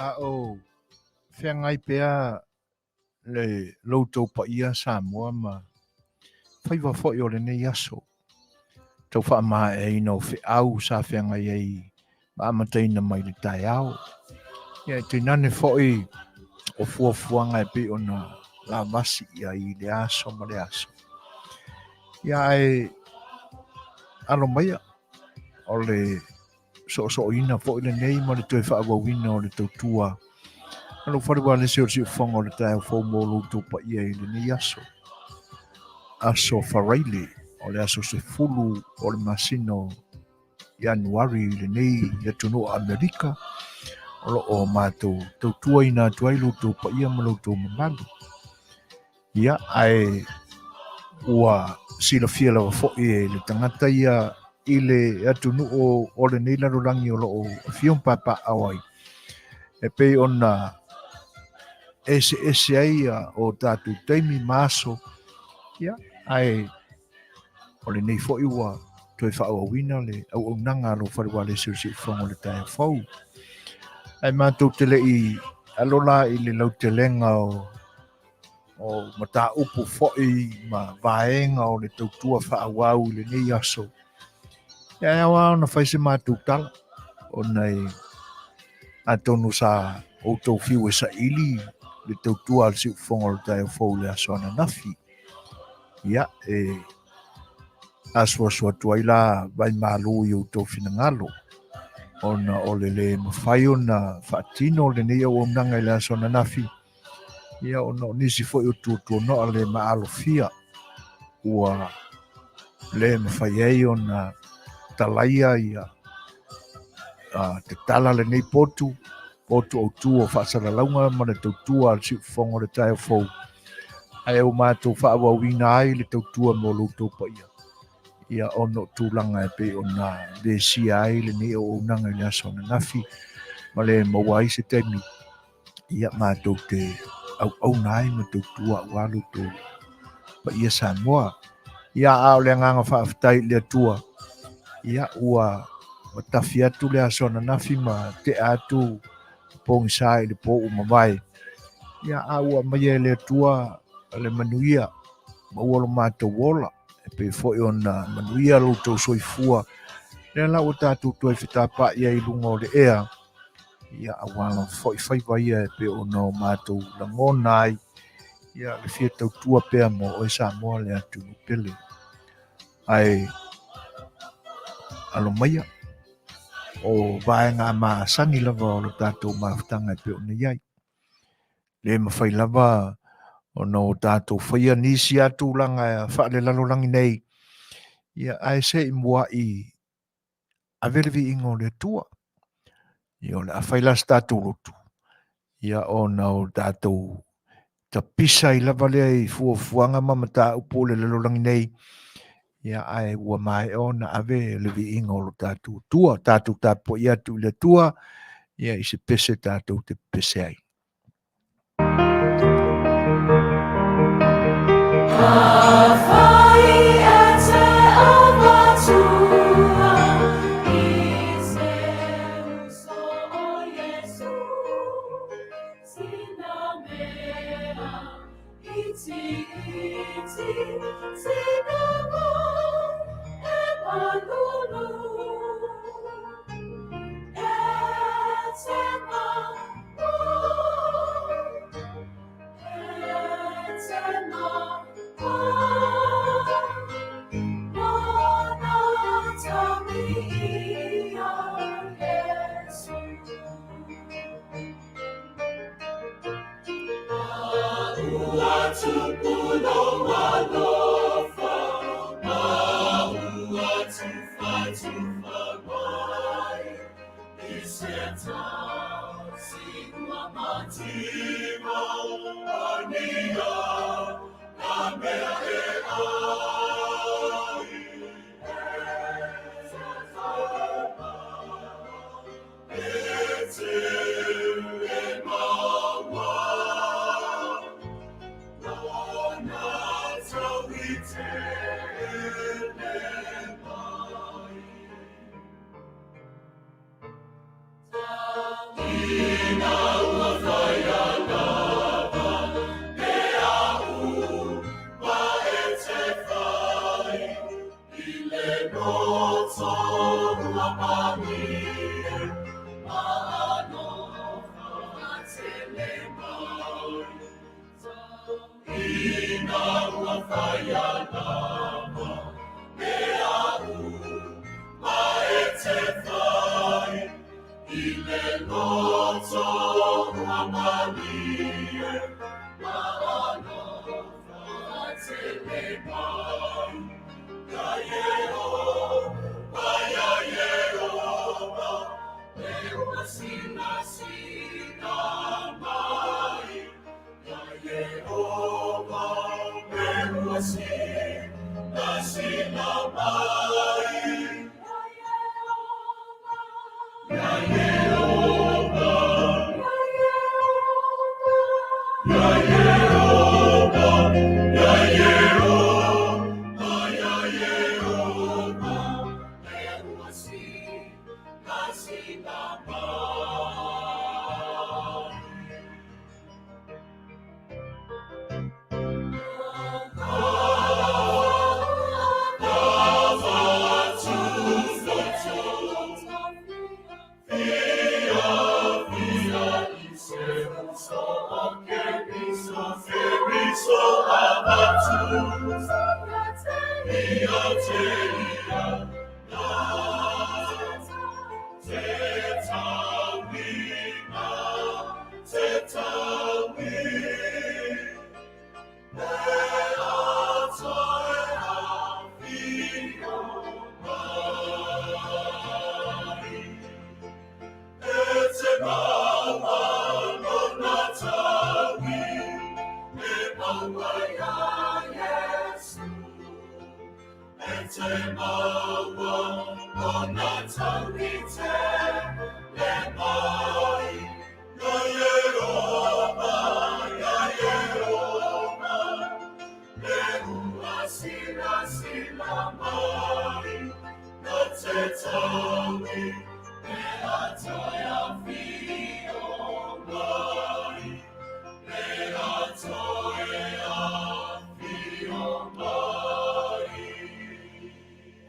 A o feagai pea le lo outou paia Samoa ma faiva foi o lenei aso, tau faamaeaina o feau sa feagai ai ma amataina mai le taeao. Ia e tainane foi o fuafuaga e pei ona lavasi i ai i le aso ma le aso. Ia ae alo maia o le soosooina foi lenei ma le toe faaauauina o le tautua a lou fale ualesi o le siufofoga o le taeao fou mo lo outou paia i lenei aso. Aso Faraile, o le aso 10 o le masina o Ianuari i lenei atunuu o Amerika, o lo o matou tautuaina atu ai lo outou paia ma lo outou mamalu. Ia, ae ua silafia lava foi e le tagata ia i le atunuu o lenei lalolagi o lo o afio ma papaaao ai, e pei ona eseese ai o tatou taimi ma aso, ia, ae o lenei foi ua toe faaauauina le auaunaga a lou fale ualesi o le siufofoga o le taeao fou. Ae matou te le i alo la i le lautelega o mataupu foi ma vaega o le tautua faaauau i lenei aso, ia e ao lava ona fai se matou tala, ona e atonu sa outou fiu e saili le tautua a le siufofoga o le taeao fou i le aso ananafi. Ia, e asuasu atu ai la vaimalu i outou finagalo, ona o le lē mafai ona faatino lenei auaunaga i le aso ananafi, ia ona o nisi foi o tuatuanoa le maalofia ua le mafai ai ona talaia ia tatala lenei potu, potu autu o faasalalauga ma le tautua a le siufofoga o le taeao fou, ae ua matou faaauauina ai le tautua mo lo outou paia, ia ona o tulaga e pei ona vesia ai lenei auaunaga i le aso ananafi ma le maua ai se taimi ia matou te auauna ai ma tautua aua lo outou paia Samoa. Ia a o le agaga faafetai i le Atua, ia ua matafi atu le aso ananafi ma tea atu pogisa i le po ua mavae. Ia a ua aumaia e le Atua le manuia, maua lo matou ola, e pei foi ona manuia lo outou soifua, lea la ua tatou toe fetapaai ai i luga o le ea, ia aua lava foi faiva ia e pei ona o matou lagona ai, ia le fia tautua pea mo oe Samoa le atunuu pele. Ae alo maia o vaega masani lava o le tatou mafutaga e pei ona i ai. Le mafai lava ona o tatou faia nisi a tulaga faalelalolagi nei, ia ae se i muai ave le viiga o le Atua. Ia o le a fai la se tatou lotu, ia ona o tatou tapisa ai lava lea i fuafuaga ma mataupu o le lalolagi nei, ia ae ua maea ona ave le viiga o lo tatou Atua. Tatou tapuai atu i le Atua, ia i se pese tatou te pese ai.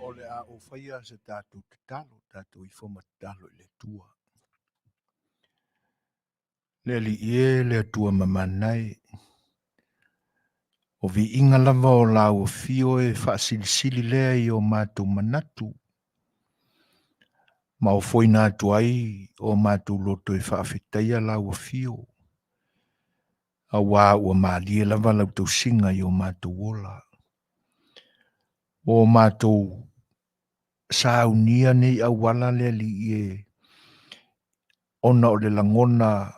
O le a ou faia se tatou tatalo, tatou ifo ma tatalo i le Atua. Le Alii e, le Atua mamanai, o viiga lava o lau afio e faasilisili lea i o matou manatu, ma ofoina atu ai o matou loto e faafetaia lau afio, auā ua malie lava lau tausiga i o matou ola. Ua o matou saunia nei auala le Alii e, ona o le lagona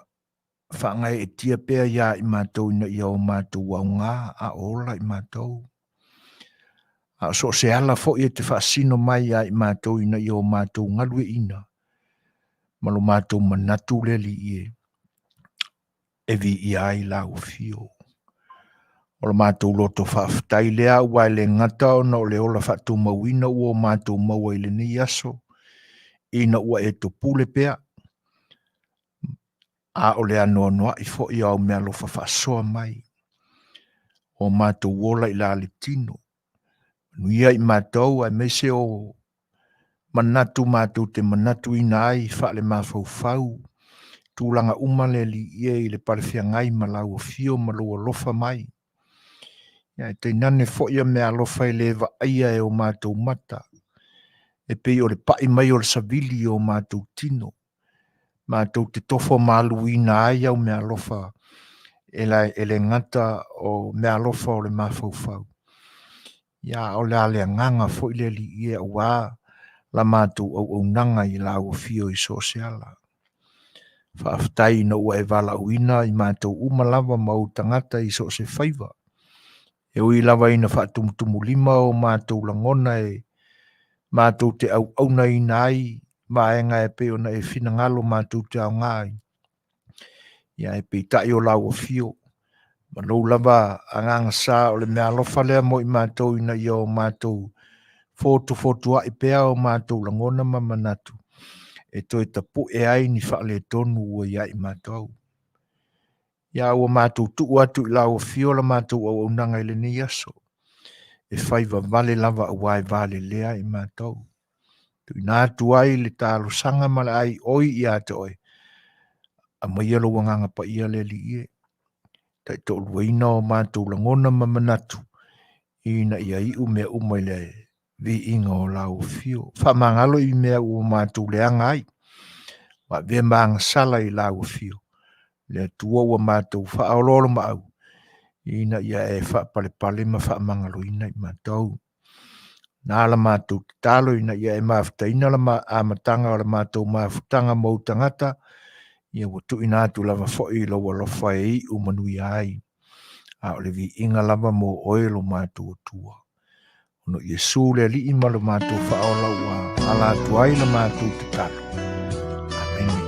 faagaeetia pea ia i matou ina ia o matou aoga a o ola i matou. A o so o se ala foi e te faasino mai ia i matou ina ia o matou galueaiina ma lo matou manatu le Alii e, e viia ai lau afio. O lo matou loto faafetai lea aua e le gata ona o le ola faatumauina ua o matou maua i lenei aso, ina ua e topule pea, a o le anoanoai foi o au meaalofa faasoa mai, o matou ola i la le tino. Manuia i matou aemaise o manatu matou te manatuina ai faalemafaufau tulaga uma le Alii e i le palefeagai ma lau afio ma lou alofa mai. Ia e tainane foi ia meaalofa e le vaaia e o matou mata, e pei o le pai mai o le savili i o matou tino, matou te tofo maluina ai au meaalofa e le gata o meaalofa o le mafaufau. Ia, a o le a le agaga foi le Alii e auā la matou auaunaga i lau afio i so o se ala. Faafetai ina ua e valaauina i matou uma lava ma ou tagata i so o se faiva. E ui lava ina faatumutumulima o matou lagona e matou te auaunaina ai vaega e pei ona e finagalo matou te aoga ai. Ia e peitai o lau afio ma lou lava agaga sa o le meaalofa lea mo i matou ina ia o matou fotufotuai pea o matou lagona ma manatu e toe tapue ai ni faaletonu ua ia i matou. Ia ua matou tuu atu i lau afio la matou auaunaga i lenei aso, e fai vavale lava aua e valelea i matou. Tuuina atu ai le talosaga ma le aioi ia te oe, aumaia lou Agaga Paia le Alii e, taitoaluaina o matou lagona ma manatu, ina ia iu mea uma i le viiga o lau afio. Faamagalo i mea ua matou leaga ai, ma avea ma agasala i lau afio. Le Atua ua matou faaoloolomaau, ina ia e faapalepale ma faamagaloina i matou. Na la matou tatalo ina ia e mafutaina la amataga o le matou mafutaga ma ou tagata, ia ua tuuina atu lava foi i lou alofa e iu manuia ai. A o le viiga lava mo oe lo matou Atua. Ona o Iesu le Alii ma lo matou Faaola ua ala atu ai la matou tatalo. Amene.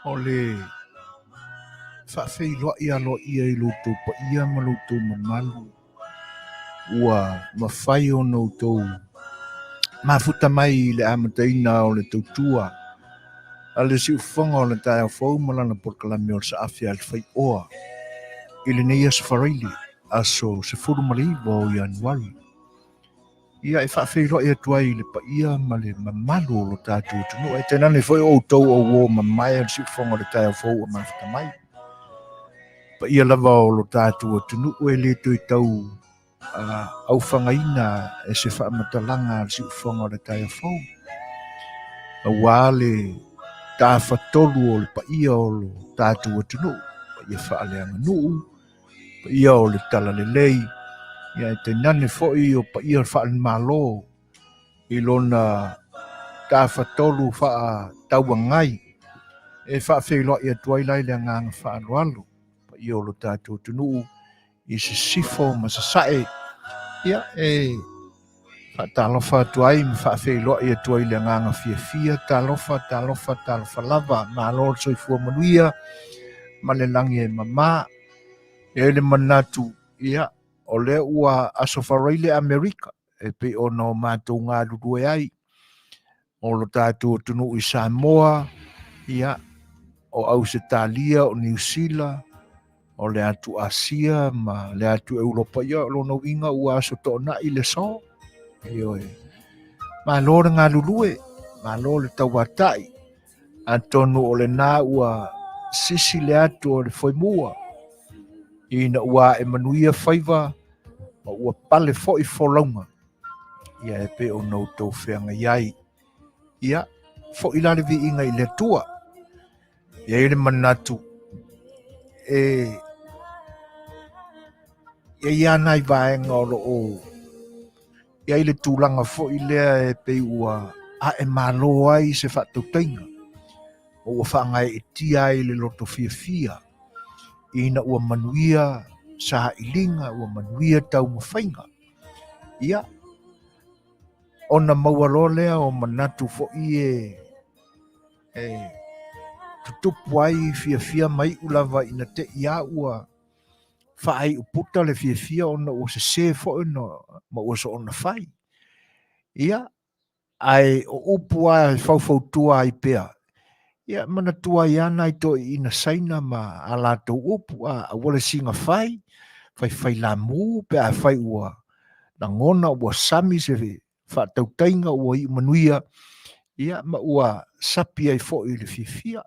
O le faafeiloai aloaia i lo outou paia ma lo outou mamalu ua mafai ona outou mafuta mai i le amataina o le tautua a le siufofoga o le taeao fou ma lana polokalame o le Saafi a le Faioa i lenei aso Faraile, aso 19 o Ianuari. Ia e faafeiloai atu ai i le paia ma le mamalu o lo tatou atunuu. Ae tainane foi o outou o uo mamae o le siufofoga o le taeao fou ua mafuta mai. Paia lava o lo tatou atunuu e le toe tau aufagaina e se faamatalaga a le siufofoga o le taeao fou. Aua le tafatolu o le paia o lo tatou atunuu, paia faaleaganuu, paia o le Talalelei, ia e tainane foi o paia faale-Malo i lona tafatolu faatauagai e faafeiloai atu ai la i le agaga faaaloalo paia o lo tatou atunuu i sisifo ma sasae. Ia, e faatalofa atu ai ma faafeiloai atu ai le agaga fiafia, talofa, talofa, talofa lava, malo le soifua manuia ma le lagi e mama. E i ai le manatu, ia, o lea ua Aso Faraile Amerika e pei ona o matou galulue ai o lo tatou atunuu i Samoa, ia, o Ausetalia, o Niu Sila, o le atu Asia ma le atu Europa, ia, o lona uiga ua aso toonai le aso. Ioe. Malo le galulue, malo le tauatai. Atonu o lena ua sisi le atu o le foemua, ina ua ae manuia faiva ma ua pale foi folauga, ia e pei ona outou feagai ai. Ia, foi la le viiga i le Atua. E i ai le manatu, e i ai lava nai vaega o lo o i ai le tulaga foi lea e pei ua ae malo ai se faatautaiga, ma ua faagaeetia ai le loto fiafia ina ua manuia sailiga, ua manuia taumafaiga. Ia, ona maua loa lea o manatu foi e e tutupu ai fiafia ma iu lava ina te i a ua faaiu puta le fiafia ona ua sese foi ona ma ua soona fai. Ia, ae o upu lava e faufautua ai pea, ia manatua ai lava nai toeaiina Saina ma a latou upu, a aua le siga fai, faifai lamu pe afai ua lagona ua sami se faatautaiga ua iu manuia, ia ma ua sapi ai foi i le fiafia.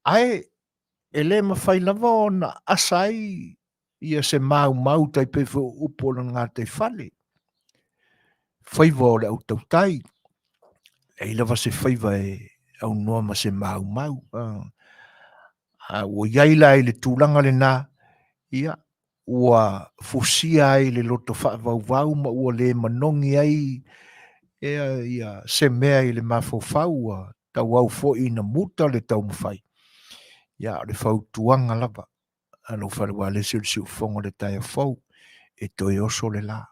Ae e le mafai lava ona asa ai ia se maumau tai pei foi o upu o lona gataifale, faiva o le au tautai, leai lava se faiva e aunoa ma se maumau. A ua i ai la i le tulaga lena, ia, ua fusia ai le loto faavauvau ma ua le manogi ai ea ia se mea i le mafaufau, ua tauau foi ina muta le taumafai. Ia, o le fautuaga lava a lou fale ualesi o le siufofoga o le taeao fou, e toe oso le la.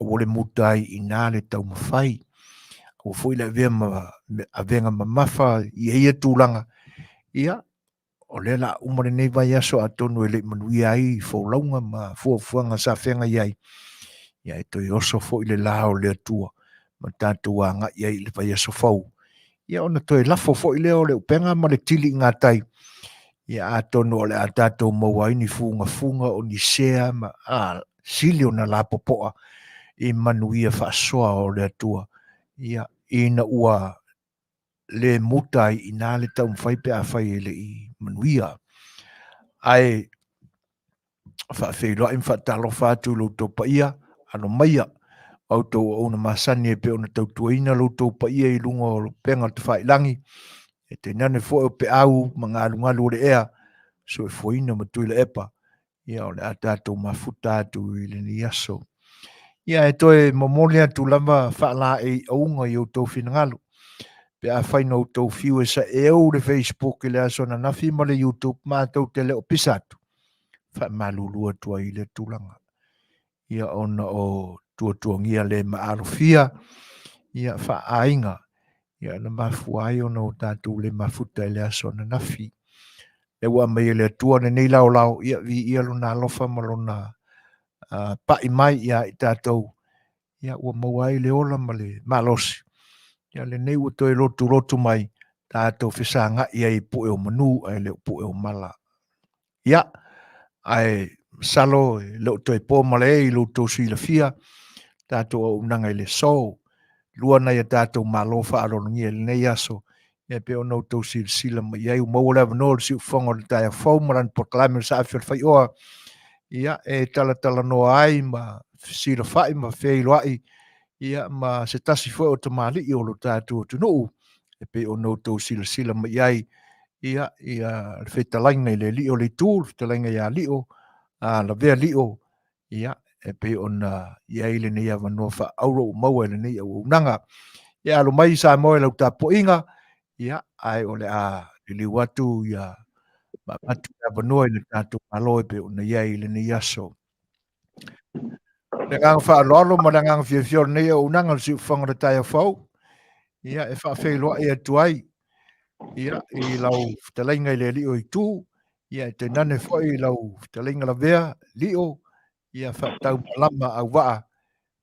Aua le muta ai i ina le taumafai. Aua foi le avea ma avega mamafa i ia tulaga. Ia, o lea la uma lenei vaiaso atonu e le i manuia ai folauga ma fuafuaga sa feagai ai, ia e toe oso foi le la o le Atua ma tatou agai ai i le vaiaso fou. Ia ona toe lafo foi lea o le upega ma le tili i gatai, ia atonu o le a tatou maua ai ni fugafuga o ni sea ma a, sili ona lapopoa i manuia faasoa o le Atua, ia ina ua le muta ai i ina le taumafai pe afai e le i manuia. Ae faafeiloai ma faatalofa atu i lo outou paia, alo maia a outou auauna masani e pei ona tautuaina lo outou paia i luga o upega o le tafailagi, e tainane foi o peau ma galugalu o le ea, soifuaina ma Tuilaepa, ia o le a tatou mafuta atu i lenei aso. Ia e toe momoli atu lava faalaei auga i outou finagalo. Pe afai na outou fiu e saeu le Facebook i le aso ananafi ma le YouTube matou te le o pisa atu, faamalulu atu ai i lea tulaga. Ia ona o tuatuagia le maalofia, ia faaaiga, ia na mafua ai ona o tatou le mafuta i le aso ananafi. Lea ua aumai e le Atua lenei laolao, ia viia lona alofa ma lona pai mai ia i tatou, ia ua maua ai le ola ma le malosi. Ia lenei ua toe lotulotu mai, tatou fesagai ai i pue o manu ae le o pue o mala. Ia, ae masalo e le o toe po malae i lo outou silafia, tatou auaunaga i le aso, lua nai a tatou malo faaaloalogia i lenei aso, ia pei ona outou silasila mai i ai, ua maua le avanoa o le siufofoga o le taeao fou ma lana polokalame o le Saafi o le Faioa, ia, e talatalanoa ai ma fesilafai ma feiloai, ia, ma se tasi foi o tamalii o lo tatou atunuu, e pei ona outou silasila mai i ai, ia, ia le fetalaiga i le alii o le itu, le fetalaiga ia Lio, a Lavea Lio, ia, e pei ona i ai lenei avanoa faaauro ua maua i lenei auaunaga. Ia, alo mai Samoa i lau tapuaiga, ia, ae o le a liliu atu ia ma avatu le avanoa i le tatou Malo e pei ona i ai i lenei aso. Le agaga faaaloalo ma le agaga fiafia o lenei auaunaga o le siufofoga o le taeao fou, ia e faafeiloai atu ai ia i lau fetalaiga i le Alii o Itu, ia e tainane foi i lau fetalaiga lavea Lio, ia faataumalama auvaa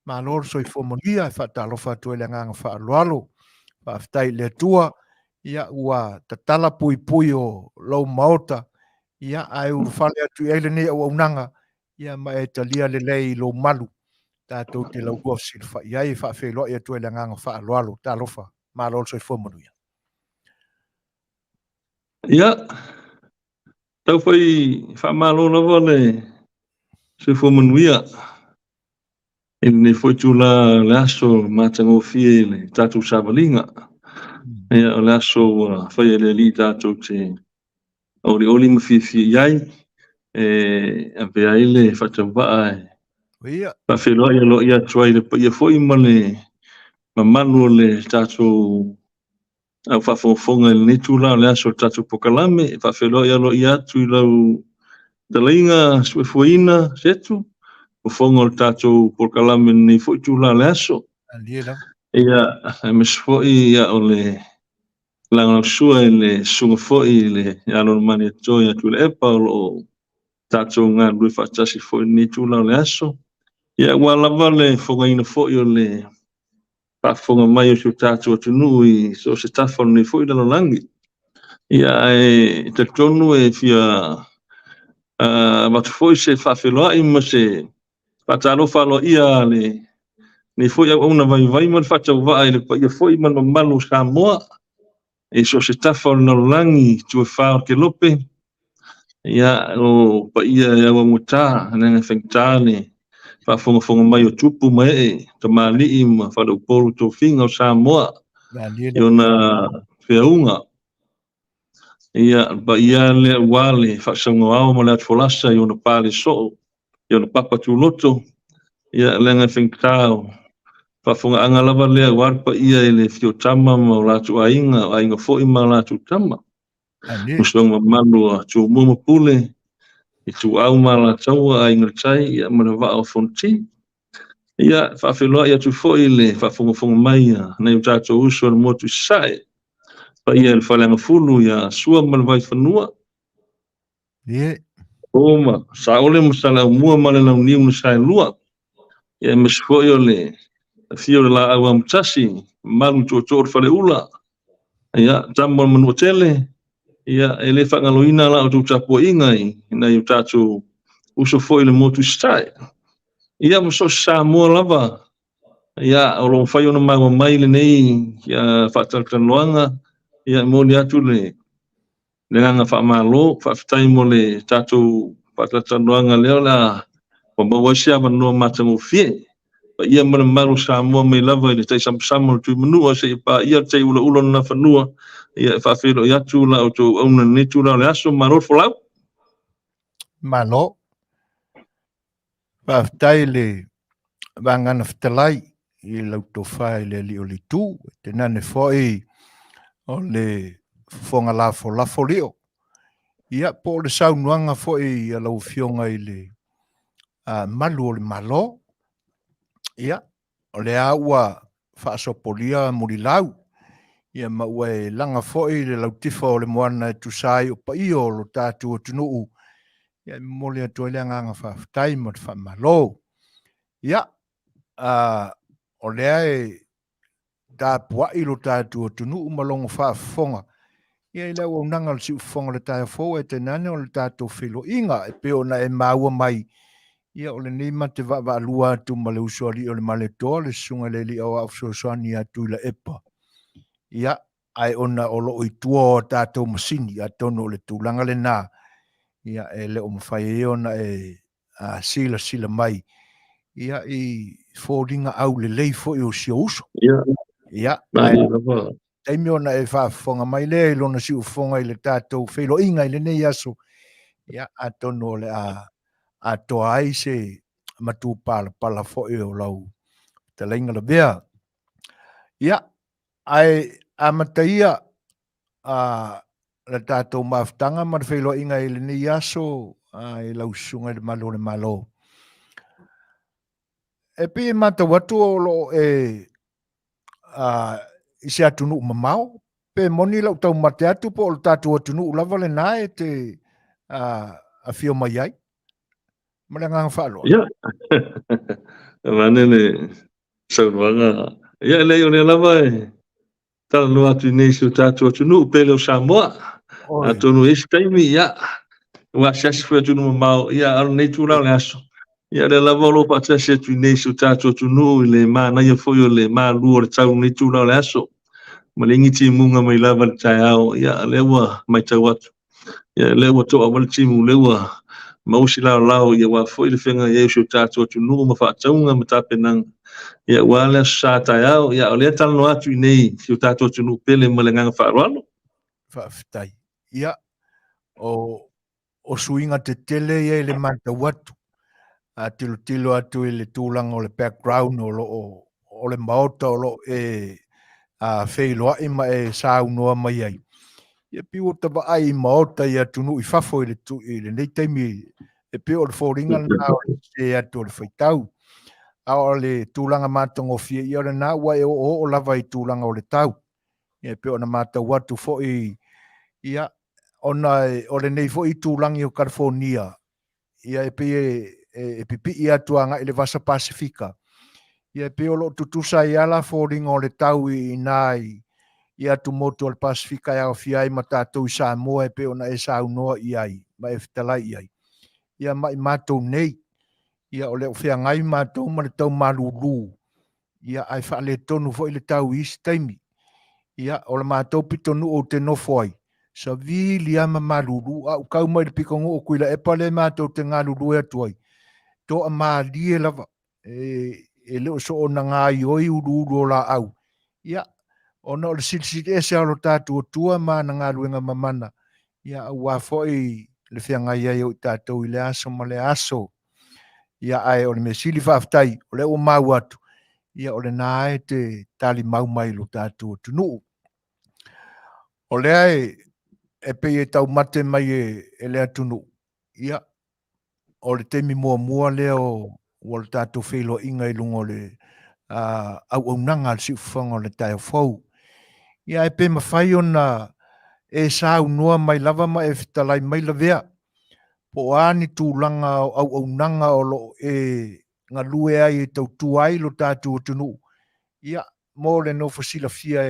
Malo le soifua manuia, e faatalofa atu ai le agaga faaaloalo. Faafetai i le Atua, ia ua tatala puipui o lou maota, ia ae ulufale atu i ai lenei auaunaga, ia ma e talia lelei i lou malu. Tatou te laulua fesilafai ai, e faafeiloai atu ai le agaga faaaloalo. Talofa, malo le soifua manuia. Ia, tau fai faamalo lava le soifua manuia i lenei foi itula o le aso matagofie i le tatou savaliga. Ia, o le aso ua faia e le Alii tatou te olioli ma fiafia i ai, e avea ai le faatauvaa e faafeiloai aloaia atu ai i le paia foi ma le mamalu o le tatou au faafogafoga i lenei itula o le aso o le tatou polokalame. E faafeiloai aloaia atu i lau fetalaiga Suefuaina Setu, fofoga o le tatou polokalame i lenei foi itula o le aso. Ia, aemaise foi ia, o le lagolagosua i le susuga foi i le ia Lona Malietoa ia Tuilaepa o lo o tatou galulue faatasi foi i lenei itula o le aso. Ia, aua lava le fofogaina foi o le faafofoga mai o si o tatou atunuu i so o se tafa o lenei foi lalolagi. Ia, ae talitonu e fia avatu foi se faafeiloai ma se faatalofa aloaia a lenei foi auauna vaivai ma le faatauvaa i le paia foi ma le mamalu o Samoa i so o se tafa o le lalolagi, itu e fa o le kelope. Ia, o paia e auaugata, leaga e faigata le faafogafoga mai o tupu ma ee, tamalii ma faleupolu tofiga o Samoa i ona feauga. Ia, le paia lea aua le faasauga ao ma le atufolasa i ona pale soo, i ona papa tuloto. Ia, leaga e faigata o faafofogaaga lava lea aua le paia i le afio o tama ma o latou aiga, o aiga foi ma latou tama. Usoga mamalu a Tumua ma Pule, Ituau ma Alataua, Aiga i le Tai, ia, ma le Vaa o Fonoti. Ia, faafeiloai atu foi i le faafogafoga mai a nai o tatou uso i le motu i Sasae, paia i le Faleagafulu ia Sua ma le Vaifanua, O ma Saole ma Saleaaumua ma le Launiu na Saelua, ia, aemaise foi o le afio o le Laau Amotasi, mamalu i tootoo o le Faleula, ia, tama o le Manuatele. Ia, e le faagaloina la outou tapuaiga i nai o tatou uso foi i le motu i Sasae. Ia, ma so o se Samoa lava, ia, o lo o mafai ona maua mai lenei faatalatalanoaga. Ia, e momoli atu le agaga faamalo, faafetai mo le tatou faatalatalanoaga lea o le a ua maua ai se avanoa matagofie. Paia ma le mamalu o Samoa mai lava i le taisamasama o le Tuimanua seia paia le taiulaula o le Nafanua. Ia, e faafeiloai atu la outou auauna i lenei itula o le aso. Malo le folau. Malo. Faafetai le vagana fetalai i lau tofa i le Alii o le Itu, e tainane foi o le fofoga lafolafo lio. Ia, po o le saunoaga foi a lau Afioga i le malu o le Malo. Ia, o lea ua faasopolia mulilau, ia ma ua e laga foi le lautifa o le moana e tusa ai o paia o lo tatou atunuu. Ia, e momoli atu ai le agaga faafetai ma le faamalo. Ia, o lea e tapuai lo tatou atunuu ma lona faafofoga ia i le auaunaga o le siufofoga o le taeao fou, ae tainane o le tatou feiloaiga e pei ona e maua mai. Ia, o lenei ma te vaavaalua atu ma le uso alii o le Malietoa, le susuga i le Alii Aoao Fesoasoani ia Tuilaepa. Ia, ae ona o lo o i tua o tatou masini, atonu o le tulaga lena, ia, e le o mafai ai ona e silasila mai ia i foliga aulelei foi o si ou uso. Ia, ae taimi ona e faafofoga mai lea i lona siufofoga i le tatou feiloaiga i lenei aso, ia, atonu o le a atoa ai se matupalapala foi o lau fetalaiga lavea. Ia, ae amata ia a le tatou mafutaga ma le feiloaiga i lenei aso i lau susuga i le Malu o le Malo. E pei e matau atu o lo o e i se atunuu mamao, pe moni lau taumate atu po o le tatou atunuu lava lena e te afio mai ai. Ma le agaga faaaloalo. Ia, vaeane le saunoaga. Ia, e leai, o lea lava e talanoa atu i nei i si o tatou atunuu pele o Samoa. Atonu e i ai se taimi, ia, ua asiasi foi atunuu mamao, ia, a o lenei itula o le aso, ia, o lea lava o lo o faatasi atu i nei i si o tatou atunuu i le manaia foi o le malu o le tau i lenei itula o le aso, ma le igi timuga mai lava i le taeao, ia, o lea ua matau atu. Ia, lea ua to'a mai le timu, lea ua maua se laolao, ia aua foi le feagai ai o si o tatou atunuu ma faatauga ma tapenaga, ia aua le Aso Sa taeao. Ia, o lea e talanoa atu i inei i si o tatou atunuu pele ma le agaga faaaloalo. Faafetai. Ia, o suiga tetele ia i le matau atu. A tilotilo atu i le tulaga o le background o lo o o le Maota o lo o e feiloai ma e saunoa mai ai, ia pei ua ta vaai i maota i atunuu i fafo i le i lenei taimi, e pei o le foliga lena o le sese atu o le faitau. A o le tulaga matagofie, ia o lena ua e oooo lava i tulaga o le tau. Ia e pei ona matau atu foi, ia, ona o lenei foi itulagi o Kalifonia, ia e pei e pipii atu agai i le Vasa Pasefika, ia e pei o lo o tutusa ai lava la foliga o le tau i ina i atumotu o le Pasefika e aofia ai ma tatou i Samoa e pei ona e saunoa i ai ma e fetalai i ai. Ia ma i matou nei, ia o lea ua feagai matou ma le tau malulu ia ae faaletonu foi le tau i isi taimi. Ia, o le matou pitonuu ou te nofo ai, savili lava ma malulu, a ou kau mai i le pitonuu o Tuilaepa lea matou te galulue atu ai, toamalie lava, e le o soona gaoioi uluulu o laau. Ia, ona o le silisili ese o lo tatou Atua ma ana galuega mamana, ia aua foi le feagai ai o i tatou i lea aso ma lea aso. Ia, ae o le mea sili faafetai, o lea ua maua atu, ia o lena e te talimau mai i lo tatou atunuu. O lea e pei e taumate mai e le atunuu, ia, o le taimi muamua lea o ua le tatou feiloaiga i luga o le auaunaga a le Siufofoga o le Taeao Fou. Ia, ae pe mafai ona e saunoa mai lava ma e fetalai mai Lavea, po o a ni tulaga o auaunaga o lo o e galue ai e tautua ai lo tatou atunuu, ia, mo le nofo silafia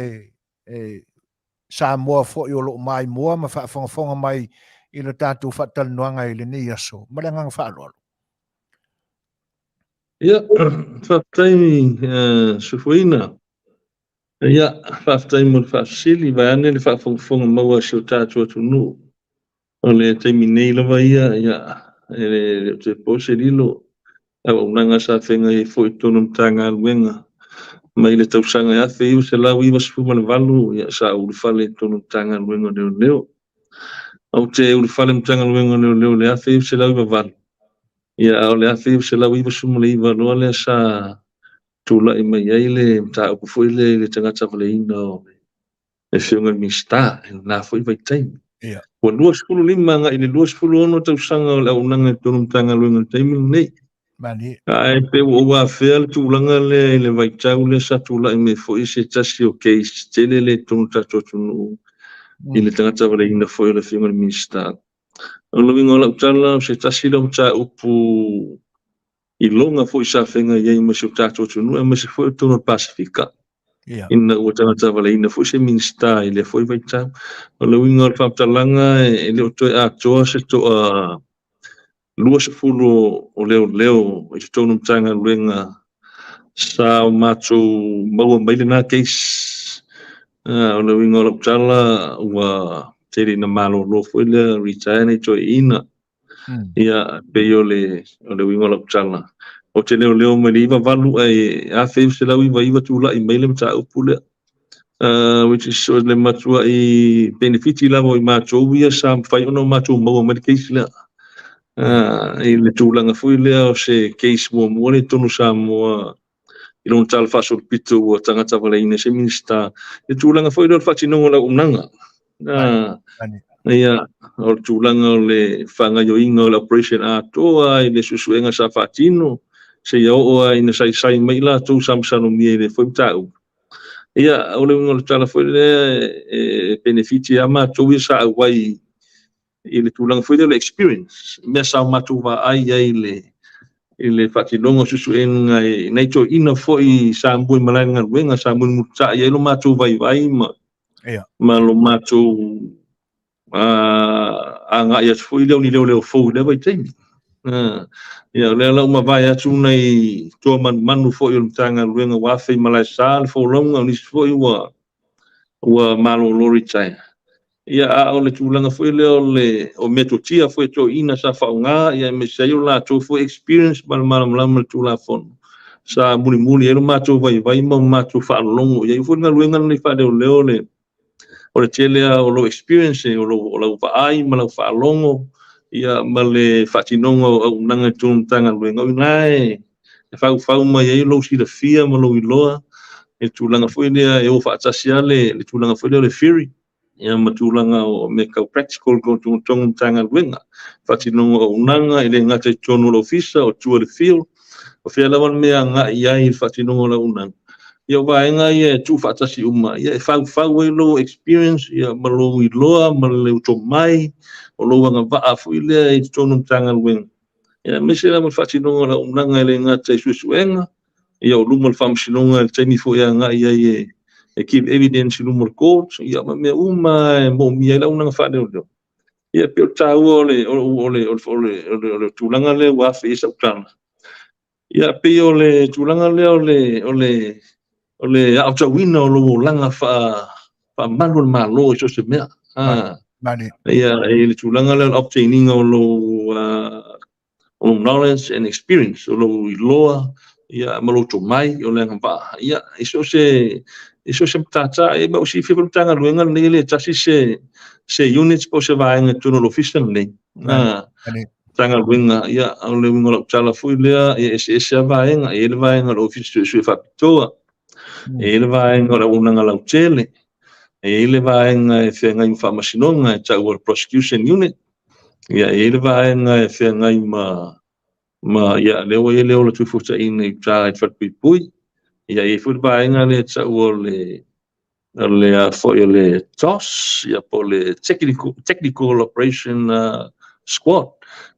e Samoa foi o lo o maimoa ma faafogafoga mai i le tatou faatalanoaga i lenei aso. Ma le agaga faaaloalo. Ia, faafetai Sufuina. Ia, faafetai mo le faafesili, vaeane le faafogafoga maua a si o tatou atunuu. O le taimi nei lava ia, ia, e le o toe po se lilo, auaunaga sa feagai ai foi i totonu o Matagaluega mai le tausaga e 1998, ia, sa ou ulufale i totonu o Matagaluega o Leoleo. Ou te ulufale i Matagaluega o Leoleo i le 1998, ia, a o le 1999 loa lea sa tulai mai ai le mataupu foi lea i le tagata valeina o le Afioga i le Minisita i lena foi vaitaimi. Yeah. Ua 25 agai i le 26 tausaga o le auaunaga i totonu o Matagaluega i le taimi lenei. Malie. Ae pe ua ou afea le tulaga lea i le vaitau lea sa tulai mai foi se tasi o case tele lea i totonu o le tatou atunuu i le tagata valeina foi o le Afioga i le Minisita. O le uiga o lau tala, o se tasi lea o mataupu iloga foi sa feagai ai ma si o tatou atunuu aemaise foi o totonu o le Pasefika. Yeah. Ina ua tagata valeina foi se Minisita i lea foi vaitau. O le uiga o le faamatalaga e le o toe atoa se toa 20 o leoleo i totonu o Matagaluega sa o matou maua mai lena case. O le uiga o lau tala ua tele ina malolo foi lea retire nai toeaiina. Ia, pei o le uiga o lau tala, ou te leoleo mai le 98 ae 1999 tulai mai le mataupu lea. Which is o le matuai penefiti lava o i matou ia sa mafai ona matou maua mai le case lea. I le tulaga foi lea o se case muamua lea i totonu o Samoa i lona tala faasolopito ua tagata valeina se Minisita i le tulaga foi lea o le faatinoga o le auaunaga. Ia, o le tulaga o le faagaoioiga o le operation atoa i le suesuega sa faatino. seia oo lava ina saisai mai i latou sa masalomia i lea foi mataupu. Ia, o le uiga o le tala foi lea, e penefiti lava matou ia sa auai i le tulaga foi lea o le experience, mea sa o matou vaai ai i le faatinoga o suesuega i nai toeaiina foi sa mua i malae galuega, sa mulimulitai ai lo matou vaivai ma ma lo matou agai atu foi lea o ni leoleo fou i lea vaitaimi. Ia, o lea la ua mavae atu nai toa manumanu foi o le Matagaluega ua afe i Malaesa le folauga, o nisi foi ua malolo retire. Ia, a o le tulaga foi lea o le o metotia foi a toeaiina sa faaaoga, ia aemaise ai o latou foi experience ma le malamalama i le Tulafono, sa mulimuli ai lo matou vaivai ma matou faalologo i ai. Foi le galuega lenei faaleoleo le o le tele lava o lou experience, o lau vaai ma lau faalogo, ia ma le faatinoga o auaunaga i totonu o le Matagaluega, o i ina e faufau mai ai lou silafia ma lou iloa i le tulaga foi lea e o faatasi lava le tulaga foi lea o le theory, ia ma tulaga o mea tau practical i totonu o le Matagaluega, faatinoga o auaunaga, e le gata i totonu o le ofisa, o tua i le field, o fea lava le mea e agai i ai i le faatinoga o le auaunaga. Ia o vaega ia e tuufaatasi uma, ia e faufau ai lou experience, ia ma lou iloa ma le tomai, o lou agavaa foi lea i totonu o le Matagaluega. Ia aemaise lava le faatinoga o le auaunaga e le gata i suesuega, ia o luma o le faamasinoga i le taimi foi e agai ai e give evidence i luma o le court, ia ma mea uma e moomia ai le auaunaga faaleoleo. Ia pei o le taua o le tulaga lea ua afe i ai sau tala. Ia pei o le tulaga lea o le aotauina o lou olaga faamalu o le Malo i so o se mea. Ia, i le tulaga lea o le obtaining o lou knowledge and experience, o lou iloa, ia, ma lou tomai, o le agavaa. Ia, i so o se matata, ia, ma o silafia foi le Matagaluega lenei e le tasi se units po o se vaega i totonu o le ofisa lenei. Matagaluega, ia, o le uiga o lau tala foi lea, ia, eseese lava vaega. E i ai le vaega o le Ofisa Suesue Faapitoa, e i ai le vaega o le auaunaga lautele, e i ai le vaega e feagai ma faamasinoga e tau o le prosecution unit, ia, e i ai le vaega e feagai ma ia, lea ua i ai le ola tuifutaina i uta i le falepuipui, ia, e i ai foi le vaega lea e tau o le foi o le TOS, ia, po o le Technical Operation Squad.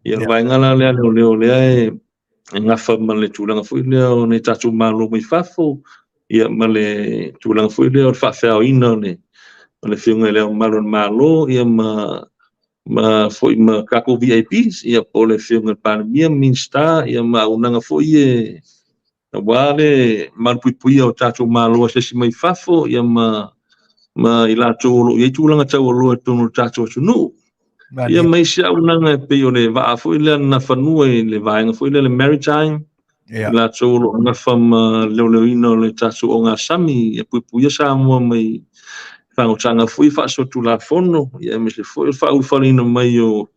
Ia, le vaega la lea leoleo lea e gafa ma le tulaga foi lea o nai tatou malo mai fafo, ia, ma le tulaga foi lea o le faafeaoina o le afioga i le Ao Mamalu o le Malo, ia, ma foi ma tatou VIPs, ia, po o le afioga i le Palemia, Minista, ia, ma auaunaga foi e aua le malupuipuia o tatou malo a se isi mai fafo, ia, ma i latou o lo o i ai tulaga taualoa i totonu o le tatou atunuu. Ia, ma isi auaunaga e pei o le vaa foi lea na fanua i le vaega foi lea le maritime, i latou o lo o nafa ma leoleoina o le tatou ogasami, ia puipuia Samoa mai fagotaaga foi faasolitulafono, ia, aemaise foi o le faaulufaleina mai o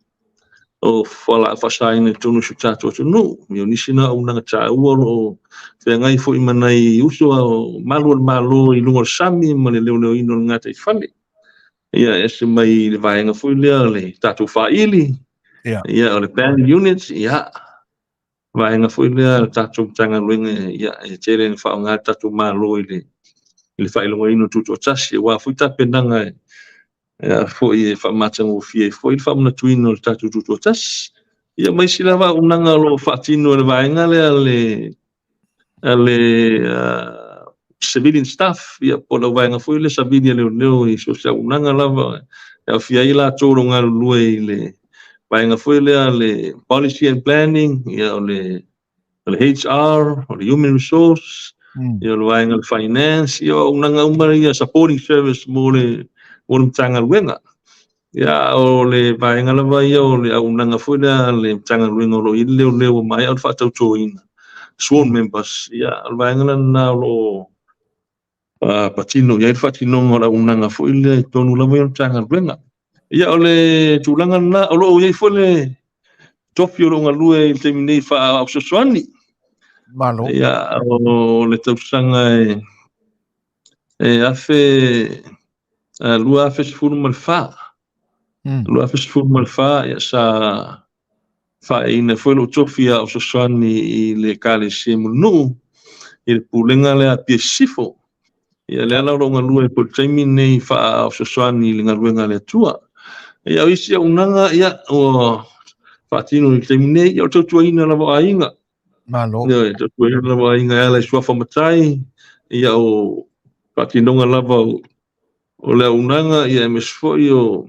fualaau faasaina i totonu o si o tatou atunuu. Ia, o nisi na auaunaga taua o lo o feagai foi ma nai uso o malu o le Malo i luga o le sami ma le leoleoina o le gataifale. Ia, ese mai le vaega foi lea o le tatou faili, ia, o le band units, ia, vaega foi lea le tatou Matagaluega, ia, e tele ina faaaoga le tatou Malo i le faailogaina o tutoatasi, aua foi tapenaga e foi e faamatagofie ai foi le faamanatuina o le tatou tutoatasi. Ia, ma isi lava auaunaga o lo o faatino e le vaega lea a le civilian staff, ia, po o le vaega foi lea savili a leoleo i so o se auaunaga lava e aofia ai latou o lo o galulue i le vaega foi lea le policy and planning, ia, o le HR, o le human resource, ia, o le vaega o le finance, ia, o auaunaga uma ia supporting service mo le Matagaluega. Ia, o le vaega lava ia o le auaunaga foi lea a le Matagaluega o lo o i ai le leoleo ua maea o le faatautoina, sworn members, ia, o le vaega lena o lo o patino i ai le faatinoga o le auaunaga foi lea i totonu lava ia o le Matagaluega. Ia, o le tulaga lena, o lo o i ai foi le tofi o lo o galue i le taimi nei faa-fesoasoani. Malo. Ia, o le tausaga e 2014. 2014, ia, sa Faaeaina foi lou tofi a o fesoasoani i le Ekalesia i Mulinuu i le pulega lea a Apia Sisifo. Ia lea la o loo galue ai foi i le taimi lenei faa fesoasoani i le galuega a le Atua. Ia o isi auaunaga ia ua faatino i le taimi nei, ia o le tautuaina lava o aiga. Malo. Ia, tautuaina lava o aiga e ala i suafa matai, ia o faatinoga lava o le auaunaga, ia aemaise foi o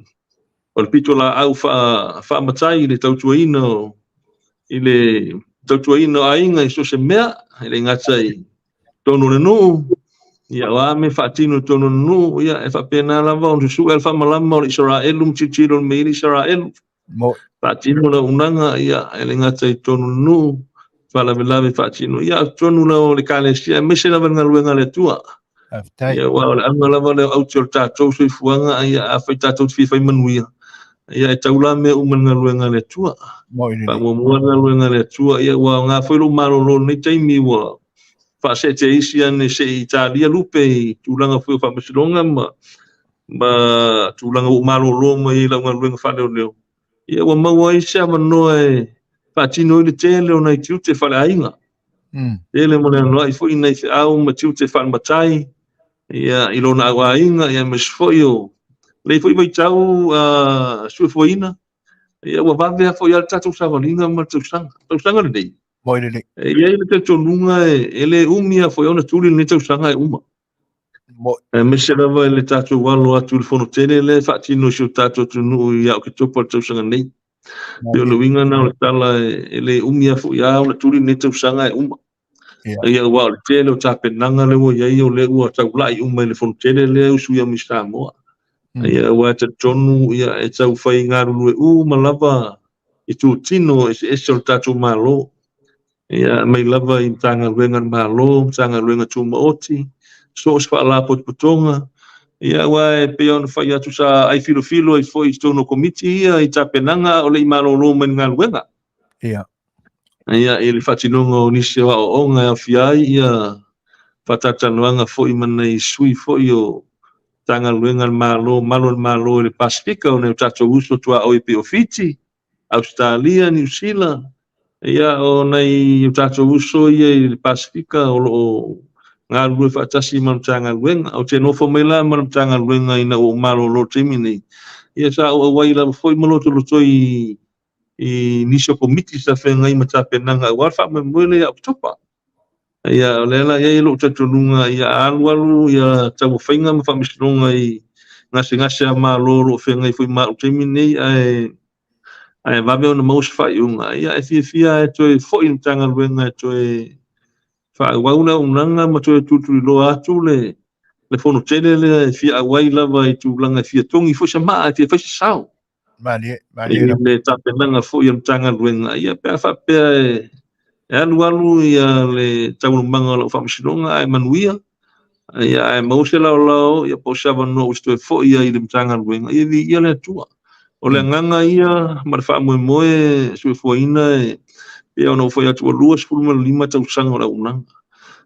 le pitolaau faamatai i le tautuaina o i le tautuaina o aiga i so o se mea, e le gata i totonu o le nuu, ia o a mea faatino i totonu o le nuu, ia e faapena lava ona susue le faamalama o le Isaraelu ma tilotilo o le mea i le Isaraelu. Faatino le auaunaga, ia e le gata i totonu o le nuu, faalavelave faatino, ia totonu la o le Ekalesia, aemaise lava le galuega a le Atua. Ia, aua o le auga lava lea o aute o le tatou soifuaga, ia afai tatou te fia fai manuia, ia e tau la mea uma i le galuega a le Atua. Faamuamua le galuega a le Atua, ia ua aoga foi lou malolo i lenei taimi ua faaseete isi ane se i talia lupe i tulaga foi o faamasinoga ma tulaga ua ou malolo mai ai i lau galuega faaleoleo, ia ua maua ai se avanoa e faatino ai le tele o nai tiute faaleaiga. Tele ma le anoa'i foi nai feau ma tiute faale-matai, ia, i lona auaiga, ia, aemaise foi o lenei foi vaitau suefuaina, ia, ua vave lava foi lava le tatou savaliga ma le tausaga. Tausaga lenei, Moi lelei. E i ai le talitonuga e le umi lava foi ona tuli lenei tausaga e uma. Moi. Aemaise lava i le tatou alo atu i le fono tele lea e faatino i si o tatou atunuu ia Oketopa i le tausaga nei. Pei o le uiga lena o le tala e le umi lava foi lava ona tuli lenei tausaga e uma. Ia aua o le tele o tapenaga lea ua i ai o lea ua taulai uma i le fono tele lea e usuia mai Samoa. Ia aua e talitonu ia e tau fai galulue uma lava itutino eseese o le tatou Malo. Ia, mai lava i Matagaluega a le Malo, Matagaluega Tumaoti, so o se Faalapotopotoga, ia, aua e pei ona fai atu sa ai filofilo ai foi i totonu o Komiti ia i tapenaga a o le i malolo mai le galuega. Ia. Ia, i le faatinoga o nisi o aoaoga e aofia ai ia faatalatalanoaga foi ma nai sui foi o Matagaluega a le Malo, Malu a le Malo i le Pasefika, o nai o tatou uso tuaoi e pei o Fiti, Ausetalia, Niu Sila, ia o nai o tatou uso ia i le Pasefika o lo o galulue faatasi ma le Matagaluega. Ou te nofo mai la ma le Matagaluega ina ua ou malolo i le taimi nei, ia sa ou auai lava foi ma lotolotoi i nisi o komiti sa feagai ma tapenaga aua le faamoemoe lea ia Oketopa. Ia, o lea la i ai lou talitonuga ia alualu ia taumafaiga ma faamasinoga i gasegase a Malo o lo o feagai foi ma au taimi nei, ae vave ona maua se faaiuga. Ia, e fiafia e toe foi i le Matagaluega e toe faaauau le auaunaga ma toe tulituliloa atu le fono tele lea e fia auai lava i tulaga e fia togi foi se maa, e fia fai se sao. Malie, malie. I le tapenaga foi a le Matagaluega, ia pe a faapea e alualu ia le taualumaga o lau faamasinoga ae manuia, ia ae maua se laolao ia po o se avanoa ua se toe foi ai i le Matagaluega, ia viia le Atua. O le agaga ia ma le faamoemoe soifuaina e pei ona ou fai atu ua 25 tausaga o le auaunaga.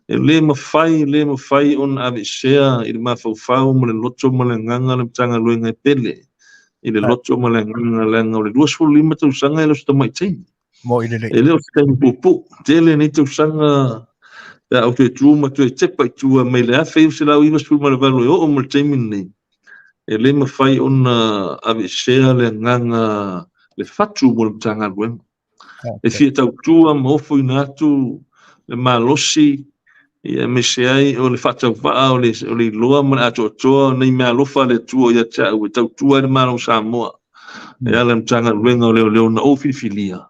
E le mafai, le mafai ona aveesea i le mafaufau ma le loto ma le agaga le Matagaluega e pele i le loto ma le agaga, leaga o le 25 tausaga e le o se tamai taimi. Moi lelei. E le o se taimi puupuu. Tele nei tausaga pe a ou toe tu ma toe tepa i tua mai le 1998 e oo mai le taimi lenei, e le mafai ona aveesea le agaga, le fatu mo le Matagaluega. E fia tautua ma ofoina atu le malosi, ia aemaise ai o le faatauvaa o le iloa ma le atoatoa o nei meaalofa a le Atua ia te au e tautua ai le Malo o Samoa e ala i le Matagaluega o Leoleo na ou filifilia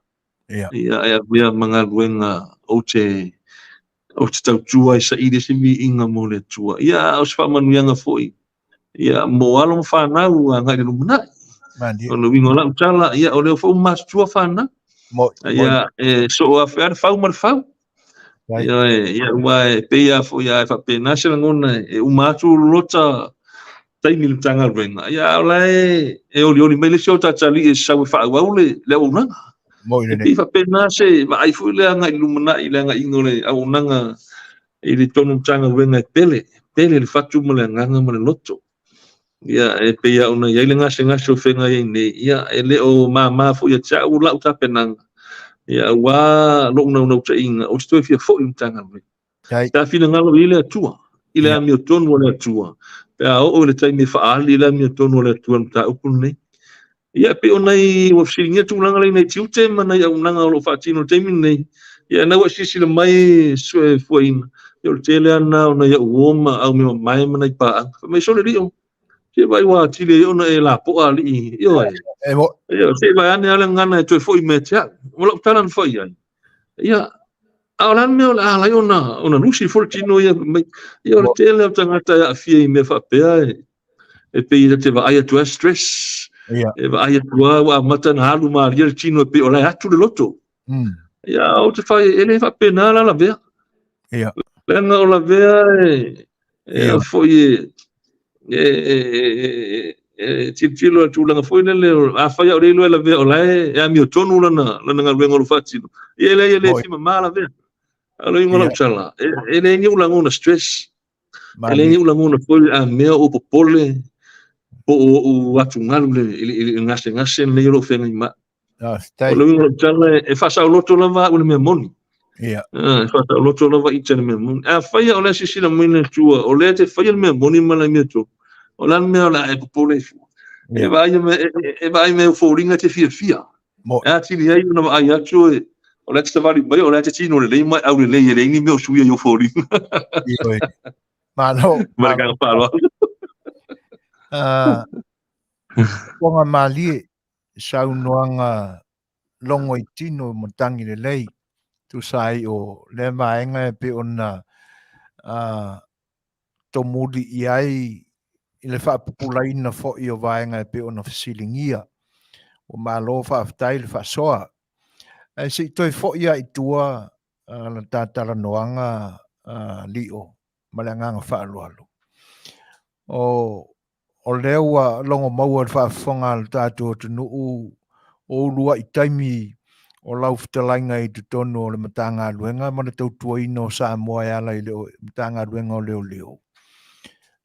Ia. Ia e avea ma galuega ou te tautua ai saili se viiga mo le Atua. Ia a o se faamanuiaga foi ia mo alo ma fanau agai i le lumanai. Malie. O le uiga o lau tala, ia o lea foi ua matutua fanau. Moi. Ia e soo afe lava le fau ma le fau. Right. Ia ia aua e pei lava foi a e faapena se lagona e uma atu lota taimi i le Matagaluega, ia a o la e olioli mai le isi o tatalii e sau e faaauau le auaunaga. Moi E lelei. pei faapena se vaai foi lea agai i le lumanai i le agaiga o le auaunaga i le tonu Matagaluega e pele, pele le fatu ma le agaga ma le loto. Ia, e pei lava ona i ai le gasegase o feagai ai nei, ia, e le o mama foi ia te au lau tapenaga. Ia, aua lou naunautaiga, ou te toe fia foi i le Matagaluega. Sa finagalo i ai le Atua, i le amiotonu a le Atua, pe a oo i le taimi e faaali le amiotonu a le Atua i le mataupu lenei. Ia, e pei o nai ua fesiligia tulaga lea i nai tiute ma nai auaunaga o lo o faatino i le taimi lenei. Ia, na ua e silasila mai Fuaina, ia o le tele lava lena o nai au uo ma au mea mamae ma nai paaga. Fai mai, sole lio, se i vaai ua atili ai ona e lapoa alii, ioe. Ia, se i vaai ane lava le gagana e toe foi mai ia te au. O lau tala na fai i ai, ia, a o le a le mea o le a ala ai ona lusi foi le tino ia mai. Ia, o le tele o tagata e aafia i mea faapea e pei e te vaai atu ai stress. E vaai atu lava ua amata ona alu malie le tino e pei o la e atu le loto. Ia, ou te fai, e le faapena la lavea. Leaga o lavea e foi e tilotilo i le tulaga foi lele, afai lava o lea e iloa e lavea o la e amiotonu lana galuega o lo o faatino, ia e leai e le fia mama lavea. A o le uiga o lau tala, e leai ni ou lagona stress, e leai ni ou lagona foi a mea o popole po o ou atugalu i le gasegase lenei o lo o feagai ma au. O le uiga o lau tala, e faasaoloto lava au i le mea moni. E faasaoloto lava ita i le mea moni. Afai o lea e silasila mai le Atua, o lea e te faia le mea moni ma le amiotonu, o le a le mea o le a e popole ai fua? E vaai mai ou foliga e te fiafia. E atili ai ona vaai atu e, o lea e te savali mai, o lea e te tino lelei ma e aulelei, e leai ni mea o suia i ou foliga. Malo. Ma le agaga faaaloalo. Fofoga malie, saunoaga logo i tino ma tangi lelei, tusa ai o lea vaega e pei ona tomuli i ai i le faapupulaina foi o vaega e pei ona fesiligia. Ua malo faafetai le faasoa. Ae se i toe foi lava i tua la ta talanoaga Lio ma le agaga faaaloalo. O lea ua logo maua i le faafofoga a le tatou atunuu o uluai taimi o lau fetalaiga i totonu o le Matagaluega ma le tautuaina o Samoa e ala i le Matagaluega o Leoleo.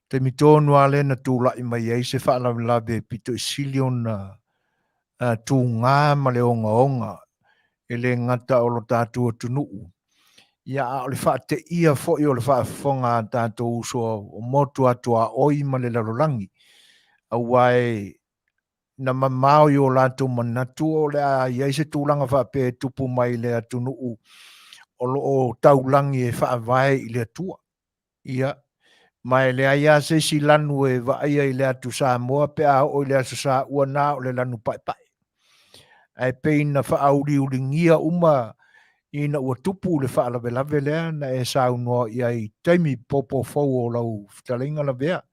Taimi tonu lava lea na tulai mai ai se faalavelave pito i sili ona tuga ma le ogaoga e le gata o lo tatou atunuu, ia a o le faateia foi o le faafofoga a tatou uso o motu atuaoi ma le lalolagi, aua e na mamao i o latou manatu o le a i ai se tulaga faapea e tupu mai i le atunuu o lo o taulagi e faavae i le Atua. Ia, ma e leai lava se isi lanu e vaaia i le atu Samoa pe a oo i le Aso Saua na o le lanu paepae. Ae pei na faauliuligia uma ina ua tupu le faalavelave lea na e saunoa i ai i taimi popo fou o lau fetalaiga lavea,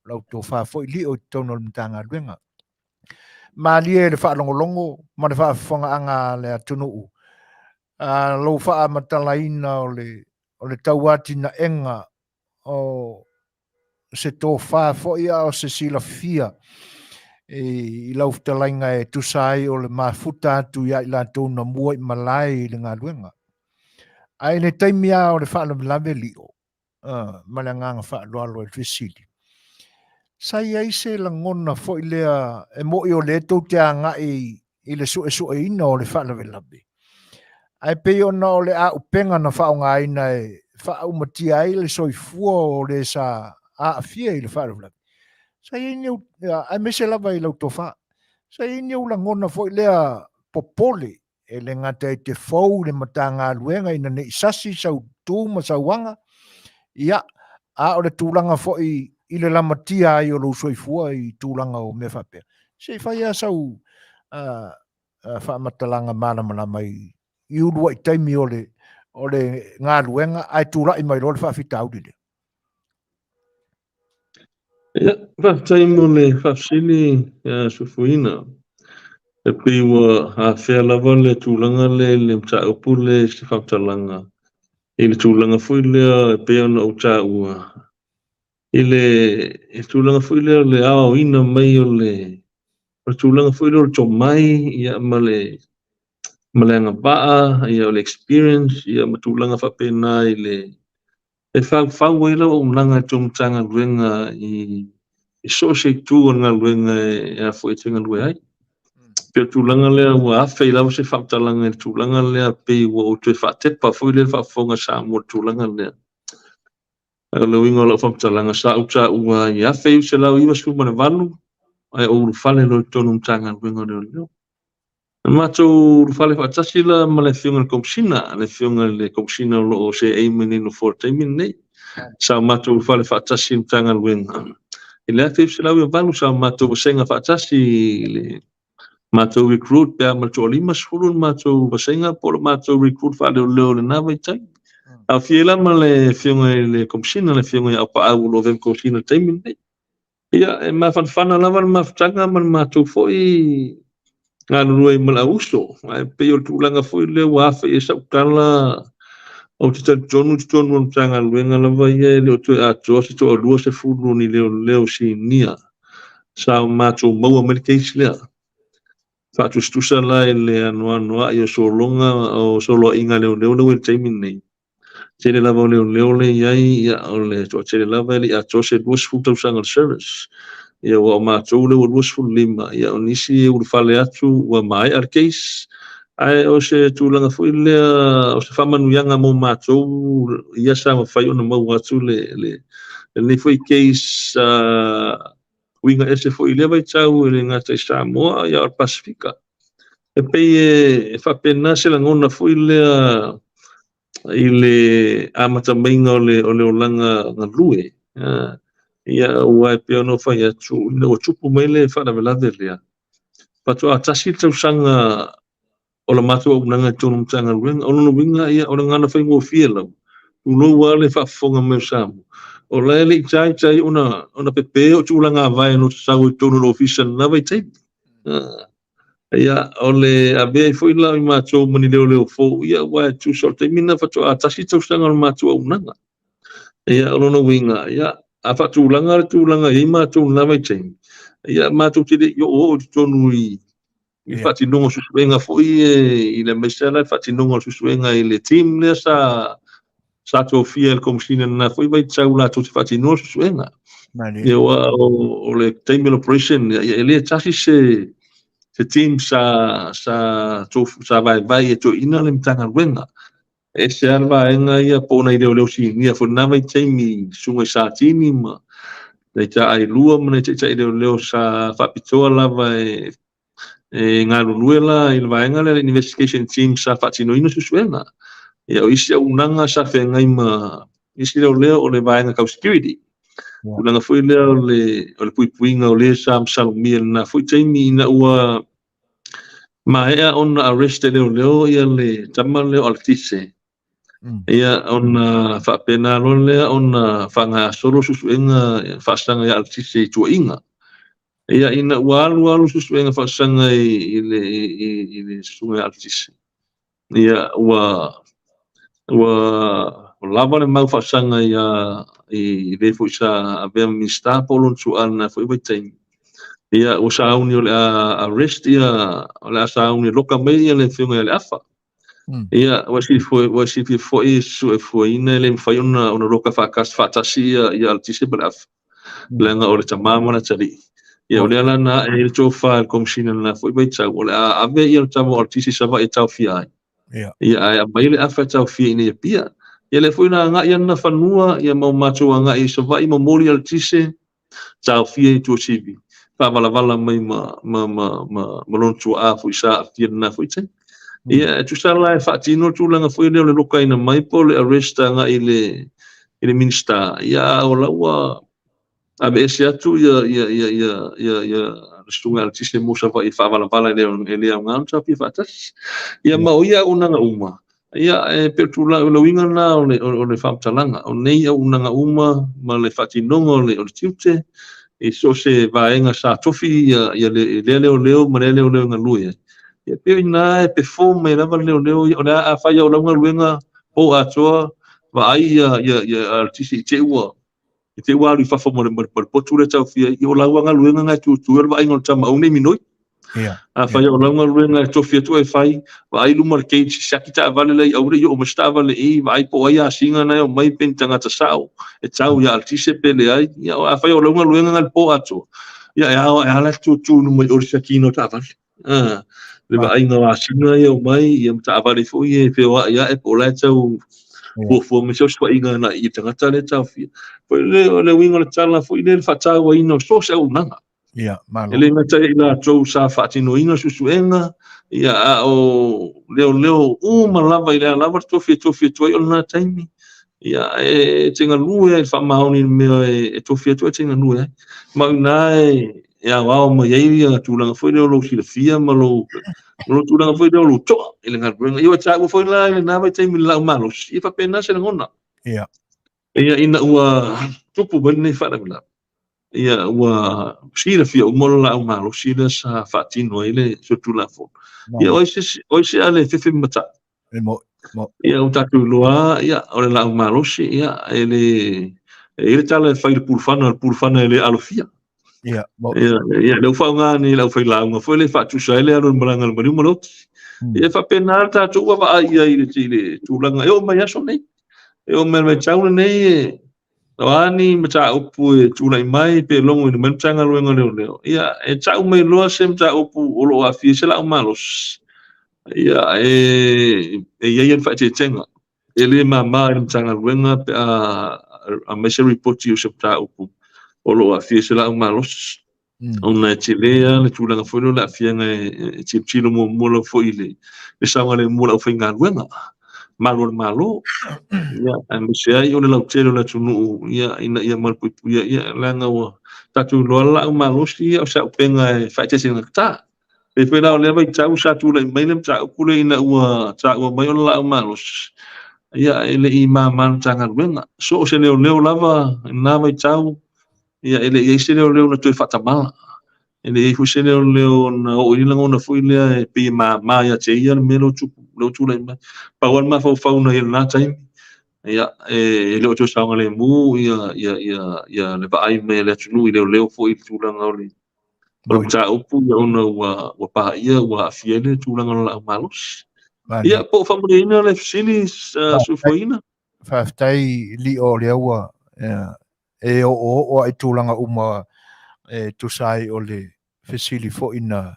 lau tofa foi Lio i totonu o le Matagaluega. Malie le faalogologo ma le faafofogaaga a le atunuu, a lou faamatalaina o le o le tauatinaega o se tofa foi a o se silafia i lau fetalaiga e tusa ai o le mafuta atu ia i latou na mua i malae i le galuega. Ae i le taimi lava o le faalavelave lio, ma le agaga faaaloalo e le fesili, sa i ai se lagona foi lea e moni o lea tou te agai i le suesueina o le faalavelave, ae pei ona o le auupega na faaaogaina e faaumatia ai le soifua o le sa aafia i le faalavelave, sa i ai ni ou, aemaise lava i lau tofa, sa i ai ni ou lagona foi lea popole e le gata e te fou i le Matagaluega ina ne i sasi sau tu ma sau aga, ia, a o le tulaga foi i le lamatia ai o lou soifua i tulaga o mea faapea. Se i fai lava sau faamatalaga malamalama i uluai taimi o le galuega ae tulai mai loa le faafitauli lea. Ia, faafetai mo le faafesili, Sufuina. E pei ua afea lava le tulaga lea i le mataupu lea i se faamatalaga i le tulaga foi lea e pei ona ou taua i le tulaga foi lea o le aoaoina mai o le tulaga foi lea o le tomai ia ma le agavaa ia o le experience ia ma tulaga faapena i le E faufau ai lau auaunaga i tou Matagaluega i so o se itu o le galuega e a foi e te galue ai. Pei o le tulaga lea ua afe ai lava se faamatalaga i le tulaga lea, pei ua ou toe faatepa foi lea i le faafofoga a Samoa i le tulaga lea. Ae o le uiga o lau faamatalaga, sa ou taua ai i 1998 ae ou ulufale loa i totonu o le Matagaluega o Leoleo. Na matou ulufale faatasi la ma le Afioga i le Komesina, le Afioga i le Komesina o lo o seei mai nei i le Nofoa i le taimi lenei. Sa matou ulufale faatasi i le Matagaluega i le 1998, sa matou vasega faatasi i le matou recruit pe a ma le toa-50 le matou vasega po o le matou recruit faaleoleo i lena vaitaimi. Aofia ai la ma le Afioga i le Komesina, le Afioga ia Aupaau o lo o avea ma Komesina i le taimi lenei. Ia, e mafanafana lava le mafutaga ma le matou foi galulue ai ma le auuso. Ae pei o le tulaga foi lea ua afe i ai sau tala, ou te talitonu i totonu o le Matagaluega lava ia e le o toe atoa se toa-20 o ni leoleo sinia sa o matou maua mai le case lea. Faatusatusa la i le anoanoai o sologa o soloaiga a leoleo lea ua i le taimi lenei. Tele lava o leoleo lea e i ai, ia, o le toatele lava e le i atoa se 20 tausaga o le service. Ia, aua o matou lea ua 25, ia, o nisi e ulufale atu ua maea le case. Ae o se tulaga foi lea, o se faamanuiaga mo matou ia sa mafai ona maua atu le, le, lenei foi case uiga ese foi i lea vaitau e le gata i Samoa, ia, o le Pasefika. E pei e faapena se lagona foi lea i le amata maiga o le, o le olaga galue. Ia, aua e pei ona ou fai atu, ina ua tupu mai le faalavelave lea, faatoa tasi le tausaga o la matou auaunaga i totonu o le Matagaluega. O lona uiga, ia, o le gagana faigofie lava, tulou lava le faafofoga mai o Samoa, o la e le i taitai ona, ona pepe o tulaga vae na sau i totonu o le ofisa i lena vaitaimi. Ia, o le avea ai foi la o i matou ma ni leoleo fou, ia, aua e tusa o le taimi lena faatoa tasi le tausaga o le matou auaunaga. Ia, o lona uiga, ia, a faatulaga le tulaga e i ai matou i lena vaitaimi, ia, matou te le i oooo i totonu i i le faatinoga o suesuega foi i le aemaise lava la le faatinoga o le suesuega i le team lea sa sa tofia e le Komesina i lena foi vaitau latou te faatinoa le suesuega. Ia, aua o le taimi o le operation lea, ia, e le tasi se se team sa sa tofu, sa vaevae e toeaiina le Matagaluega. E ese lava le vaega ia po o nai leoleo sinia foi i lena vaitaimi, susuga i Satini ma nai taailua ma nai taitai leoleo sa faapitoa lava e e galulue la i le vaega lea le investigation team sa faatinoina suesuega. Ia, o isi auaunaga sa feagai ma isi leoleo o le vaega tau security. Tulaga foi lea o le o le puipuiga o le sa masalomia i lena foi taimi ina ua maea ona arrest e leoleo ia le tama lea o Alatise. Ia, ona faapena loa lea ona faagasolo suesuega faasaga ia Alatise i tuuaiga. Ia, ina ua alu alu suesuega faasaga i le i le susuga ia Alatise, ia, ua ua lava le mau faasaga ia i le foi sa avea ma Minisita po o lona tuaa i lena foi vaitaimi. Ia, ua sauni o le a arrest ia, o le a sauni e loka mai ia le afioga ia Leafa. Ia, ua silafia ua silafia foi e suefuaina e le mafai ona ona loka faatasi faatasi ia ia Alatise ma Leafa, leaga o le tama ma le atalii. Ia, o lea la na ae ai le tofa e le Komesina i lena foi vaitau, o le a ave ia le tama o Alatise i Savaii e taofia ai. Ia, ae aumai le afa e taofia i inei i Apia. Ia, lea foi na agai ana fanua, ia ma o matou agai i Savaii momoli Alatise, taofia i Tuasivi, faavalavala mai ma, ma, ma, ma, ma lona tuaa foi sa aafia i lena foi taimi. Ia, e tusa la e faatino le tulaga foi lea o le lokaina mai po o le arrest agai i le, i le Minisita, ia a o la ua aveese atu ia, ia, ia, ia, ia, ia le susuga ia Alatise mo Savaii e faavalavala e le, e le aoga ona taofia faatasi. Ia, ma o ia auaunaga uma, Ia, e pei o le tulaga, o le uiga lena o le, o le faamatalaga, o nei auaunaga uma ma le faatinoga o le, o le tiute, i so o se vaega sa tofi ia, ia le, lea leoleo ma lea leoleo e galue ai. Ia, pei o i ina e perform mai lava le leoleo ia, o le a, afai o lau galuega po atoa, vaai ia, ia, ia alatisi i te i ua, i te i ua alu i fafo ma le, ma le potu lea e taofia ai, ia o lau galuega na e tutu ai o le vaaiga o le tama, aua ne i minoi. Afai o lau galuega e tofi atu e fai, vaai i luma o le cage, siaki taavale la i aua ne i oo mai se taavale i i, vaai po o ai asiga na e omai pe ni tagata sao e tau ia Alatise pe leai. Ia, afai o lau galuega na i le po atoa, ia e ao, e ala tutu i luma i o le siakiina o taavale. Le vaaiga o asina ia omai, ia ma taavale foi ia e feoai ae po o la e tau fuafua mai se osofaiga agai i le tagata lea e taofia. Foi le, o le uiga o le tala foi lea, le faatauaina o so o se auaunaga. Ia, malo. E le gata ia i latou sa faatinoina suesuega, ia, a o leoleo uma lava i le a lava le tofi e tofi atu ai o lena taimi, ia, e te galue ai i le faamaoni i le mea e tofi atu ai e te galue ai. Ma o i ina e aoao mai ai ia tulaga foi lea o lou silafia ma lou, ma lou tulaga foi lea o lou toa i le galuega. Ia ua taua foi la i lena vaitaimi i le laau malosi, ia faapena se lagona. Ia. Ia, ina ua tupu mai lenei faalavelave, ia ua silafia uma le laau malosi lea sa faatino ai le solitulafono. Ia o ai se o ai se ale fefe matai. E mo mo. Ia ua tatou iloa ia o le laau malosi ia e le e i ai le tala e fai i le pulufana, o le pulufana e le alofia. Ia mo. Ia ia lea ua faaaoga nei e le aufailaauga foi lea e faatusa ai le alu o le malaga a le maliu ma le oti. Ia e faapena le tatou ua vaai i ai i le tulaga e oo mai aso nei. E oo mai i le vaitau lenei e O a ni mataupu e tulai mai pe logoina mai le Matagaluega o Leoleo, ia, e tau mai loa se mataupu o lo o aafia ai se laau malosi, ia, e, e i ai le faaeteetega. E le mama i le Matagaluega pe a aumai se ripoti o se mataupu o lo o aafia ai se laau malosi. Ona e tele lava le tulaga foi lea o le aafiaga e tilotilo muamua lava foi i le saogalemu o le aufaigaluega, malu o le Malo, ia, aemaise ai o le lautele o le atunuu, ia, ina ia malupuipuia, ia, leaga ua tatou iloa le laau malosi, ia, o se auupega e faaeteete gata. E pei foi la o lea vaitau sa tulai mai le mataupu lea ina ua taua mai o le laau malosi, ia, e le i mama le Matagaluega. So o se leoleo lava i lena vaitau, ia e le i ai se leoleo na toe faatamala. E le i ai foi se leoleo na oo i ai lagona foi lea e pei e mama ia te ia le mea lea ua tupu, lea ua tulai mai. Pau lava le mafaufau na i ai i lena taimi, ia, e le o toe saogalemu ia, ia, ia, ia le vaai mai a le atunuu i leoleo foi i le tulaga o le, o le mataupu, ia, ona ua, ua paia, ua aafia ai le tulaga o le laau malosi. Ia, po o faamalieina le fesili, Suefuaina? Faafetai Lio o lea ua e oooo lava i tulaga uma e tusa ai o le fesili foi na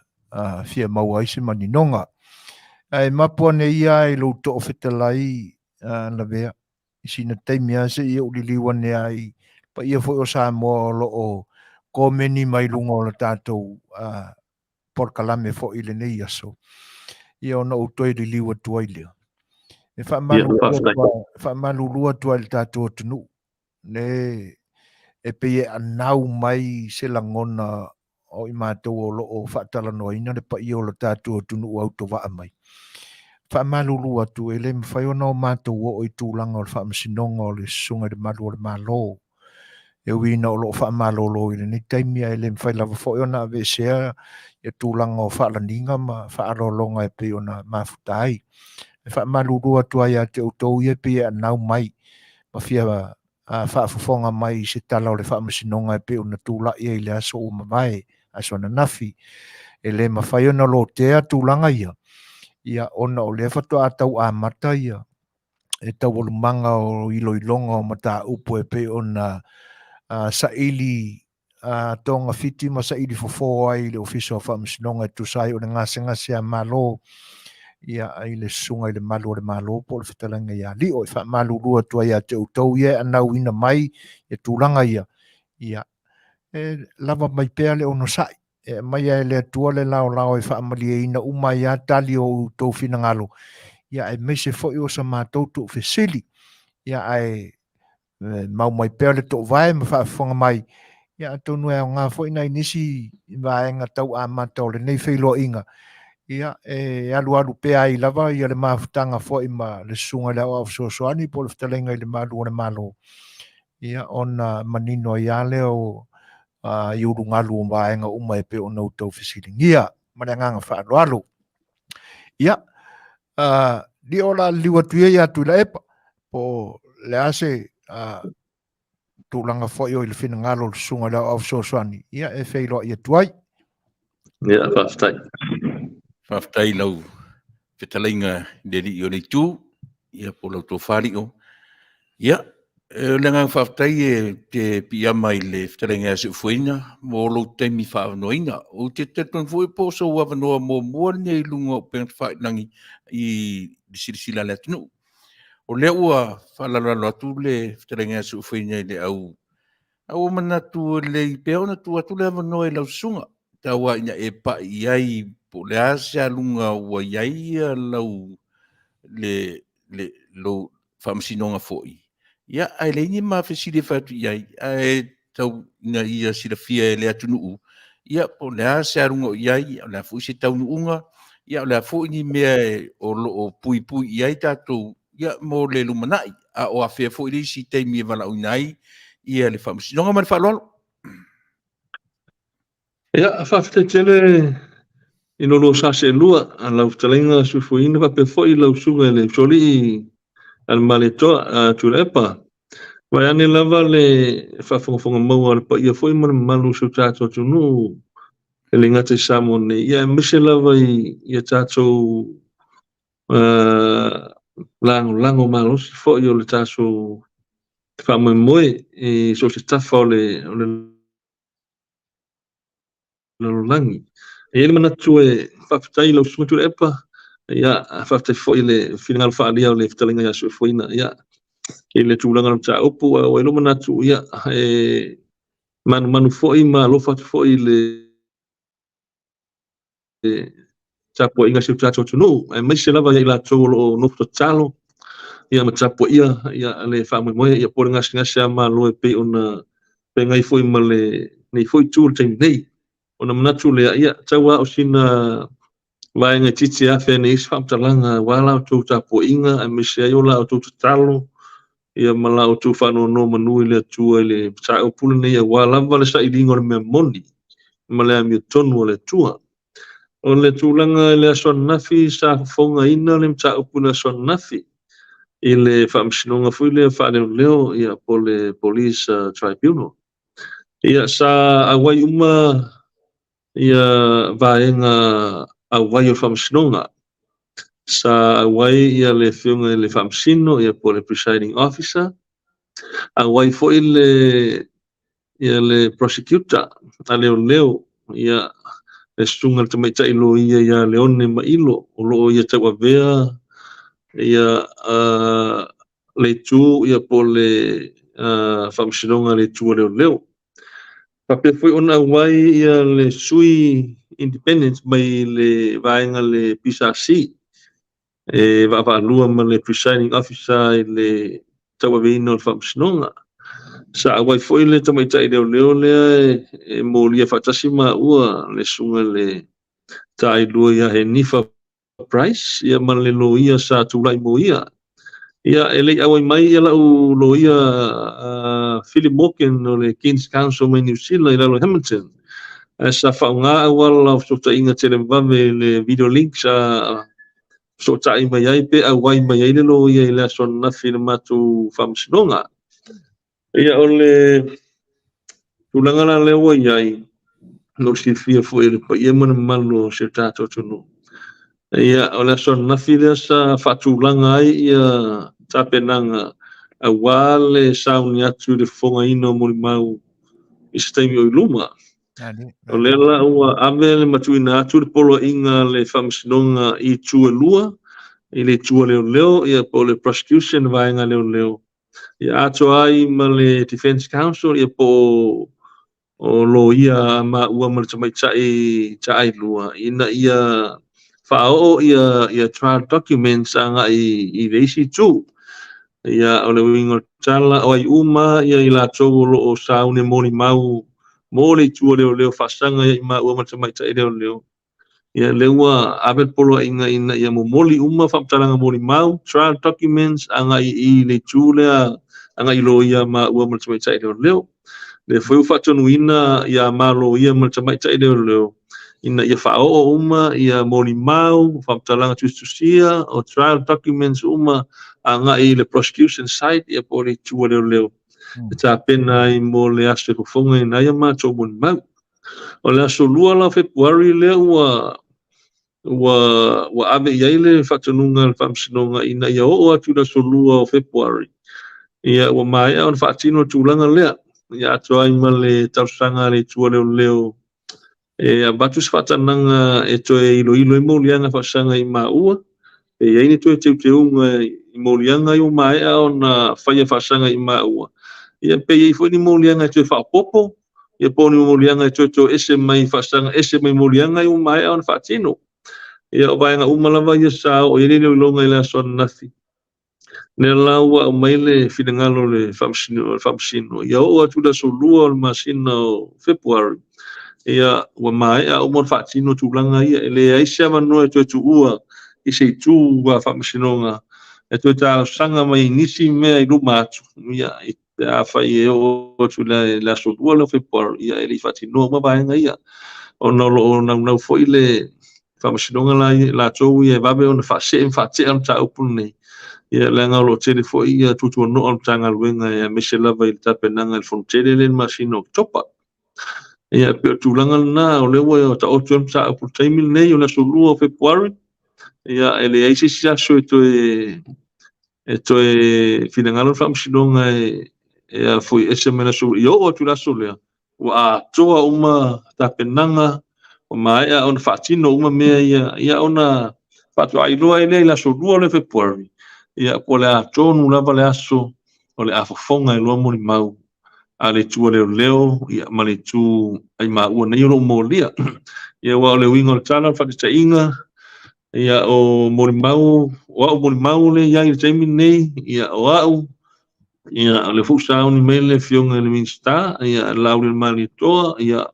fia maua ai se maninoga. Ae mapu ane ia i lou toofetalai Lavea i sina taimi lava se i ou liliu ane ai i paia foi o Samoa o lo o komeni mai luga o le tatou polokalame foi i lenei aso, ia ona ou toe liliu atu ai lea. E faamalulu atu ai i le tatou atunuu, le e pei e anau mai se lagona o i matou o lo o faatalanoaina le paia o le tatou atunuu autovaa mai. Faamalulu atu, e le mafai ona o matou oo i tulaga o le faamasinoga o le Susuga i le Malu o le Malo, e ui ina o lo o faamalolo i lenei taimi, ae le mafai lava foi ona aveesea ia tulaga o faalaniga ma faaaloaloga e pei ona mafuta ai. E faamalulu atu ai ia te outou ia e pei e anau mai ma fia faafofoga mai i se tala o le faamasinoga e pei ona tulai ai i le aso ua mavae, aso ananafi. E le mafai ona lotea tulaga ia, ia ona o lea faatoa tau amata ia e taualumaga o iloiloga o mataupu e pei ona saili togafiti ma saili fofo ai i le Ofisa o Faamasinoga e tusa ai o le gasegase a Malo ia i le susuga i le Malu o le Malo po o le Fetalaiga ia Lio. E faamalulu atu ai ia te outou ia e anauina mai ia tulaga ia, ia e lava mai pea le onosai. E aumaia e le Atua le laolao e faamalieina uma ai lava tali o outou finagalo, ia aemaise foi o sa matou tuufesili, ia ae mau mai pea le toovae ma faafofoga mai, ia atonu e aoga foi nai nisi vaega tau amata o lenei feiloaiga, ia e alualu pea ai lava ia le mafutaga foi ma le Susuga i le Aoao Fesoasoani po o le Fetalaiga i le Malu o le Malo, ia ona manino ai lava lea o i ulugalu o vaega uma e pei ona outou fesiligia. Ma le agaga faaaloalo. Ia, Lio o le a liliu atu ia ia Tuilaepa, po o le a se tulaga foi o i le finagalo o le Susuga i le Aoao Fesoasoani, ia e feiloai atu ai. Ia, faafetai. Faafetai i lau fetalaiga i le alii o le itu, ia po o lau tofa Lio. Ia, O le agaga faafetai e te piiama i le fetalaiga ia Seufuaina mo lou taimi faaavanoaina. Ou te talitonu foi po o sou avanoa muamua lenei i luga o upega tafailagi i le silasila a le atunuu. O lea ua faalalolalo atu le fetalaiga ia Seufuaina i le au, ae ua ou manatu e lelei pea ona tuu atu le avanoa i lau susuga, tau lava ina e pai i ai po o le a se aluga ua i ai lau le, le, lou faamasinoga foi, ia, ae leai ni ma fesili e fai atu i ai, ae tau ina ia silafia e le atunuu, ia, po o le a se aluga o i ai, o le a foi se taunuuga, ia, o le a foi ni mea o lo o puipui i ai tatou ia, mo le lumanai, a o afea foi le isi taimi e valaauina ai ia le faamasinoga. Ma le faaaloalo. Ia, faafetai tele i lo lua sa seelua, a lau fetalaiga Suifuaina faapea foi lau susuga i le Usoalii a le Malietoa a Tuilaepa. Vaeane lava le faafogafoga maua a le paia foi ma le mamalu o si o tatou atunuu e le gata i Samoa nei, ia aemaise lava i a tatou lagolago malosi foi o le tatou faamoemoe i so o se tafa o le lalolagi. E i ai le manatu e faafetai i lau Susuga Tuilaepa, ia, faafetai foi i le finagalo faaalia o le fetalaiga ia Soifuaina, ia, i le tulaga o le mataupu, ae ua i ai lou manatu, ia, e manumanu foi ma alofa atu foi i le tapuaiga a si o tatou atunuu, aemaise lava ia i latou o lo o nofo tatalo, ia ma tapuaia ia le faamoemoe, ia po o le gasegase a Malo e pei ona feagai foi ma lenei foi itu i le taimi nei. Ona manatu lea, ia, tau lava o sina vaega itiiti e afe ane i ai se faamatalaga aua la outou tapuaiga aemaise ai o la outou tatalo ia ma la outou faanonomanu i le Atua i le mataupu lenei aua lava le sailiga o le mea moni ma le amiotonu a le Atua. O le tulaga i le aso ananafi sa fofogaina le mataupu i le aso ananafi i le faamasinoga foi lea faaleoleo ia po o le Police Tribunal. Ia sa auai uma ia vaega auai o le faamasinoga. Sa auai ia le afioga i le faamasino ia po o le presiding officer, auai foi le ia le prosecutor a leoleo ia le susuga i le tamaitai loia ia Leone Mailo o lo o ia tauavea ia le itu ia po o le faamasinoga a le itu a leoleo. Faapea foi ona auai ia le sui independent mai le vaega le PSC e vaavaalua ma le presiding officer i le tauaveina o le faamasinoga. Sa auai foi le tamaitai leoleo lea e molia faatasi maua le susuga i le Taailua ia Henifa Price ia ma le loia sa tulai mo ia. Ia e le i auai mai ia lau loia Philip Morgan o le King's Counsel mai New Zealand i lalo i Hamilton. Ae sa faaaoga auala o fesootaiga televavave i le video link sa fesootai mai ai pe auai mai ai le loia i le aso ananafi i le matou faamasinoga. Ia o le tulaga la lea ua i ai, mo le silafia foi e le paia ma le mamalu o si o tatou atunuu. Ia o le aso ananafi lea sa faatulaga ai ia tapenaga aua le sauni atu i le fofogaina o molimau i se taimi o i luma. O lea la ua ave le matuina atu le poloaiga a le faamasinoga i itu e lua, i le itu a leoleo ia po o le prosecution vaega leoleo, ia atoa ai ma le Defence Counsel ia po o loia a maua ma le tamaitai taailua ina ia faaoo ia ia trial documents agai i le isi itu. Ia o le uiga o le tala, o ai uma ia i latou o lo o sauni molimau mo le itu a leoleo faasaga ia i maua ma le tamaitai leoleo. Ia lea ua ave le poloaiga ina ia momoli uma faamatalaga molimau, trial documents agai i le itu lea agai i loia maua ma le tamaitai leoleo. Lea foi ua faatonuina ia ma loia ma le tamaitai leoleo ina ia faaoo uma ia molimau, faamatalaga tusitusia, o trial documents uma agai i le prosecution side ia po o le itu a leoleo e tapena ai mo le aso e fofogaina ai a matou molimau. O le aso 2 la o Fepuari lea ua ua ua ave i ai le faatonuga a le Faamasinoga ina ia oo atu i le aso 2 o Fepuari. Ia, ua maea ona faatino le tulaga lea, ia atoa ai ma le talosaga a le Itu a Leoleo e avatu se faatanaga e toe iloilo ai moliaga faasaga i maua, pe i ai ni toe teuteuga i moliaga ia ua maea ona faia faasaga i maua, ia pe i ai foi ni moliaga e toe faaopoopo, ia po o ni moliaga e toe toese mai faasaga ese mai moliaga ia ua maea ona faatino. Ia o vaega uma lava ia sa oo i ai le iloiloga i le aso ananafi. Lea la ua aumai le finagalo o le Faamasino, ia oo atu i le aso 2 o le masina o Fepuari, ia ua maea uma ona faatino tulaga ia. E leai se avanoa e toe tuua i se itu a Faamasinoga e toe talosaga mai ai nisi mea i luma atu, ia pe afai e oo atu i le aso 2 lea o Fepuari, ia e le i faatinoa uma vaega ia, ona o lo o naunau foi le Faamasinoga la latou ia e vave ona faasee ma faatea le mataupu lenei, ia leaga o lo o tele foi ia tuatuanoa o le Matagaluega aemaise lava i le tapenaga i le Fonotele lea i le masina o Oketopa. Ia e pei o le tulaga lena, o lea ua taoto ai le mataupu i le taimi lenei o le aso 2 o Fepuari, ia e leai se isi aso e toe e toe finagalo le Faamasinoga e e a foi ese mai le aso ia oo atu i le aso lea ua atoa uma tapenaga ua maea ona faatino uma mea ia ia ona faatoa iloa ai lea i le aso 2 lea o Fepuari ia po o le a tonu lava le aso o le a fofoga ai loa molimau a le itu a leoleo ia ma le itu ai maua nei o lo o molia. Ia aua o le uiga o le tala o le faataitaiga ia o molimau o au molimau lea i ai i le taimi lenei ia o au ia o lea foi ua sauni mai le afioga i le Minisita ia Laaulialemalietoa ia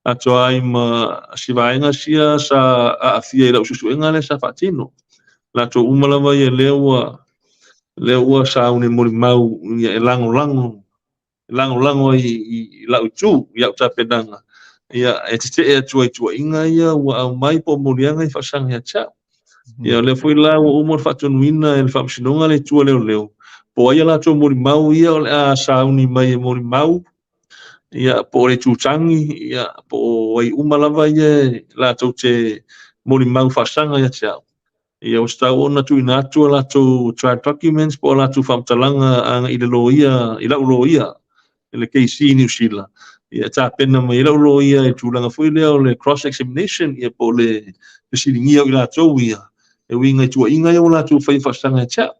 atoa ai ma si vaega sia sa aafia i lau suesuega lea sa faatino. Latou uma lava ia lea ua lea ua sauni molimau ia e lagolago lagolago ai i lau itu i au tapenaga ia e tetee atu ai tuuaiga ia ua aumai po o moliaga i faasaga ia te au. Ia o lea foi la ua uma ona faatonuina e le Faamasinoga le Itu a Leoleo po o ai a latou molimau ia o le a sauni mai e molimau ia po o le Itu Tagi ia po o ai uma lava ia latou te molimau faasaga ia te au. Ia ua tatau ona tuuina atu a latou trial documents po o a latou faamatalaga agai i le loia, i lau loia i le KC i Niu Sila. Ia e tapena mai ai lau loia i le tulaga foi lea o le cross examination ia po o le fesiligia o i latou ia e uiga i tuuaiga ia ua latou faia faasaga ia te au.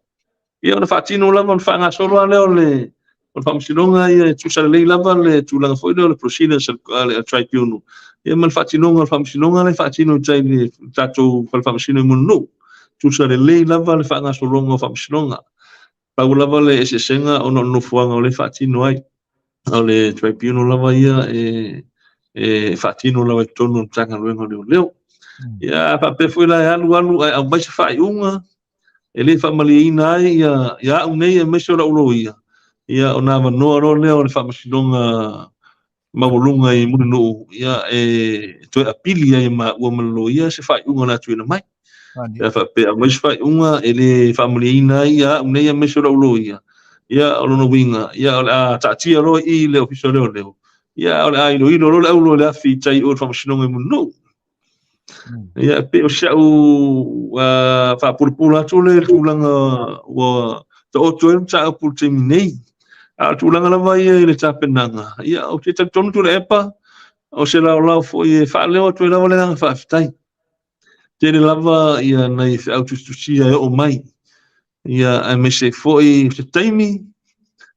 Ia ona faatino lava ona faagasolo lava lea o le o le faamasinoga ia e tusa lelei lava le tulaga foi lea o le procedures a le tribunal ia ma le faatinoga o le faamasinoga lea e faatino i tai i le tatou fale faamasino i Mulinuu. Tusa lelei lava le faagasologa o faamasinoga. Pau lava le eseesega ona o le nofoaga o lea e faatino ai. O le tribunal lava ia e e faatino lava i totonu o le Matagaluega o Leoleo. Ia a faapea foi la e alu alu ae aumai se faaiuga e le faamalieina ai ia, ia au nei aemaise o lau loia, ia ona avanoa loa lea o le faamasinoga maualuga i Mulinuu, ia e toe apili ai e maua ma le loia se faaiuga o le a tuuina mai. Pe a faapea aumai se faaiuga e le faamalieina ai ia au nei aemaise o lau loia, ia o lona uiga, ia o le a taatia loa i i le Ofisa o Leoleo, ia o le a iloilo loa le auloa i le afi i tai o le faamasinoga i Mulinuu. Ia, e pei o si au faapulapula atu lea i le tulaga ua taoto ai le mataupu i le taimi nei. A o le tulaga lava ia i le tapenaga, ia, ou te talitonu Tuilaepa, o se laolao foi e faaleo atu ai lava le agaga faafetai. Tele lava ia nai feau tusitusia e oo mai, ia aemaise foi o se taimi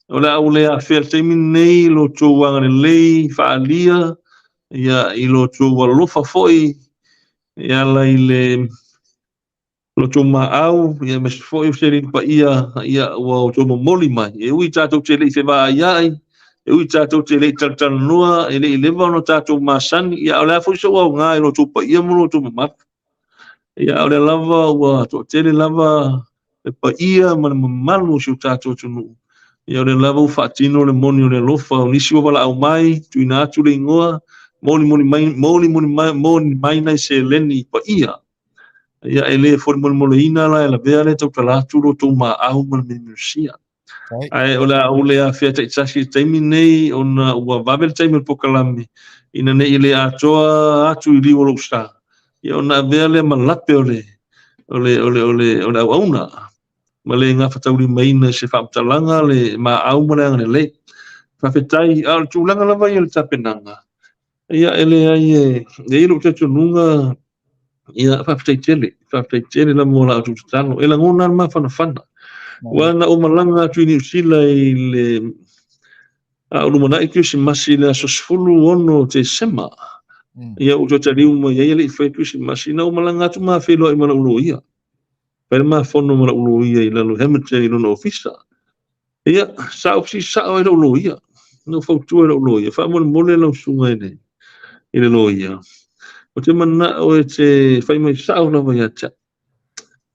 o le a ou le afea i le taimi lenei lo outou agalelei faaalia ia i lo outou alofa foi e ala i le lo outou maau ia aemaise foi o seleni paia ia ua outou momoli mai. E ui tatou te le i fevaaiai, e ui tatou te le i talatalanoa, e le i leva ona tatou masani, ia o le a foi sou aoga i lo outou paia ma lo outou mamalu. Ia o lea lava ua toatele lava le paia ma le mamalu o si o tatou atunuu. Ia o lea lava ua faatino le moni o le alofa, o nisi ua valaau mai, tuuina atu le igoa, molimoli mai, molimoli mai, moni mai nai seleni paia. Ia e le folimolemoleina la e lavea lea tautala atu lo outou maau ma le miumiusia. Ae o le a ou le afea taitasi i le taimi lenei ona ua vave le taimi o le pokalame ina ne i le atoa atu i liu o lou sa, ia ona avea lea ma lape o le o le o le o le o le auauna. ma le gafataulimaina i se faamatalaga le maau ma le agalelei. Faafetai, a o le tulaga lava ia o le tapenaga, ia e leai e i ai lou talitonuga, ia faafetai tele, faafetai tele lava mo la outou tatalo. E lagona lava le mafanafana. Aua na ou malaga atu i Niu Sila i le a o lumanai Kerisimasi i le aso 16 Tesema. Ia ou toe taliu mai ai e le i faia Kerisimasi, na ou malaga atu ma feiloai ma lou loia. Fai le ma fono ma lou loia i lalo i Hamilton i lona ofisa. Ia, sa ou fesili sao ai i lou loia. Na ou fautua i lou loia, faamolemole lau susuga i le, i le loia, ou te manao e te fai mai sao lava ia te au.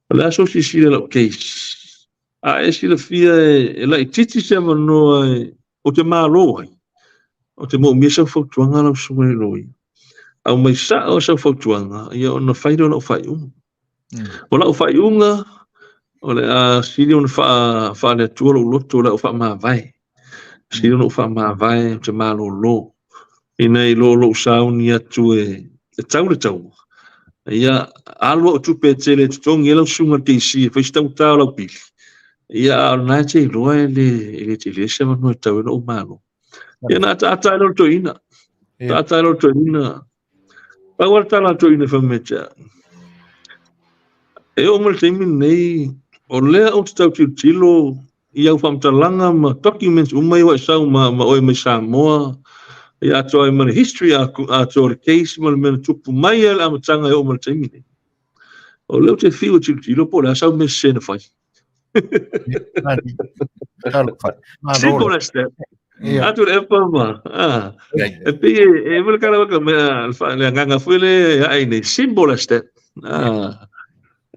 O le a sou silasila i lau case? A e silafia e laitiiti se avanoa e ou te malo ai, ou te moomia sau fautuaga lau susuga i le loia. Aumai sao sau fautuaga, ia ona fai lea o lau faaiuga. O lau faaiuga, o le a sili ona faale-Atua lou loto, o le a ou faamavae. Sili ona ou faamavae, ou te malolo. Ina i lo lou sauni atu e tau le taua, ia alu au tupe e tele e totogi ai lau susuga i le KC e fai si taugata o lau pili, ia a o lena e te iloa e le tele se avanoa e tau ai lou malo. Ia na ataata ai loa le toeaina. Ataata ai loa le toeaina. Pau lava le tala a le toeaina fai mai ia te au, e oo mai le taimi lenei, o lea ou te tau tilotilo i au faamatalaga ma documents uma ia ua e sau ma, ma oe mai Samoa, ia atoa ai ma le history atoa o le case ma le mea na tupu mai lava i le amataga e oo mai le taimi lenei. O lea ou te fiu e tilotilo po o le a sau mea sese na fai. Simple as that. Atu le epa ma. Ah. E pei e e kala waka me le agaga foi le ai nei. Simple as that. Ah.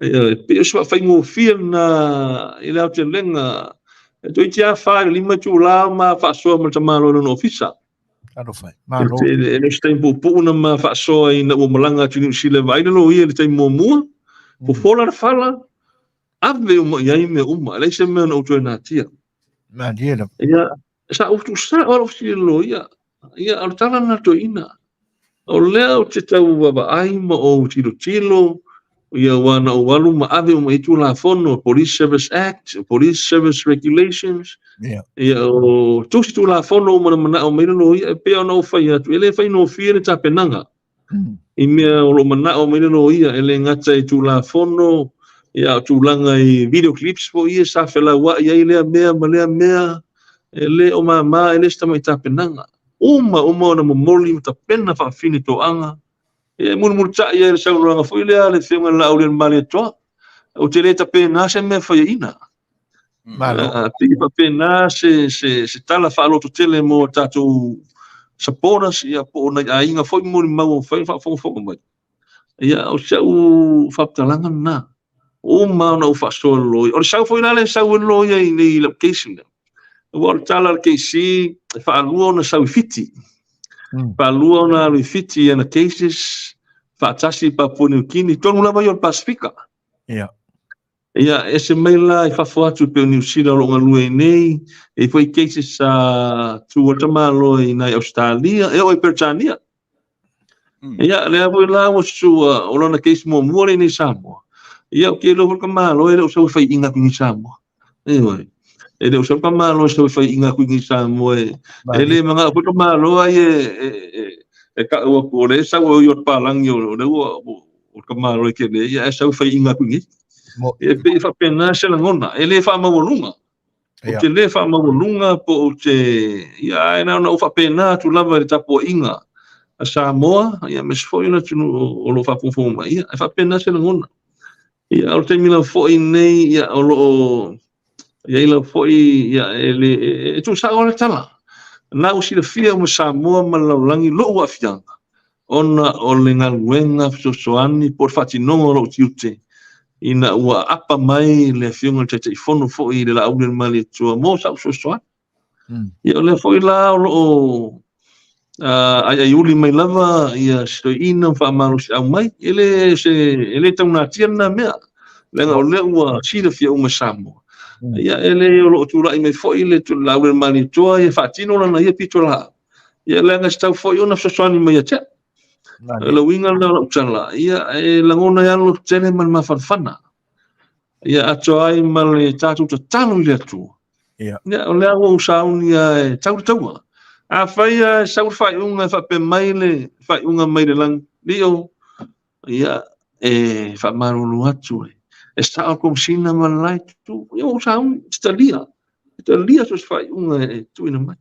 E pei o se faigofie lena i le aotelega. E toeitiiti lava 4 i le 5 itula ma faasoa ma le tamaloa i lona ofisa. Talofa e. Malo. E le o se taimi puupuu na ma faasoa ina ua malaga atu i Niu Sila e vaai le loia i le taimi muamua. Fofola le fala, ave uma i ai mea uma. E leai se mea na ou toe natia. Malie lava. Ia, sa ou tuusao lava lou fesili i le loia. Ia, o le tala lena a le toeaina. O lea ou te tau vaavaai ma ou tilotilo, ia aua na ou alu ma ave uma i ai Tulafono, Police Service Act, Police Service Regulations, Ia. ia o tusi Tulafono uma na manao mai le loia, e pei ona ou fai atu, e le faigofie le tapenaga. I mea o lo o manao mai le loia, e le gata i Tulafono, ia a o tulaga i video clips foi ia sa felauai ai lea mea ma lea mea, e le o mama, e le o se tamai tapenaga. Uma uma ona momoli ma tapena faafine toaga, ia e mulimulitai ai le saunoaga foi lea a le Afioga i le Laaulialemalietoa, ou te le tapena se mea e faiaina. Malo. Pei e faapena se, se, se tala faalototele mo tatou supporters, ia, po o nai aiga foi molimau o mafai ona faafogafoga mai. Ia, o si au faamatalaga lena. Uma ona ou faasoa i le loia. O le sau foi la lea e sau ai le loia i nei i lau case lea. Aua o le tala a le KC, e faalua ona sau i Fiti. Faalua ona alu i Fiti i ana cases, faatasi i Papua New Guinea, totonu lava ia o le Pasifika. Ia. Ia, ese mai la i fafo atu e pei o Niu Sila o lo o galue ai nei, e i ai foi cases sa tu ai le tamaloa i nai Ausetalia, e oo i Peretania. Ia, lea foi la ua sua, o lona case muamua lea i nei Samoa. Ia, ou te iloa foi le tamaloa e le o sau e faiiga atu i nei Samoa. Ioe. E le o sau le tamaloa e sau e faiiga atu i nei Samoa. E, e le manao foi le tamaloa ia e, e, e tau atu o lea e sau e oi o le palagi o lea ua, o le tamaloa e tele, ia ae sau e faiiga atu i nei. E pei e faapena se lagona, e le faamaualuga. Ou te le faamaualuga po ou te, ia ae na ona ou faapena atu lava i le tapuaiga a Samoa, ia aemaise foi o le atunuu o lo o faafogafoga mai, ia e faapena se lagona. Ia o le taimi lava foi lenei, ia o lo o i ai lava foi, ia e le, e tuusao lava le tala. Na ua silafia uma Samoa ma le lalolagi lou aafiaga, ona o le galuega fesoasoani po o le faatinoga o lou tiute ina ua aapa mai le Afioga i le Taitaifono foi i le Laauli o le Malietoa mo sau fesoasoani. Ia o lea foi la o lo o aiaiuli mai lava ia si toeaina ma faamalosiau mai, e le se e le taunatia lena mea, leaga o lea ua silafia uma e Samoa. Ia e le o lo o tulai mai foi le Laauli o le Malietoa ia faatino lana ia pitolaau. Ia leaga e tatau foi ona fesoasoani mai ia te au. O le uiga lena o lau tala, ia e lagona ai lava le lototele ma le mafanafana. Ia atoa ai ma le tatou tatalo i le Atua. Ia. Ia, o lea ua ou sauni lava e tau le taua. Afai lava e sau le faaiuga e faapea mai le faaiuga mai le lagi, Lio, ia, e faamalulu atu e, e sao le Komesina ma le la itu. Ia ua ou sauni, e talia, e talia so o se faaiuga e tuuina mai.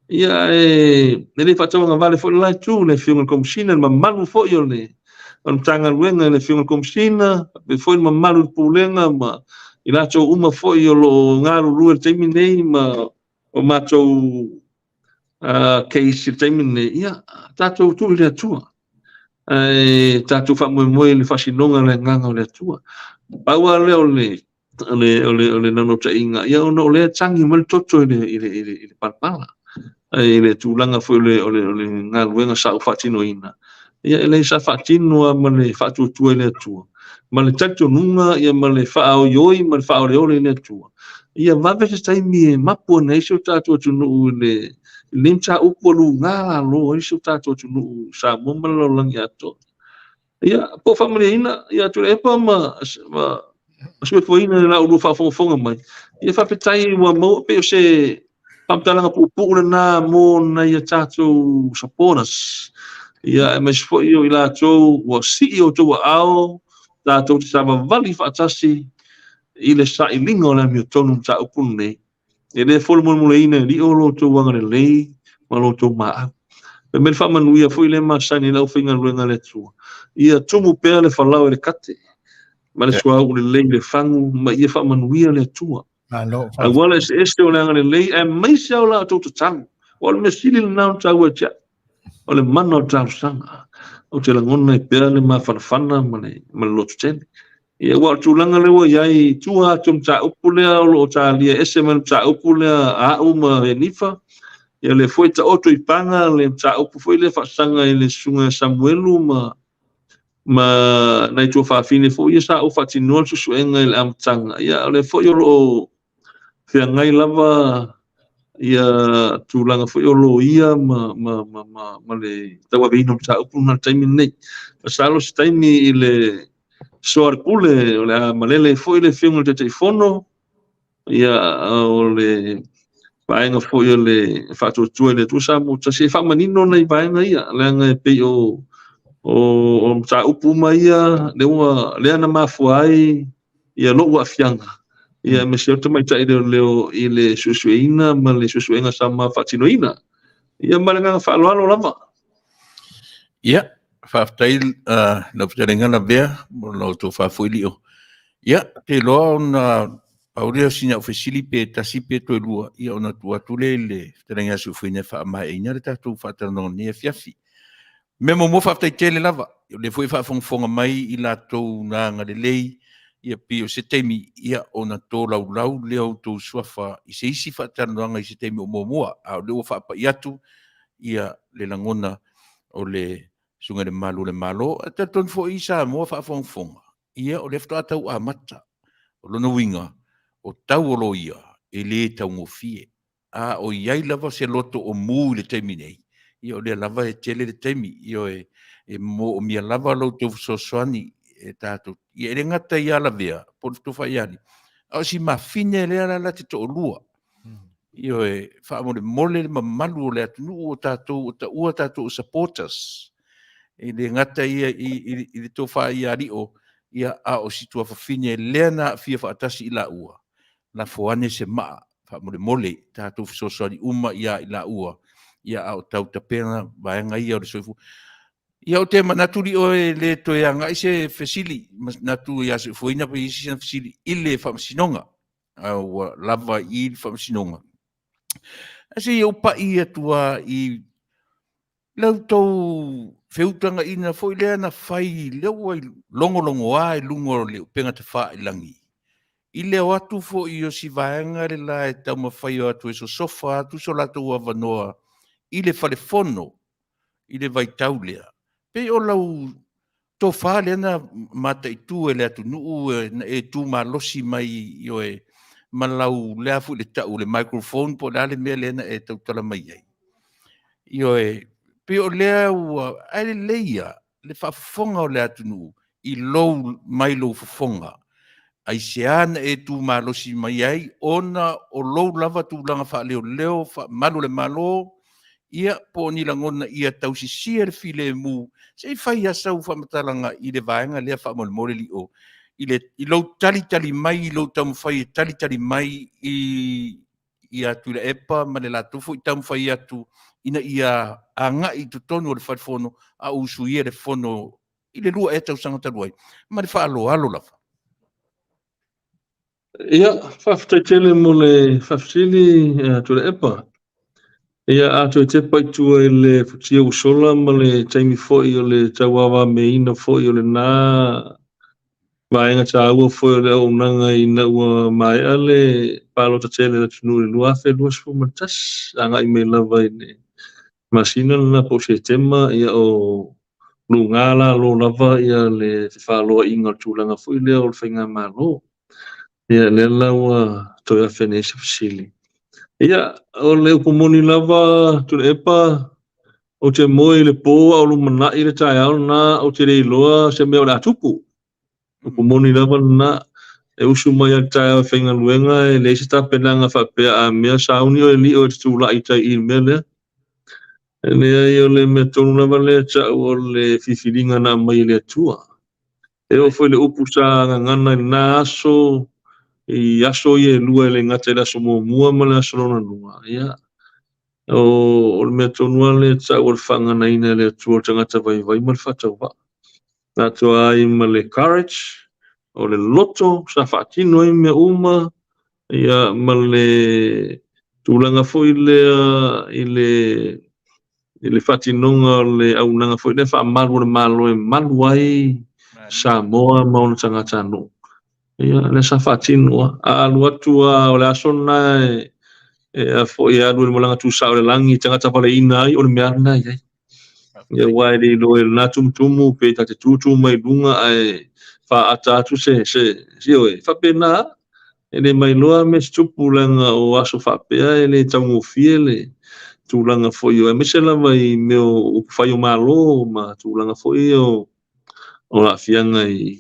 Ia, e, e le faatauagavale foi le la itu, le Afioga i le Komesina, le mamalu foi o le o le Matagaluega i le Afioga i le Komesina, faapea foi le mamalu i le Pulega ma i latou uma foi o lo o galulue i le taimi nei ma o matou case i le taimi lenei, ia, tatou tuu i le Atua. Ae tatou faamoemoe i le faasinoga o le agaga o le Atua. Pau lava lea o le o le o le o le naunautaiga, ia ona o lea e tagi mai le toto i le i le i le, i le palapala. Ae i le tulaga foi o le o le o le galuega sa ou faatinoina, ia e leai sa faatino lava ma le faatuatua i le Atua, ma le talitonuga ia ma le faaoioi ma le faaoleole i le Atua, ia vave se taimi e mapu ane ai si o tatou atunuu i le lenei mataupu ua luga lalo ai si o tatou atunuu Samoa ma le lalolagi atoa. Ia, po o faamalieina, ia Tuilaepa ma, ma, ma Suefuaina i la ulua faafogafoga mai. Ia faafetai ua maua pei o se faamatalaga puupuu lena mo nai a tatou supporters. Ia, aemaise foi o i latou ua sii outou aao, tatou te savavali faatasi i le sailiga o le amiotonu mataupu lenei. E le folomolemoleina e lio lo outou agalelei ma lo outou maau. Fai mai le faamanuia foi lea masani i le aufaigaluega a le Atua. Ia tumu pea le falao i le kate, ma le suauu lelei i le fagu, ma ia faamanuia le Atua. Malo. Aua le eseese o le agalelei, aemaise lava o la outou tatalo. Aua o le mea sili lena ona taua ia te au, o le mana o le talosaga. Ou te lagona ai pea le mafanafana ma le, ma le lototele. Ia, aua o le tulaga lea ua i ai i tua atu o le mataupu lea o lo o talia ese mai le mataupu lea a au ma Henifa, ia lea foi e taoto i paga le mataupu foi lea faasaga i le susuga ia Samuelu ma ma nai tuafafine foi ia sa ou faatinoa le suesuega i le amataga. Ia, o lea foi o lo o feagai lava ia tulaga foi o loia ma, ma, ma, ma, ma le tauaveina o mataupu na le taimi lenei. Masalo se taimi i le soa le pule, o le a malele foi le Afioga i le Taitaifono, ia o le vaega foi o le faatuatua i le Atua Samoa tasi e faamanino nai vaega ia, leaga e pei o o, o mataupu uma ia, lea ua lea na mafua ai ia lou aafiaga, ia aemaise o le tamaitai leoleo i le suesueina ma le suesuega sa ma faatinoina. Ia ma le agaga faaaloalo lava. Ia, faafetai lau fetalaiga Lavea mo la outou faafoilio. Ia, te iloa ona pau lea o sina au fesili pe tasi pe toe lua, ia ona tuu atu lea i le fetalaiga a Seufuina e faamaeaina le tatou faatalanoaga i lenei afiafi. Mea muamua faafetai tele lava, o lea foi e faafogafoga mai i latou na agalelei, ia pei o se taimi ia ona tolaulau lea o outou suafa i se isi faatalanoaga i se taimi o muamua, a o lea ua faapai atu ia le lagona o le Susuga i le Malu o le Malo. Ae talitonu foi i Samoa faafogafoga, ia o lea faatoa tau amata. O lona uiga, o tau o loia e le taugofie. A o i ai lava se loto o mu i le taimi nei, ia o lea lava e tele le taimi, ioe, e moomia lava lo outou fesoasoani e tatou, ia e le gata ia Lavea po o le Tofa ia Alii, a o si mafine lea la la te toalua. Ioe, faamolemole le mamalu o le atunuu o tatou o taua tatou o supporters. E le gata ia i, i, i le tofa ia Alio, ia a o si tuafafine lea na aafia faatasi i laua, lafo ane se maa faamolemole tatou fesoasoani uma ia i laua, ia a o tau tapena vaega ia o le soifua. Ia ou te manatu lio e le toe agai se fesili, manatu ia Seufuaina pe i ai se isi fesili i le Faamasinoga, a ua lava i le Faamasinoga. Ae se i ou pai atu lava i la outou feutagaina foi lea na fai, lea ua logologoa i luga o le upega tafailagi, i le o atu foi o si vaega le la e taumafai o atu e sosofa atu so latou avanoa i le fale fono i le vaitau lea, pei o lau tofa lea na mataitu e le atunuu na e tu malosi mai ioe ma lau lea foi le tau le microphone po o le a le mea lea na e tautala mai ai. Ioe, pei o lea ua ae lelei ia le faafofoga o le atunuu i lou mai lou fofoga. Aisea na e tu malosi mai ai ona o lou lava tulaga faaleoleo, faamalu o le Malo, ia, po o ni lagona ia tausisia le filemu? Se i fai lava sau faamatalaga i le vaega lea faamolemole Lio, i le, i lou talitali mai, i lou taumafai e talitali mai i, ia Tuilaepa ma le latou foi taumafai atu ina ia agai i totonu o le Fale Fono a o usuia le Fono i le 2 ea tausaga talu ai. Ma le faaaloalo lava. Ia, faafetai tele mo le faafesili, Tuilaepa. Ia, a toe tepa i tua i le futia ua sola ma le taimi foi o le tauavameaina foi o lena vaega taua foi o le auaunaga ina ua maea le palota tele a le atunuu i le 2021, agai mai lava i le masina lena po o Setema, ia o luga lalo lava ia le fefaloaiga o le tulaga foi lea o le faigamalo. Ia lea la ua toe afe nei se fesili. Ia, o le upu moni lava Tuilaepa, ou te moe i le po a o lumanai le taeao lena, ou te le iloa se mea o le a tupu. Upu moni lava lena, e usu mai lava i le taeao e faigaluega, e leai se tapenaga faapea a mea sauni oe lio e te tulai i tai i le mea lea. E leai, o le mea tonu lava lea e tau o le filifiliga na aumai e le Atua. E oo foi i le upu sa gagana i lena aso, i aso ia e lua e le gata i le aso muamua ma le aso lona lua, ia, o le mea tonu lava lea e tau o le faaganaina e le Atua o le tagata vaivai ma le faatauvaa. Atoa ai ma le courage, o le loto sa faatino ai mea uma, ia, ma le tulaga foi lea i le i le faatinoga o le auaunaga foi lea faamalu o le Malo e malu ai Samoa ma ona tagatanuu. Ia, lea sa faatino lava. A alu atu lava o le aso lena e, e a foi e alu i le malaga tusa o le lagi e tagata valeina ai, o le mea lava lena e i ai. Ia, aua e le iloa e lena tumutumu pe ta te tūtū mai luga ae faaata atu se, se, ioe, faapena lava. E le mailoa mea se tupu leaga o aso faapea e le taugofie le tulaga foi o, aemaise lava i mea o upufai o Malo ma tulaga foi ia o aafiaga i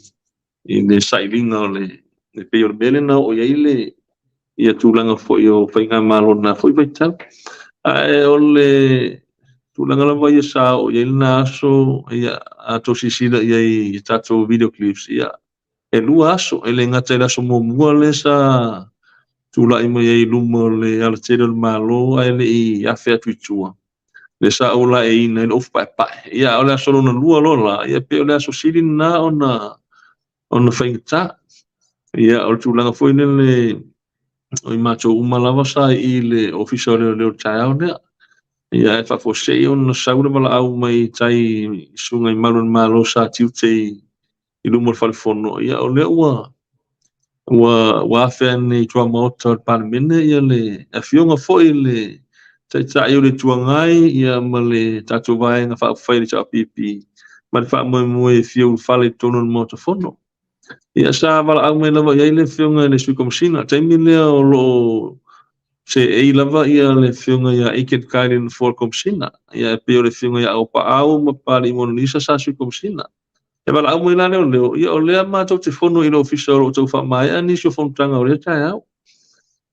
le sailiga o le, e pei o le mea lea na oo i ai le ia tulaga foi o faigamalo i lena foi vaitau. Ae o le tulaga lava ia sa oo i ai lena aso, ia, a outou silasila i ai i tatou video clips, ia, e 2 aso, e le gata i le aso muamua lea sa tulai mai ai i luma o le alatele o le Malo ae le i afe atu i tua, lea sa ou laeiina ai le ofu paepae. Ia, a o le aso lona lua loa la, ia pei o le aso sili lena ona faigata. Ia, o le tulaga foi lele, o i matou uma lava sa i le Ofisa o Leoleo i le taeao lea. Ia, ae faafuasei ona sau le valaau mai tai i susuga i malu o le Malo sa tiute i luma o le Fale Fono, ia o lea ua ua afe ane i tuamaota o le Palemene ia le afioga foi i le Taitai o le Itu Agai ia ma le tatou vaega faaupufai o le HRPP ma le faamoemoe e fia ulufale i totonu o le Maota Fono. Ia sa valaau mai lava i ai le afioga i le Sui Komesina, taimi lea o lo o seei lava ia le afioga ia Aiken Kai le nofoa o le Komesina, ia e pei o le afioga ia Auapaau ma Papalii Monalisa sa Sui Komesina. E valaau mai la leoleo, ia o lea matou te fono i le ofisa o lo o tau faamaea nisi o fonotaga o lea taeao.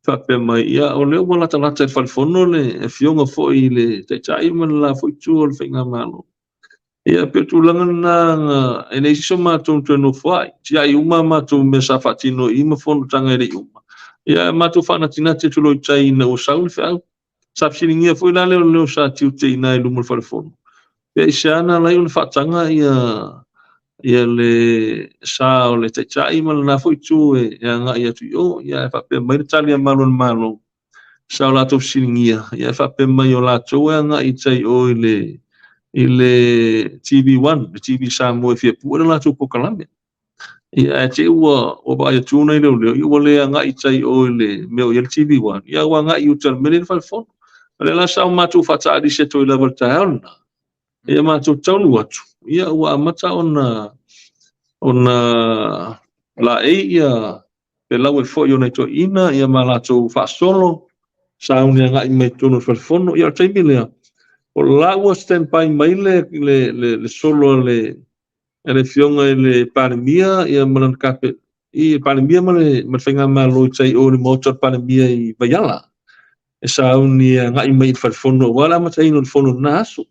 Faapea mai, ia o lea ua latalata i le fale fono le afioga foi i le Taitai ma le la foi itu o le faigamalo. Ia pei o tulaga lena na e leai se isi o matou na toe nofo ai. Tiai uma a matou mea sa faatino i i ma fonotaga e le i uma. Ia matou faanatinati atu loa i tai ina ua sau le feau. Sa fesiligia foi la leoleo sa tiute i ina i luma o le fale fono. Pe aisea na ala ai ona faataga ia ia le sa o le Taitai ma lena foi itu e agai atu i o. Ia ae faapea mai le tali a malu o le Malo, sa o latou fesiligia, ia ae faapea mai o latou e agai i tai o i le i le TV1, le TV Samoa e fia pue le latou polokalame. Ia ae te i ua vaai atu nai leoleo, ia ua le agai i tai o i le mea o i ai le TV1, ia ua agai i uta i le mea lea i le fale fono. O lea la sa o matou faataalisi atu ai lava i le taeao lena. Ia matou taunuu atu, ia ua amata ona laei ia pelaue foi o nai toeaiina ia ma latou faasolo sauni agai mai totonu o le fale fono. Ia o le taimi lea, o la ua stand by mai le solo a le afioga i le Palemia ia ma lana i le Palemia ma le ma le faigamalo i tai o le Maota o le Palemia i Vaiala e sauni e agai mai i le falefono aua le amataina o le fono i lena aso.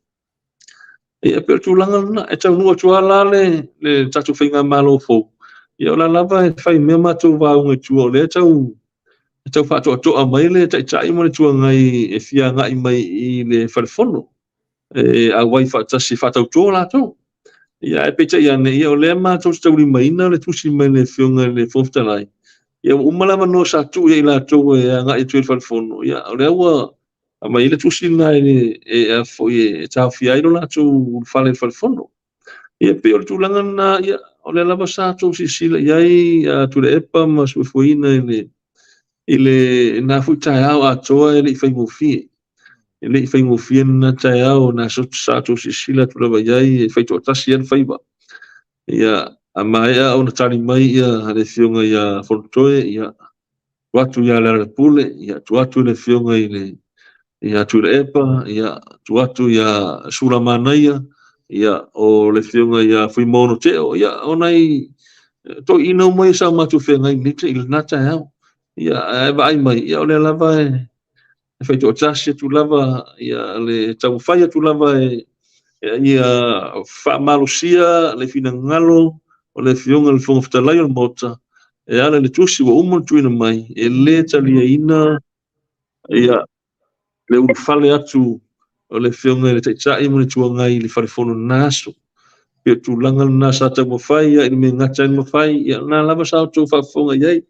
Ia pei o le tulaga lena, e taunuu atu lava la le le tatou faigamalo fou, ia o la lava e fai mea matou vaoga i tua o lea e tau e tau faatoatoa mai le Taitai ma le Itu Agai e fia agai mai i le falefono e auai faatasi e faatauto latou. Ia ae peitai ane, ia o lea matou te taulimaina le tusi mai le Afioga i le Fofoga Fetalai, ia ua uma le avanoa sa tuu i ai latou e agai atu i le falefono, ia o lea ua aumai ai le tusi lena e, e, e, foi e taofia ai lo latou ulufale i le falefono. Ia pei o le tulaga lena, ia o lea lava sa tou silasila i ai a Tuilaepa ma Suefueina i le i lena foi taeao atoa e le i faigofie. E le i faigofie lena taeao na sa tou silasila atu lava i ai e faitoatasi ai le faiva. Ia a maea ona tali mai ia le afioga ia Fonotoe, ia tuu atu ia Lealailepule, ia tuu atu i le afioga i le ia Tuilaepa, ia tuu atu ia Sulamanaia, ia o le afioga ia Fuimaono Teo, ia o nai toeaiina uma ia sa matou feagai i lena taeao. Ia ae vaai mai, ia o lea lava e e faitoatasi atu lava ia le taumafai atu lava e ia faamalosia le finagalo o le Afioga i le Fofoga Fetalai o le Maota e ala i le tusi ua uma ona tuuina mai e le taliaina ia le ulufale atu o le Afioga i le Taitai ma le Itu Agai i le falefono i lena aso. Pei o le tulaga lena sa taumafai ia i le mea e gata ai le mafai, ia lena lava sa outou faafofoga i ai.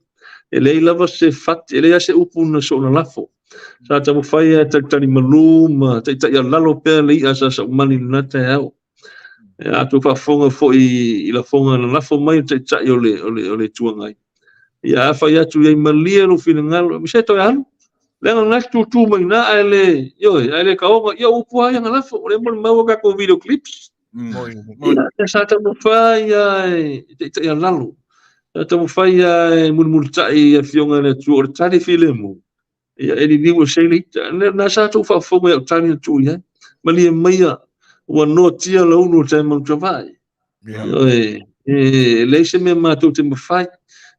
E leai lava se fati, e leai lava se upu na soona lafo. Sa taumafai lava e talitali malu ma taitaialalo pea le i'a sa saumali i lena taeao. E a outou faafofoga foi i lafoga na lafo mai e le Taitai o le, o le, o le Itu Agai. Ia a fai atu i ai malie lou finagalo, se toe alu. Leaga o lena e te tutu mai ina ae le, ioe, ae le kaoga, ia o upu lava ia na lafo, o lea molimau a tatou video clips. Ia, sa taumafai lava e taitaialalo, sa taumafai lava e mulimulitai i Afioga i le Atua, o le tali filemu, ia e liliu e sei le ita. Lena sa tou faafofoga i au tali na tuu i ai. Malie maia, ua noatia le ulu o le taima utavae. Ioe, e leai se mea matou te mafai.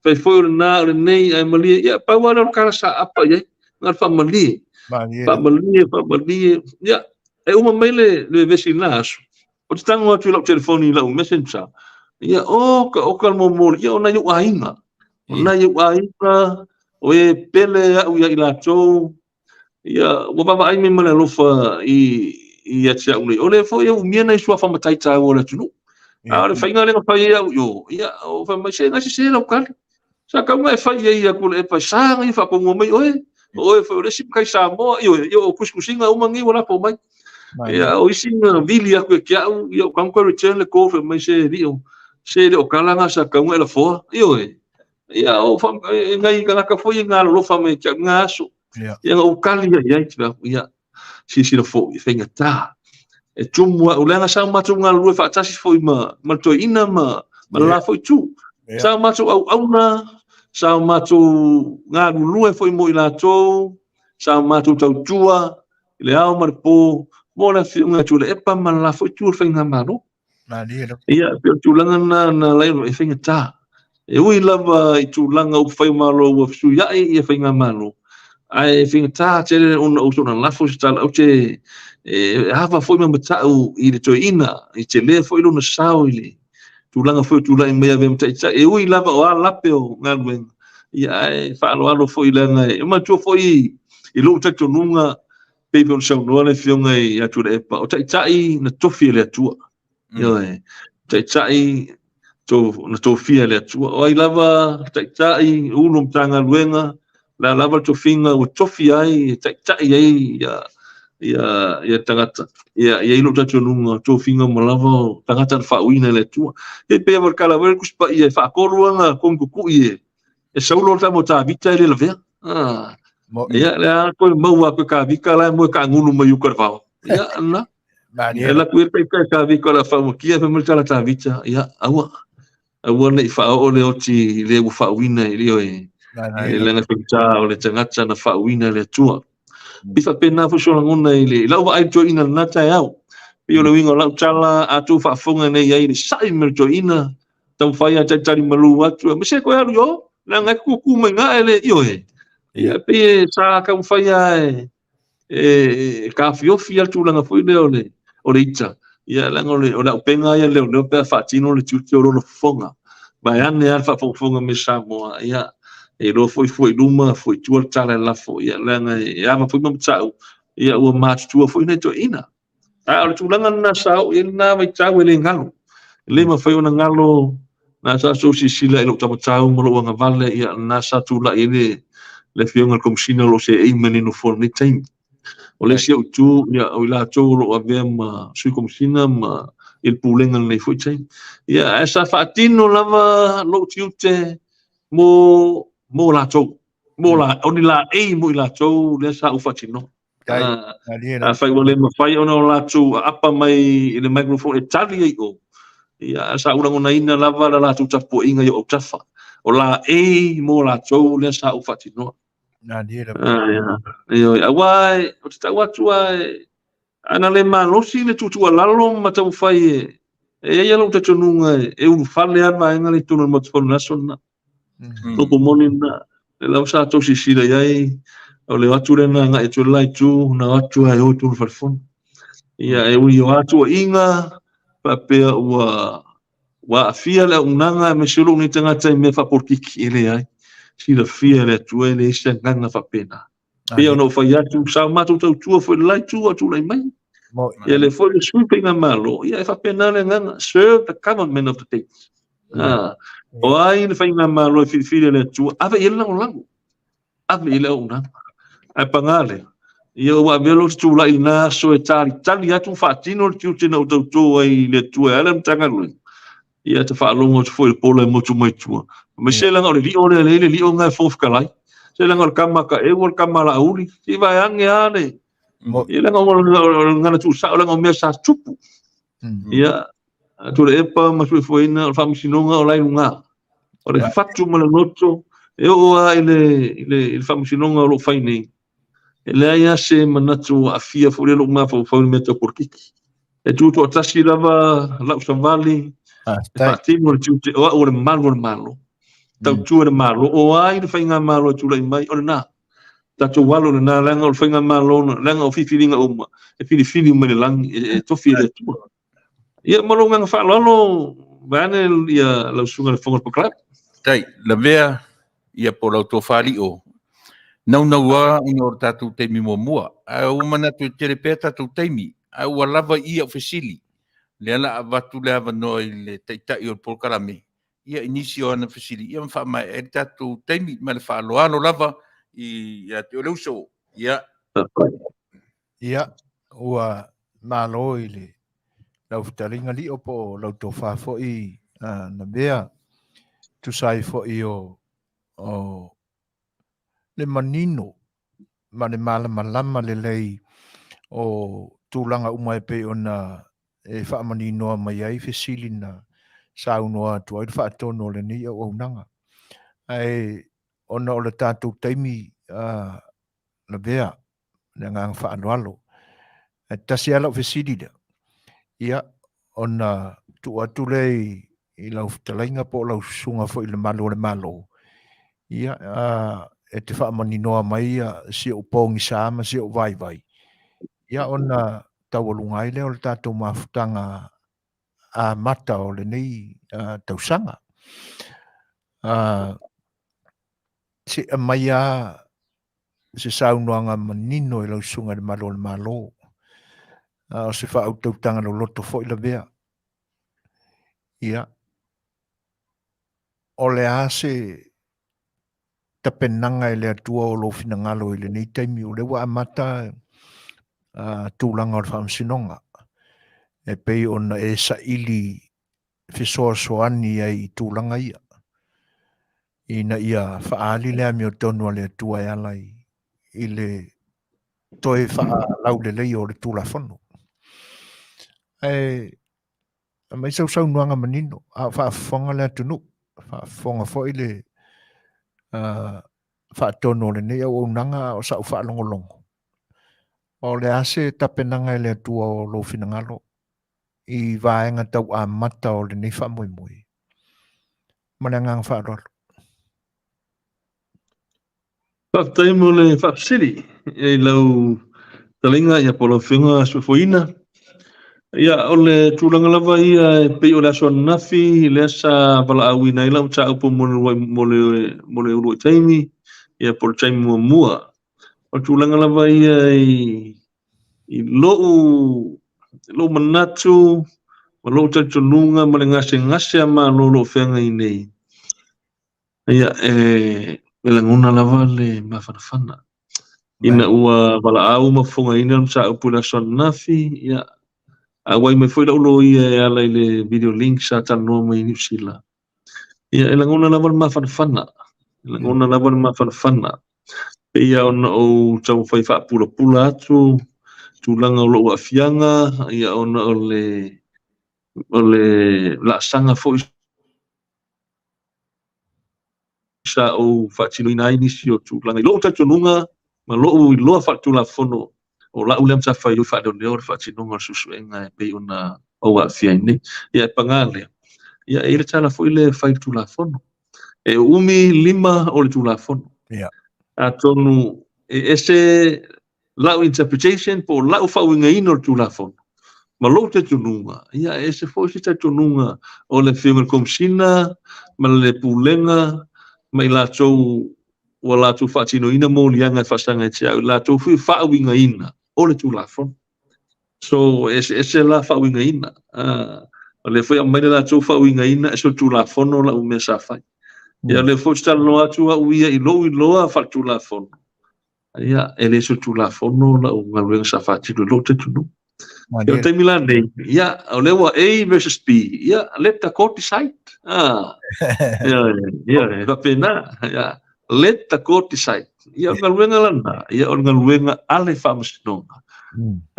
Fai foi o lena o lenei, ae malie, ia pau lava lea o le tala sa apa i ai, na o le faamalie. Faamalie, faamalie, ia, e uma mai le vevesi i lena aso, ou te tago atu i lau telefoni i lau messenger, ia, oka, oka le momoli, ia, o nai ou aiga, o nai ou aiga, o e pele au ia i latou, ia, ua vaavaai mai ma le alofa i, ia te au nei. O lea foi e umia nai suafa matai taua o le atunuu. A o le faiga lea na fai ai au i o, ia, o fai mai, se gasese lau tali. Sa tau na e fai i ai ia Tuilaepa, e sa na ia faatonua mai oe. O oe foi o le isi matai Samoa, ioe, ia o tusitusiga uma nei ua lafo mai. Ia, o isi na vili atu ia te au, ia o tau na return le call, fai mai se lio, se le o tala na sa tau na e lafoa, ioe. Ia, o fa, e nai tagata foi e galolofa mai te au i ngā aso. Ia, na ou tali ai ai, te ia, silasila foi, e faigata. E tumu au, leaga sa o matou galulue faatasi foi ma, ma le toeaina ma, ma le la foi itu. Sa o matou auauna, sa o matou galulue foi mo i latou, sa o matou tautua i le ao ma le po, mo le afioga ia Tuilaepa ma le la foi itu o le faigamalo. Malie lava. Ia, pei o le tulaga lena na ala ai ona e faigata. E ui lava i tulaga upufai o Malo ua fesuiai ia faigamalo, ae faigata tele ona ou soona lafo se tala, ou te e ava foi ma matau i le toeaina, i tele foi lona sao i le tulaga foi o tulai mai avea ma taitai. E ui lava o a lape o galuega, ia ae faaaloalo foi leaga e manatua foi i lou talitonuga pei foi ona saunoa le afioga ia Tuilaepa, o taitai na tofi e le Atua. Ioe, taitai to, na tofia e le Atua. O ai lava taitai, ulu o Matagaluega, la lava le tofiga ua tofi ai e taitai ai ia ia ia tagata. Ia i ai lou talitonuga, tofiga uma lava o tagata na faauuina e le Atua. E pei lava o le tala foi lea o le Tusi Paia e faatolu ana kogitutu'i e e Saulo le tama o Tavita e le lavea. Ah. Ia, le a koe maua atu e Tavita la e moe taagulu mai uka le vao. Ia, na. E laku ia taitai Tavita o le a faaumakia, fai mai le tala Tavita, ia, aua. Aua ne i faaoo le oti i le ua faauuina i le oe. E leaga faigata o le tagata na faauuina e le Atua. Pei faapena foi so lagona i le lau vaai i le toeaina i lena taeao. Pei o le uiga o lau tala, a outou faafofoga nei i ai i le sa'i mai o le toeaina, Taumafai lava e talitali malu atu, aemaise toe alu i o, leaga e tutu mai i ina e le ioe. Ia e pei e sa taumafai lava e taofiofi lava le tulaga foi lea o le o le ita, ia leaga o le o le auupega lava ia a le leoleo pe a faatino le tiute o lona fofoga. Vaeane lava le faafogafoga mai a Samoa, ia e iloa foi fua i luma, fua i tua le tala e lafo, ia leaga e ava foi ma matau, ia ua matutua foi nai toeaiina. A o le tulaga lena sa oo i ai lena vaitau e le galo. E le mafai ona galo na sa outou silasila i lou taumatau ma lou agavale, ia lena sa tulai ai le le Afioga i le Komesina o lo o seei mai le nofoa i lenei taimi. O le isi au itu, ia o i latou o lo o avea ma Sui Komesina ma i le Pulega i lenei foi taimi. Ia ae sa faatino lava lou tiute mo mo latou, mo la, o ni laei mo i latou lea sa ou faatinoa. Afai ua le mafai ona o latou aapa mai i le microphone e tali ai i o, ia, sa ou lagonaina lava la latou tapuaiga i ou autafa. O laei mo latou lea sa ou faatinoa. Ioe, aua ou te tau atu lava, ana le malosi le tuutuualalo ma taumafai e, e i ai lou talitonuga e ulufale lava le vaega lea i totonu o le Maota Fono i le aso lena. Upu moni lena, lea lava sa tou silasila i ai, o le o atu lea na agai atu ai le la itu, na o atu lava e o i totonu o le fale fono. Ia, e ui o a tuuaiga, faapea ua ua aafia le auaunaga aemaise o lou nei tagata i mea faapolokiki, e leai. Silafia e le Atua e leai se agaga faapena. Pei ona ou fai atu, sa o matou tautua foi i le la itu a o tulai mai. Ia lea foi le sui faigamalo, ia e faapena le agaga, serve the government of the day. Ah, o ai le faigamalo e filifili e le Atua, ave i ai le lagolago, ave i ai le auaunaga. Ae paga lea, ia ua avea lou tulai i lena aso e talitali atu ma faatino le tiute na ou tauto ai i le Atua e ala i le Matagaluega. Ia ta faalogo atu foi i le pola e motu mai tua. Mai se leaga o le lio lea, le lio lena e Fofoga Fetalai. Se leaga o le tama a Taeu o le tama a Laauli. Se i vaeane lava le... Ia leaga o le gagana tuusao, leaga o mea sa tupu. Ia, Tuilaepa ma Tuifoeina, o le faamasinoga o la e i luga. O le fatu ma le loto, e oo lava i le faamasinoga o lo o fai nei. E leai lava se manatu ua aafia foi lea lou mafaufau i le mea tau polokiki. E tutoatasi lava lau savali e faatino le tiute o au o le malu o le Malo. Tautua i le Malo, o ai le faigamalo e tulai mai, o lena. Tatou alo i lena, leaga o le faigamalo, leaga o filifiliga uma, e filifili uma i le lagi, e tofi e le Atua. Ia, ma lou agaga faaaloalo, vaeane ia lau susuga i le Fofoga o le Pakalai. Tai, lavea ia po o lau tofa lio, naunauā ona o le tatou taimi muamua, ae ua manatu e tele pea tatou taimi, ae ua lava i i au fesili. Lea la avatu le avanoa i le Taitai o le polokalame, ia i nisi o ana fesili, ia ma faamaea ai le tatou taimi ma le faaaloalo lava ia te oe le uso. Ia. Ia, ua malo i le lau fetalaiga Lio po o lau tofa foi Lavea, tusa ai foi o, o le manino ma le malamalama lelei o tulaga uma e pei ona e faamaninoa mai ai fesili na saunoa atu ai le faatonu o lenei auaunaga. Ae ona o le tatou taimi Lavea, le agaga faaaloalo. Ae tasi lava lau fesili lea, ia, ona tuu atu lea i lau fetalaiga po o lau susuga foi i le malu o le Malo, ia, e te faamaninoa mai si ou pogisa ma si ou vaivai, ia, ona taualuga ai lea o le tatou mafutaga amata o lenei tausaga. Se i aumai lava se saunoaga manino i lau susuga i le Malu o le Malo, a o se faautautaga loloto foi lavea. Ia, o le a se tapenaga e le Atua o lou finagalo i lenei taimi, o lea ua amata tulaga o le faamasinoga, e pei ona e saili fesoasoani ai i tulaga ia, ina ia faaali le amiotonu a le Atua e ala i le toe faalaulelei o le Tulafono. Ae aumai sau saunoaga manino, a o faafofoga le atunuu, faafofoga foi le faatonu o lenei auaunaga a o sau faalogologo. O le a se tapenaga e le Atua o lou finagalo i vaega tau amata o lenei faamoemoe? Ma le agaga faaaloalo. Faafetai mo le faafesili i lau fetalaiga ia po o lau Afioga Suefuaina. Ia, o le tulaga lava ia e pei o le aso ananafi lea sa valaauina ai lau mataupu mo le mo le mo le uluai taimi ia po o le taimi muamua. O le tulaga lava ia i i lou lou manatu ma lou talitonuga ma le gasegase a Malo o lo o feagai nei, Ia, e lagona lava le mafanafana. Ina ua valaau ma fofogaina le mataupu i le aso ananafi, ia, auai mai foi lau loia e ala i le video link sa talanoa mai i Niu Sila. Ia, e lagona lava le mafanafana. E lagona lava le mafanafana. Pei lava ona ou taumafai faapulapula atu tulaga o lou aafiaga, ia, ona o le, o le laasaga foi sa ou faatinoina ai nisi o tulaga i lou talitonuga ma lou iloa faaletulafono o lau lea matafaioi faaleoleo le faatinoga o le suesuega e pei ona ou aafia ai nei. Ia e paga lea, ia e i ai le tala foi lea e fai i le Tulafono. E umi lima o le Tulafono. Yeah. Atonu e ese lau interpretation po o lau faauigaina o le Tulafono ma lou talitonuga, ia e ese foi se talitonuga o le Afioga i le Komesina ma le Pulega ma i latou ua latou faatinoina moliaga e faasaga ia te au, i latou foi faauigaina o le Tulafono. So, e eseese la faauigaina. O lea foi e aumai le latou faauigaina e solitulafono lau mea sa fai. Ia o lea foi ou te talanoa atu au ia i lou iloa faaletulafono, Ia, e le solitulafono lau galuega sa faatino i lou talitonuga. Ia, o le taimi la nei, ia, o lea ua A versus B, ia, let the court decide. Ah, ia, ia, e faapena, ia, let the court decide. Ia, o le galuega lena, ia, o le galuega a le faamasinoga.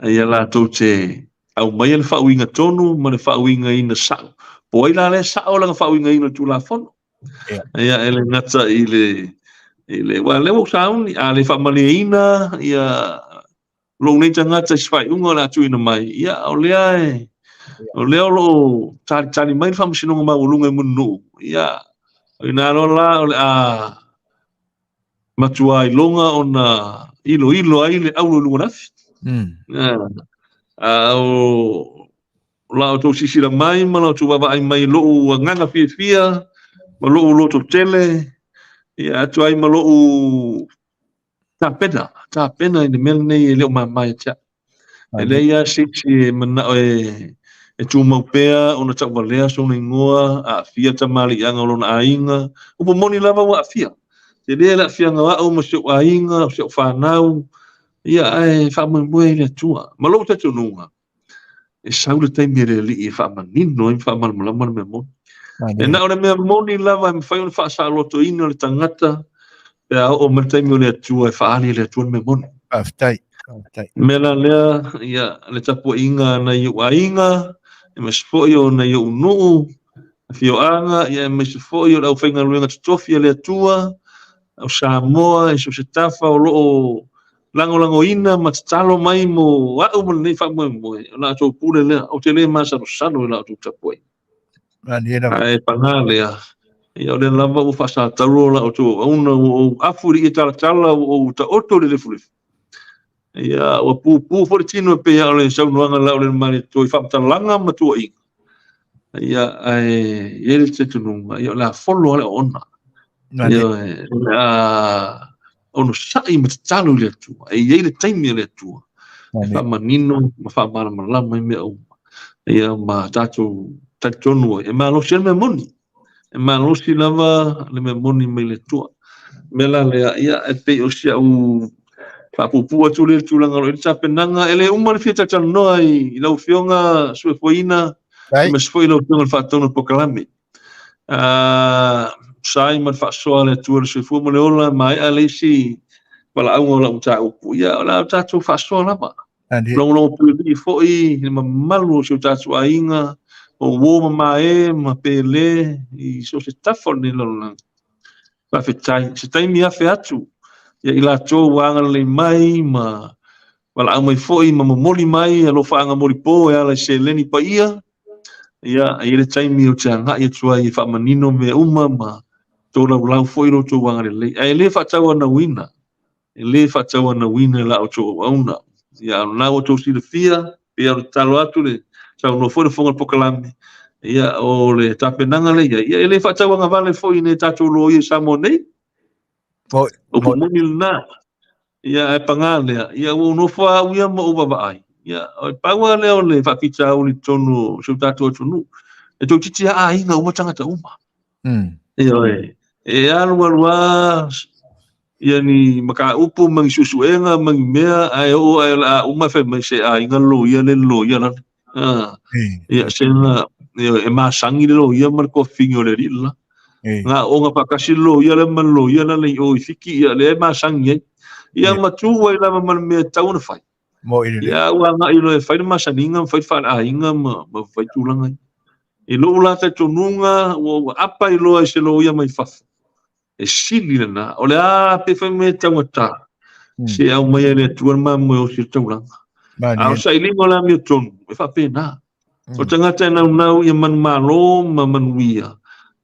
Ia latou te aumaia le faauiga tonu ma le faauigaina sao. Po o ai la lea e sao lana faauigaina o le Tulafono. Ia, e le gata i le, i le, aua o lea ua ou sauni, a le faamalieina ia lou nei tagata i se faaiuga o le a tuuina mai, ia, o lea e, o lea o lo o talitali mai le Faamasinoga Maualuga i Mulinuu, ia, o ina loa la o le a matua iloga ona iloilo ai le auro i luga o le afi. A o la outou silasila mai ma la outou vaavaai mai i lou agaga fiafia ma lou loto tele, ia atu ai ma lou tapena, tapena i le mea lenei e le o mama ia te au. E leai lava se isi e manao e, e tumau pea ona tauvalea sona igoa, aafia tamaliiaga o lona aiga. Upu moni lava ua aafia. Tele le aafiaga o au ma si ou aiga, o si ou fanau, ia ae faamoemoe i le Atua. Ma lou talitonuga, e sau le taimi e le Alii e faamanino ai ma faamalamalama le mea moni. E na o le mea moni lava e mafai ona faasaolotoina le tagata pe a oo mai le taimi o le Atua e faaali e le Atua le mea moni. Faafetai. Faafetai. Mea la lea, ia, le tapuaiga a nai ou aiga, aemaise foi o nai ou nuu, afioaga, ia aemaise foi o le aufaigaluega totofi a le Atua, o Samoa i so o se tafa o lo o lagolagoina ma tatalo mai mo au ma lenei faamoemoe, o la outou pule lea, ou te le masalosalo i la outou tapuaiga. Ae paga lea, ia o lea lava ua faasataulo la outou auauna, ua ou afu i le ie talatala, ua ou taoto i le lefulefu. Ia, ua pupu foi le tino e pei lava o le saunoaga a Laaulialemalietoa i faamatalaga ma tuuaiga. Ia, ae i ai le talitonuga, ia o le a folo lava le oona. Ia, o le a onosai ma tatalo i le Atua. E i ai le taimi a le Atua e faamanino ma faamalamalama ai mea uma. Ia, ma tatou talitonu ai, e malosi ai le mea moni. E malosi lava le mea moni mai le Atua. O le mea la lea, ia, e pei o si au faapuupuu atu lea i le tulaga o lo o i ai le tapenaga. E le uma le fia talatalanoa i lau Afioga Suefuaina, aemaise foi lau Afioga i le Faatonu o le Polokalame. Sa ai ma le faasoa a le Atua i le soifua ma le ola, maea le isi valaauga o lau mataupu, ia o le a tatou faasoa lava. Logologo puialii foi i le mamalu o si o tatou aiga, o uo ma mae ma pele i so o se tafa o lenei lalolagi. Faafetai. Se taimi afe atu ia i latou ua agalelei mai ma valaau mai foi ma momoli mai alofaaga molipo e ala i seleni paia. Ia, e i ai le taimi ou te agai atu ai e faamanino mea uma ma tolaulau foi lo outou agalelei. Ae le faatauanauina, e le faatauanauina la outou auauna. Ia, a o lena ua outou silafia, pei ona tatalo atu le saunoa foi le Fofoga o le Polokalame, ia, o le tapenaga lea i ai, ia, e le faatauagavale foi i nai a tatou loia i Samoa nei. Upu moni lena. Ia, ae paga lea, ia, ua ou nofo lava au ia ma ou vaavaai. Ia, o le pau lava lea o le faafitauli i totonu o si o tatou atunuu. E toeitiiti lava aiga uma tagata uma. Ioe. E alu alu lava ia ni mataupu ma ni suesuega ma ni mea, ae oo ae o le a uma fai mai se aiga le loia le loia lale. Ia, se na, e masani le loia ma le tuafafine o le alii le la. Na aooga faatasi le loia lea ma le loia lale i o i Fiti, ia lea e masani ai. Ia ma tu ai lava ma le mea e tatau ona fai. Ia ua agai loa e fai le masaniga ma fai le faaleaiga ma fai tulaga ia. I lou la talitonuga ua apa ai loa i se loia mai fafo. E sili lena. O le a pe fai mai e taugata, se aumai e le Atua le mamoe osi o le taulaga. A o le sailiga o le amiotonu, e faapena. O tagata e naunau ia manumalo ma manuia,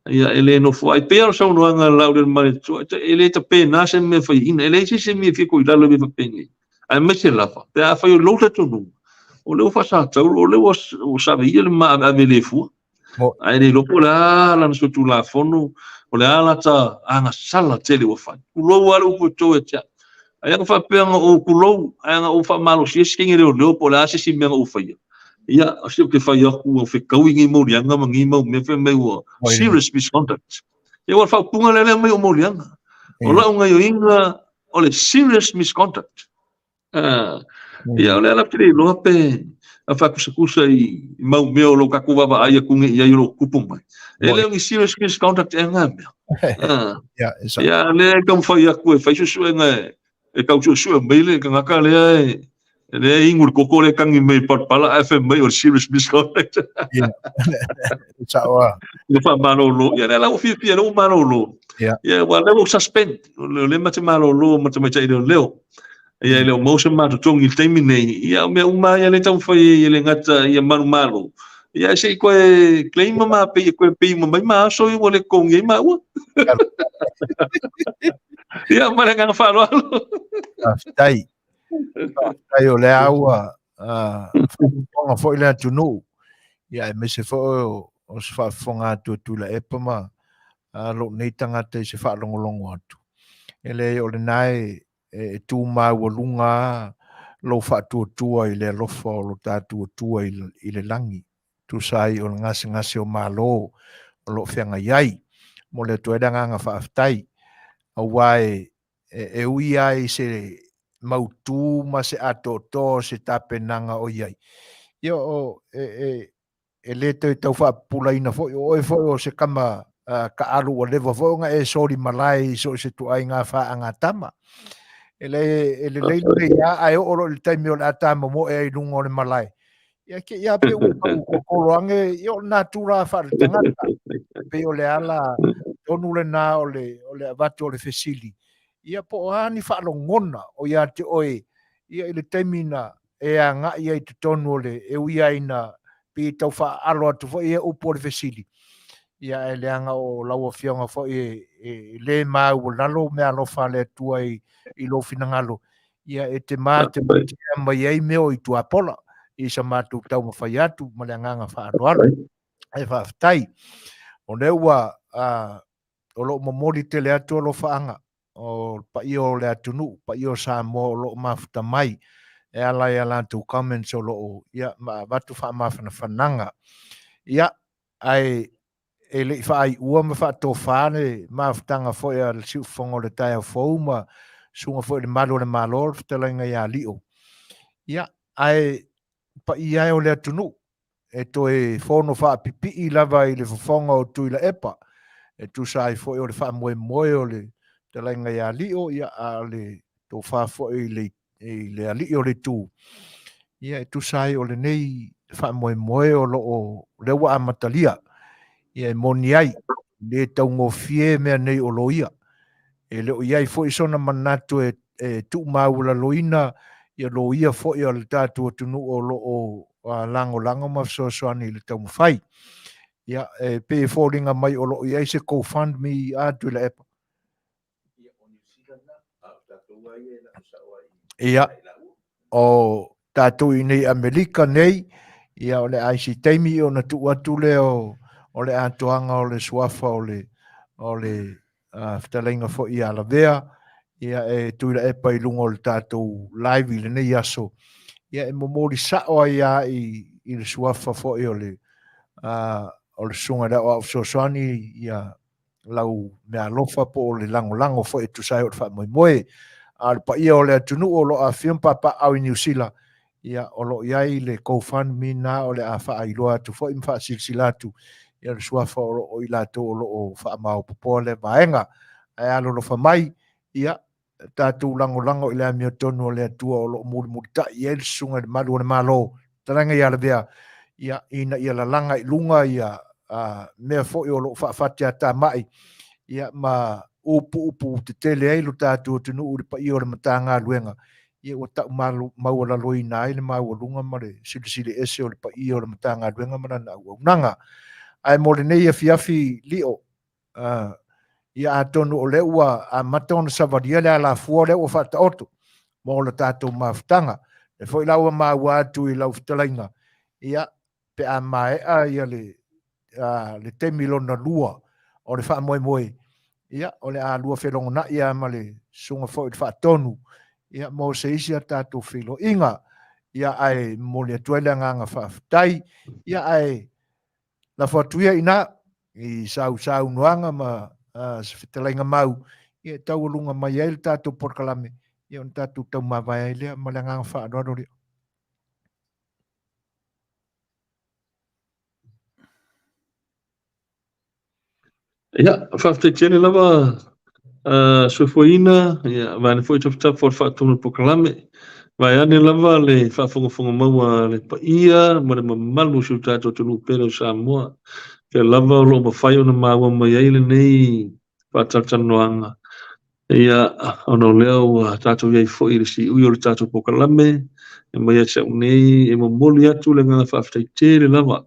ia e le nofo ai. Pei lava o le saunoaga a Laaulialemalietoa, e le tapena se mea e faiaina, e leai se isi mea e fia toilalo i mea faapenei. Aemaise lava, pe afai o lou talitonuga, o lea ua faasatauro, o lea ua saveia le maaveave le fua. Ae le iloa po o le a lana solitulafono, o le a lata agasala tele ua fai. Tulou lava le upu e to ia te au. Ai ana faapea na ou tulou, ae na ou faamalosia si teine leoleo po o le a se isi mea na ou faia. Ia, se ou te fai atu ua fetaui nei moliaga ma nei mau mea fai mai ua serious misconduct. Ia ua faaupuga lea lea mai o moliaga. O lau gaioiga o le serious misconduct. Ia, o le ala ou te le iloa pe a faakusakusa i mau mea o lo o tatou vaavaai atu nei i ai o lo o tupu mai. E le o ni serious misconduct ea na mea. Ia, lea e taumafai atu e fai suesuega e tau suesue mai le tagata lea e lea e inu le koko lea e tagi mai i palapala ae fai mai o le serious misconduct. Ia, sao lava. Ua faamalolo. Ia, lea la ua fiafia, lea ua malolo. Ia, aua lea ua ou suspend. O lea ma te malolo ma tamaitai leoleo. Ia, e le o maua se matou totogi i le taimi nei. Ia, o mea uma lava ia lea e taumafai ai e le gata ia manumalo. Ia, ae se i toe claim ma pei e toe pay uma mai ma aso ia ua le totogi ai maua. Ia, ma le agaga faaaloalo. Faafetai. Faafetai o lea ua faafofoga foi le atunuu. Ia, aemaise foi o se faafofoga atu a Tuilaepa ma lou nei tagata i se faalogologo atu. E leai, o lena e e tu maualuga lava lou faatuatua i le alofa o lo tatou Atua i le lagi, tusa ai o le gasegase o Malo o lo o feagai ai. Momoli atu ai le agaga faafetai, aua e, e ui lava i se mautu ma se atoatoa o se tapenaga o i ai, ia o, e, e, e le toe tau faapupulaina foi, o oe foi o se kama taalu ua leva foi ona e soli malae i so o se ituaiga faagatama. E le, e lelei lelei lava, ae oo loa i le taimi o le a tamomoe ai i luga o le malae, ia te i lava pei ua tau totolo ane, ia o le natura faaletagata. Pei o le ala tonu lena o le, o le avatu o le fesili, ia po o a ni faalogona o ia te oe, ia i le taimi na e agai ai i totonu o le, e ui ai ina pei e tau faaalo atu foi ia upu o le fesili, ia ae leaga o lau Afioga foi e, e le maualalo meaalofa a le Atua i, i lou finagalo, ia e te matematea mai ai mea o i tuapola i sa matou taumafai atu ma le agaga faaaloalo. Ae faafetai, o lea ua o lo o momoli tele atu alofaaga o le paia o le atunuu, paia o Samoa o lo o mafuta mai e ala i a latou comments o lo o, ia, ma avatu faamafanafanaga. Ia, ae e le i faaiua ma faatofa le mafutaga foi a le Siufofoga o le Taeao Fou ma susuga foi i le Malu o le Malo, le fetalaiga ia Lio. Ia, ae paia e o le atunuu, e toe fono faapipii lava i le fofoga o Tuilaepa, e tusa ai foi o le faamoemoe o le fetalaiga ia Lio, ia, a o le tofa foi i le, i le alii o le itu, ia, e tusa ai o lenei faamoemoe o lo o, lea ua amatalia, ia, e moni ai, le taugofie mea nei o loia. E le o i ai foi sona manatu e, e tuumaualaloina ia loia foi a le tatou atunuu o lo o lagolago ma fesoasoani i le taumafai. Ia, e pei e foliga mai o lo o i ai se GoFundMe a Tuilaepa. Ia, o tatou i nei Amerika nei, ia o le a i se taimi ona tuu atu lea o, o le atoaga o le suafa o le, o le uh, fetalaiga foi ia Lavea, ia e Tuilaepa i luga o le tatou live i lenei aso. Ia e momoli sao ai lava i, i le suafa foi o le, uh, o le susuga i le aoao fesoasoani ia lau meaalofa po o le lagolago foi e tusa ai o le faamoemoe. A o le paia o le atunuu o lo o afifio ma papaaao i Niu Sila, ia, o lo o i ai le GoFundMe na o le a faailoa atu foi ma faasilasila atu ia le suafa o lo o i latou o lo o faamaopoopoa lea vaega. Ae alolofa mai, ia, tatou lagolago i le amiotonu o le Atua o lo o mulimulitai i ai le Susuga i le Malu o le Malo, Fetalaiga ia Lavea, ia, ina ia lalaga i luga ia a, mea foi o lo o faafatiatamai, ia, ma upuupu tetele ai lo tatou atunuu i le paia o le Matagaluega, ia ua tau maualaloina ai le maualuga ma le silisili ese o le paia o le Matagaluega ma lana auaunaga. Ae mo lenei afiafi Lio, uh, ia atonu o lea ua amata ona savalia le alafua lea ua faataoto mo le tatou mafutaga. E foi la ua maua atu i lau fetalaiga, ia pe a maea ia le, uh, le taimi lona lua o le faamoemoe, ia o le a lua felogonai lava ma le susuga foi i le faatonu, ia mo se isi a tatou feiloaiga. Ia ae momoli atu ai le agaga faafetai, ia ae lafo atu ia ina i sau saunoaga ma uh, se fetalaiga mau ia e taualuga mai ai le tatou polokalame ia ona tatou taumavae ai lea ma le agaga faaaloalo lea. Ia, faafetai tele lava uh, soifuaina, ia, vaeane foi tafatafa o le faatonu o le polokalame. Vaeane lava le faafogafoga maua a le paia ma le mamalu o si o tatou atunuu pele o Samoa. Fea lava o lo o mafai ona maua mai ai lenei faatalatalanoaga. Ia, ona o lea ua tatou i ai foi i le siui o le tatou polokalame, e mai ia te au nei, e momoli atu le agaga faafetai tele lava.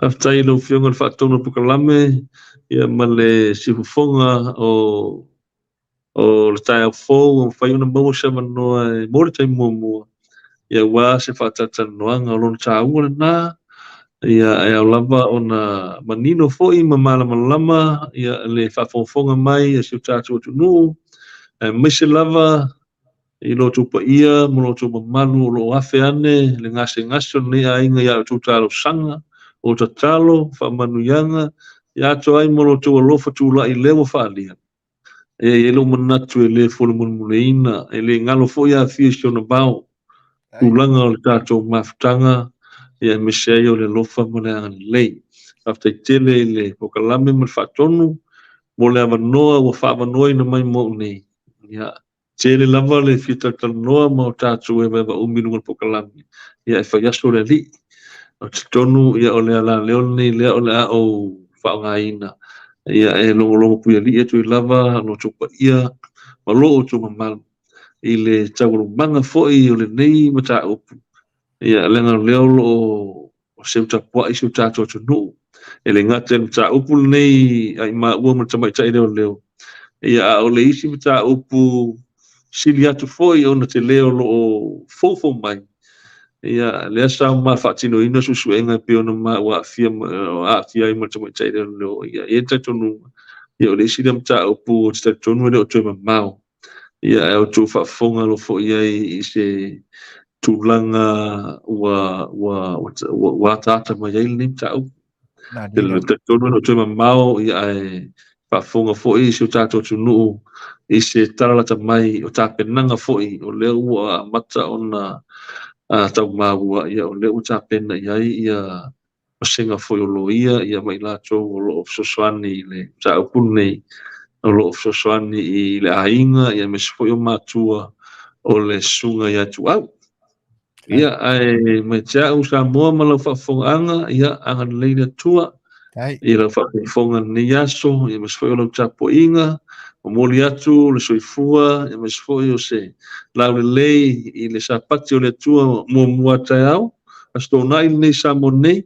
Faafetai i lau Afioga i le faatonu o le polokalame ia ma le siufofoga o o le taeao fou ua mafai ona maua se avanoa e mo le taimi muamua ia aua se faatalatalanoaga o lona taua lena ia e ao lava ona manino foi ma malamalama ia le faafogafoga mai a si o tatou atunuu aemaise lava I lo outou paia ma lo outou mamalu o lo o afe ane le gasegase o lenei aiga ia outou talosaga, o tatalo, faamanuiaga, ia atoa ai ma lo outou alofa tulai lea ua faaalia. E i ai lou manatu e le folimulimuliina, e le galo foi Afia i si ona vao, tulaga o le tatou mafutaga, ia aemaise ai o le alofa ma le agalelei. Faafetai tele i le polokalame ma le faatonu mo le avanoa ua faaavanoaina mai mo au nei. Ia, Tele lava le fia talatalanoa ma o tatou evaeva umi i luga o le polokalame, ia e fai aso le alii. Ou te talitonu ia o le alaleo lenei lea o le a ou faaaogaina, ia e logologo puialii atu ai lava lo outou paia ma lo outou mamalu i le taualumaga foi o lenei mataupu. Ia leaga o lea o lo o o seu tapuai si o tatou atunuu. E le gata i le mataupu lenei a i maua ma le tamaitai leoleo, ia a o le isi mataupu sili atu foi ona tele o lo o foufou mai, ia lea sa ma faatinoina suesuega e pei ona maua aafia, aafia ai ma le tamaitai leoleo. Ia e i ai le talitonuga, ia o le isi lea mataupu ou te talitonu e le o toe mamao. Ia, ae outou faafofoga alofa foi i ai i se tulaga ua, ua, ua, ua ataata mai ai lenei mataupu. Te talitonu e le o toe mamao, ia, ae faafofoga foi si o tatou atunuu i se tala lata mai o tapenaga foi o lea ua amata ona tau maua, ia, o lea ua tapena i ai ia vasega foi o loia ia ma i latou o lo o fesoasoani i le mataupu lenei, o lo o fesoasoani i le aiga ia aemaise foi o matua o le susuga ia Tuau. Ia, ae mai te au Samoa ma lau faafofogaaga, ia agalelei le Atua i lau faafogafoga i lenei aso, ia aemaise foi o lau tapuaiga, momoli atu le soifua, ia aemaise foi o se laulelei i le Sapati o le Atua muamua taeao. Aso Toonai lenei i Samoa nei,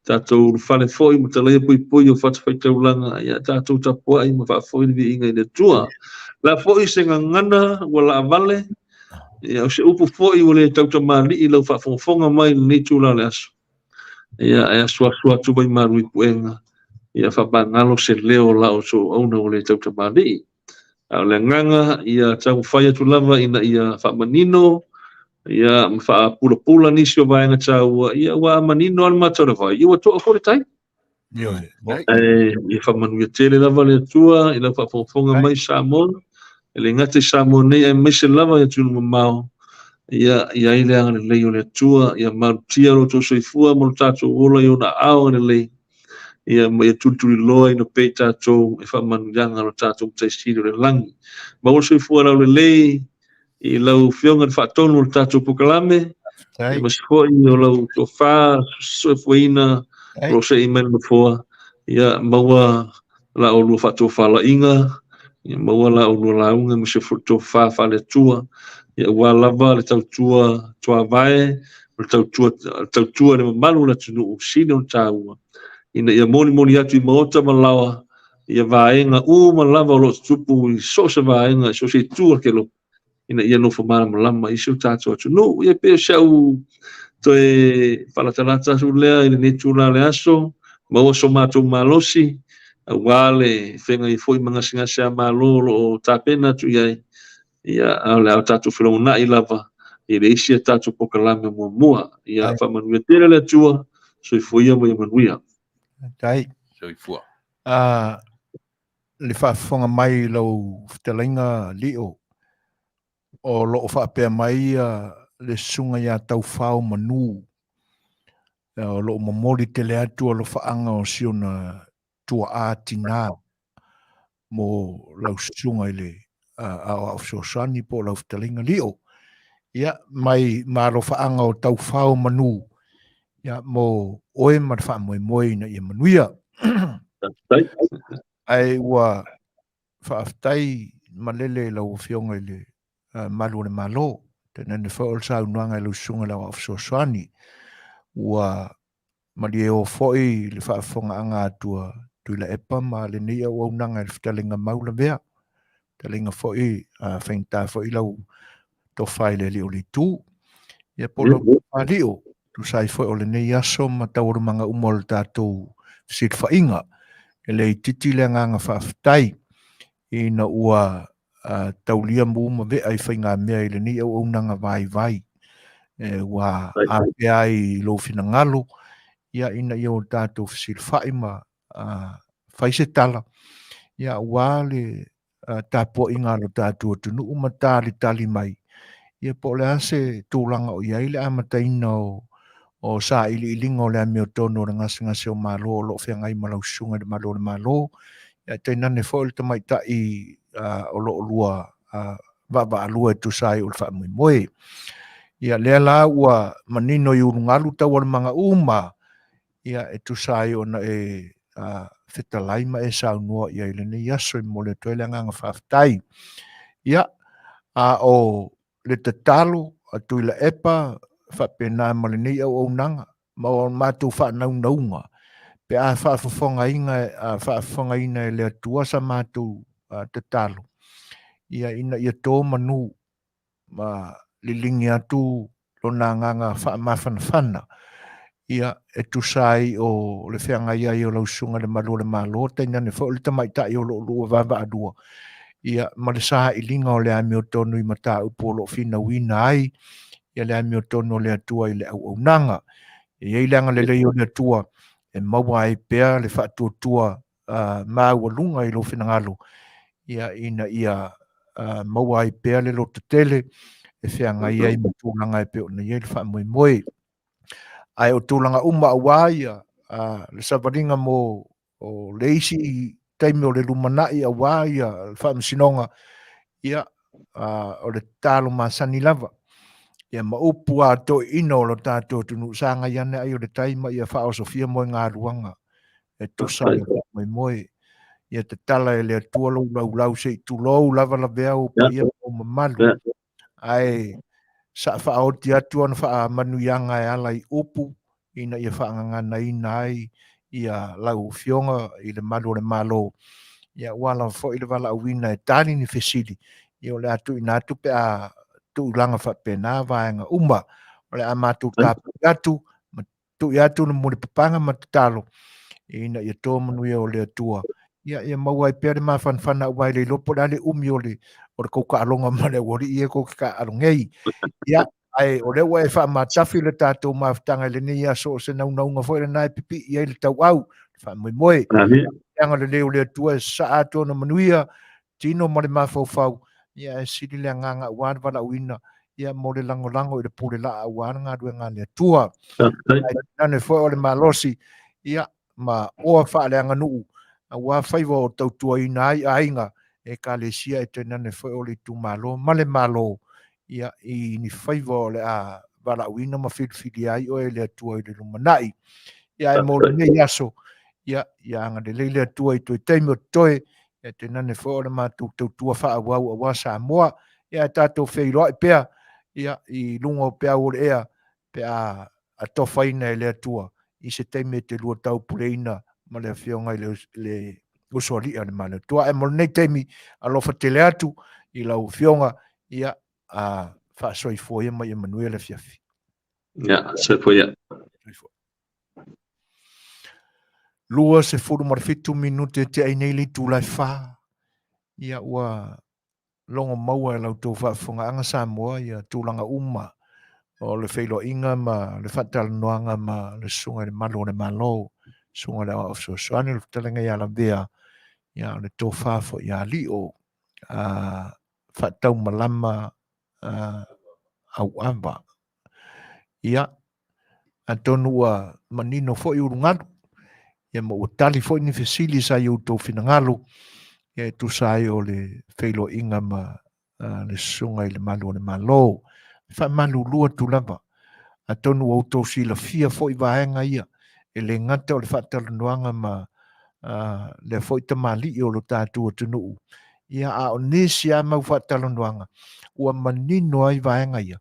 tatou ulufale foi ma talaia puipui o fatafaitaulaga, ia tatou tapuai ma faafoi le viiga i le Atua. O le a foi se gagana ua laavale, ia o se upu foi ua le tautamalii i lau faafogafoga mai i lenei itula o le aso, ia e asuasu atu mai malu i puega, ia faamagalo se leo o la outou auauna ua le tautamalii. A o le agaga ia taumafai atu lava ina ia faamanino ia ma faapulapula nisi o vaega taua, ia ua manino lava le mata o le vai, ia ua toa foi le tai. Ioe. Ae ia faamanuia tele lava le Atua i lau faafogafoga mai Samoa, e le gata i Samoa nei aemaise lava i atunuu mamao. Ia i ai le agalelei o le Atua, ia malutia lo outou soifua ma lo tatou ola i ona aao agalelei, ia ma ia tulituliloaina pea i tatou e faamanuiaga lo tatou Matai Sili o le lagi. Maua le soifua laulelei i lau Afioga i le faatonu o le tatou polokalame, aemaise foi o lau tofa soifuaina o lo o seei mai le nofoa, ia maua la oulua faatofalaiga, ia maua la oulua lauga aemaise foi le tofa faale-Atua, ia aua lava le tautua tuavae, o le tautua, tautua i le mamalu o le atunuu, sili ona taua, ina ia molimoli atu i maota ma laoa ia vaega uma lava o lo o tutupu i so o se vaega, i so o se itu o le kelope, ina ia nofo malamalama i si o tatou atunuu. Ia pei o si au toe faalatalata atu lea i lenei itula o le aso, maua so matou malosi, aua le feagai foi ma gasegase a Malo o lo o tapena atu i ai, ia, a o le a tatou felogonai lava i le isi a tatou polokalame muamua. Ia faamanuia tele le Atua, soifua ia ma ia manuia. Tai. Soifua. Le faafofoga mai i lau fetalaiga Lio, o lo o faapea mai le susuga ia Taufao Manu, o lo o momoli tele atu alofaaga o si ona tuaa tinā mo lau susuga i le Aoao Fesoasoani po o lau fetalaiga Lio. Ia, mai ma alofaaga o Taufao Manu, ia, mo oe ma le faamoemoe ina ia manuia. Ae ua faafetai malele i lau Afioga i le Malu o le Malo, tainane foi o le saunoaga i lau susuga i le Aoao Fesoasoani. Ua malieo foi le faafofogaaga atu a Tuilaepa ma lenei auaunaga i le fetalaiga mau lavea, fetalaiga foi faigata foi lau tofa i le alii o le itu. Ia po o lau tofa Lio, tusa ai foi o lenei aso ma taualumaga uma o le tatou fesilafaiga. E le itiiti le agaga faafetai ina ua taulia mu ma vea i faigamea i lenei auaunaga vaivai ua afea ai i lou finagalo ia ina ia o tatou fesilafai ma fai se tala ia aua le tapuaiga a lo tatou atunuu ma talitali mai ia po o le a se tulaga o i ai le amataina o sailiiliga o le amiotonu o le gasegase o Malo o lo o feagai ma lau susuga i le Malu o le Malo, ia tainane foi o le tamaitai o lo o lua vaavaalua e tusa ai o le faamoemoe. Ia lea la ua manino i ulugalu taualumaga uma ia e tusa ai ona e fetalai ma e saunoa i ai i lenei aso e momoli atu ai le agaga faafetai. Ia, a o le tatalo a Tuilaepa faapena ma lenei auaunaga ma o matou faanaunauga pe a faafofogaina e le Atua sa matou tatalo, ia ina ia to manu ma liligi atu lona agaga faamafanafana, ia, e tusa ai o le feagai ai o lau susuga i le Malu o le Malo, tainane foi o le tamaitai o lo o lua vaavaalua, ia, ma le sailiga o le amiotonu i mataupu o lo o finauina ai ia le amiotonu o le Atua i le auaunaga. E i ai le agalelei o le Atua e maua ai pea le faatuatua maualuga i lou finagalo, ia, ina ia maua ai pea le lototele e feagai ai ma tulaga e pei ona i ai le faamoemoe. Ae o tulaga uma aua ia le savaliga mo o le isi taimi o le lumanai aua ia le faamasinoga, ia, o le tatalo masani lava. Ia ma upu a toeaiina o lo tatou atunuu, sagai ane ai o le tai ma ia faaosofia moegaluaga e tusa ai o le faamoemoe. Ia tatala e le Atua lou laulau se i tulou lava lavea ou paia ma ou mamalu. Ae Sa faaoti atu ana faamanuiaga e ala i upu ina ia faagaganaina ai ia lau Afioga i le Malu o le Malo, ia ua lava foi le valaauina e tali ni fesili, ia o le a tuuina atu pe a tulaga faapena vaega uma. O le a matou tapuai atu ma tui atu le mulipapaga ma tatalo ina ia toa manuia o le Atua. Ia, ia maua ai pea le mafanafana aua e le iloa po o le a le umi o le o le tou taaloga ma le aualii ia tou te taaalo nei. Ia, ae o lea ua e faamatafi le tatou mafutaga i lenei aso, o se naunauga foi lena e pipii ai le tauau, le faamoemoe. Le agalelei o le Atua e sasaa atu ona manuia, tino ma le mafaufau, ia ae sili le agaga aua le valaauina, ia mo le lagolago i le pule laa aua le galuega a le Atua. Ae tainane foi o le malosi, ia, ma oa faaleaganuu aua faiva o tautuaina ai aiga, ekalesia e tainane foi o le itumalo ma le Malo, ia, i ni faiva o le a valaauina ma filifilia ai oe e le Atua i le lumanai. Ia, ae mo lenei aso, ia, ia agalelei le Atua i toe taimi o totoe, ia tainane foi o le matou tautua faaauau aua Samoa, ia ae tatou feiloai pea, ia, i luga o peau o le ea, pe a atofaina e le Atua i se taimi e te lua taupuleina ma le Afioga i le Usoalii a le Malo Atua. Ae mo lenei taimi, alofa tele atu i lau Afioga, ia, a faasoifua ia ma ia manuia le afiafi. Ia, soifua ia. Soifua. 27 minute e tea ai nei le itula e 4. Ia, ua logo maua e la outou faafofogaaga Samoa ia tulaga uma o le feiloaiga ma le faatalanoaga ma le Susuga i le Malu o le Malo, Susuga i le Aoao Fesoasoani, o le Fetalaiga ia Lavea, ia o le tofa foi ia Lio, a faataumalama auava. Ia, atonu ua manino foi ulugalu, ia ma ua tali foi ni fesili sa i outou finagalo, ia e tusa ai o le feiloaiga ma le Susuga i le Malu o le Malo. E faamalulu atu lava, atonu ua outou silafia foi vaega ia, e le gata o le faatalanoaga ma lea foi tamalii o lo tatou atunuu, ia a o nisi lava mau faatalanoaga ua manino ai vaega ia,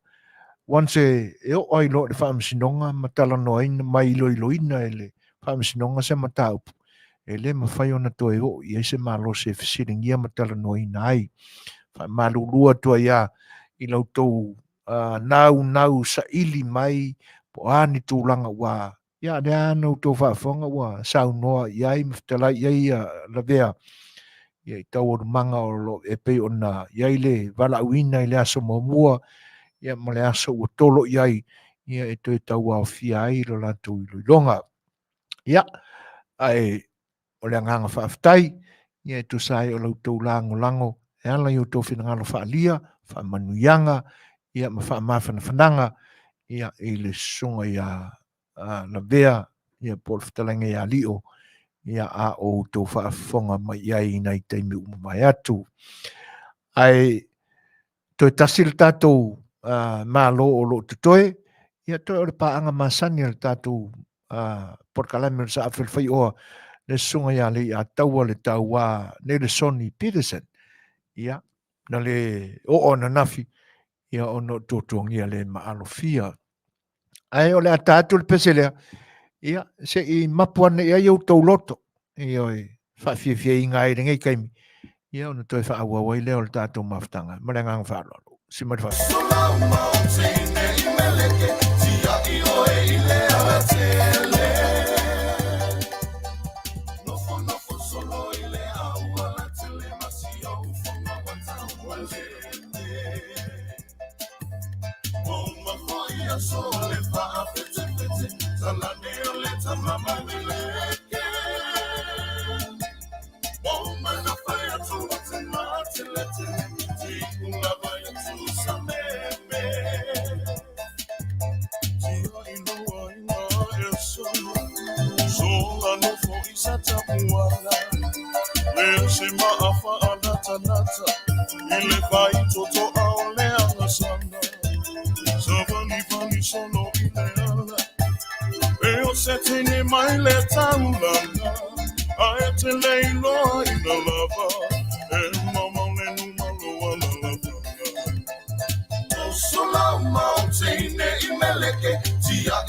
once e oo ai loa i le Faamasinoga ma talanoaina ma iloiloina e le Faamasinoga se mataupu, e le mafai ona toe oo i ai se malosi e fesiligia ma talanoaina ai. Faamalulu atu ai lava i la outou naunau saili mai po o a ni tulaga ua Ia, lea na outou faafofoga ua saunoa i ai ma fetalai i ai ia Lavea ia i taualumaga o lo e pei ona i ai le valaauina i le aso muamua ia ma le aso ua tolo i ai ia e toe tauaofia ai lo latou iloiloga. Ia, ae o le agaga faafetai ia e tusa ai o la outou lagolago e ala i outou finagalo faaalia, faamanuiaga ia ma faamafanafanaga ia i le susuga ia Lavea ia po o le fetalaiga ia Lio ia a o outou faafofoga mai i ai i nai taimi ua mavae atu. Ae toe tasi le tatou Malo o lo o totoe, ia toe o le paaga masani a le tatou polokalame o le Saafi o le Faioa, le susuga ia Leiataua le Tauā Nelesoni Peterson, ia, na le oo ananafi, ia ona o tuatuagia le maalofia. Ae o le a ta atu le pese lea, ia, se i mapu ane i ai outou loto, ioe, faafiafiaina ai i lenei taimi, ia ona toe faaauau ai lea o le tatou mafutaga. Ma le agaga faaaloalo. Si mai le faasoa.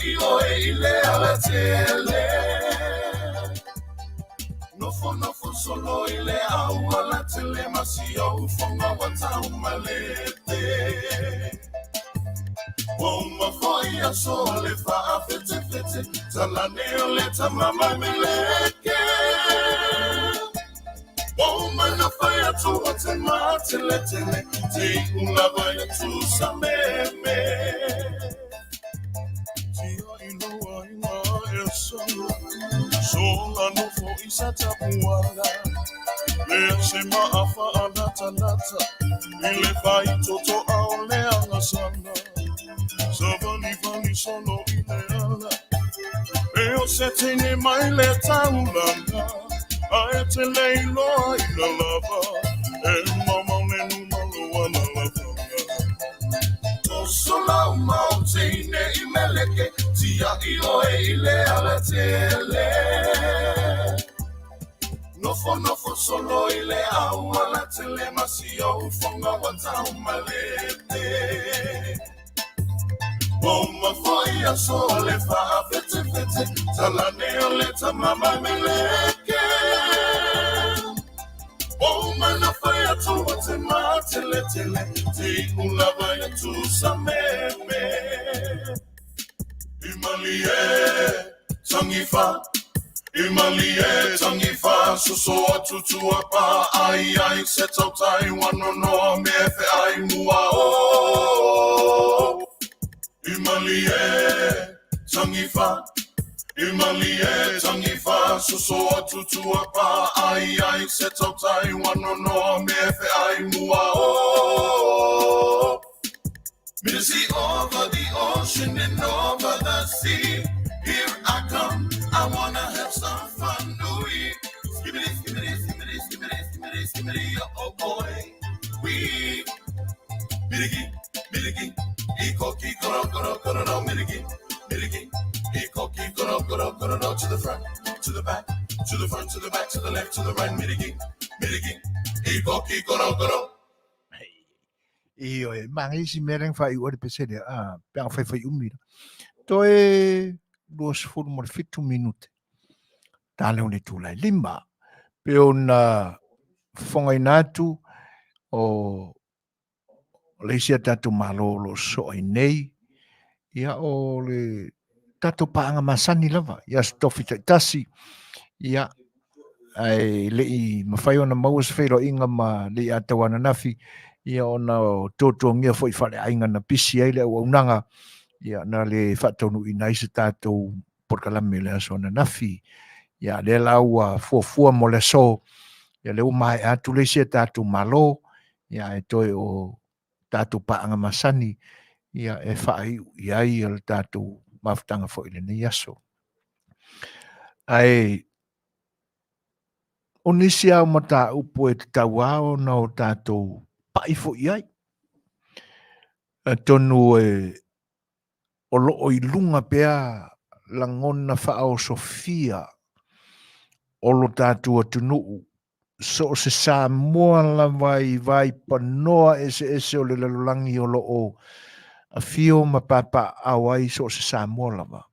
Tia'i oe i le alatele. Nofonofo solo i le aualatele ma si ou foga ua taumalete. Ua uma foi aso o le faafetefete, talane o le tama mai Meleke. Ua uma na fai atu o te mateletele, te iu lava ia tusa meme. Tia i loa i ngā e solo, sola nofo i sa tapuala. Lea se maafa a latalata, i le faitoto a o le agasala. Savalivali solo i le ala, e o se teine mai le taulaga, a e te le iloa ina lava, e maumau le numa loa na lavaga. Toso lau mau teine i Meleke, tia'i oe i le alatele. Nofonofo solo i le aualatele ma si ou foga ua taumalete. Ua uma foi aso o le faafetefete, talane o le tama mai Meleke. Ua uma na fai atu o te mateletele, te iu lava ia tusa meme. I malie tangiwha, i malie tangiwha, soso atu tua pa ai ai se tautai wanonoa me fe ai mua o. I malie tangiwha, i malie tangiwha, soso atu tua pa ai ai se tautai wanonoa me fe ai mua o. Missy over the ocean and over the sea. Here I come, I wanna have some fun. Ooh, skibbity, skibbity, skibbity, skibbity, skibbity, skibbity, oh boy. We, mirigi, mirigi, ikoki, koro, koro, koro, no, mirigi, mirigi, ikoki, koro, koro, koro, no, to the front, to the back, to the front, to the back, to the left, to the right, mirigi, mirigi, ikoki, koro, koro. Ioe, manaia si mea lea na faaiu ai le pesene, a, pe a faifai umi la. Toe 27 minute. Tā leo ni tūlai lima. Pe ona fofogaina atu o le isi a tātou malo o lo soa i nei, ia o le tātou pāanga masani lava, ia se tofi taitasi, ia ae le i mafai ona maua se feiloaiga ma Leiataua ananafi, ia ona o tuatuagia foi faaleaiga na pisi ai le auaunaga, ia na le faataunuuina ai se tatou polokalame i le aso ananafi. Ia lea la ua fuafua mo le aso, ia lea ua maea atu le isi a tatou Malo, ia ae toe o tatou paaga masani, ia e faaiu i ai le tatou mafutaga foi i lenei aso. Ae o nisi lava o mataupu e tatau lava ona o tatou pai foi i ai. Atonu e o lo o i luga pea lagona faaosofia o lo tatou atunuu, so o se Samoa lava i vaipanoa eseese o le lalolagi o lo o afio ma papaaao ai so o se Samoa lava.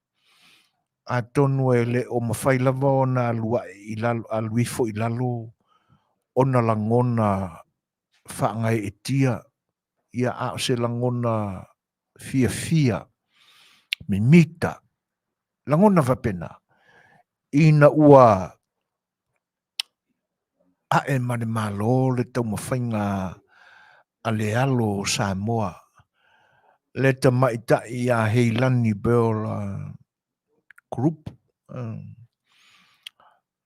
Atonu e le o mafai lava ona alu ae i lalo, alu ifo i lalo ona lagona faagaeetia, ia a o se lagona fiafia, mimita, lagona faapena, ina ua ae ma le Malo le taumafaiga a le alo o Samoa, le tamaitai ia Heilani Pearl Group,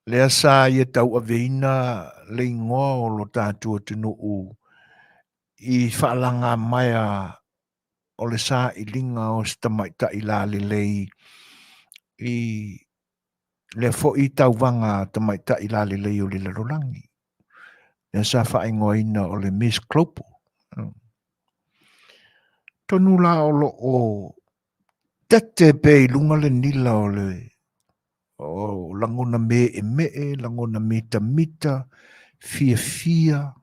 lea sa ia tauaveina le igoa o lo tatou atunuu i faalagamaea o le sailiga o se tamaitai lalelei i lea foi tauvaga tamaitai lalelei o le lalolagi, lea sa faaigoaina o le Miss Global. Tonu la o lo o tete pea i luga le nila o le o lagona meemee, lagona mitamita, fiafia.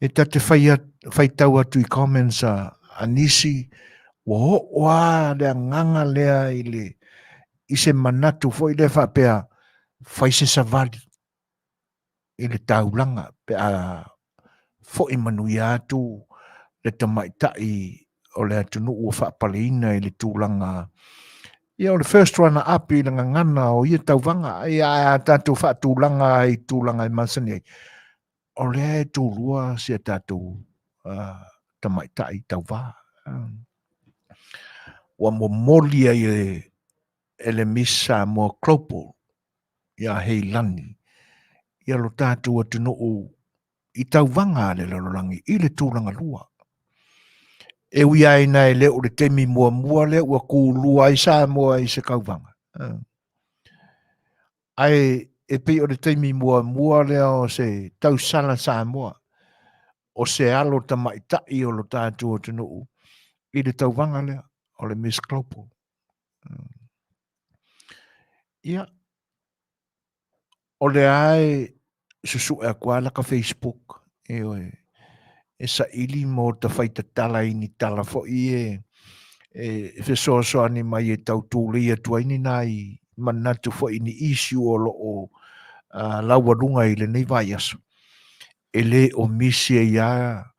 E ta te faitau atu i comments a nisi, Ua oo lava le agaga lea i le i se manatu foi lea faapea fai se savali i le taulaga pe a foi manuia atu le tamaitai o le atunuu ua faapaleina i le tulaga ia o le first runner up i le gagana o ia tauvaga. Ia ae a tatou faatulaga i tulaga e masani ai, o lea e tulua si a tatou tamaitai tauva. Ua momoli ai e le Miss Samoa Global ia Heilani ia lo tatou atunuu i tauvaga a le lalolagi i le tulaga lua. E ui lava ina e le o le taimi muamua lea ua kulua ai Samoa i se kauvaga, ae e pei o le taimi muamua lea o se tausala Samoa, o se alo tamaitai o lo tatou atunuu i le tauvaga lea o le Miss Global. Ia, o lea e susue atu lava laka Facebook, ioe, e saili mo ta fai tatala i ni tala foi e e fesoasoani mai e tau tulei atu ai ni nai manatu foi ni issue o lo o laualuga i lenei vaiaso. E le o misi ai lava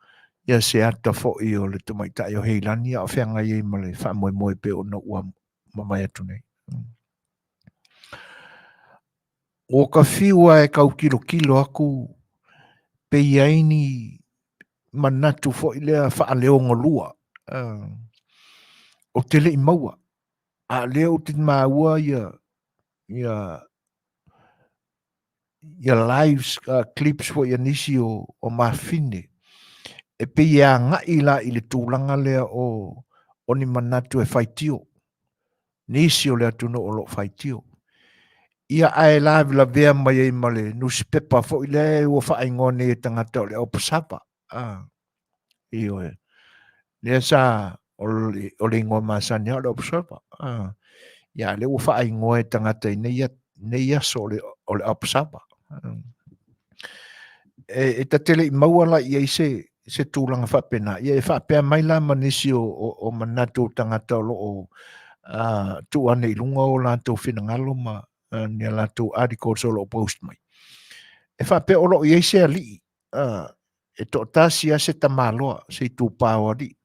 ia se ata foi o le tamaitai o Heilani a o feagai ai ma le faamoemoe pei ona ua mavae atu nei. Ua ka fiu lava e tau tilotilo atu pe i ai ni manatu foi lea faaleogalua ou te le i maua, a o lea ou te maua ia ia ia lives clips foi a nisi o o mafine e pei e agai la i le tulaga lea o o ni manatu e faitio nisi o le atunuu o lo o faitio. Ia ae lavelavea mai ai ma le nusipepa foi lea ua faaigoa nei e tagata o le Observer. Ah, ioe. Lea sa o le, o le igoa masani o le Observer. Ah, ia lea ua faaigoa e tagata i nei, nei aso o le, o le Observer. Ah. E, e ta te le i maua la i ai se, se tulaga faapena. Ia e faapea mai la ma nisi o, o, o manatu o tagata o lo o uh, tuu ane i luga o latou finagalo ma uh, ni a latou articles o lo o post mai. E faapea o lo o i ai se alii uh, e toatasi a se tamaloa, se itupa o alii.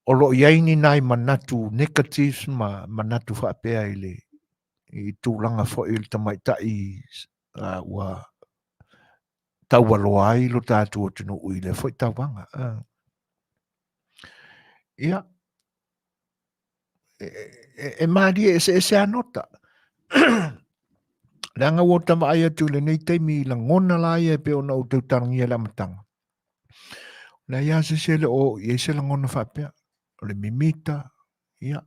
O lo o i ai ni nai manatu negatives ma manatu faapea i le i tulaga foi i le tamaitai uh, ua taualoa ai lo tatou atunuu i lea foi tauvaga. Ia, e, e, e malie eseese a nota. Leaga ua ou vaai atu i lenei taimi i lagona la ia e pei ona ou tautalagia i le amataga. O leai lava se isi e le o oo i ai se lagona faapea. O le mimita, ia,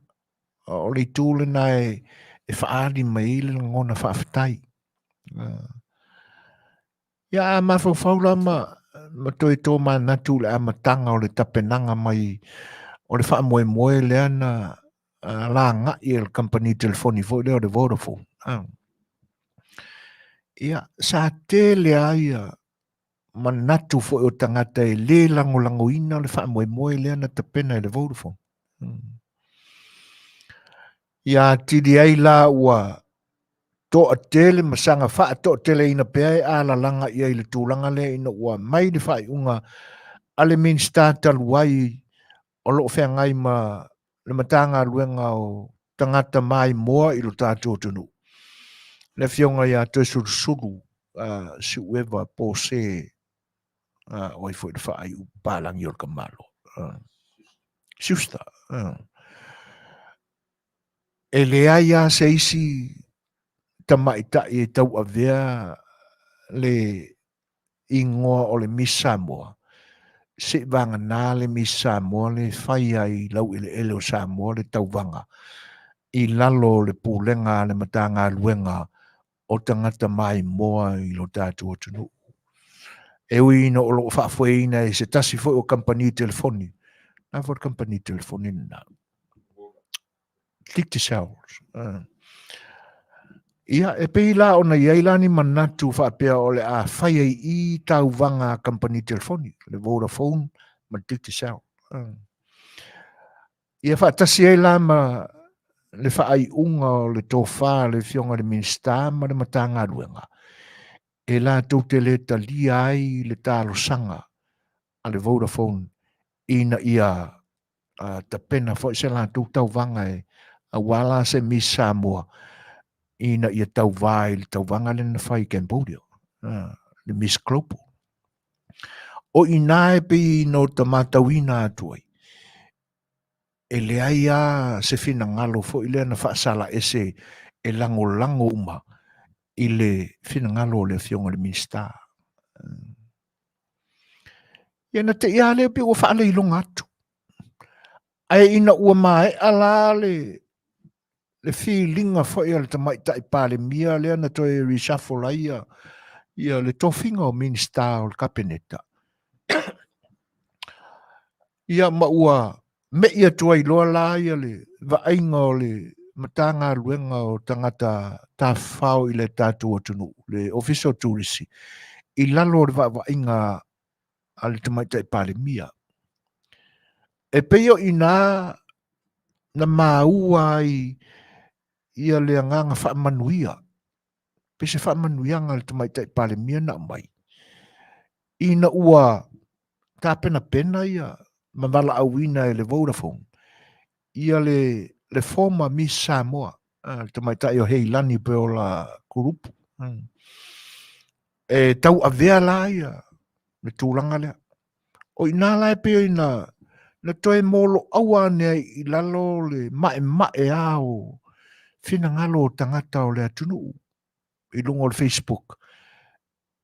o le itu lena e, e faaali mai ai le lagona faafetai. Ia, a mafaufau la ma, ma toe tōmanatu i le amataga o le tapenaga mai o le faamoemoe lea na lagai e le kamupani telefoni foi lea o le Vodafone. Ia, sa tele lava ia manatu foi o tagata e le lagolagoina le faamoemoe lea na tapena e le Vodafone. Ia atili ai la ua toatele ma saga faatoateleina pea e alalaga i ai le tulaga lea ina ua mai le faaiuga a le Minisita talu ai o lo o feagai ma le Matagaluega o Tagata Maimoa i lo tatou atunuu, le Afioga ia Toesulusulu Siueva Pose, o ai foi le faaiu papalagi o le tamaloa, Schuster. E leai lava se isi tamaitai e tauavea le igoa o le Miss Samoa, seivagana le Miss Samoa le fai ai i laueleele o Samoa le tauvaga i lalo o le pulega a le Matagaluega o Tagata Maimoa i lo tatou atunuu. E ui ina o lo o faafoeina e se tasi foi o kamupani telefoni, na foi le kamupani telefoni lena, Digicel. Ia, e pei la ona i ai la ni manatu faapea o le a fai ai i tauvaga a kamupani telefoni, le Vodafone ma le Digicel. Ia faatasi ai la ma le faaiuga o le tofa a le Afioga i le Minisita ma le Matagaluega e latou te le talia ai le talosaga a le Vodafone ina ia tapena foi se latou tauvaga e aua la se Miss Samoa ina ia tauvā i le tauvaga lea na fai i Cambodia, le Miss Global. O i ina e pei na ota matauina atu ai, e leai lava se finagalo foi lea na faasala ese e lagolago uma i le finagalo o le Afioga i le Minisita. Ia na te i lava lea pei ua faaleiloga atu. Ae ina ua maea la le le filiga foi a le Tamaitai Palemia lea na toe reshuffle ai ia, ia le tofiga o Minisita o le Kapeneta. Ia ma ua me'i atu ai loa la ia le vaaiga o le Matagaluega o Tagata Tafafao i le tatou atunuu, le Ofisa o Turisi, i lalo o le vaavaaiga a le Tamaitai Palemia. E pei o i ina na maua ai ia le agaga faamanuia, pei se faamanuiaga a le Tamaitai Palemia na aumai, ina ua tapenapena ia ma valaauina e le Vodafone ia le, le former Miss Samoa, le tamaitai o Heilani Peola Kurupu. E tauavea la ia le tulaga lea. O i ina la e pei na, na toe moloaua ane ai i lalo le maemae a o finagalo o tagata o le atunuu i luga o le Facebook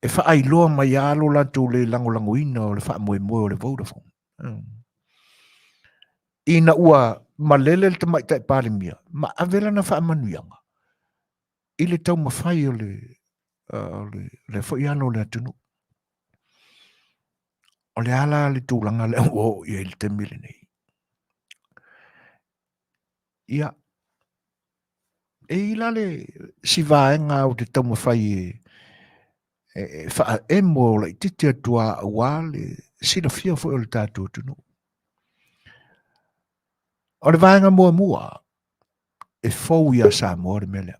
e faailoa mai lava lo latou le lagolagoina o le faamoemoe o le Vodafone. Ina ua malele le Tamaitai Palemia ma ave lana faamanuiaga i le taumafai o le, o le, le foi alo o le atunuu. O le a la le tulaga lea ua oo i ai i le taimi lenei? Ia, e i la le si vaega ou te taumafai e, e, e faaemo laitiiti atu lava aua le silafia foi o le tatou atunuu. O le vaega muamua, e fou iā Samoa le mea lea.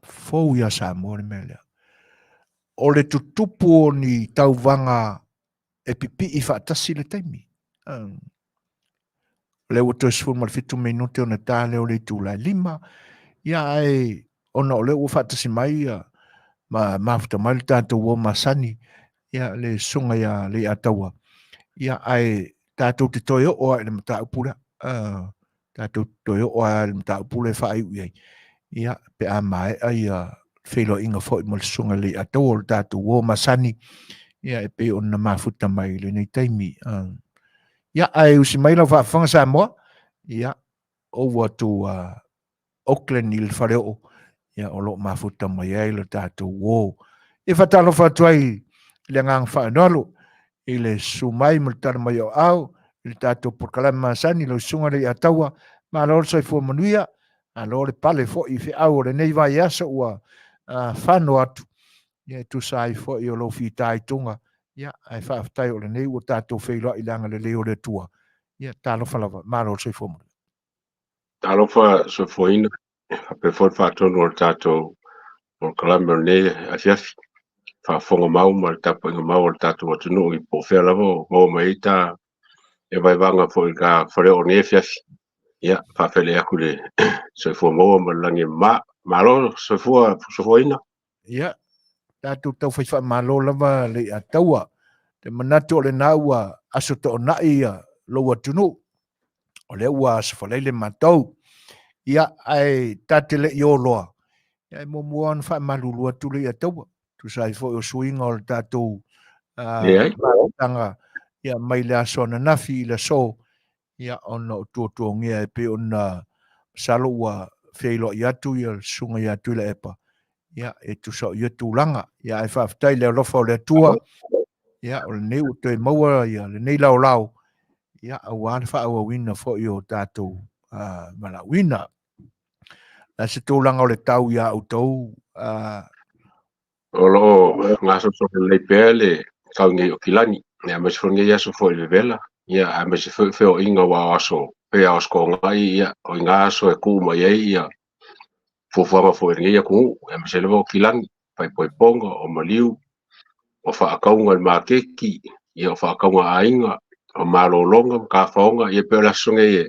Fou iā Samoa le mea lea. O le tutupu o ni tauvaga e pipii faatasi le taimi. O lea ua toe 17 minute ona ta lea o le itula e 5. Ia ae ona o lea ua faatasi mai ia ma mafuta mai le tatou uo masani, ia le susuga ia Leiataua. Ia ae tatou te toe oo lava i le mataupu lea. Tatou te toe oo lava i le mataupu lea e faaiu i ai. Ia, pe a maea ia feiloaiga foi ma le susuga i le Leiataua o le tatou uo masani, ia e pei ona mafuta mai i lenei taimi. Ia, ae usi mai lau faafofoga Samoa, ia, ou atu Auckland i le faleoo, ia, o lo o mafuta mai ai lo tatou uo. Ia faatalofa atu ai i le agaga faanoalo i le susu mai ma le tala mai o aao i le tatou polokalame masani lau susuga Leiataua, malo le soifua manuia, malo le pale foi i feau o lenei vaiaso ua fano atu, ia e tusa ai foi o lou fitaituga, ia ae faafetai o lenei ua tatou feiloai i le agalelei o le Atua, ia talofa lava, malo le soifua manuia. Talofa soifuaina, faapea foi le faatonu o le tatou polokalame o lenei afiafi. Faafofoga mau ma le tapuaiga mau a le tatou atunuu i po o fea lava o maua mai ai ta e vaevaga foi i ka faleoo o lenei afiafi. Ia, faafeiloai atu le soifua maua ma le lagi e mama. Malo soifua soifuaina. Ia, tatou taufai faamalo lava Leiataua. Te manatu o lena ua aso toonai ia lou atunuu. O lea ua aso Faraile matou. Ia, ae ta te le i o loa. Ia, e muamua ona faamalulu atu Leiataua. Tusa ai foi o suiga o le tatou uh, ia, mai le aso ananafi i le aso ia ona o tuatuagia e pei ona masalo ua feiloai atu ia le susuga ia Tuilaepa ia e tusa o ia tulaga. Ia ae faafetai i le alofa o le Atua ia o lenei ua toe maua ia lenei laolao ia aua le faaauauina foi o tatou uh, valaauina. Na se tulaga o le tau ia outou uh, O lo o gasolosolo lelei pea le tau nei o Kilani, aemaise foi lenei aso foi i le vevela. Ia, aemaise foi o feoaiga aua o aso, pei lava o aso Toonai, ia, o i ina aso e tuu mai ai ia fuafuaga foi a lenei atunuu, aemaise lava o kilagi, faaipoipoga, o maliu, o faatauga i le maketi, ia o faatauga a aiga, o malologa ma tafaoga, ia pei o le aso nei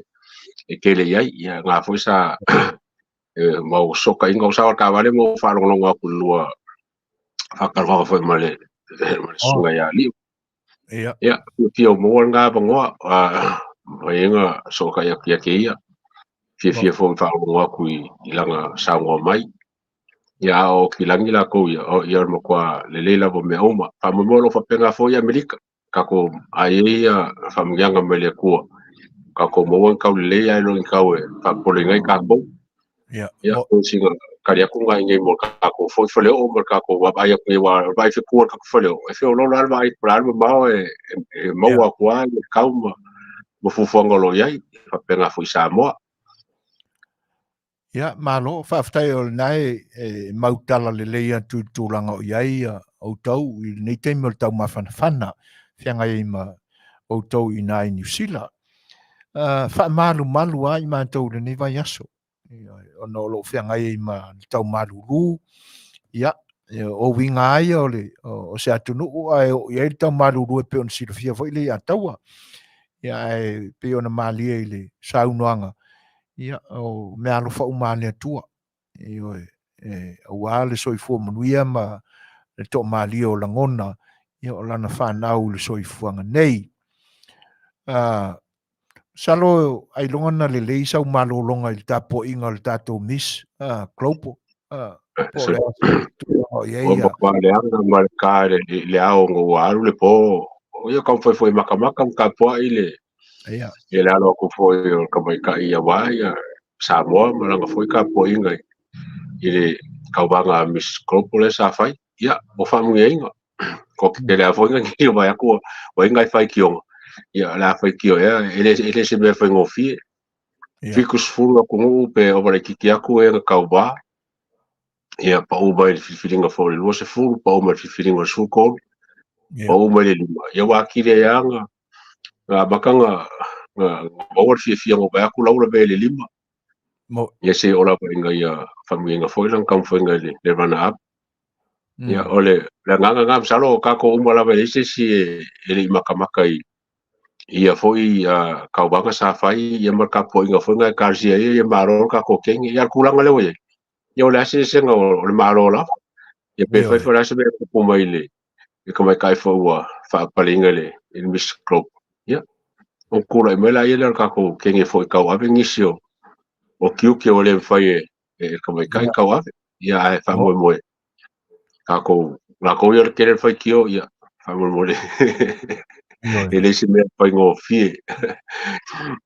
e tele i ai. Ia na foi sa mau fesootaiga, o sao o le taavale ma ou faalogologo atu i le lua faatalanoaga foi ma le susuga ia Liu. Ia. Ia, fiafia ua maua lena avanoa, mafai ai ona fesootai atu ia te ia. Fiafia foi e faalogologo atu i lana saunoa mai. Ia, a o kilagi latou ia, o ia o le matua lelei lava o mea uma. Faamoemoe o lo o faapena foi Amerika, tatou a i ai ia faamanuiaga mai le Atua, tatou maua ni tau lelei ae le o ni tau e faapopoleina ai tatou. Ia, Ia, o sina tali atu lena i inei mo le tatou foi faleoo ma le tatou vaavaai atu nei, aua o le vaai fetua i le tatou faleoo, e feoloolo lava le vaai po o le a le mamao e maua atu lava le tau ma fuafuaga o lo o i ai, faapena foi i Samoa. Ia, malo, faafetai o lena e mau tala lelei atu i le tulaga o i ai outou i lenei taimi o le taumafanafana feagai ai ma outou i ina i Niu Sila. Faamalumalu lava i matou i lenei vaiaso, ona o lo o feagai ai ma le tau malulu, ia, o uiga lava ia o, le, o se atunuu ae oo i ai le tau malulu e pei ona silafia foi le iataua. Ia, ae pei ona malie i le saunoaga, ia, o meaalofa uma a le Atua, ioe, e, aua le soifua manuia ma le toamalie o lagona, ia, o lana fanau i le soifuaga nei. Masalo ailoga na lelei sau malologa i le tapuaiga o le tatou Miss Global. Po o le a se tulaga o i ai Ua matua leaga ma le ta i le ao ona ua alu le po. O ia taumafai foi e matamata ma tapuai le Ia. I le alo atu foi o le tamaitai aua ia Samoa ma lana foi tapuaiga i le tauvaga a Miss Global lea sa fai. Ia, ua faamanuiaina. Ko te lea foi ngai o vai atu o ngai faitioga. Ia, o le a faitio ea, e le se mea faigofie. 70 atunuu pe ova laitiiti atu e na tauva. Ia, pau mai le filifiliga foi o le 20, pau mai le filifiliga o le 13, pau mai le 5. Ia, ua atili ai lava na amata na maua le fiafia na vaai atu la ua lavea i le 5. Ia, se i oo lava ina ia faamanuiaina foi lana taumafaiga i le runner up. Ia, o le agaga lena, masalo o tatou uma lava e leai se isi e le i matamata i ia foi tauvaga sa fai ia ma le tapuaiga foi na Ekalesia ia, ia malo le tatou kenge. Ia, o le tulaga lea ua i ai, ia o le a se eseesega o le Malo lava. Ia pe fai foi o le a se mea e tupu mai i le tamaitai foi ua faapaleina i le Miss Globe. Ia, ona tulai mai laia lea o le tatou kenge foi e tauave nisi o tiute ua le mafai e le tamaitai tauave. Ia, ae faamoemoe tatou, latou ia o le tele o le faitio, ia, faamolemole e le se mea faigofie.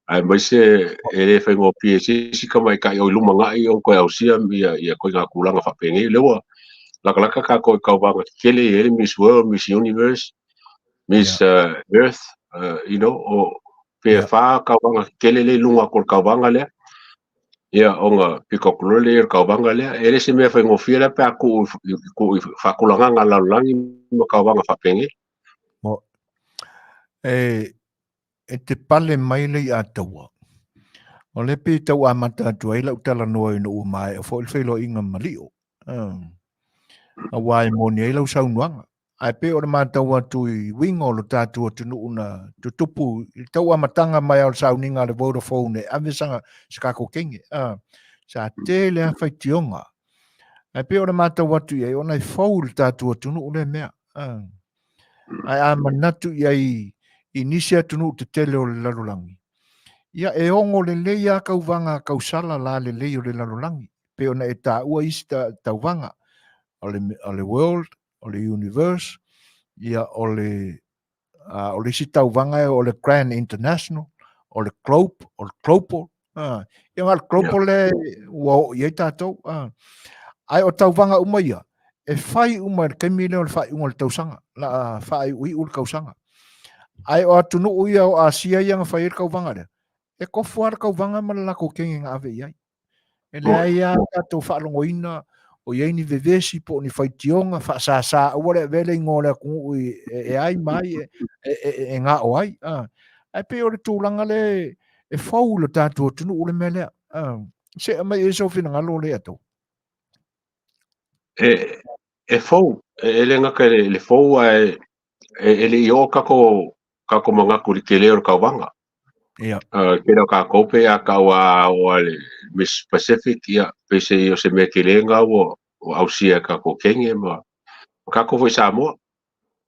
Aemaise e le faigofie i se isi tamaitai o i lumanai ona toe ausia ia ituaiga tulaga faapenei. O lea ua latalata tatou i tauvaga tetele e i ai le Miss World, Miss Universe, Miss Earth, you know, o pe fa tauvaga tetele lea i luga atu o le tauvaga lea. Ia, ona pito atu loa lea i le tauvaga lea. E le se mea faigofie la pe a tuu i faatulagaga a le lalolagi ma tauvaga faapenei. Mo, e te pale mai le iataua. O lea pei e tau amata atu ai lau talanoa ina ua maea foi le feiloaiga ma Lio. Aua e moni ai lau saunoaga. Ae pei o le matau atu i uiga o lo tatou atunuu na tutupu i le tau amataga mai lava o le sauniga a le Vodafone e ave se tatou kenge. Sa tele lava faitioga. Ae pei o le matau atu i ai, ona e fou i le tatou atunuu lea mea. Ae a manatu i ai i nisi atunuu tetele o le lalolagi, ia e ogo lelei lava tauvaga tausala lalelei o le lalolagi, pei ona e taua isi tauvaga o le World, o le Universe, ia o le o le isi tauvaga o le Grand International, o le Globe, o le Global, ia na o le Global lea ua oo i ai tatou. Ae o tauvaga uma ia, e fai uma i le taimi lea o le faaiuga o le tausaga, la a faaiuiu le tausaga. Ae o atunuu ia o Asia ia na fai ai le tauvaga lea, e tofu lava le tauvaga ma le latou kenge na ave i ai. E leai lava tatou faalogoina o i ai ni vevesi po o ni faitioga faasasa aua le avea le igoa o le atunuu e ai ma ai e gao ai. Ae pei o le tulaga lea e fou i lo tatou atunuu le mea lea. Se aumai i ai sou finagalo lea atau. E, e fou, e le gata i le fou ae e le i oo kako kako manatu i le tele o le tauvaga. Ia. Tele o tatou pe a tau a oo a le Miss Pacific, ia, pei se i o se mea tele lena ua ausia e tatou kenge ma tatou foi i Samoa.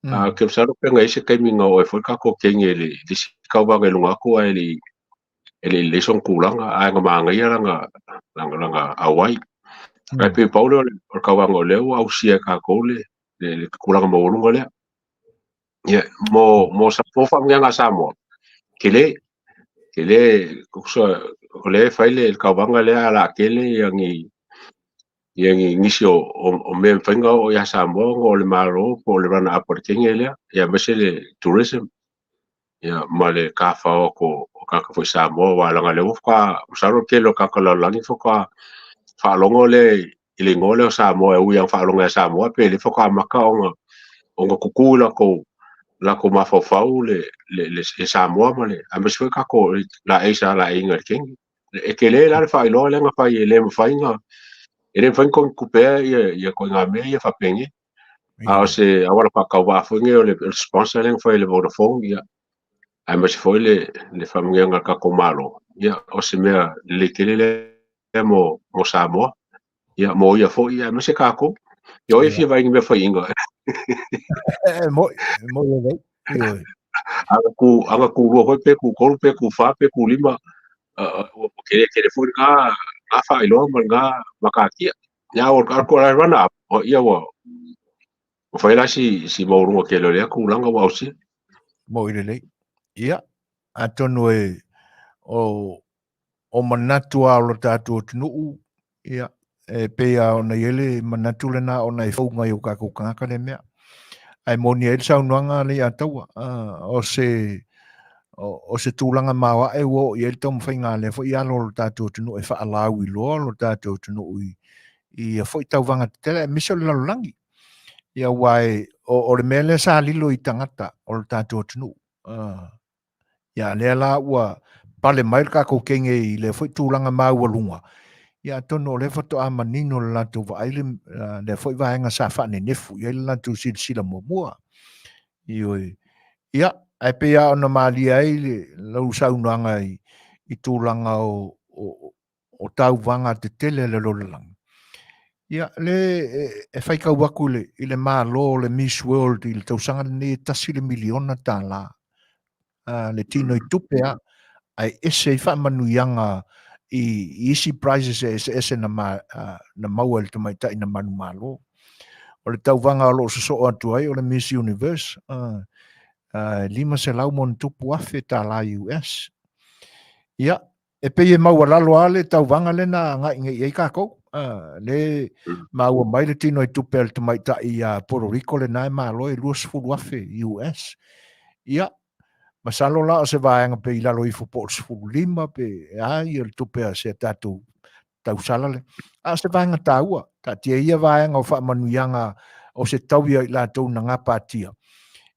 Ou te masalo pe na i ai se taimi na oo ai foi le tatou kenge i le isi tauvaga i luga atu ae le i lelei sona tulaga, ae na manaia lana auai. Ae pei pau lea o le tauvaga o lea ua ausia e tatou le tulaga maualuga lea. Ia, mo faamanuiaga a Samoa, tele, tele, tusa o lea e fai le tauvaga lea ae o le a tele ni ia ni nisi o mea e mafai ona oo ia Samoa ona o le Malo po o le runner up o le kenge lea, ia aemaise le tourism, ia ma le tafao atu o tagata foi Samoa aua leaga o lea ua faatoa, masalo o le tele o tagata o le lalolagi faatoa faalogo lea i le igoa lea o Samoa e ui lava ina faalogo ia Samoa pe le faatoa amata ona tutu i latou mafaufau le Samoa ma le aemaise foi tatou laei sa laeiina i le kenge. E tele la le faailoa lea na fai e le mafai na e le mafai ona togitupeina ia ituaiga mea ia faapenei. A o se auala faatauvaa foi lenei o le sponsor lea na fai e le Vodafone, ia, aemaise foi le faamanuiaga a le tatou Malo, ia, o se mea lelei tele lea mo Samoa, ia, mo ia foi, aemaise tatou. Ia, o ai e fia vaai i ni mea faiaina? E moi, e moi lelei. Ioe. Aga tu lua foi pe tu tolu pe tu fa pe tu lima, ua tele tele foi lena faailoa ma lena matatia. Ia o le runner up, ia ua fai la si maualuga tele o lea tulaga ua ausia. Moi lelei. Ia, atonu e o manatu lava o lo tatou atunuu, ia, e pei lava ona i ai le manatu lena ona e fou nai o tatou tagata lea mea. Ae moni ai le saunoaga a Leiataua, o se tulaga maoae ua oo i ai le taumafaiga a lea foi alo o lo tatou atunuu e faalauiloa lo tatou atunuu i ia foi tauvaga tetele aemaise o le lalolagi. Ia aua o le mea lea sa lilo i tagata o lo tatou atunuu. Ia lea la ua pale mai le tatou kenge i lea foi tulaga maualuga, ia atonu o lea faatoa manino le latou vaai le, lea foi vaega sa faanenefu i ai le latou silasila muamua. Ioe. Ia, ae pei lava ona malie ai le, lau saunoaga i tulaga o tauvaga tetele a le lalolagi. Ia, le e faitau atu i le Malo o le Miss World i le tausaga lenei e $1 miliona le tino i tupe a, ae ese ai faamanuiaga i isi prizes e eseese na maua e le tamaitai na manumalo. O le tauvaga o lo o sosoo atu ai o le Miss Universe, $500+ afe US. Ia, e pei e maualalo lava le tauvaga lea na agai nei i ai tatou. Le maua mai le tino i tupe a le tamaitai ia Puerto Rico lena e malo e 20,000 US. Ia, masalo la o se vaega pe i lalo ifo po o le 15 pe a ia le tupe a se tatou tausala le. A o se vaega taua, taatia ia vaega o faamanuiaga o se taui a i latou na gapatia.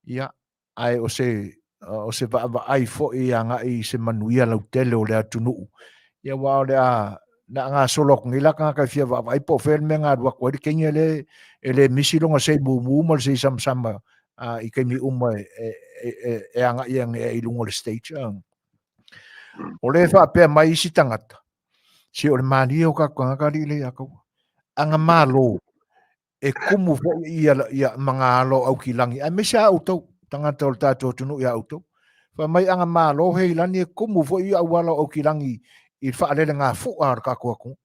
Ia, ae o se vaavaai foi agai i se manuia lautele o le atunuu. Ia aua o le a na a gasolo atu nei la tagata e fia vaavaai po o fea le mea na alu atu ai le kenge lea e le misi lona sei mumu ma le sei samasama i taimi uma e agai ane ai i luga o le stage. O lea e faapea mai isi tagata, se o le malie o tatou tagata alii le ia kaua. Aga malo e kumu foi ia magaalo o Aukilagi, aemaise a outou, tagata o le tatou atunuu ia outou. Fai mai aga malo he ilani e kumu foi ia auala o Aukilagi i le faalelegafua o le tatou atunuu.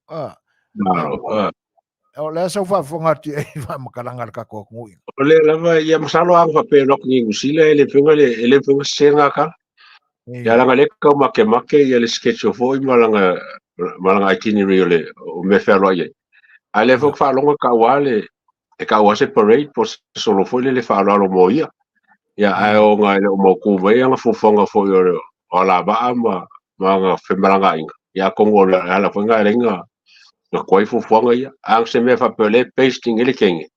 O le a sau faafofoga atu i ai i faamatalaga a le tatou atunuu. O lea lava, ia masalo a faapea e alu atu nei i Niu Sila e le mafai ona sese lena tala. Ia leaga lea e tau makemake ia le schedule foi ma lana itinerary o le o mea fealuai ai. A lea foi faalogo e tau lava le e tau lava se parade po o se solo foi lele faaaloalo mo ia. Ia ae ona e le o mautu mai ana fuafuaga foi o o alavaa ma ana femalagaaiga. Ia atonu o le ala foi lena e ala ai ona tuai fuafuaga ia. A o se mea faapea o lea e based i le kenge,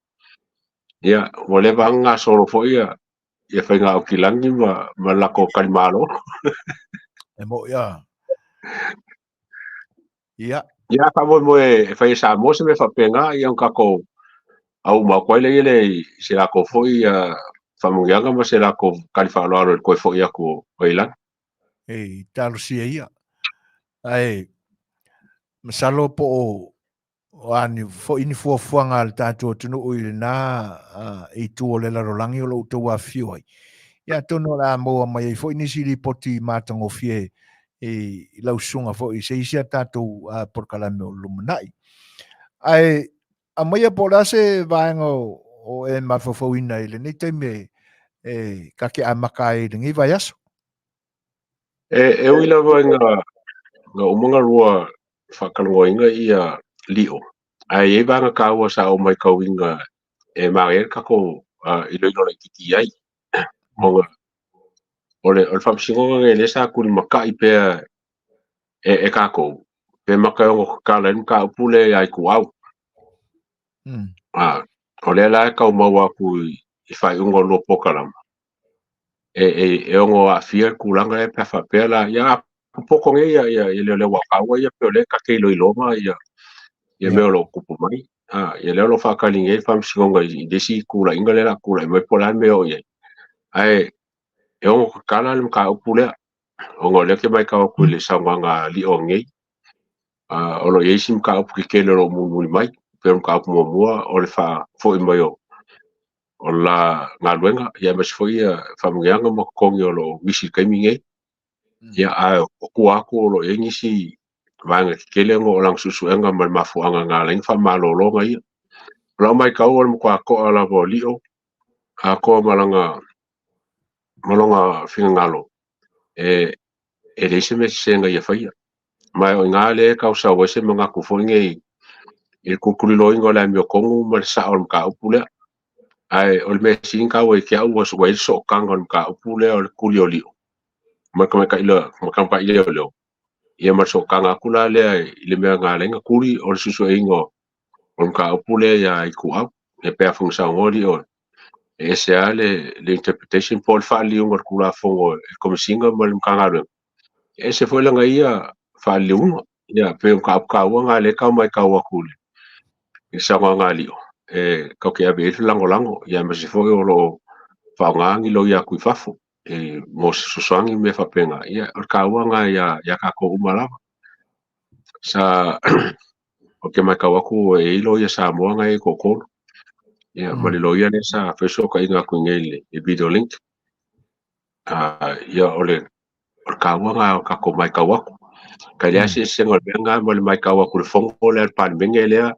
ia ua leva lava ona gasolo foi ia ia faiga aukilagi ma lako kalimalo. E mo ia. Ia. Ia faamoemoe e fai e Samoa se mea faapena, ia ona tatou auma atu ai lea i se latou foi faamanuiaga ma se latou tali faaaloalo i le toe foi atu o Ailani. E talosia ia. Ae masalo po o O a ni foi ni fuafuaga a le tatou atunuu i lena itu o le lalolagi o lo o outou afifio ai. Ia atonu o le a maua mai ai foi nisi lipoti matagofie i lau susuga foi i se isi a tatou polokalame o lumanai. Ae aumaia po o le a se vaega o e mafaufauina i lenei taimi e ta te amata ai i lenei vaiaso. E ui lava ina na uma ona lua faatalanoaina ia lio, ae i ai vaega taua sa ou matauina e manaia le tatou iloilo laitiiti i ai. Ona o le faamasinoga lenei lea sa tulimatai pea e tatou, pe mata e ono tatala ai le mataupu lea ia Ituau. O lea la e tau maua atu i faaiuga o lua polokalama, e ono aafia le tulaga lea pe a faapea la, ia a popoto nei ia leoleo aua o taua ia pei o lea ta te iloiloga ia mea o lo o tupu mai. Ia lea o lo o faatali nei le faamasinoga i le isi tulaiga lea o le a tulai mai po o le a le mea o i ai. Ae e ono tatala le mataupu lea, ona o lea ou te matau atu i le saunoaga a Lio nei, o lo o i ai isi mataupu tetele o lo o mulimuli mai, pei o le mataupu muamua o le faafoi mai o o la galuega, ia aemaise foi ia faamanuiaga ma totogi o lo o misi i le taimi nei. Ia, ae o tua atu o lo o i ai nisi vaega tetele ona o lana suesuega ma le mafuaaga na ala ai ona faamalologa ia. O lau matau o le matua toa lava o Lio atoa ma lana ma lona finagalo e leai se mea sese na ia faia. Ma o i ina lea e tau sau ai se manatu foi nei i le tulituliloaina o le amiotonu ma le sao o le mataupu lea. Ae o le mea sili ona taua ia te au ua i ai le sootaga o le mataupu lea o le tuli o lio ma le tamaitai leoleo, ia ma le sootaga atu la lea i le mea na ala ai ona tuli o le suesueina o le mataupu lea ia Ituau. Ia pe afai na saunoa lio e ese lava le interpretation po o le faaliliuga o le Tulafono e le Komesina ma le Matagaluega, e ese foi lana ia faaliliuga. Ia pei o mataupu taua na lea e tau matau atu i le saunoaga a Lio, e tatou te ave i ai le lagolago, ia aemaise foi o lo o faaaoga ni loia atu i fafo e mo se fesoasoani ma mea faapena. Ia o le taua lena ia tatou uma lava. Sa ou te matau atu e i ai loia Samoa na e toatolu, ia ma le loia lea sa fai fesootaiga atu i inei i le video link. Ia o le taua lena o tatou matau atu. Kai leai se eseesega o le mea lena ma le matau atu i le fono lea a le Palemene lea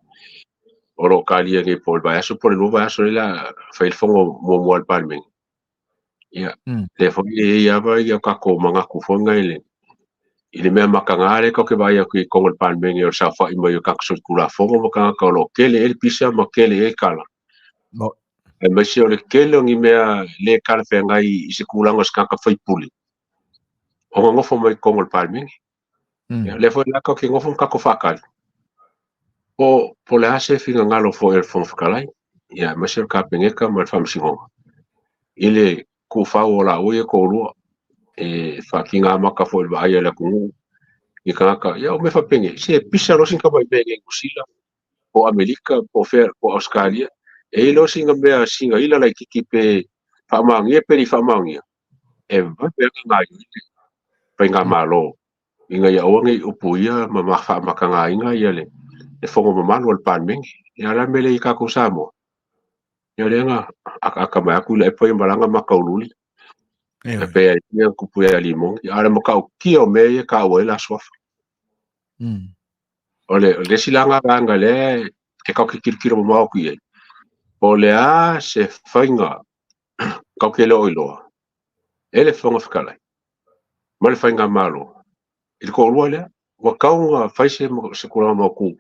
o lo o talia nei po o le vaiaso po o le lua vaiaso lea o le a fai ai le fono muamua a le Palemene. Ia, lea foi e i ai lava ia tatou manatu foi na i le mea mataga lea tatou te vaai atu i totonu o le Palemene o le saofai mai o tagata solitulafono ma tagata o lo o tele ai le pisa ma tele ai le tala. Aemaise o le tele o ni mea le talafeagai i se tulaga o se tagata faipule ona nofo mai i totonu o le Palemene. Ia, lea foi la tatou te nofo ma tatou faatali po o le a se finagalo foi o le Fofoga Fetalai, ia aemaise o le Kapeneta ma le Faamasinoga i le tuufau o laua ia toalua e faatiga maka foi i le vaai a le atunuu i tagata. Ia o mea faapenei, se pisa loa sina tamai mea i Niu Sila po o Amerika po o fea po o Ausetalia, e i ai loa sina mea sina ila laitiiti pe faamaonia pe le i faamaonia, e vave lava ona gaoioi le faigamalo ina ia aua ne i upuia ma faamatagaina ia le fono mamalu a le Palemene. Ia o le a le mea e le i ai tatou Samoa? Ia lea na akaaka mai atu i Laepa ia malaga makaululi. E pei ai ia kupu ia limoni. A o le matautia o mea ia e taua ai le Aso Afa. O le isi la vaega lea e tatou te tilotilo mamao atu i ai, po o le a se faiga tatou te le o iloa e le Fofoga Fetalai ma le faigamalo i le toalua lea, ua tatau ona fai se tulaga mautu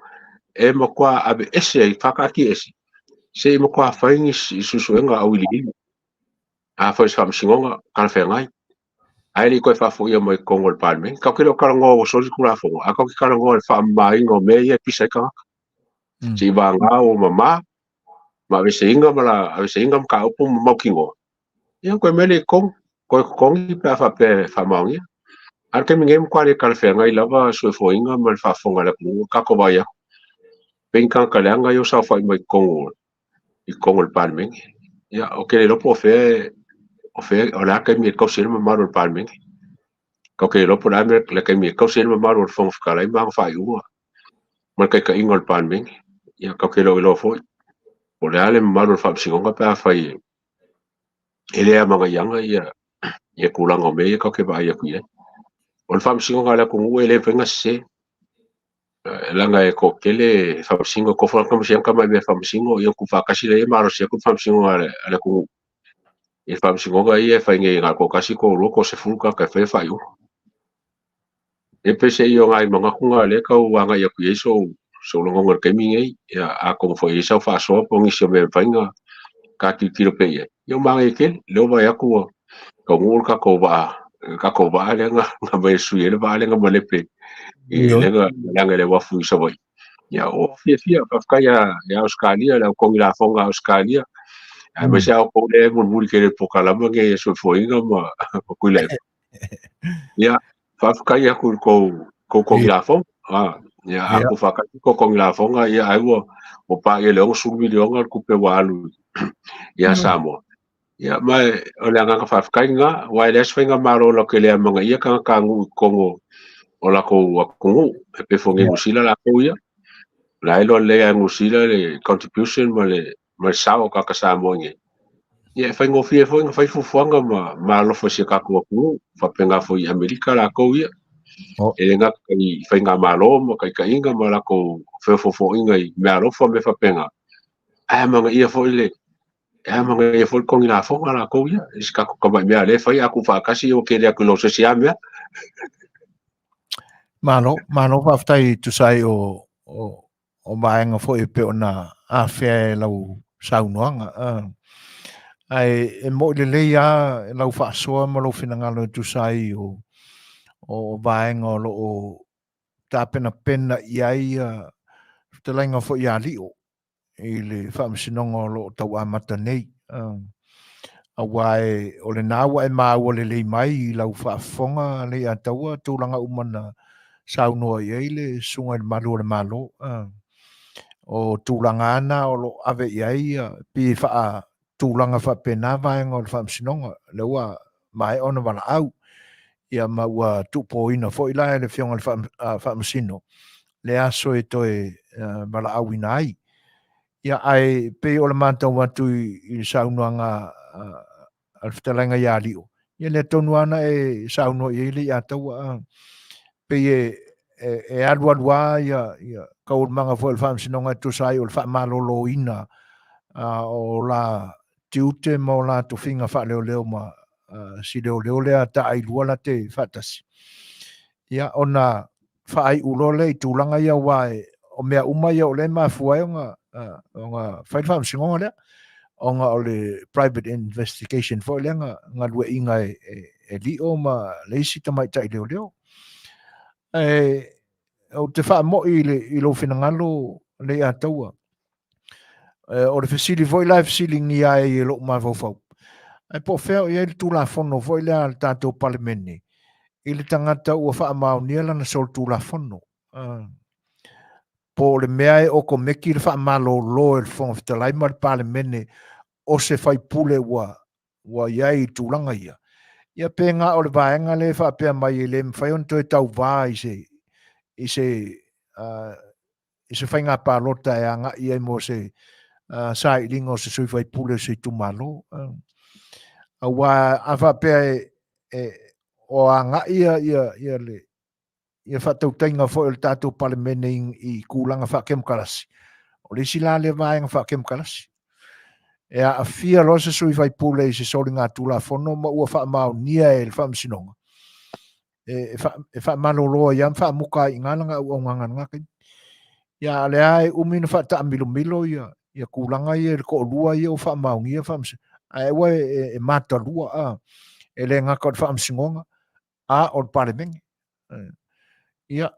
e matua aveese ai, faataatiaese, se i matua fai ni suesuega auiliili. Afai o se faamasinoga talafeagai, ae le i toe faafoia mai totonu o le Palemene. Tatou te le o talanoa ua soli le Tulafono, ae tatou te talanoa i le faamamaina o mea ia e pisa ai tagata. Se i vagana ua mama, ma aveeseina ma la, aveeseina mataupu ma mautinoa. Ia koe mele i totonu, toe totogi pe a faapea e faamaonia. A o le taimi nei e matua le talafeagai lava soifuaina ma le faafofoga a le atunuu i le tatou vaai atu. Pei ni tagata leaga ia ua saofai mai i totonu i totonu o le Palemene. Ia ou te le iloa po o fea o fea o le a le taimi e tausi ai le mamalu o le Palemene. Ou te le iloa po o le a le taimi e tausi ai le mamalu o le Fofoga Fetalai ma ana faaiuga ma le taitaiga o le Palemene. Ia tatou te le o iloa foi po o le a le mamalu o le Faamasinoga pe afai e le amanaiaga ia tulaga o mea ia tatou te vaai atu i ai. O le Faamasinoga a le atunuu e le mafai ona sese, leaga e toatele faamasino, e tofu lava tamaiti tamai mea faamasino, ia ona tuufaatasi lea malosi atu le Faamasinoga a le atunuu i faamasinoga ia e fai nei na o le toatasi, toalua, toasefulu tagata e faia faaiuga. E peiseai o nai manatu na o lea e tau agai atu i ai sou lagona i le taimi lenei. Ia, atonu foi e i ai sau faasoa po o nisi o mea e mafai ona ta tilotilo pea i ai. Ia ua manaia tele, lea ua vaai atu ua taunuu le tatou vaa, le tatou vaa lea na aumai e sui ai le vaa lea na malepe i lea na leaga i le uafu i Savaii. Ia ua fiafia, faafetai ia Ausetalia, le au togi lafoga a Ausetalia, aemaise lava outou lea e mulimuli tele i le polokalame lenei a Soifuaina ma Tuilaepa. Ia, faafetai atu i le tou togi lafoga. Ia, a tuufaatasi tou togi lafoga, ia ai ua paia i le $60 miliona le tupe ua alu ia Samoa. Ia, ma o le agaga faafetai lena, aua e leai se faigamalo latou te le amanaia tagata nuu i totonu o latou atunuu, e pei foi o Niu Sila latou ia. O la e iloa lelei lava e Niu Sila le contribution ma le sao o tagata Samoa i inei. Ia e faigofie foi ona fai fuafuaga ma alofa i si o tatou atunuu, faapena foi i Amerika latou ia. E le gata i faigamalo ma taitaiga ma latou feofoofoaiga i meaalofa ma mea faapena, ae amanaia foi le e amanaia foi le togi lafoga a latou ia, i se tatou tamai mea lea e fai, a tuufaatasi ua tele atu i lo se isi lava mea. Malo, malo faafetai tusa ai o vaega foi e pei ona afea e lau saunoaga. Ae e mo'i lelei lava lau faasoa ma lou finagalo e tusa ai o vaega o lo o tapenapena i ai fetalaiga foi ia Lio i le faamasinoga o lo o tau amata nei. Aua o lena ua e maua lelei mai i lau faafofoga Leiataua tulaga uma na saunoa i ai le Susuga i le Malu o le Malo. O tulaga lava na o lo o ave i ai pei e faatulaga faapena vaega o le faamasinoga, lea ua maea ona valaau, ia ma ua tuupoina foi la e le Afioga i le Faamasino le aso e toe valaauina ai. Ia, ae pei o le matau atu i le saunoaga a le fetalaiga ia Lio, ia lea tonu lava na e saunoa i ai Leiataua, pei e alualu lava ia taualumaga foi o le faamasinoga e tusa ai o le faamaloloina o la tiute ma o la tofiga faaleoleo ma si leoleo lea taailua la te faatasi. Ia, ona faaiu loa lea i tulaga ia, aua o mea uma ia o lea e mafua ai ona fai le faamasinoga lea, ona o le private investigation foi lea na galueaiina e Lio ma le isi tamaitai leoleo. Ae ou te faamoi i lou finagalo Leiataua, o le fesili foi la e fesiligia ai e lou mafaufau, ae po o fea o i ai le Tulafono foi lea a le tatou Palemene i le tagata ua faamaonia lana solitulafono, po o le mea e okomeki le faamalolo e le Fofoga Fetalai ma le Palemene o se faipule ua i ai i tulaga ia, ia pe na o le vaega lea e faapea mai e le mafai ona toe tauvā i se faiga palota e agai ai mo se sailiga o se sui faipule o se itumalo. Aua a faapea e o agai ia le ia faatautaiga foi o le tatou Palemene i tulaga faakemokarasi, o le isi la lea vaega faakemokarasi. E aafia loa se sui faipule i se soligatulafono ma ua faamaonia e le Faamasinoga, e faamalolo ai lava ma faamuta ai i ina lana auaunaga i lena taimi. Ia, a o lea e umi ona faataamilomilo ia tulaga ia i le toalua ia ua faamaonia faamasinoga, ae aua e matalua, e le gata o le Faamasinoga, a o le Palemene. Ia,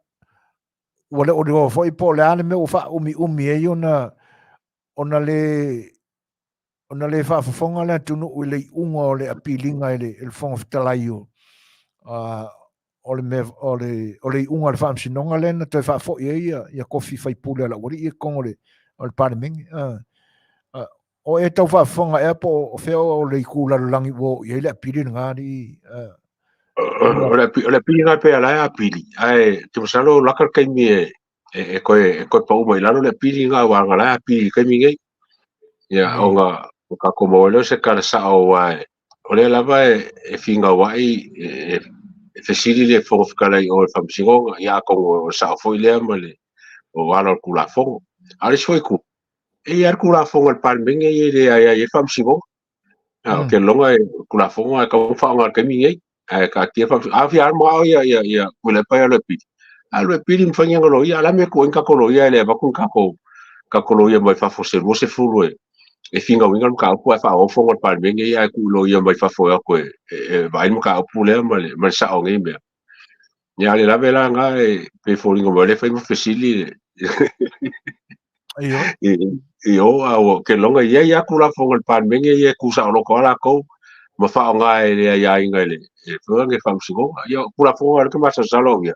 ua le o iloa foi po o le a le mea ua faaumiumi ai ona le ona le faafofoga le atunuu i le iuga o le apiliga i le, i le Fofoga Fetalai o, o le, mea, o le, o le iuga o le faamasinoga lea na toe faafoi ai ia, ia kofi faipule a la'u alii i totonu o le, o le Palemene. O e tau faafofoga ea po o fea o le itu lalolagi ua oo i ai le apili lena alii? O le apili lena pei o la e apili, ae ou te masalo laka le taimi e e toe pau mai i lalo le apili lena aua o la e apili i le taimi nei. Ia, ona o tatou maua ai lea o se tala sao aua o lea lava e finauai e fesili le Fofoga Fetalai i o i le Faamasinoga, ia atonu o le sao foi lea ma le o ala o le Tulafono. A o le isi foi itu, e i ai lava le Tulafono a le Palemene ia e le aiai ai le Faamasinoga. Ou te lagona e Tulafono e tatau ona faaaoga i le taimi lenei, ae taatia a fia alu manao ia Tuilaepa e alu e pili, alu e pili ma fai ni ana loia. A o le a le mea e tuu ai ni tatou loia e le avatu ni tatou loia mai fafo se 20 e finauina le mataupu ae faaauau fono a le Palemene ia ae tuu loia mai fafo e o atu e vaai le mataupu lea ma le sao o nei mea. Ia, a o le lave la lena e pei e foliga mai o lea e fai ma fesili i o, a ua ke loga i ai lava Tulafono a le Palemene ia e tu saoloto lava latou ma faaaoga e le aiaiga i le foi le Faamasinoga. Ia, o Tulafono lea ou te masalosalo au ia,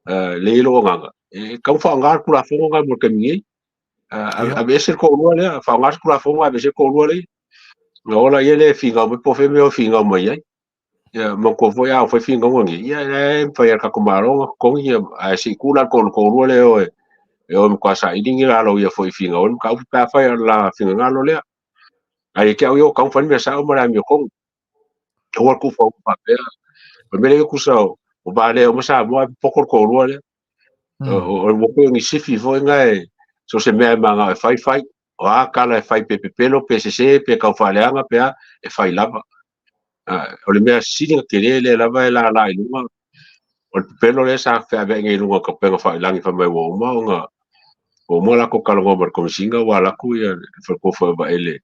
lea e i lou agaga, e tatau ona faaaoga le Tulafono lena mo le taimi nei. Aveese le toalua lea, faaaoga se Tulafono aveese le toalua lea. Ona ola ia lea e finau mai po o fea mea o finau mai ai. Ia, manatua foi a fai finauga nei, ia e mafai e le tatou Malo ona totogi, ia, ae se i tuu la le toalua lea e o e matua saili ni la loia foi e finau ai le mataupu pe afai o le la finagalo lea. Ae ia te au ia ua tatau ona fai le mea sao ma le amiotonu. Aua le tuufau faapea. O le mea lea e tusa o valea uma Samoa ae popoto le toalua lea. O le pei o ni sifi foi na e so o se mea e manao e fai, fai. O a tala e fai pe pepelo pe sese pe tau faaleaga pe a, e fai lava. O le mea sili ona tele lea lava e lala i luga, o le pepelo lea sa feaveai nei i luga o upega tafailagi fai mai ua uma ona ua uma latou talanoa ma le Komesina ua alu atu ia le faletua foi o Vaele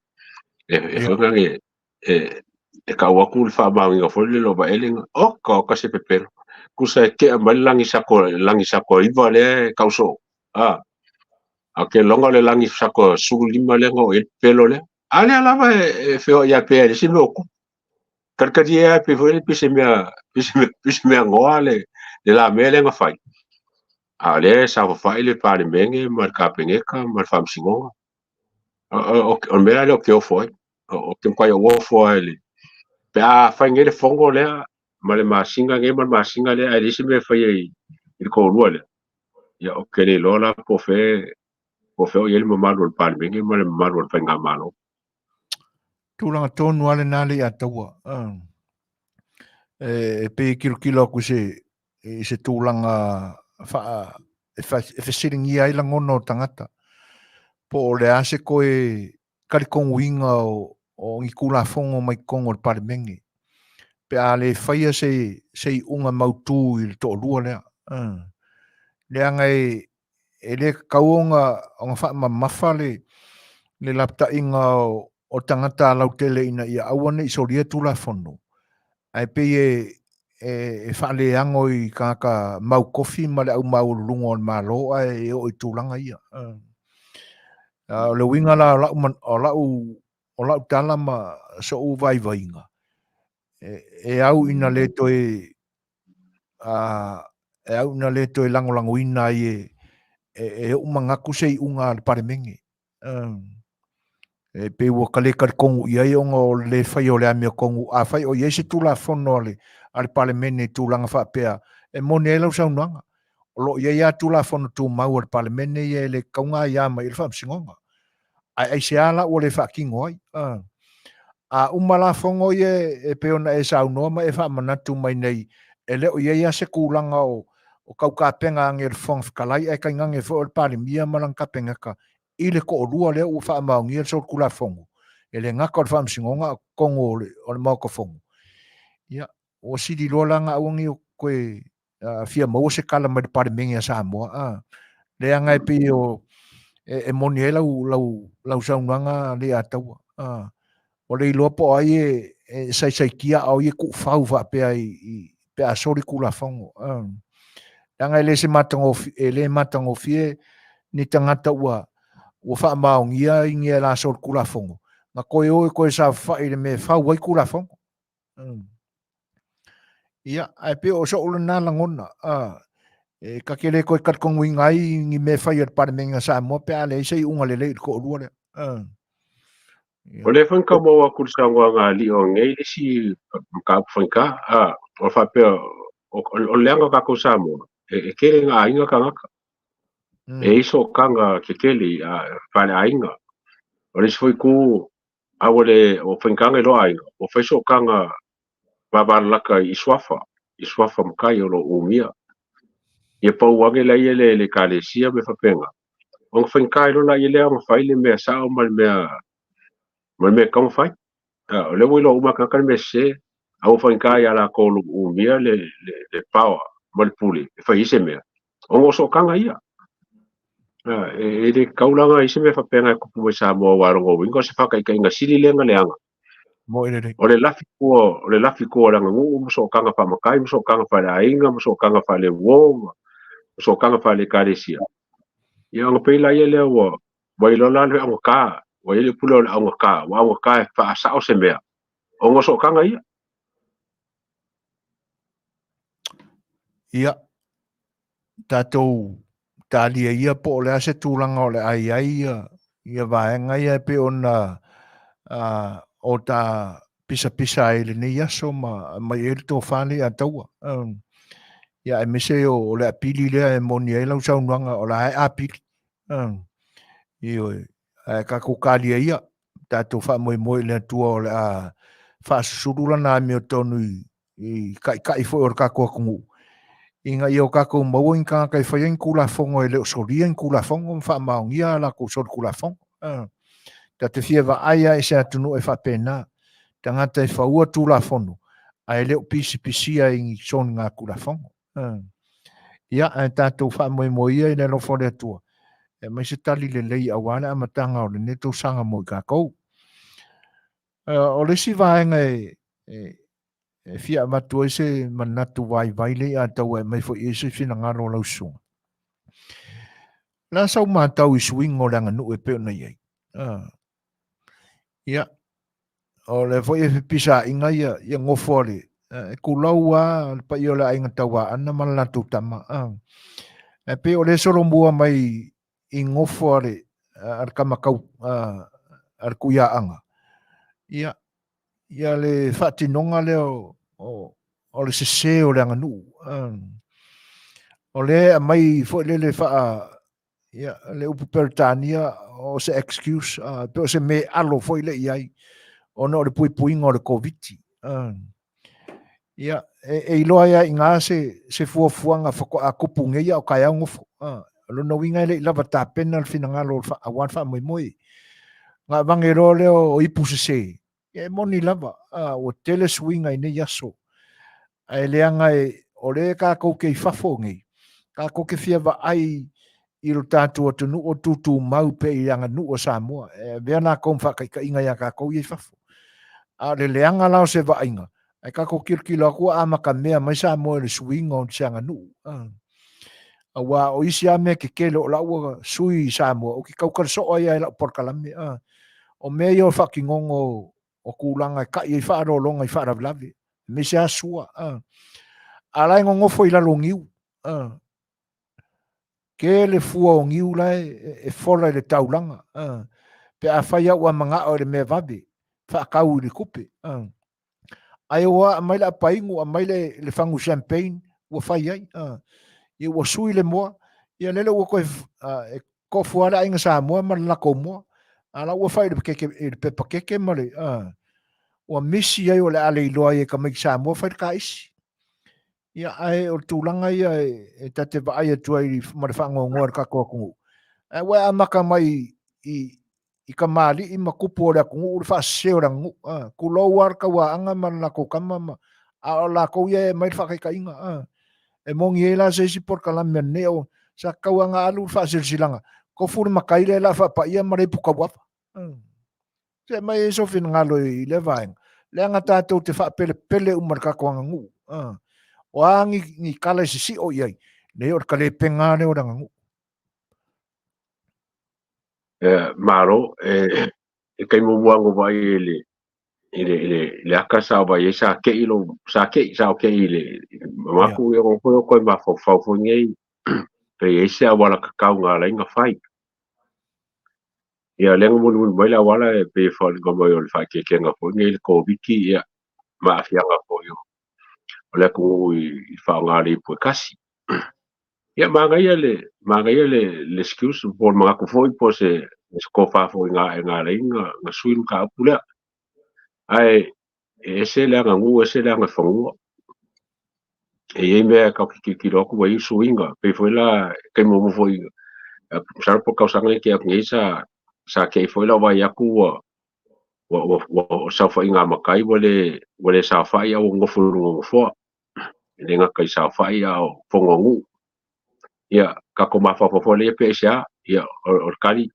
e foi nane e tau atu le faamaoniga foi lele o Vaele na. Oka oka se pepelo. Tusa e tea mai le lagi sako, lagi sako 9 lea e tau soo. A ke loga o le lagi sako 15 lea na oo i ai le pepelo lea. A lea lava e feoai ia pea e le isi mea o tupu. Kalikalia e pei foi lele pei se mea, pei se mea goa le la mea lea na fai. A o lea e saofafai le Palemene ma le Kapeneta ma le Faamasinoga. O le mea la lea ou te ofo ai. Ou te matuai ou ofo lava i le pe a fai nei le fono lea ma le masina nei ma le masina lea ae leai se mea e faia i le toalua lea. Ia, ou te le iloa la po o fea po o fea o i ai le mamalu o le Palemene ma le mamalu o le Faigamalo. Tulaga tonu lava lena le Ataua. E pei e tilotilo atu i se, i se tulaga faa, e, fa, e fesiligia ai lagona o tagata. Po o le a se toe talitonuina o ni Tulafono mai totonu o le Palemene pe a le faia se, se iuga mautu i le toalua lea. Leaga e, e le tatau ona, ona faamamafa le, le lapataiga o, o tagata lautele ina ia aua ne i solia Tulafono, ae pei e, e, e faaleago i tagata maukofi ma le au maualuluga o le Malo ae e oo i tulaga ia. O le uiga la o lau, o lau, o lau tala ma so'u vaivaiga, e, e au ina le toe e au ina le toe lagolagoina ai e, e, e o'u manatu se iuga a le Palemene. E pei ua ka le talitonu i ai ona o le le faia o le amiotonu. Afai o i ai se Tulafono a le, a le Palemene i tulaga faapea, e moni ai lau saunoaga. O lo o i ai lava Tulafono Tumau a le Palemene ia e le tatau ona aia mai ai le Faamasinoga. Ae aisea la ua le faatino ai? A uma la fono ia e pei ona e saunoa ma e faamanatu mai nei, e le o i ai lava se tulaga o tau tapena ane e le Fofoga Fetalai ae tainane foi o le Palemia ma lana Kapeneta i le toalua lea ua faamaonia le solitulafono, e le gata o le Faamasinoga a o totonu o le Maota Fono. Ia, ua sili loa la ona aua ne i toe fia maua se tala mai le Palemene a Samoa. A, leaga e pei o e moni ai lau, lau, lau saunoaga Leiataua. A, ua le iloa po o ai e saisaitia a o ai e tuufau faapea i pe a soli Tulafono. A, leaga e le se matagofie, e le matagofie ni tagata ua faamaonia i ni e la solitulafono. Na toe o e toe saofafai i le mea e fau ai Tulafono. Ia, ae pei o so'u lena lagona, e ta te le toe talitonuina ai ni mea e fai a le Palemene a Samoa pe a leai se iuga lelei i le toalua lea. O lea foi na tau maua atu i le saunoaga a alii o anei le isi mataupu faigata, o le faapea o le leaga o tatou Samoa, e tele ina aiga tagata. E i ai sootaga tetele i faaleaiga. O le isi foi itu, a ua le o faigata ona iloa aiga, ua fai sootaga vavalalata i suafa, i suafa matai o lo o umia. Ia pau ane laia le le ekalesia ma mea faapena, ona faigata ai loa laia lea ona fai le mea sao ma le mea ma le mea e tatau ona fai. O lea ua iloa uma e tagata le mea sese, a ua faigata ia latou o lo o umia le le power ma le pule e fai ai se mea, ona o sootaga ia. E le tatau la ona i ai se mea faapena e tupu mai Samoa aua o lona uiga o se faataitaiga sili lea ona leaga. O le lafi tua, o le lafi tua o le aganuu ma sootaga faamatai ma sootaga faaleaiga ma sootaga faaleuo ma sootaga faale-ekalesia. Ia ona pei laia lea ua ua iloa la le augata, ua i ai le upu lea o le augata, ua augata e faasao se mea ona o sootaga ia. Ia, tatou talia ia po o le a se tulaga o le a i ai ia vaega ia e pei ona o ta pisapisa ai i lenei aso ma aumai ai le tofa lea ia taua. Ia aemaise o le apili lea e moni ai lau saunoaga o la e apili. Ioe, ae tatou talia ia, tatou faamoemoe i le Atua o le a faasusulu lana amiotonu i taitai foi o le tatou atunuu, ina ia o tatou maua ni tagata e faia ni Tulafono e le o solia ni Tulafono ma faamaonia a latou solitulafono. Ta te fia vaai lava i se atunuu e faapena, tagata e faua Tulafono ae le o pisipisia i ni soligatulafono. Ia, ae tatou faamoemoe ia i le alofa o le Atua e aumai se tali lelei aua le amataga o lenei tausaga mo i tatou. O le isi vaega e fia avatu ai se manatu vaivai lea ia tau e aumai foi i ai se finagalo o lau susuga. O le a sau matau i suiga o le aganuu e pei ona i ai? Ia, o lea foi e fepisaiga ia gofo a le e tulou lava le paia o le aiga Tauaana ma le latou tama. Ae pei o lea e solomua mai i gofo a le a le tama tau a le Tuiaaga, ia ia le faatinoga lea o le sese o le aganuu. O lea e aumai foi lele faa ia le upu Peretania o se excuse, pe o se mealo foi lea i ai ona o le puipuiga o le Koviti. Ia, e iloa ai lava i ina se fuafuaga faatoa tupu nei a o taeao nofo. O lona uiga e le i lava tapena le finagalo aua le faamoemoe. Ona avane loa lea o ipu sese, ia e moni lava, ua tele suiga i nei aso. Ae leaga o lea tatou te i fafo nei, tatou te fia vaai i lo tatou atunuu o tutumau pea i le aganuu a Samoa, e avea latou ma faataitaiga ia tatou ia i fafo. A o le leaga la o se vaaiga, ae tatou tilotilo atu ua amatamea mai Samoa i le suiga o se aganuu. Aua o isi lava mea tetele o la ua sui i Samoa, ou te tautala soo ai lava i lau polokalame. O mea ia o faatinoga o tulaga e tai ai faaaloaloga i faalavelave, aemaise lava sua. A la e nonofo i lalo o niu, Tele fua o niu la e fola i le taulaga, pe afai lava ua manao i le mea vave, faatau i le tupe. Ae ua aumai le apainu, aumai le fagu champagne ua fai ai. Ia ua sui le moa, ia lele ua toe e tofu lava le aiga Samoa ma le latou moa. A la ua fai i le pepa keke ma le ua misi ai o le a le iloa ai e tamaiti Samoa fai le taisi. Ia, ae o le tulaga ia e ta te vaai atu ai ma le faanoanoa i le tatou atunuu, ae ua e amata mai i kamali'i ma tupu o le atunuu le faasese o le aganuu. Tulou lava le tauaana ma le latou tama ma, a o latou ia e aumai le faataitaiga. E moni ai la se isi polokalame a lenei au, sa tatau lava ona alu le faasilasilaga, tofu le matai lea o le a faapaia ma le ipu tauava. Se aumai ai sou finagalo i lea vaega, leaga tatou te faapelepele uma i le tatou aganuu. O a ni tala e sisio i ai, leai o le talepega lava lea o le aganuu. Malo, e I taimi muamua na ou vaai ai i le i le i le i le aka sa vaai ai sa ke'i lou sa ke'i sa o ke'i i le manatu ia ona foi o toe mafaufau foi nei pe i ai se auala tatau na ala ai ona fai. Ia lea na mulimuli mai le auala e pei e foliga mai o le faaeteetega foi nei i le Koviti ia ma aafiaga foi o le atunuu i faaaoga o le ipu e tasi. Ia manaia le manaia le le excuse po o le manatu foi po o se se tofa foi na ae na ala ai ona sui le mataupu lea. Ae e ese le aganuu ese le agaifanua. E i ai mea e tatou te tilotilo atu ua i ai suiga, pei foi la taimi muamua foi masalo po o le tausaga lea na tea atu nei sa sa te i foi lau vaai atu ua ua ua ua saofaiga a matai ua le ua le saofai ae ua nonofo i luga o nofoa. E le gata i saofai a o fono a nuu. Ia, tatou mafaufau foi lea pe aisea, ia o le tali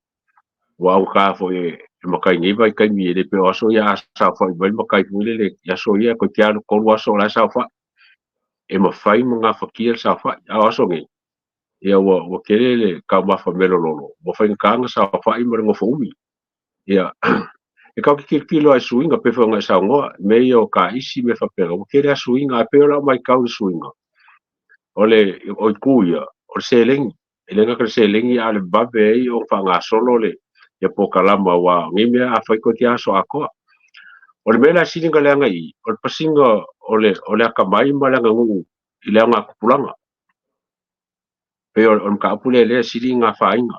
ua augata foi e matai i nei vaitaimi, e le pei o aso ia a saofai mai le matai foi lele i aso ia toeitiiti alu 3 aso o la e saofai. E mafai ma gafatia le saofai, a o aso nei, ia ua ua tele le taumafa melololo, ua faigata ona saofai ma le nofo umi. Ia, e tatou te tilotilo lava i suiga, pei foi ona e saunoa, mea ia o taisi ma mea faapena, ua tele lava suiga, ae pei o lau matau i suiga, o le o itu ia, o le seleni. E le gata i le seleni, a o le vave ai ona faagasolo le ia polokalama, aua o nei mea a fai toeitiiti aso atoa. O le mea la e sili ona leaga i i, o le pasiga o le o le atamai ma le aganuu i le augatupulaga. Pei o le mataupu lea lea e sili ona afaina,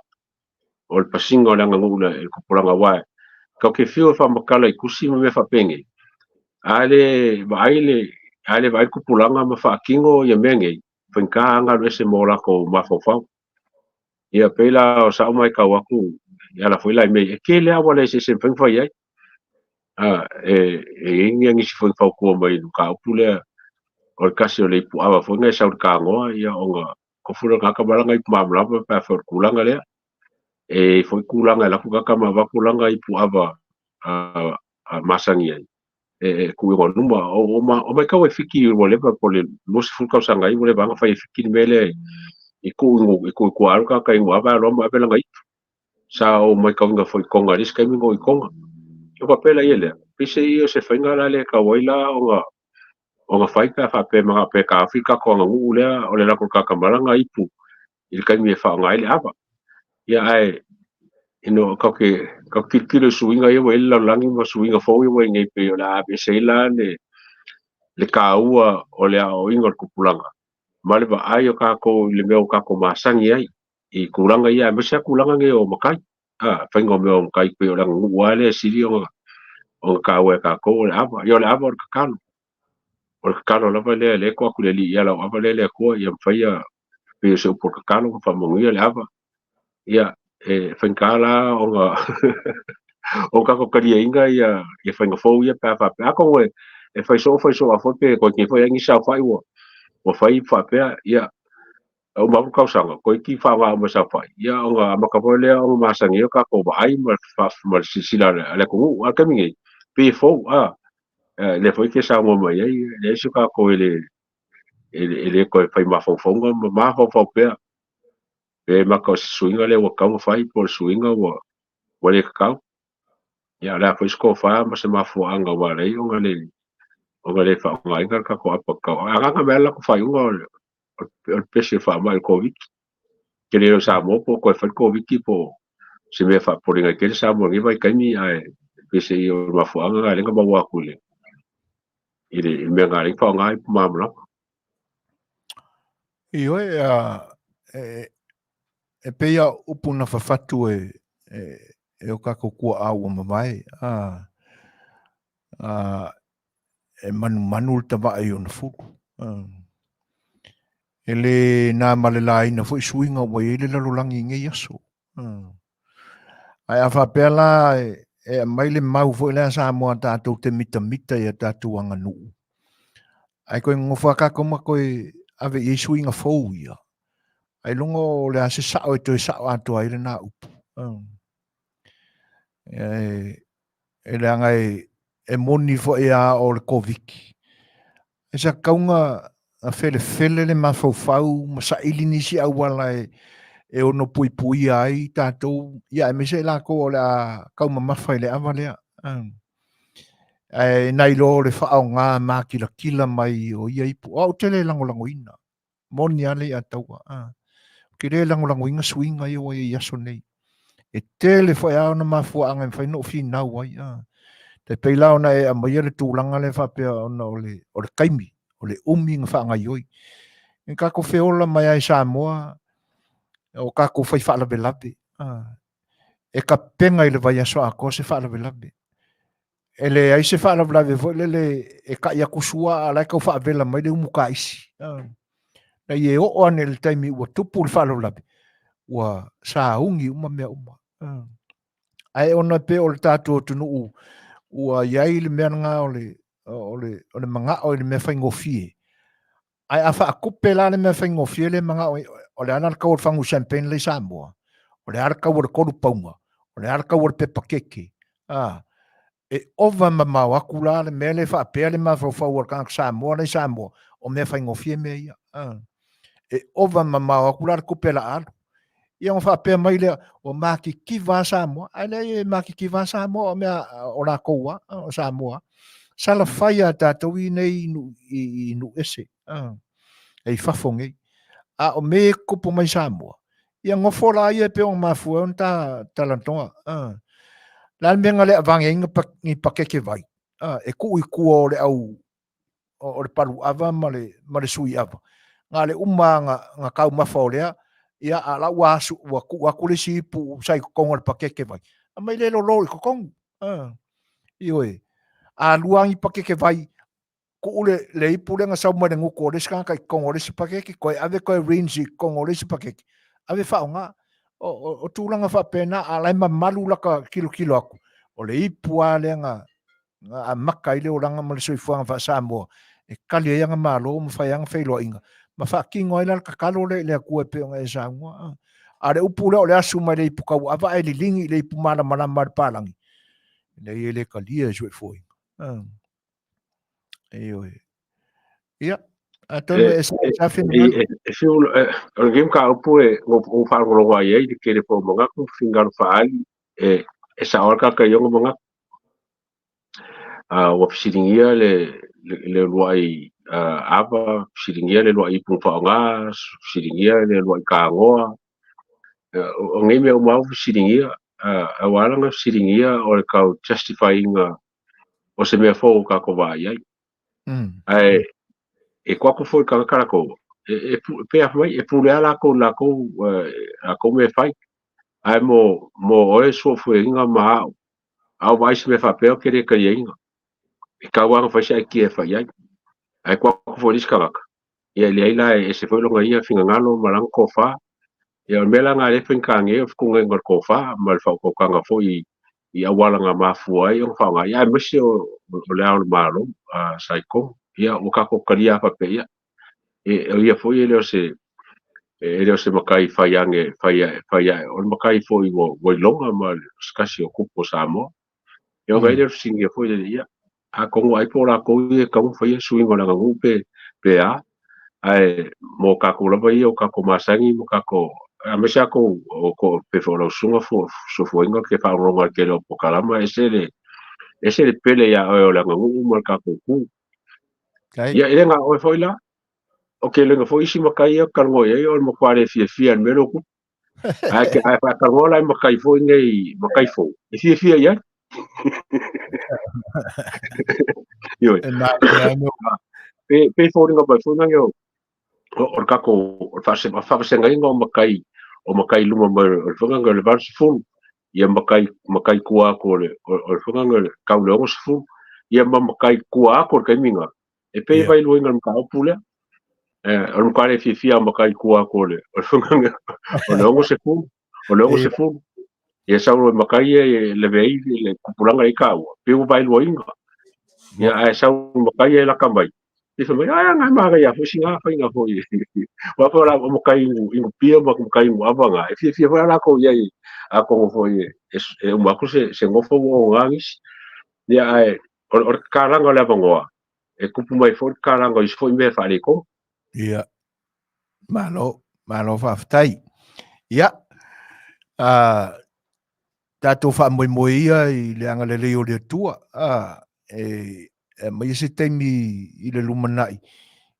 o le pasiga o le aganuu i le tupulaga, aua tatou te fiu e faamatala i tusi ma mea faapenei, a le vaai le a le vaai le tupulaga ma faatino ia mea nei, faigata lava ona alu ese ma o latou mafaufau. Ia pei la o sau matau atu e ala foi la i mea ia, e tele lava auala eseese e mafai ona fai ai. A, e e i ai nisi foi na fautua mai i le mataupu lea, o le tasi o le ipuava foi na e sau i le tanoa, ia ona tofu lea o le tagata ma lana ipu malamalama pe afai o le tulaga lea. E i ai foi tulaga e alu atu le tagata ma avatu lana ipuava a masani ai, e tuu i ona luma. O matau e Fiti ua leva po o le 20 tausaga ai ua leva lava ona fai e Fiti le mea lea e tuu i tua alu le tagata i Niuava ae alu lava ma ave lana ipu. Sa ou matauina foi i Toga i le isi taimi na ou i Toga. Ona faapea lea lea, peiseai o se faiga la lea e tatau ai la ona ona fai pe a faapea e manao pea e taofi le tatou aganuu lea o le lako o le tagata ma lana ipu i le taimi e faaaoga ai le ava. Ia ae ina tatou te tatou tilotilo i suiga ia ua i ai le lalolagi ma suiga fou ia ua i ai nei pei o le a aveese ai la le le taua o le aoaoina o le tupulaga ma le vaai o tatou i le mea ua tatou masani ai i tulaga ia aemaise lava tulaga nei o matai. A, faiga o mea o matai pei o le aganuu lava lea e sili ona ona taua e tatou o le ava. Ia o le ava o le tatalo. O le tatalo lava lea lea e tuu atu i le Alii ia lau ava lea le Atua ia mafai ia pei o se upu o le tatalo ma faamanuia le ava. Ia e faigata la ona o tatou taliaina ia ia faiga fou ia pe a faapea. Atonu e e fai soo fai soo lava foi pe toeitiiti foi ai nisi saofai ua ua fai faapea ia e uma atu le tausaga, toeitiiti faaaoga uma e saofai, ia ona amata foi lea ona masani ai o tatou vaai ma le silasila a le atunuu. A o le taimi nei, pei e fou, a, lea foi e te saunoa mai ai, e leai se tatou e le, e le toe fai mafaufauga ma mafaufau pea, pe mata o se suiga lea ua tatau ona fai, po o le suiga ua, ua le tatau. Ia, o le a foi se tofa ma se mafuaaga ua ala ai ona le, ona le faaaogaina le tatou apa tatau. A agaga mai lava le latou faaiuga o le, o le pese o le faamai o le Koviti. Ke le o Samoa po o toe fai le Koviti po o se mea faapopoleina ai tele Samoa i lenei vaitaimi, ae pese i o le mafuaaga lena lea na maua atu i le, i le, i le mea na ala ai ona faaaoga ipu malamalama. Ioe, e, e pei a upu na fafatu e, e, e o tatou tuaa ua mavae, a, a, e manumanu le tavae i ona fulu. A. E le na ma le laina foi suiga ua i ai le lalolagi i nei aso. A. Ae a faapea la e, e aumai le mau foi lea Samoa tatou te mitamita i a tatou aganuu, ae toe nonofo lava tatou ma toe ave i ai suiga fou ia, ailoga o le a se sao e toe sao atoa ai lena upu. E, e leaga e, e moni foi a o le Koviti. E sa tatau na felefele le mafaufau ma saili nisi auala e, e ono puipuia ai tatou, ia aemaise i latou o le a taumamafa i le ava lea. Ae nai lo le faaaoga makilatila mai o ia ipu. O au ou te le lagolagoina. Moni lava le Ataua. Ou te le lagolagoina suiga ia ua i ai i aso nei. E tele foi lava ona mafuaaga e mafai ona ou finau ai. Tai pei la ona e aumaia le tulaga lea faapea ona o le, o le taimi, o le umi na faagaioi. E tatou feola mai lava i Samoa, o tatou fai faalavelave. E tapena i le vaiaso atoa se faalavelave. E leai se faalavelave foi lele e tai atu sua a o la e tau faavela mai le umu taisi. Leai e oo ane i le taimi ua tupu le faalavelave, ua sauni uma mea uma. Ae ona e pei o le tatou atunuu ua i ai le mea lena o le, o le, o le manao i le mea faigofie. Ae a faatupe la le mea faigofie lea e manao ai, o le a la le tau o le fagu champagne la i Samoa? O le a le tau o le 3 pauna? O le a le tau o le pepa keke? A, e ova mamao atu la le mea lea e faapea le mafaufau o le tagata Samoa la i Samoa, o mea faigofie mea ia. A, e ova mamao atu la le tupe o le a alu. Ia ona faapea mai lea, ua matitiva lava Samoa. Ae leai e matitiva lava Samoa, o mea o latou lava, o Samoa. Sala fai a tatou i nei i nuu ese, e i fafo nei. A o mea e tutupu mai Samoa, ia nofo la ia e pei ona mafua ai ona ta talanoa. O le a le mea na le avane ai ni pakeke vai, e tuu i tua o le au o le palu ava ma le, ma le sui ava. Na o le uma na, na taumafa o lea, ia a la ua asu, ua tuu atu le isi ipu sa i totonu o le pakeke vai. Aumai le lolo i totonu. Ioe. A lua ni pakeke vai, tuu le, le ipu lea na sau mai le gutu o le isi tagata i totonu o le isi pakeke, toe ave toe rinse i totonu o le isi pakeke, ave faaaoga. O, o, o tulaga faapena, a la e mamalu lata tilotilo atu, o le ipu lava lea na, na amata ai le olaga ma le soifuaga faa-Samoa e tali ai ana malo ma fai ana feiloaiga ma faatino ai la le tatalo lea i le Atua e pei ona e saunoa. A o le upu lea o le asu mai le ipu tauava ae liligi i le ipu malamalama a le palagi, leai e le talia e soifuaina. Ioe. Ia, atonu e sa finagalo. E fiu, o lenei mataupu e ou faalogologo ai ai i le tele foi o manatu, finagalo faaali, e sao lava le tagata i ona manatu. Ua fesiligia le uluai ava, fesiligia le uluai ipu faaaoga, fesiligia le uluai tanoa. O nei mea uma lava ua fesiligia, ae ua ala ona fesiligia o le tau justify ina o se mea fou ua tatou vaai ai. Ae e tuu atu foi i tagata latou, e pei lava fai mai, e pule lava latou i latou mea e fai. Ae mo oe soafuaina ma au, a ou vaai i se mea faapea ou te le taliaina. E tau lava ona fai se aikia e fai ai. Ae tuu atu foi i le isi tagata, ia e leai la e ese foi lona ia finagalo ma lana tofa. Ia o le mea la lena o lea e faigata nei o le fetuunaiga o le tofa ma le faautautaga foi i auala na mafua ai ona faaaoga, ia aemaise o le Ao o le Malo sa i totonu. Ia ua tatou talia lava faapea, ia e, o ia foi e le o se e le o se matai fai ane fai ae fai ae o le matai foi ua ua iloga ma se tasi o tupu o Samoa. E ona ai lea o le fesiligia foi lele, ia atonu ai po o latou ia e tatau ona faia suiga o le aganuu pe pe a, ae mo tatou lava ia o tatou masani ma tatou aemaise tatou o ko pe foi o lau susuga soifuaina ou te faalogologo i le tele o polokalama ese le ese le pele ia oe o le aganuu ma le tatou tu. Ia, e le na o oe foi la. O ke lenga foi isi matai ia talanoa i ai o le matua le fiafia i le mea lea o tupu. Ae ke ae faatalanoa la i matai foi nei, matai fou, e fiafia i ai. Ioe. E manaia lava. Pe pe foliga mai foi nai o o le tatou o le faavasegaina o matai o matai i luma mai o le faiga o le 80 ia matai matai tua atu o le o le faiga o le tau le 60 ia ma matai tua atu o le taimi lena e pei e vailuaina le mataupu lea. O le matua le fiafia o matai tua atu o le o le faiga o le 60 o le 60 ia sau loa i matai ia e lave ai le tupulaga lea i taua pei ua vailuaina. Ia ae sau i matai ia e laka mai ia fai mai, ai na manaia foi sina faiga foi. Aua foi o la o matai inu pia ma matai inu ava na, e fiafia foi latou i ai atonu foi e uma atu se nofo ua ogaga nisi. Ia ae o le tatalaga o le avanoa, e tupu mai foi le tatalaga o isi foi mea e faaletonu. Ia, malo, malo faafetai. Ia, tatou faamoemoe ia i le agalelei o le Atua, e aumaia se taimi i le lumanai,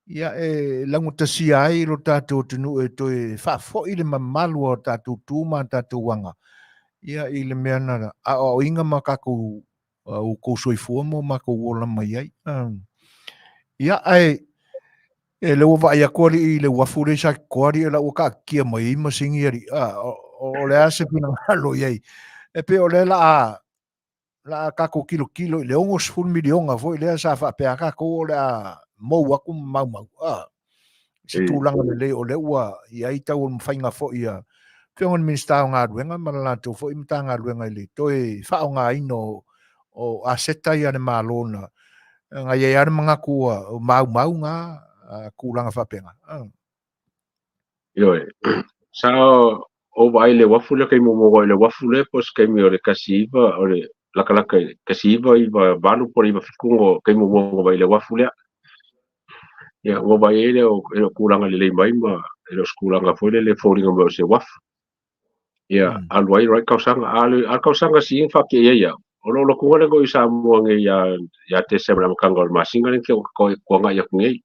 ia e laugatasia ai lo tatou atunuu e toe faafoi le mamalu o tatou tu ma tatou aga, ia i le mea na aoaoina ma tatou outou soifua ma o matou ola mai ai. Ia, ae e lea ua vaai atu alii i le uafu lea i Satitoa alii, o la ua taatitia mai ai masini alii. O le a se finagalo i ai? E pei o lea la a tatou tilotilo i le 60 miliona foi lea sa faapea tatou o le a mou atu ma maumau. Se tulaga lelei o lea ua i ai taumafaiga foi a Afioga i le Minisita o Galuega ma le latou foi Matagaluega i le toe faaaogaina o aseta ia a le Malo na i ai lava le manatu ua maumau na tulaga faapena. Ioe. Sa ou vaai i le uafu lea taimi muamua i le uafu lea po o se taimi o le 19 o le latalata i 1998 po o le 97 no taimi muamua na vaai i le uafu lea. Ia, ua vaai ai lea e le o tulaga lelei mai ma e le o se tulaga foi lele e foliga mai o se uafu. Ia, alu ai loa tausaga. A o le tausaga sii na faapea i ai au, o lou alu atuga lea na ou i Samoa nei ia Tesema i le amataga o le masina lea na tuanai atu nei.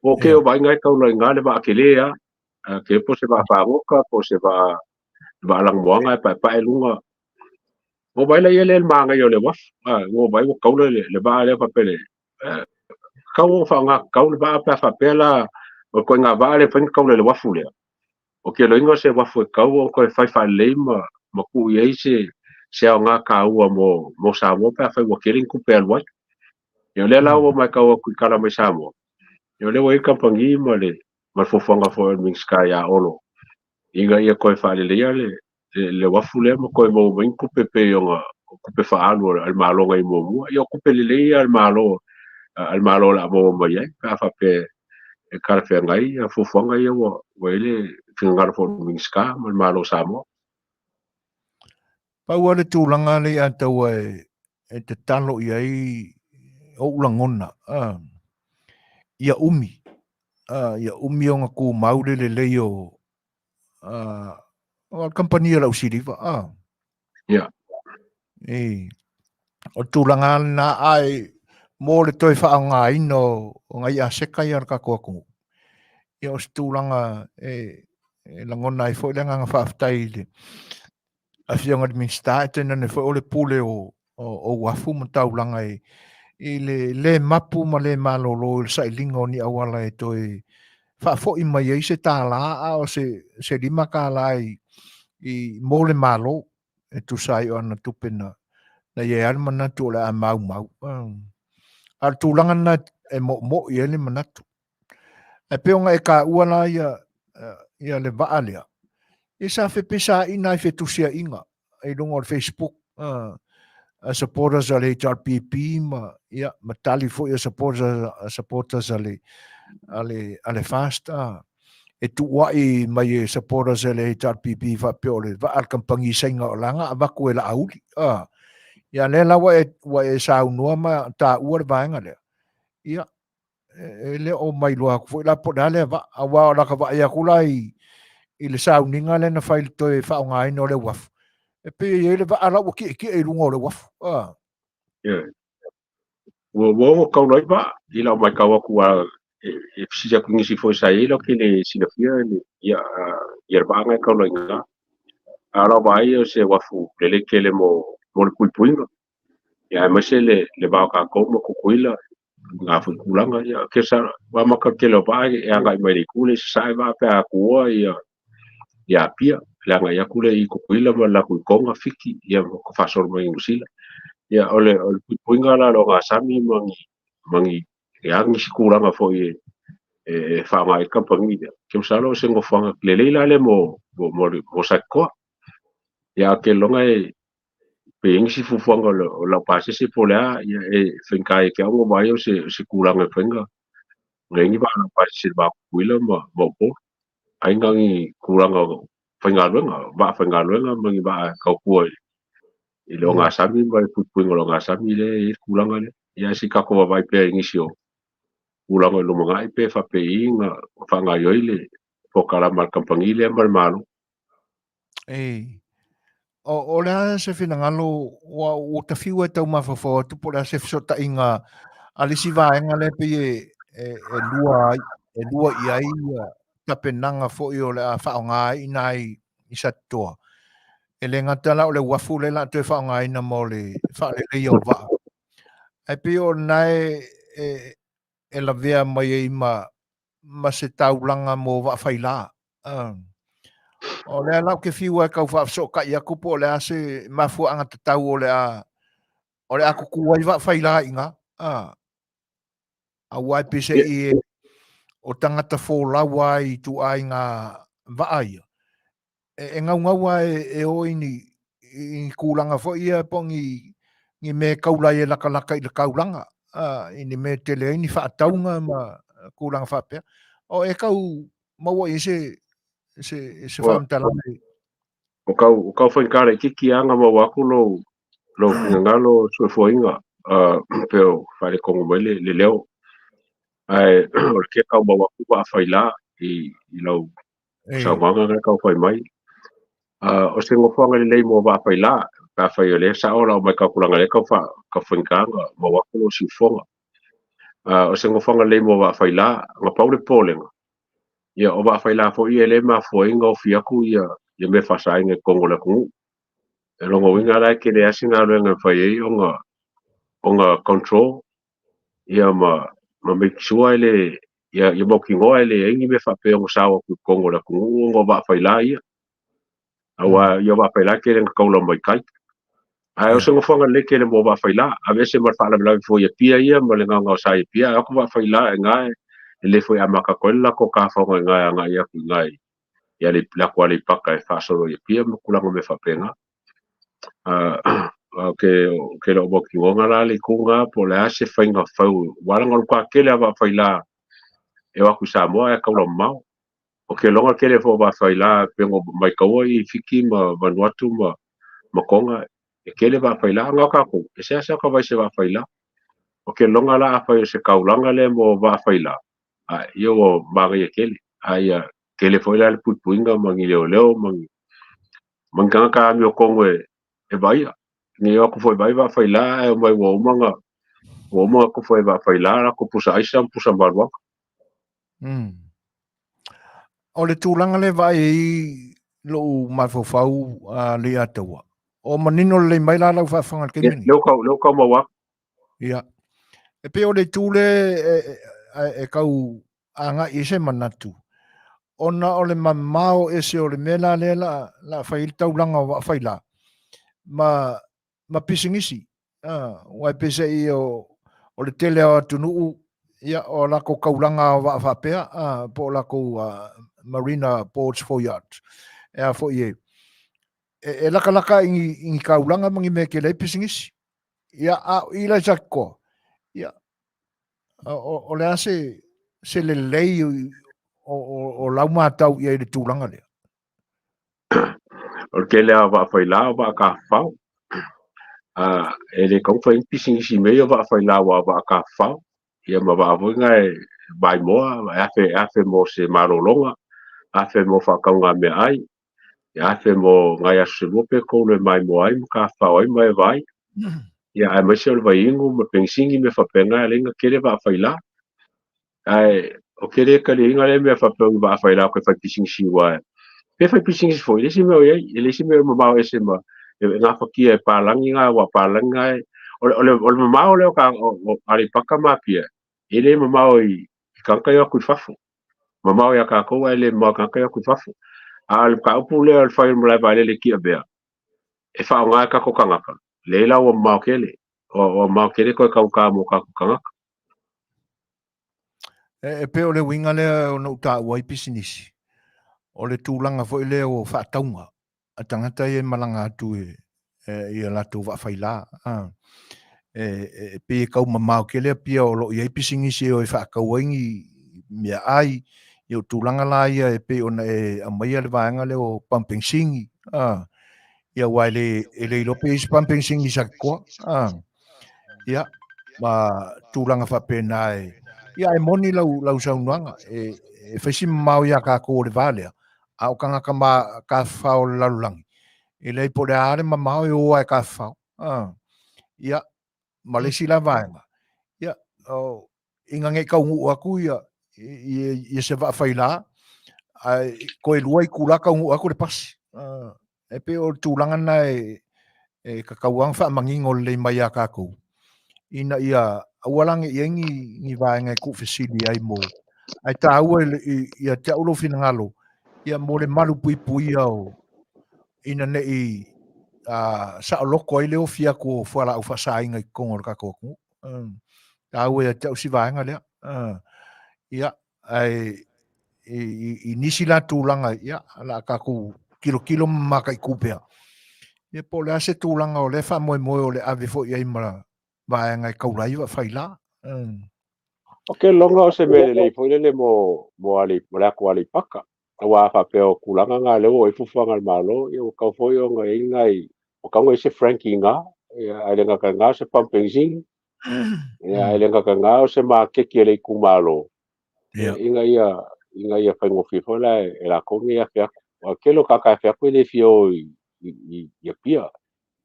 O ke o vaaiga e taula i ina le vaa tele lava. Ke po o se vaa fagota, po o se vaa lanumoana e paepae luga. Ua vaai la ia lea i le manaia o le uafu. Ua vaai ua taula le vaa lea faapea le tatau ona faaaoga tatau le vaa pe a faapea la o le ituaiga vaa lea e mafai ona taula i le uafu lea. O ke loiga o se uafu e tatau ona toe fai faalelei ma tuu i ai se aoga taua mo Samoa pe afai ua tele ni tupe e alu ai. Ia o lea la ua matau atu i tala mai Samoa, ia o lea ua i ai le kamupani ma le fuafuaga foi a le Minisita ia Olo ina ia toe faaleleia le uafu lea ma toe maua mai ni tupe pei ona tupe faaalu a le Malo na i muamua. Ia o tupe lelei ia a le Malo a le Malo o le a maua mai ai pe a faapea e talafeagai ia fuafuaga ia ua i ai le finagalo foi o le Minisita ma le Malo o Samoa. Pau lava le tulaga lea ia taua e tatalo i ai ou lagona, ia umi, ia umi ona tumau le lelei o o le kamupani a lau siliva. E, o le tulaga lena, ae mo le toe faaaogaina o nai aseta ia a le tatou atunuu, ia o se tulaga e lagona ai foi le agaga faafetai i le Afioga i le Minisita, e tainane foi o le pule o uafu ma taulaga i le le mapu ma le malolo i le sailiga o ni auala e toe faafoi mai ai se $1 a o se $5 i mo le Malo e tusa ai o ana tupe na i ai lava le manatu o le a maumau. A o le tulaga lena e moomoo i ai le manatu. Ae pei ona e taua la ia le vaa lea, ia sa fepesaina ai fetusiaiga i luga o le Facebook a supporters a le HRPP ma, ia, ma tali foi a supporters a le FAST e tuuai mai e supporters a le HRPP faapea o le vaa a le kamupani Saina o la na avatu e Laauli. Ia lea la ua e saunoa ma taua le vaega lea. Ia, e le o mailoa atu foi la po o le a lea vaa, aua o lata vaai atu la i le sauniga lea na fai i le toe faaaogaina o le uafu, e pei e i ai le vaa la ua tietie i luga o le uafu. Yeah. Ua ono taula ai vaa i lau matau atu a e fesili atu i nisi foi sa i ai lau ke le silafia ia le vaa na e taula i ina. A o lau vaai o se uafu lelei tele mo le puipuiga. Ia aemaise le va o tatou ma Tutuila ngā foi tulaga. Ia ke sa ua amata le tele o vaa e agai mai le itu lea i sasae vaa pe a tuoa ia Apia. Le agai atu lea i Tutuila ma le latou i Tonga, Fiti, ia ma faasolo mai i Niu Sila. Ia o le puipuiga la o le sami ma ni ia nisi tulaga foi e faaaoga ai le kamupani lea. Ke masalo o se nofoaga lelei la lea mo Satitoa. Ia a ke loga e pe i ai nisi fuafuaga o lau pasese po o le a, ia e faigata ia te au ona vaai o se tulaga e mafai ona i ai ni vaa laupasese i le va o Tutuila ma Upolu. Ai na ni tulaga faigaluega, vaa faigaluega ma ni vaa tautua i le ogasami ma le puipuiga o le ogasami lea e i ai le tulaga lea. Ia se i tatou vaavaai pea i nisi o tulaga o lumanai pe faapei na faagaoioi le polokalame a le kamupani lea ma le Malo. Ei. O, o le a se finagalo ua, ua tafiu e tau mafaufau atu po o le a se fesootaiga a le isi vaega lea pei e, e, e lua ai, e lua i ai ia tapenaga foi o le a faaaoga ai i ina i, i Satitoa. E le gata la o le uafu lea o le a toe faaaogaina mo le faaleleia o vaa, ae pei o lena e, e, e lavea mai ai ma, ma se taulaga mo vaa faila. O lea la ou te fiu e tau faafesootai atu po o le a se mafuaaga tatau o le a o le a tutu ai vaa faila i ina. Aua e peiseai e o tagata folau lava i ituaiga vaa ia, e, e naunau lava e, e o i ni, i ni tulaga foi ia po o ni, ni mea e taula ai e latalata i le taulaga, a, i ni mea e tele ai ni faatauga ma tulaga faapea. O e tau maua i ai se, se, se faamatalaga i... O kau, o kau faigata laitiiti lava na maua atu lou, lou finagalo soifuaina, uh, pei o faaletonu mai le, le leo. Ae o le ke tau maua atu vaafaila i, i lau saunoaga na tau fai mai. Uh, o se nofoaga lelei mo vaafaila, pe afai o lea sao lau mai tau tulaga lea tau fa, tau faigata na maua atu lou siufofoga. Uh, o se nofoaga lelei mo vaafaila, na pau le popolega, ia o vaafaila foi e le mafua ai ona ofi atu ia, ia mea faasaina i totonu o le atunuu. E lona uiga la e tele lava se galuega e fai ai ona, ona control ia ma, ma make sure e le, ia, ia mautinoa e leai ni mea faapea ona sao atu i totonu o le atunuu ona o vaafaila ia. Aua ia vaafaila e tele ina taula mai tai. Ae o se nofoaga lelei tele mo vaafaila, aveese ma le faalavelave foi i Apia ia ma le gaogaosa i Apia, ae o atu vaafaila i ina e lelei foi e amata atu ai le latou tafaoga i ina e agai atu i ina i i le atu Aleipata e faasolo i Apia ma tulaga mea faapena. Ke, ke le o mautinoa la le itu lena po o le a se faiga fau, aua leaga o le matua tele lava o vaafaila e o atu i Samoa ae taula mamao. O ke loga tele foi o vaafaila pei ona maitaua i Fiti ma Vanuatu ma, ma Tonga, e tele vaafaila. A na o tatou, e seasea ta vaai i se vaafaila. O ke loga la afai o se taulaga lea mo vaafaila, a ia ua manaia tele. A ia tele foi la le puipuiga ma ni leoleo ma ni, ma ni tagata amiotonu e, e vaaia. Ne i o atu foi e vaai vaafaila ae omai ua uma ona, ua uma ona tofa e vaafaila latou pusa aisa ma pusa maluaga. O le tulaga lea e vaai ai lou mafaufau a Leiataua, o manino lelei mai la lau faafofoga i le taimi lenei? Lea ua tau, lea ua tau maua atu. Ia. E pei o le itu lea e, e, e tau agai i ai se manatu, ona o le mamao ese o le mea la lea la, la fai ai le taulaga o Vaafaila ma, ma pisinisi. Aua e peiseai o, o le tele o atunuu, ia, o latou taulaga o vaa faapea, po o latou marina boards for yacht. E a foi e, e, e lakalaka i ni, i ni taulaga ma ni mea e tele ai pisinisi. Ia, a o i la i Satitoa, ia, o, o le a se, se lelei o, o, o lau matau i ai i le tulaga lea? O le tele lava o vaafaila o vaatafafao. E le tatau ona fai ai ni pisinisi i mea ia o vaafaila aua o vaatafafao. Ia ma vaa foi na e vaimoa, e afe, e afe mo se malologa, afe mo faatauga meaai, afe mo nai aso se lua pe tolu e maimoa ai ma tafafao ai ma e vaai. Ia aemaise o le vaiinu ma penisini ma mea faapena e ala ai ona tele vaafaila. Ae ou te le taliaina lea mea faapea o ni vaafaila ou te fai pisinisi aua pe fai pisinisi foi, e leai se mea o i ai, e leai se mea o mamao ese ma e gafatia e palagi na aua palagi na e o le, o le, o le mamao lea o, ka, o, o Aleipata ma Apia, e le mamao i, i tagata e o atu i fafo. Mamao iā tatou ae le mamao i tagata e o atu i fafo. A o le mataupu lea o le fai o le malae vaalele i Tiavea, e faaaoga e tatou tagata, leai la ua mamao tele. Ua, ua mamao tele toe taugata mo tatou tagata. E, e pei o le uiga lea ona ou taua ai pisinisi, o le tulaga foi lea o faatauga a tagata ia e malaga atu e, e, i a latou vaafaila. A, e, e, pei e tau mamao tele Apia o lo o i ai pisinisi e o e faatau ai ni meaai, ia o tulaga la ia e pei ona e aumaia le vaega lea o pamupenisini, a, ia aua e le, e le iloa pe i ai se pamupenisini i Satitoa, a. Ia, ma tulaga faapena e, ia e moni lau, lau saunoaga, e, e fai si mamao iā tatou o le va lea, A o tagata ma tafafao o le lalolagi, e leai po o le a le mamao e o lava e tafafao. Ia, ma le isi la vaega, ia, o, ina ne i taunuu atu ia, ia, ia se vaa faila, ae toe lua itula taunuu atu le pasi. E pei o le tulaga lena e, e tatau lava ona faamanino lelei mai ia tatou, ina ia aua la ne i i ai ni, ni vaega e tuufesili ai mo, ae taua ia te au lou finagalo, ia mo le malu puipuia o, ina ne i saoloto ai le ofi atu o fualaau faasaina i totonu o le tatou atunuu. Taua ia te au si vaega lea. Ia, ae i nisi la tulaga, ia, o le a tatou tilotilo ma mataitu pea. Ia, po o le a se tulaga o lea faamoemoe o le ave foi i ai ma vaega e taula ai vaafaila. O ke loga o se mea lelei foi lele mo mo ale mo le atu Aleipata. Aua a faapea o tulaga na lea ua i fuafuaga a le Malo, ia ua tatau foi ona i ai nai, ua tatau ona i ai se franking na, ia ae le gata i lena o se pump benzene, ia ae le gata i lena o se maketi a le itumalo, ina ia ina ia faigofie foi la e latou nei afe atu. Aua o le tele o tagata e afe atu e le fia o i i i Apia,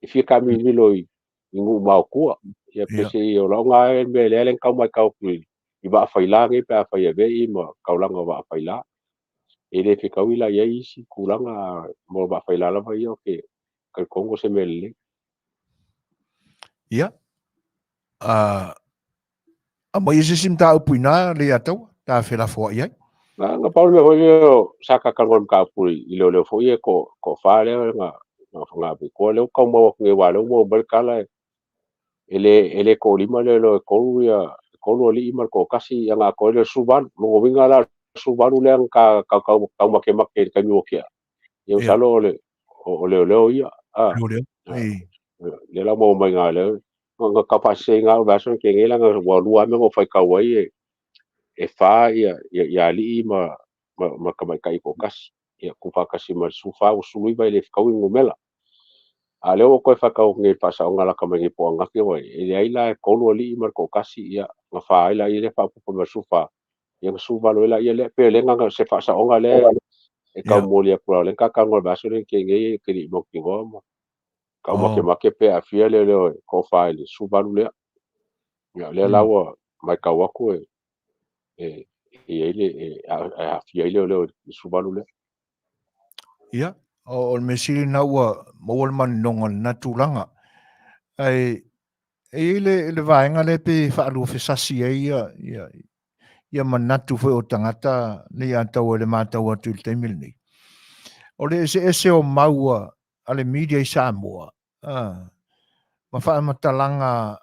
e fia taamilomilo i i nuu maotua. Ia peiseai o lau na mea lea na tau matau atu i vaa faila nei pe afai e avea i ma taulaga o vaa faila. E le fetaui la i ai isi tulaga mo vaa faila lava ia ou te talitonu o se mea lelei. Ia, aumai se isi mataupu i ina Leiataua, ta felafoai ai. Na, na pau le mea foi lea o sa talanoa i le mataupu i leoleo foi ia toafa lea na na na lea ua tau maua atu nei aua o lea ua maua mai le tala e le e le toalima leoleo e tolu ia e tolu alii ma le toatasi ia ona atoa ai lea o le 18. Lona uiga la o le 18 lea na ta tau tau makemake i le taimi ua tea. Ia masalo o le o leoleo ia. Ah. Leoleo. Lea la ua maua mai ina lea na tau faaseseina au i le vaiaso na tea nei leaga ua lua lava mea na ou faitau ai e e fa ia ia, ia alii ma ma, ma tamaitai toatasi. Ia tuufaatasi ma le 14 ua 19 e le fetaui le numera. A o lea ua toe faitau atu nei i le faasaoga lata mai nei po o ananafi ua e leai la e tolu alii ma le toatasi ia na fa ai laia lea faaopoopo ma le 14 ia na 18 ai laia lea. Pei o lea na se faasaoga lea e tau momoli atu o lea na ta talanoa i le vaiaso lea na tea nei ou te le i mautinoa ma tau makemake pe aafia leoleo e toafa i le 18 lea. Ia o lea la ua matau atu e e i ai le e aafia ai leoleo i le 18 lea. Ia, o le mea sili lena ua maua le maninoga o lena tulaga. Ae e i ai le, le vaega lea pe faaluafesasi ai ia, ia, ia manatu foi o tagata Leiataua i le matau atu i le taimi lenei. O le eseese o mau a le media i Samoa, ma faamatalaga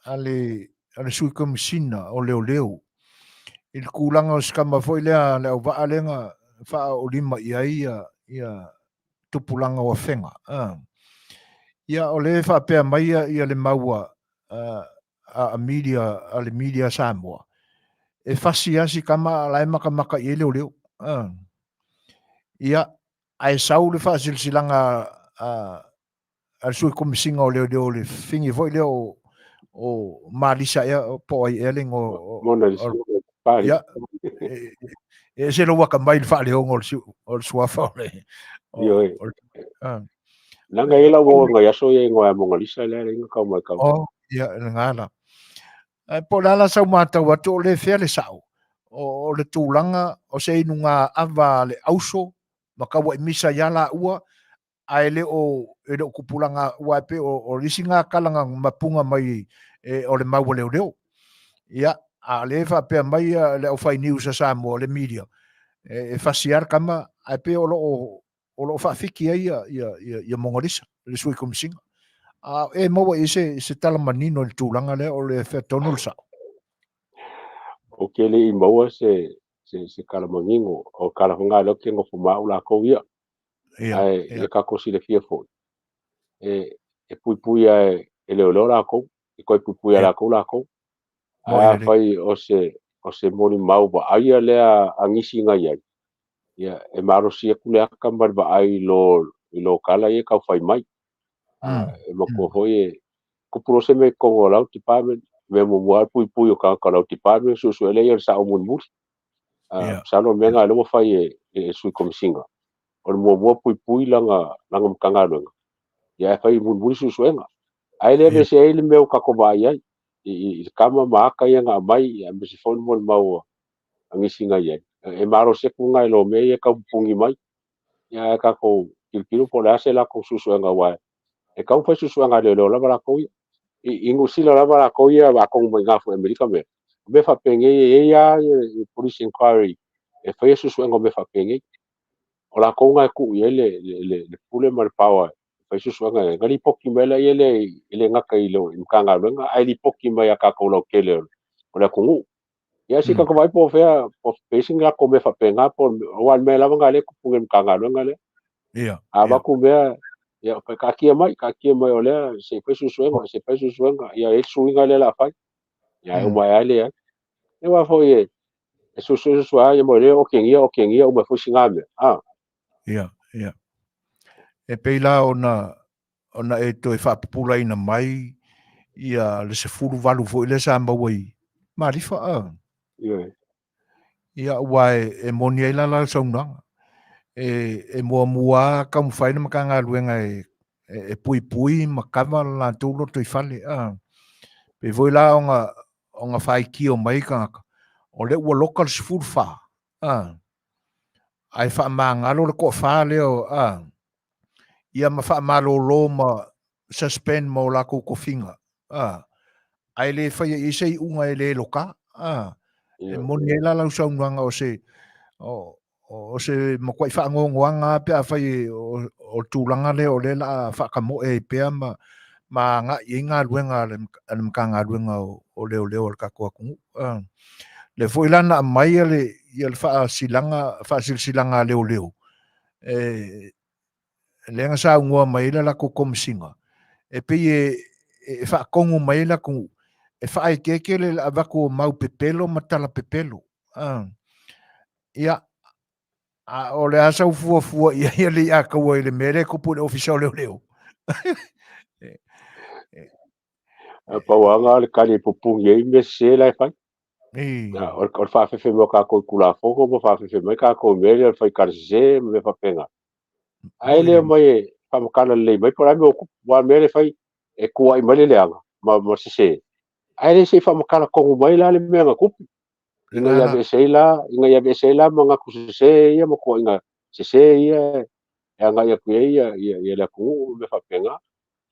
a le, a le Sui Komesina o Leoleo i le tulaga o se tama foi lea le auvaa lea na faaolima i ai ia, ia tupulaga o Afega. Ia, o lea e faapea mai ia, ia le mau a, a, media, a le media Samoa, e fasi lava si tama a o la e matamata i ai leoleo. Ia, ae sau le faasilasilaga a, a le Sui Komesina o Leoleo le fafine foi lea o o Malisa ea po o ai ea le igoa Mona Lisa. Ia, e ese lou atamai i le faaleoga o le o le suafa o le o le Leaga e i ai lau uo nai aso ia igoa ia Mona Lisa lea lea tau mai tau. Oh, ia lena la. Ae po o le a la sau matau atu o le fea le sao o le tulaga o se inuga ava a le auso ma tauai misa ia laua ae le o e le o tupulaga aua e pei o, o le isi na tala na mapuga mai e, o le mau a leoleo. Ia, a o lea e faapea mai ia le aufai news a Samoa, le media, e, e fasi lava le tama, ae pei o lo o, o lo o faafiki ai ia, ia, ia, ia Mona Lisa, le sui komesina. A e maua i ai se, se tala manino i le tulaga lea o le fea tonu le sao? Ou te le i maua se, se, se tala manino, o tala foi na lea ou te nofo ma au latou ia. Ae ia tatou silafia foi, e, e puipui lava e, e leoleo latou, e toe puipui lava latou latou. Ae afai o se, o se molimau vaaia lea a nisi na i ai, ia, e malosi atu le ata ma le vaai i lo, i lo tala ia e tau fai mai. E matua foi e tupu loa se mea i totonu o lau department, mea muamua lava le puipui o tagata o lau department, suesue lea o le sao mulimuli. Masalo o le mea lena o lea ua fai e, e Sui Komesina. O le muamua puipui lana lana Matagaluega, ia ae fai mulimuli suesuega. Ae le aveesea ai le mea ua tatou vaai ai i, i, i le kama ma ata ia na aumai, aemaise foi le molimau a nisi na i ai. E malosi atu na i lo mea ia e tau pupuni mai. Ia ae tatou tilotilo po o le a se latou suesuega aua e tatau ona fai suesuega a leoleo lava latou ia. I, i Niu Sila lava latou ia atonu mai ina foi i Amerika mea. O mea faapenei e i ai lava police inquiry e faia suesuega o mea faapenei. O latou na e tuu i ai le, le, le, le pule ma le power e fai suesuega e na lipoti mai lea le e le gata i le Matagaluega ae lipoti mai ia tatou lautele o le atunuu. Ia se tatou vaai po o fea po o isi ni latou mea faapena po aua o le mea lava na lea e tupu nei i le Matagaluega lea. A avatu mea ia taatia mai, taatia mai o lea se i fai suesuega, se i fai suesuega, ia e i ai le suiga lea o le a fai. Ia ae uma ae lava e leai. Ia aua foi e e suesue suesue lava ia mo lea otegia otegia uma foi sina mea. Ah. Ia, ia. E pei la ona ona e toe faapupulaina mai ia le 18 foi lea sa maua i Malifa a. Ioe. Ia aua e, e moni ai la la le saunoaga. E, e muamua taumafai le Matagaluega e, e, e puipui ma kava le latou lotoifale. A. Pei foi la ona, ona faitio mai tagata, o lea ua loka le 14, a, ae faamagalo le toafa lea, a, ia ma faamalolo ma suspend ma o latou tofiga, a, ae le faia i ai se iuga e le loka, a, e moni ai la lau saunoaga o se, o, o se matuai faanoanoaga lava pe afai o, o le tulaga lea o lea o le a faatamoe ai pea ma, ma agai i ai galuega a le, a le Matagaluega o, o Leoleo a le tatou atunuu. Uh, lea foi la na aumai le, ia le faasilaga, faasilasilaga a leoleo, e, lea na saunoa mai ai le latou komesina, e pei e, e faatonu mai ai le atunuu, e faaeteete le avatu o mau pepelo ma tala pepelo. Uh, ia, a o le a sau fuafua i ai le ia kaua i le mea lea e tupu i le ofisa o leoleo. A pau lava le tali e pupuni ai mea sese la e fai. O le faafefe mai o tatou i Tulafono ma faafefe mai tatou i mea lea o le fai tala sese ma mea faapena. Ae le omai e faamatala lelei mai po o le a le mea ua tupu. Aua o le mea lea e fai, e tuuai mai le leaga ma sese, ae le se i faamatala tonu mai la le mea na tupu. Ina ia aveese ai la, ina ia aveese ai la manatu sese ia ma tuuaiga sese ia e agai atu i ai ia, ia, ia le atunuu ma mea faapena.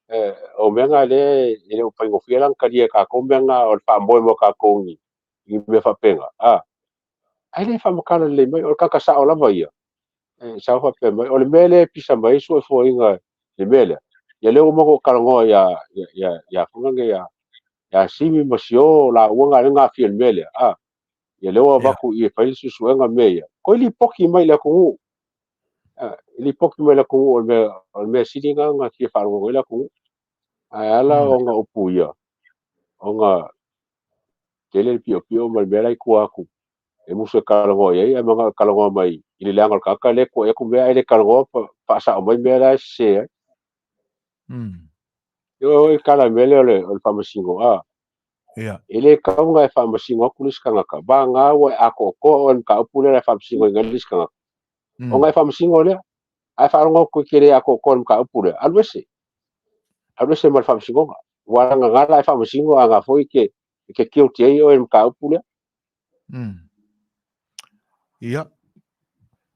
E, o mea na lea e le o faigofie la ona talia e tatou mea na o le faamoe mo tatou i, i mea faapena. A, ae le faamatala lelei mai, o le tagata sao lava ia, e sau faapea mai, o le mea lea e pisa mai ai suefuaiga i le mea lea, ia lea ua uma ona ou talanoa ia, ia, ia, ia fana nei ia, ia Simi ma Sio laua na lea na aafia i le mea lea, a, ia lea ua avatu i e fai le suesuega mea ia, toe lipoti mai i le atunuu, a, lipoti mai i le atunuu o le mea, o le mea sili lena na fia faalogo ai le atunuu. Ae ala ona upu ia, ona tele le piopio ma le mea la i tua atu e musu e talanoa i ai, ae manao e talanoa mai i le leaga o le tagata lea e tuuai atu mea, ae le talanoa faasao mai mea la e sese ai. Ioe oi tala i le mea lea o le, o le faamasino, a. E le tatau ona e faamasino atu le isi tagata, vagana ua e atoatoa oe i le mataupu lea e faamasinoina ai le isi tagata. Ona e faamasino lea, ae faalogo atu e te le atoatoa i le mataupu lea, alu ese. Alu ese ma le faamasinoga. Ua lagalaga la e faamasino a na foi e te guilty ai oe i le mataupu lea. Ia.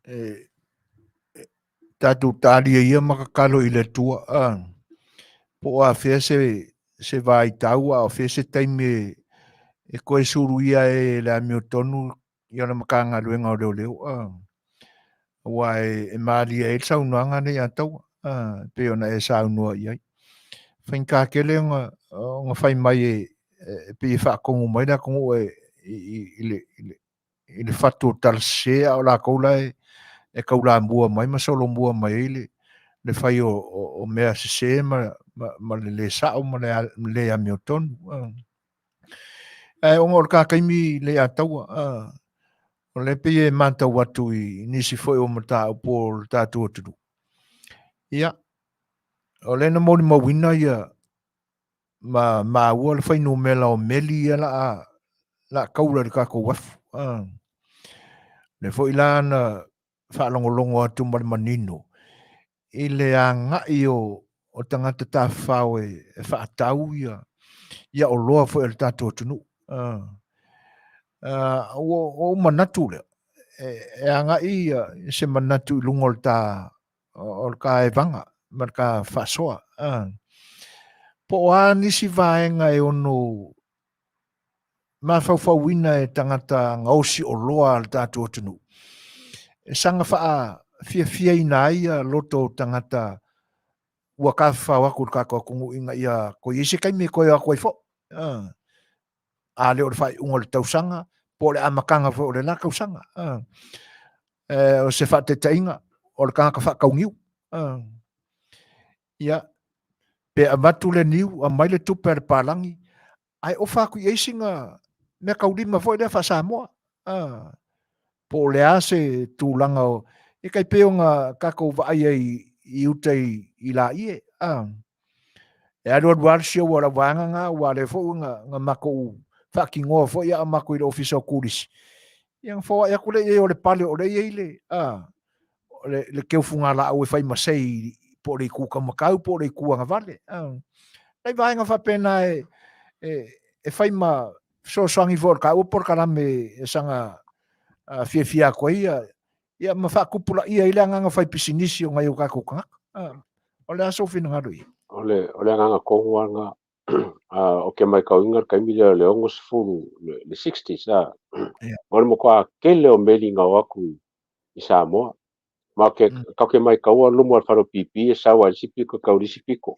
E, tatou talia ia ma tatalo i le Atua. A, po o afea se, se vaitau a o fea se taimi e, e toe suluia ai e le amiotonu ia le Matagaluega o Leoleo. A, aua e, e malie ai le saunoaga nei a Taua, a, e pei ona e saunoa i ai. Faigata tele ona, ona fai mai e, e pei e faatonu mai le atunuu e, i, i, i, le, i, le, i le fatu o tala sese, a o latou la e, e taulamua mai ma solomua mai ai le, le fai o, o, o mea sese ma, ma, ma le le sao ma le, le amiotonu. Ae ona o le ta taimi le ia Taua, a, o lea pei e matau atu i nisi foi o mataupu o le tatou atunuu. Ia, o lea na molimauina ia ma maua le fuainumera o meli ia la a, la a taula i le tatou uafu. A, lea foi la na faalogologo atu ma le manino i le agai o o tagata tafafao e, e faatau ia ia oloa foi a le tatou atunuu. Uh, uh, ua ou manatu lea, e, e agai ia se manatu i luga o le ta o le ka evaga ma le ka faasoa. Uh. Po o a nisi vaega e ono mafaufauina e tagata gaosi oloa a le tatou atunuu, e saga faafiafiaina ai ia loto o tagata ua tafafao atu i le tatou atunuu ina ia toe i ai se taimi e toe o atu ai foi. A le o le faaiuga o le tausaga, po o le amataga foi o le la tausaga. O se faataitaiga, o le tagata faatauniu. Ia, pe avatu le niu, aumai le tupe a le palagi, ae ofa atu i ai sina meataulima foi lea faa-Samoa. Ah, po o le a se tulaga o, e tai pei ona tatou vaai ai i uta i, i Laie. Ah, e alualu lava le sioua o lau vaega na, aua o lea foi na, na matou faatinoa foi a o matou i le ofisa o turisi. Ia na foai atu lea i ai o le pale o lea e i ai le, ah, le, le keu fugalaau e fai ma sei po o le itu taumatau po o le itu agavale. Ah. Nai vaega faapena e, e, e fai ma fesoasoani foi o le taua polokalame e saga uh, fiafia atu ai ia, ia ma faatupulaia ai le agaga fai pisinisi o nai o tatou tagata. Ah. O le a sou finagalo i ai? O le, o le agaga tonu lava lena. Uh, o ke maitauina le taimi lea o le 60, le, le 60s, a. Yeah. O le matua tele o meli na o atu i, i Samoa. Ma ke, mm. kau ke maitaua luma o le fale o pipi e sau ai le isi piko e kau le isi piko.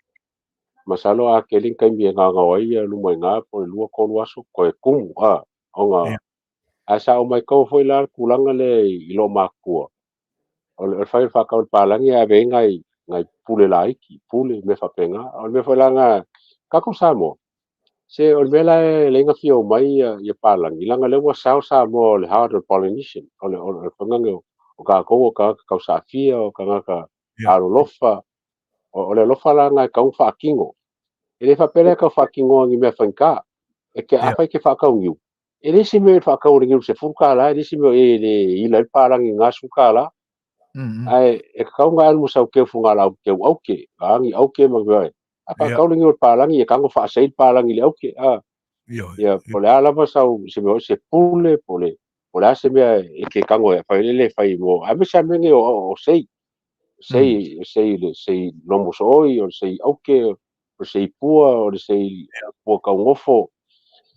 Masalo a tele ni taimi e gaogao ai ia luma i ina po o le lua tolu aso toe tumu a ona yeah. Ae sa ou maitaua foi la le tulaga lea i, i loo matua. O le, o le fai o le faatau i le palagi e ave ai nai, nai pule laiti, pule, mea faapena. O le mea foi la na, tatou Samoa, se o le mea la e leai na fia omai ia, ia palagi, leaga lea ua sao Samoa o le heart of Polynesian, o le, o le fagage o, o tatou o tagata tausaafia, o tagata yeah. alolofa, o, o le alofa la na e tau faatino. E le faapea lea tau faatinoa ni mea faigata. E ke, yeah. afai ke faatau niu, E le isi mea e faatau i le niu $10, e le isi mea e le ila ai le palagi i na $10. Ae e tatau ona alu ma sau keu fugalau keu auke, a ni auke ma mea e. A faatau le niu i le palagi, e tago faasei le palagi i le auke, a. Ia, po o le a lava sau, se mea se pule, po o le, po o le a se mea e ke tago e fai lele fai mo, aemaise lava mea nei o, o sei. Sei, sei, le sei lomo sooi, o le sei auke, o le sei pua, o le sei pua kaugofo.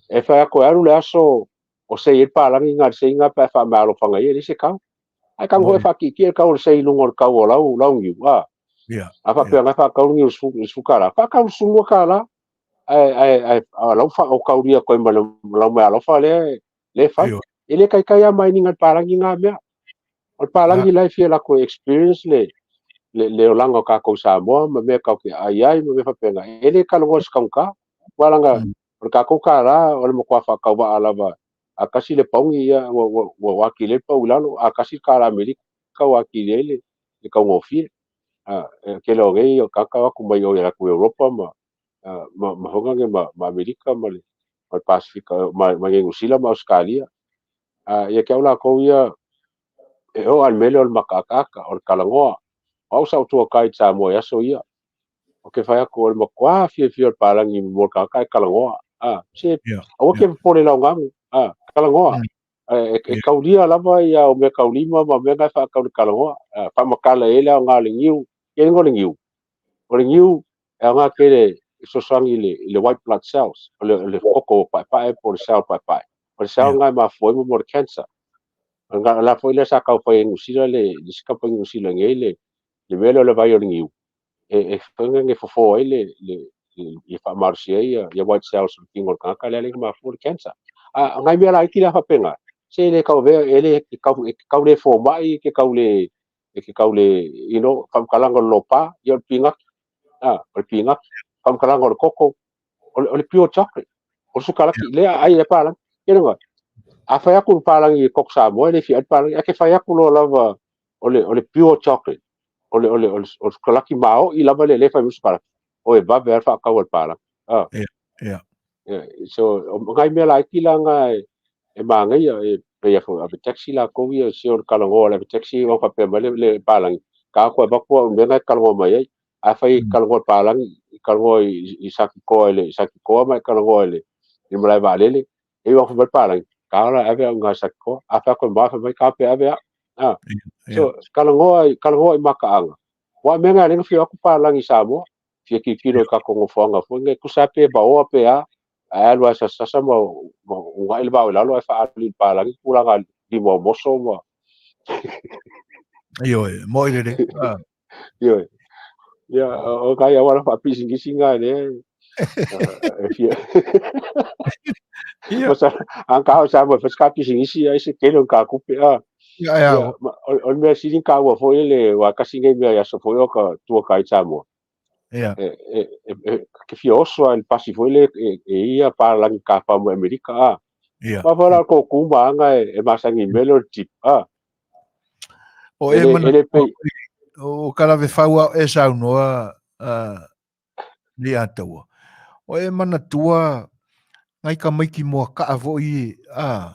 E fai atu e alu le aso o sei ai le palagi na le sei na pe a faamaalofaga ia, e leai se kau. Ae kau foi e faakiikia le kau o le sei i luga o le kau o lau, lau niu, a. A faapea na faatau le niu i le $10, faatau i le $12, ae, ae, ae, a lau fa, o kaulia koe ma le lau meaalofa lea, lea e fai. E le taitai lava mai ni le palagi na mea. O le palagi la e fia latou experience le, le, le olaga o tatou Samoa ma mea tatou te aai ai ma mea faapena. E le talanoa i se taugata. Aua leaga o le tatou $1 o le matua faatauvaa lava. A tasi le pauni ia ua, ua, ua atili ai le pau i lalo. A tasi le $1 Amerika ua atili ai le, le taugofie. A, e tele o nei o tagata o atu mai o i latou Europa ma, ma, ma honga ma, ma Amerika ma le, ma le Pasifika, ma, ma Niu Sila ma Ausetalia. A, ia te au latou ia, e oo lava i le mea lea o le makaakaaka, o le talanoa. O au sa ou tour guide i Samoa i aso ia. Ou te fai atu, o le matua fiafia o le palagi mo le tagata e talanoa. A, se, aua ke popole i lau gagu. A, talanoa. E, e kaulia lava ia o mea kaulima ma mea na e faatau i le talanoa. A, faamatala i ai le aoga o le niu. Ia igoa o le niu. O le niu, e aoga tele e fesoasoani i le, i le white blood cells, o le, o le koko paepae po o le cell paepae. O le cell lena e mafua ai mo le cancer. O le la foi lea sa tau fai e Niu Sila le, le isi kamupani Niu Sila nei le, le mea lea o le vai o le niu, e, e fai e fofo ai le, le, le, e faamalosi ai ia, ia white cells o le tino o le tagata lea e mafua le cancer. A, ngai mea laiti la faapena, se le tau avea, e le, e kau, e kau le fomai, e kau le, e ke kau le, you know, faamatalaga o le lopa, ia o le pinati, a, o le pinati, faamatalaga o le koko, o le, o le pure chocolate, o le sukalaki, lea ai e palagi. Ia le a fai atu le palagi e koko Samoa, e le fia ai le palagi, a ke fai atu loa lava o le, o le pure chocolate, o le, o le, o le, o le sukalaki maoi lava lea, lea e fai mai sukalaki, o e vave lava le faatau a le palagi. A. Yeah, yeah. Yeah, so, o ngai mea laiti la nga e, e manaia, e, Pei a foi ave taxi lakou ia se o le talanoa o le ave taxi ua faapea mai le palagi ka aku avatu au mea na e talanoa mai ai. Afai e talanoa i le palagi, talanoa i Satitoa i le Satitoa ma e talanoa i le malae vaalele, e ua fai mai le palagi, ka ola ave au i Satitoa. A fai atu e ma fai mai ka pe ave au. Ah. So talanoa talanoa i mataaga. Aua o mea na e ala ai ona fia o atu palagi i Samoa, fia tilotilo i tatou nofoaga foi nei, tusa lava pe vaoa pe a, ae alu lava e sasasa ma uunai le vao i lalo ae faaali i le palagi tulaga lima o moso ma Ioe, mo'i lelei. Ah. Ioe. Ia, o nai auala faapisinisi na lea e fia. Ia. Masa, a ka o sa mo fai ka pisinisi ai se tele o ka kupe a. Ia, ia. Ia, o le mea sili taua foi le wa kasi nei mea i aso foi o ka tua ka i Samoa. Ia. E ke fia oso a le pasi foi le e ia palangi ka fa mo Amerika a. Ia. Ma fa la ko kuma anga e masangi mele o le jeep a. O e mana o kalave fau e saunoa ni ataua. O e manatua ngai tamaiti moakaa foi a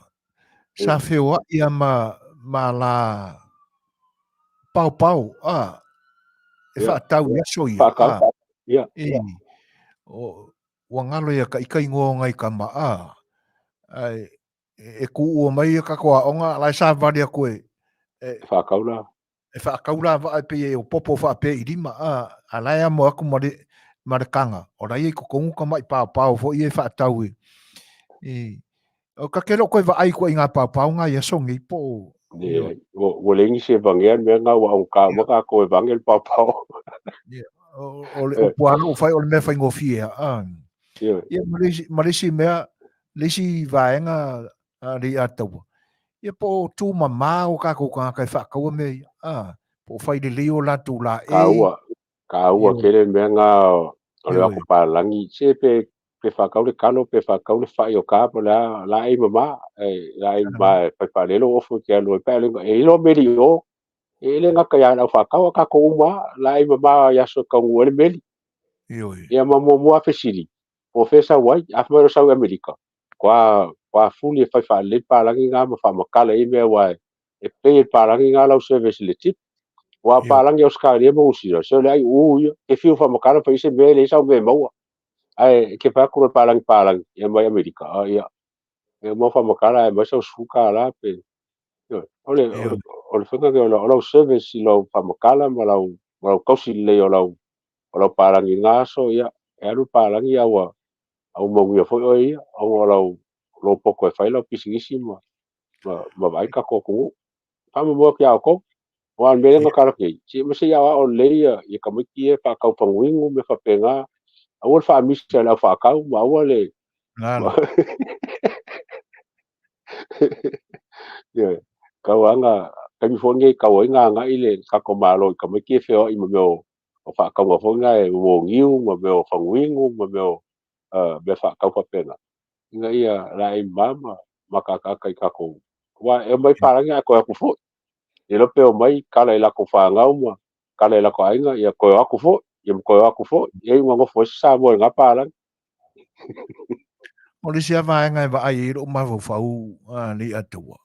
sa feoai a ma la paopao a e faatau i aso ia. Faatau. Ia. E, o, ua galo ia ka ika ingoa o ngai kama a ai e kuua mai ia kako aoga a la e savali atu e e faakau la e faakau la vaa e pei e opopo faapea i lima a a la e amo atu ma le ma le kaga o la ia i totonu tama'i paopao foi ia e faatau i i o ka ke le o toe vaai koa i ngā paopao ngā i aso nei po o Leai, ua leai nisi e vagea le mea lena ua augata uma tatou e vage le paopao. Ia, o le upu lava ua fai o le mea faigofie lava. Ia, ma le isi mea, le isi vaega a Leiataua, ia po o tumama o tatou tagata e faataua mea ia, a, po o fai lelei o latou laei. Taua, taua tele le mea lena o le o atu palagi, se pe pe faatau le talo, pe faatau le fai o ka, po o le a, laei mama, laei mama e fai faalele lou ofu e te alu ai, pe a e iloa meli i o, e le gata ia le aufaatau, a tatou uma lava, laei mama i aso e taunuu ai le meli. Ia ma muamua lava fesili, po o fea e sau ai, a fai mai o sau i Amerika, kua, kua fuli e fai faalelei palagi na ma faamatala i mea aua e pay e le palagi na lau service i le tip. Aua palagi Ausetalia ma Niu Sila, se o le aiuu ia, e fiu faamatala fai se mea e leai sau mea e maua. Ae ke fai atu loa palagi palagi ia mai Amerika, a ia, e uma faamatala ae aumai sau $10 pe. O le, o le faiga lenei o lau service i lau faamatala ma lau, ma lau tausi lelei o lau, o lau palagi i lena aso, ia, e alu le palagi a ua, a ua manuia foi oe ia, ona o lau, lou poto e fai lau pisinisi ma, ma, ma vaai le tatou atunuu. Faamoemoe atu ia outou, aua o le mea lea na tala atu nei, se ma se i aoao lelei ia, ia tamaiti ia e faatau faguinu ma mea faapena, aua le faamisa i le au faatau ma aua le... Galo. Ioe, tau lava na, taimi foi lenei e tau ai na agai le tatou Malo i tamaiti ia e feoai ma mea o o faatauga foi na e uo niu ma mea o faguinu ma mea o mea faatau faapena, ina ia laei mama ma mataataata i tatou, aua e omai palagi ae toe o atu foi. Le iloa pe omai kala i latou fanau ma kala i latou aiga, ia toe o atu foi, ia ma toe o atu foi, ia iu ina nofo ai se Samoa i lena palagi. O le isi lava vaega e vaai ai lou mafaufau Leiataua,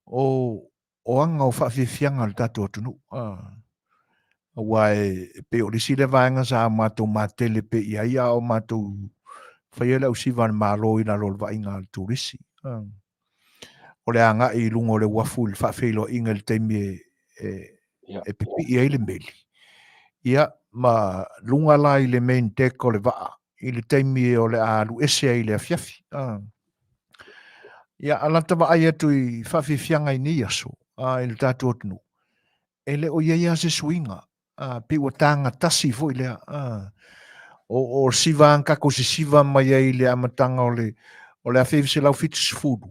o o aga o faafiafiaga a le tatou atunuu. Aua e pei o le isi lea vaega sa matou matele pea i ai a o matou faia le ausiva a le Malo i lalo o le vaaiga a le turisi. O le agai i luga o le uafu i le faafeiloaiga i le taimi e pipii ai le meli. Ia, ma luga la i le main deck o le vaa i le taimi o le a alu ese ai i le afiafi. Ia, a lata vaai atu i faafiafiaga i nei aso i le tatou atunuu, e le o i ai lava se suiga, pei ua taga tasi foi lea. O le siva lava na tatou sisiva mai ai i le amataga o le 1970,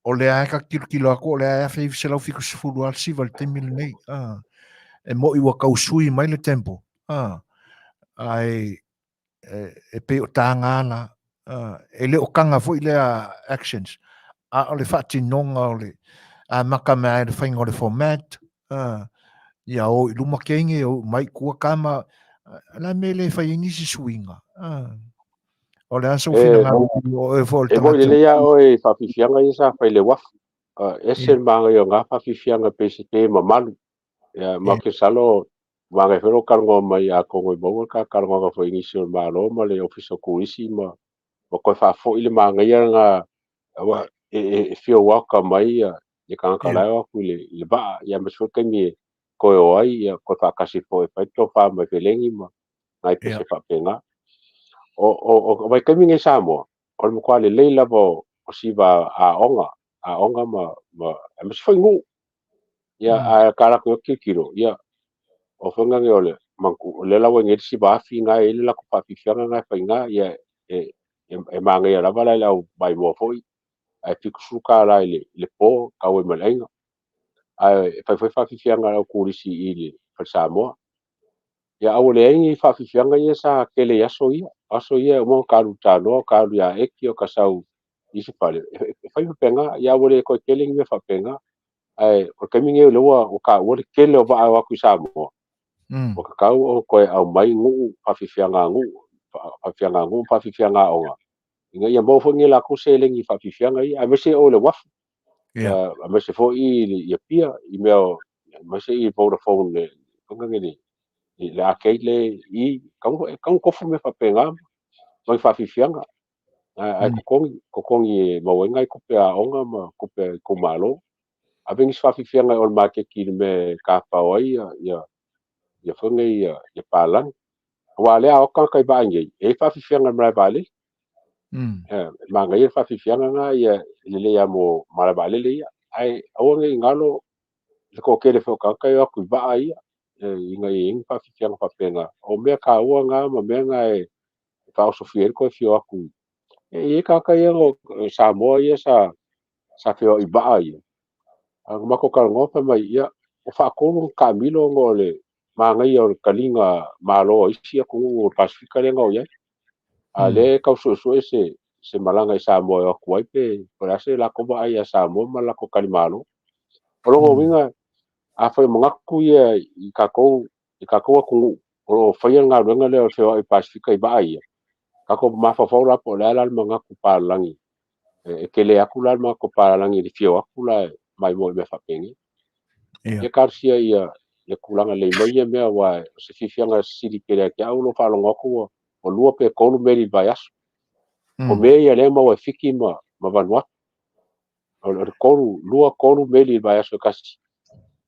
o lea lava e tilotilo atu o lea lava e 1970 lava le siva i le taimi lenei. E moni ua tau sui mai le tempo, ae e pei o taga la, e le o taga foi lea actions, a o le faatinoga o le amata mai ai le faiga o le format, ia o i luma teine, o mai i tua tama, o le a le mea e le fai ai nisi suiga. O le a sou finagalo o oe foi o le E moni tagata. lelei lava oe i faafiafiaga ia sa fai i le uafu. E ese le manaia o na faafiafiaga pei se ke mamalu. Ia, ma ou te masalo manaia foi lou talanoa mai atonu e maua le ta talanoaga foi i nisi o le Malo ma le Ofisa o Turisi ma toe faafoi le manaia lena aua e fia welcome mai ia tagata la e o atu i le vaa, ia aemaise foi le taimi e toe o ai, ia toe faatasi foi e fai le tofa ma felegi ma nai pese faapena. O vaitaimi nei i Samoa, o le matua lelei lava o siva aoga, aoga ma aemaise foi nuu. Ia, ae ta latou tilotilo, ia, o faiga nei o le o lea la ua i nei le siva afi na e i ai le latou faafiafiaga na e fai i ina, ia, e manaia lava la i le au vaimoa foi, ae $70 i le po, tau ai ma le aiga. Ae e fai foi faafiafiaga a le au turisi i le Fale Samoa. Ia, a ua leai ni faafiafiaga ia sa tele i aso ia. O aso ia e uma ona ta alu i tanoa, ta alu ia Eti, o ta sau i isi fale, e fai faapena. Ia, a ua le toe tele ni mea faapena. Ae o le taimi nei o lea ua taua le tele o vaa e o atu i Samoa, ua tatau ona toe aumai nuu, faafiafiaga nuu, faafiafiaga nuu ma faafiafiaga aoga, ina ia maua foi ni latou seleni i faafiafiaga ia, aemaise o le uafu, aemaise foi i Apia, i mea o, aemaise i Vodafone, le faiga nei le arcade le i, e tatau ona tofu mea faapena ma faafiafiaga. Ae totogi, totogi e maua ai nai tupe a aoga ma tupe a itumalo. Ave nisi faafiafiaga o le maketi i le mea e tafafao ai ia foi nei ia palagi. Aua o lea a o atu tagata i vaa nei, e i ai faafiafiaga i le malae vaalele. E manaia le faafiafiaga na, ia e lelei lava mo malae vaalele ia. Ae aua ne i galo le toatele foi o tagata e o atu i vaa ia, ina ia i ai ni faafiafiaga faapena. O mea taua na ma mea na e faaosofia ai le toe fia o atu. E i ai tagata ia no Samoa ia sa feoai vaa ia. A na matou talanoa fai mai, ia, ua faatolu ona taamilo ona o le manaia o le taliga malo a isi atunuu o le Pasefika lea na o i ai. A lea e tau suesue se malaga i Samoa e o atu ai pe o le a se latou vaai ia Samoa ma le latou talimalo. O lona uiga, afai o manatu ia i tatou atunuu o lo o faia le galuega lea o le feoai Pasefika i vaa ia, tatou mafaufau la po o le a la le manatu palalagi e tele atu la le manatu palalagi i le fia o atu la e maimoa i mea faapenei. Ia talosia ia tulaga lelei mai ia mea, aua o se fiafiaga sili tele ia te au lou faalogo atu ua lua pe tolu meli i le vaiaso. O mea ia lea e maua e Fiti ma Vanuatu. O le tolu, lua, tolu meli i le vaiaso e tasi.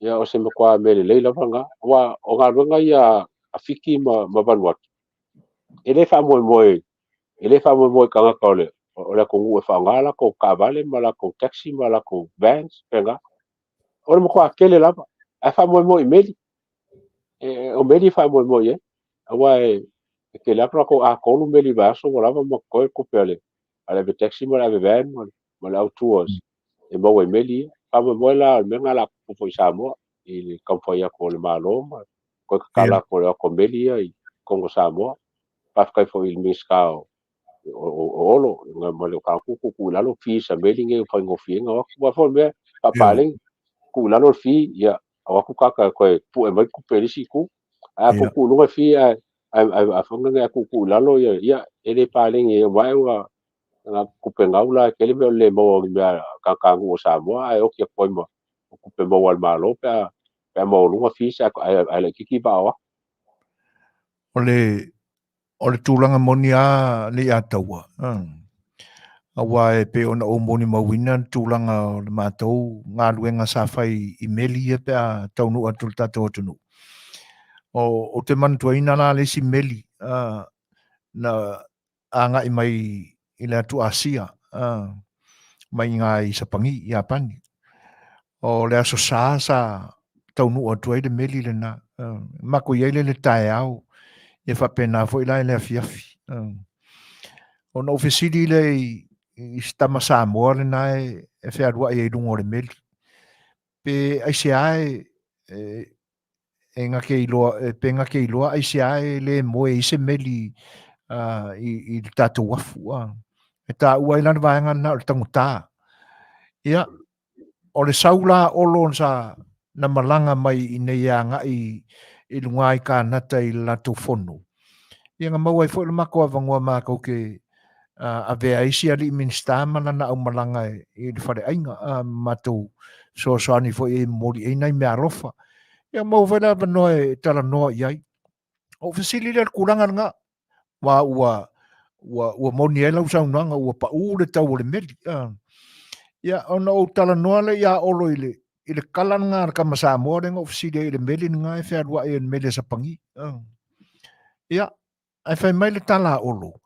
Ia, o se matua mea lelei lava na. Aua o galuega ia a Fiti ma Vanuatu, e le faamoemoe i tagata o le atunuu e faaaoga latou taavale ma latou taxi ma latou vans pena. O le matua tele lava, ae faamoemoe i meli. O meli e faamoemoe i ai. Aua e tele atu latou a tolu meli i le vaiaso ua lava ma totoe tupe a le ave taxi ma le ave van ma le au tours e maua i meli ia. Faamoemoe la o le mea lena o le a tupu foi i Samoa i le taumafai atu o le Malo ma toe tatala atu o le atu o meli ia i totonu o Samoa. Faafetai foi i le Minisita o Olo ma le faatutu tuu i lalo fees a meli nei o faigofie ona o atu. Aua foi o le mea faapaleni, tuu i lalo le fee, ia o atu tagata toe pue mai tupe i le isi itu. Ae a tuutuu i luga le fee ae foi lea tuutuu i lalo ia, ia e le paleni e uma ae ua tupe gau la e tele mea o le le maua o ni mea a tagatanuu o Samoa ae oti atu ai ma tupe maua a le Malo pe a maualuga fees ae laitiiti vaa o atu. O le tulaga moni a le ia taua. Aua e pei ona ou molimauina le tulaga o le matou galuega sa fai i meli ia pe a taunuu atu i le tatou atunuu. Ou te manatuaina la le isi meli na agai mai i le atu Asia, mai i Sapagi, Iapani. O le Aso Sa sa taunuu atu ai le meli lena. Matou i ai le taeao, ia faapena foi la i le afiafi. Ona ou fesili lea i si tama Samoa lena e fealuai ai i luga o le meli, pe aisea e gake iloa, pe gake iloa aisea e le moe ai se meli i le tatou uafu. E taua ai la le vaega lena o le taugata. Ia, o le sau la Olo sa na malaga mai i nei e agai i luga i Kanata i le latou fono. Ia na maua ai foi le matou avanoa matou te Avea ai si alii Minisita ma lana aumalaga i le faleaiga, ma matou fesoasoani foi e momoli ai nai meaalofa. Ia maua foi le avanoa e talanoa i ai. Ou fesili lea i le tulaga lena, aua ua ua ua moni ai lau saunoaga ua pau le tau o le meli. Ia ona ou talanoa lea ia Olo i le i le kala lena a le tama Samoa lea na ou fesili ai i le meli lena e fealuai ai le meli a Sapani. Ia, Ae fai mai le tala a Olo,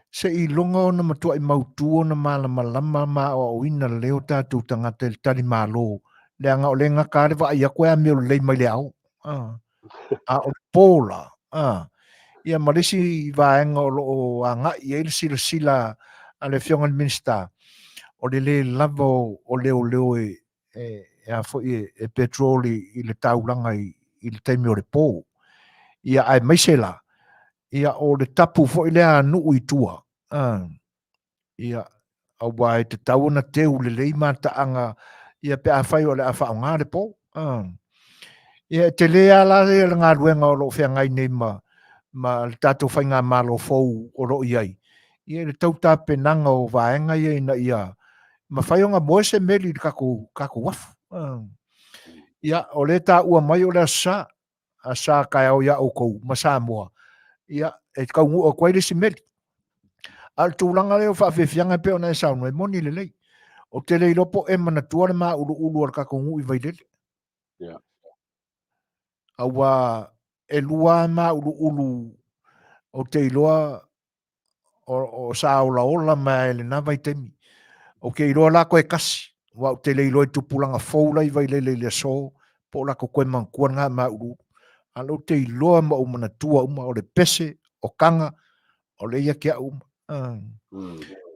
Seiloga ona matuai mautu ona malamalama ma aoaoina lelei o tatou tagata i le tali malo, leaga o lea e gata lava le vaai atu e amio lelei mai le ao. A o le po la, ia ma le isi vaega o lo o agai i ai le silasila a le Afioga i le Minisita, o le le lava o leoleo e a foi e petrol i le taulaga i le taimi o le po. Ia aemaise la, ia o le tapu foi lea a nuu i tua, ia aua e tatau ona teu lelei mataaga ia pe afai o le a faaaoga le po. Ia e tele lava la le galuega o lo o feagai nei ma ma le tatou faigamalo fou o lo o i ai, ia i le tau tapenaga o vaega ia ina ia mafai ona moe se meli i le tatou, tatou uafu. Ia, o lea e taua mai o le Aso Sa, Aso Sa taeao ia outou ma Samoa, ia, e taunuu atu ai le isi meli. A o le tulaga lea o faafiafiaga e pei ona e saunoa, e moni lelei. Ou te le iloa po o e manatua le mauluulu a le tatou nuu i Vailele. Yeah. Aua e lua mauluulu ou te iloa o sa olaola mai i lena vaitaimi. Ou te iloa la toe tasi, aua ou te le iloa i tupulaga fou la i Vailele i le aso, po o latou toe manatua lena mauluulu. A o lea ou te iloa ma ou manatua uma, o le pese, o taga, o lea ia te au uma.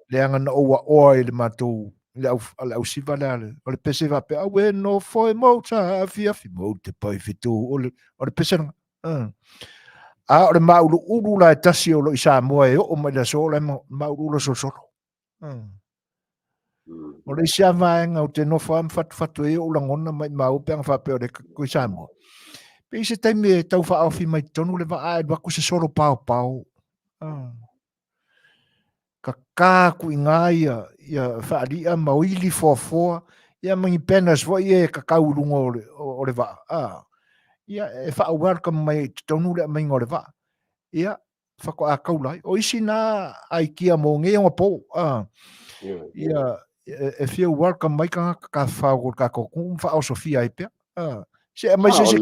Leaga na ou aoa i le matou, le au, le au siva lea, o le pese faapea, aue nofo e mou sa afiafi, mou te pai fetu, o le pese lena. A o le mauluulu la e tasi o lo o i Samoa e oo mai le aso, o le mauluulu o Solosolo. O le isi lava vaega ou te nofo lava ma fatufatu ai ou lagona maimau pe ana faapea o lea e i Samoa. Pe i se taimi e tau faaofi mai totonu le vaa ae alu atu se solo paopao. Kaka atu i ina ia, ia faali'a ma oili foafoa, ia ma ni banners foi ia e kakau i luga o le, o le vaa. A, ia e faa-welcome mai ai i totonu le aumaiga o le vaa. Ia, faatoa taula ai. O isi na aikia mo nei onapo. A, ia, e fia welcome mai tagata tafafao o le tatou atunuu ma faaosofia ai pea. A, se aumai se isi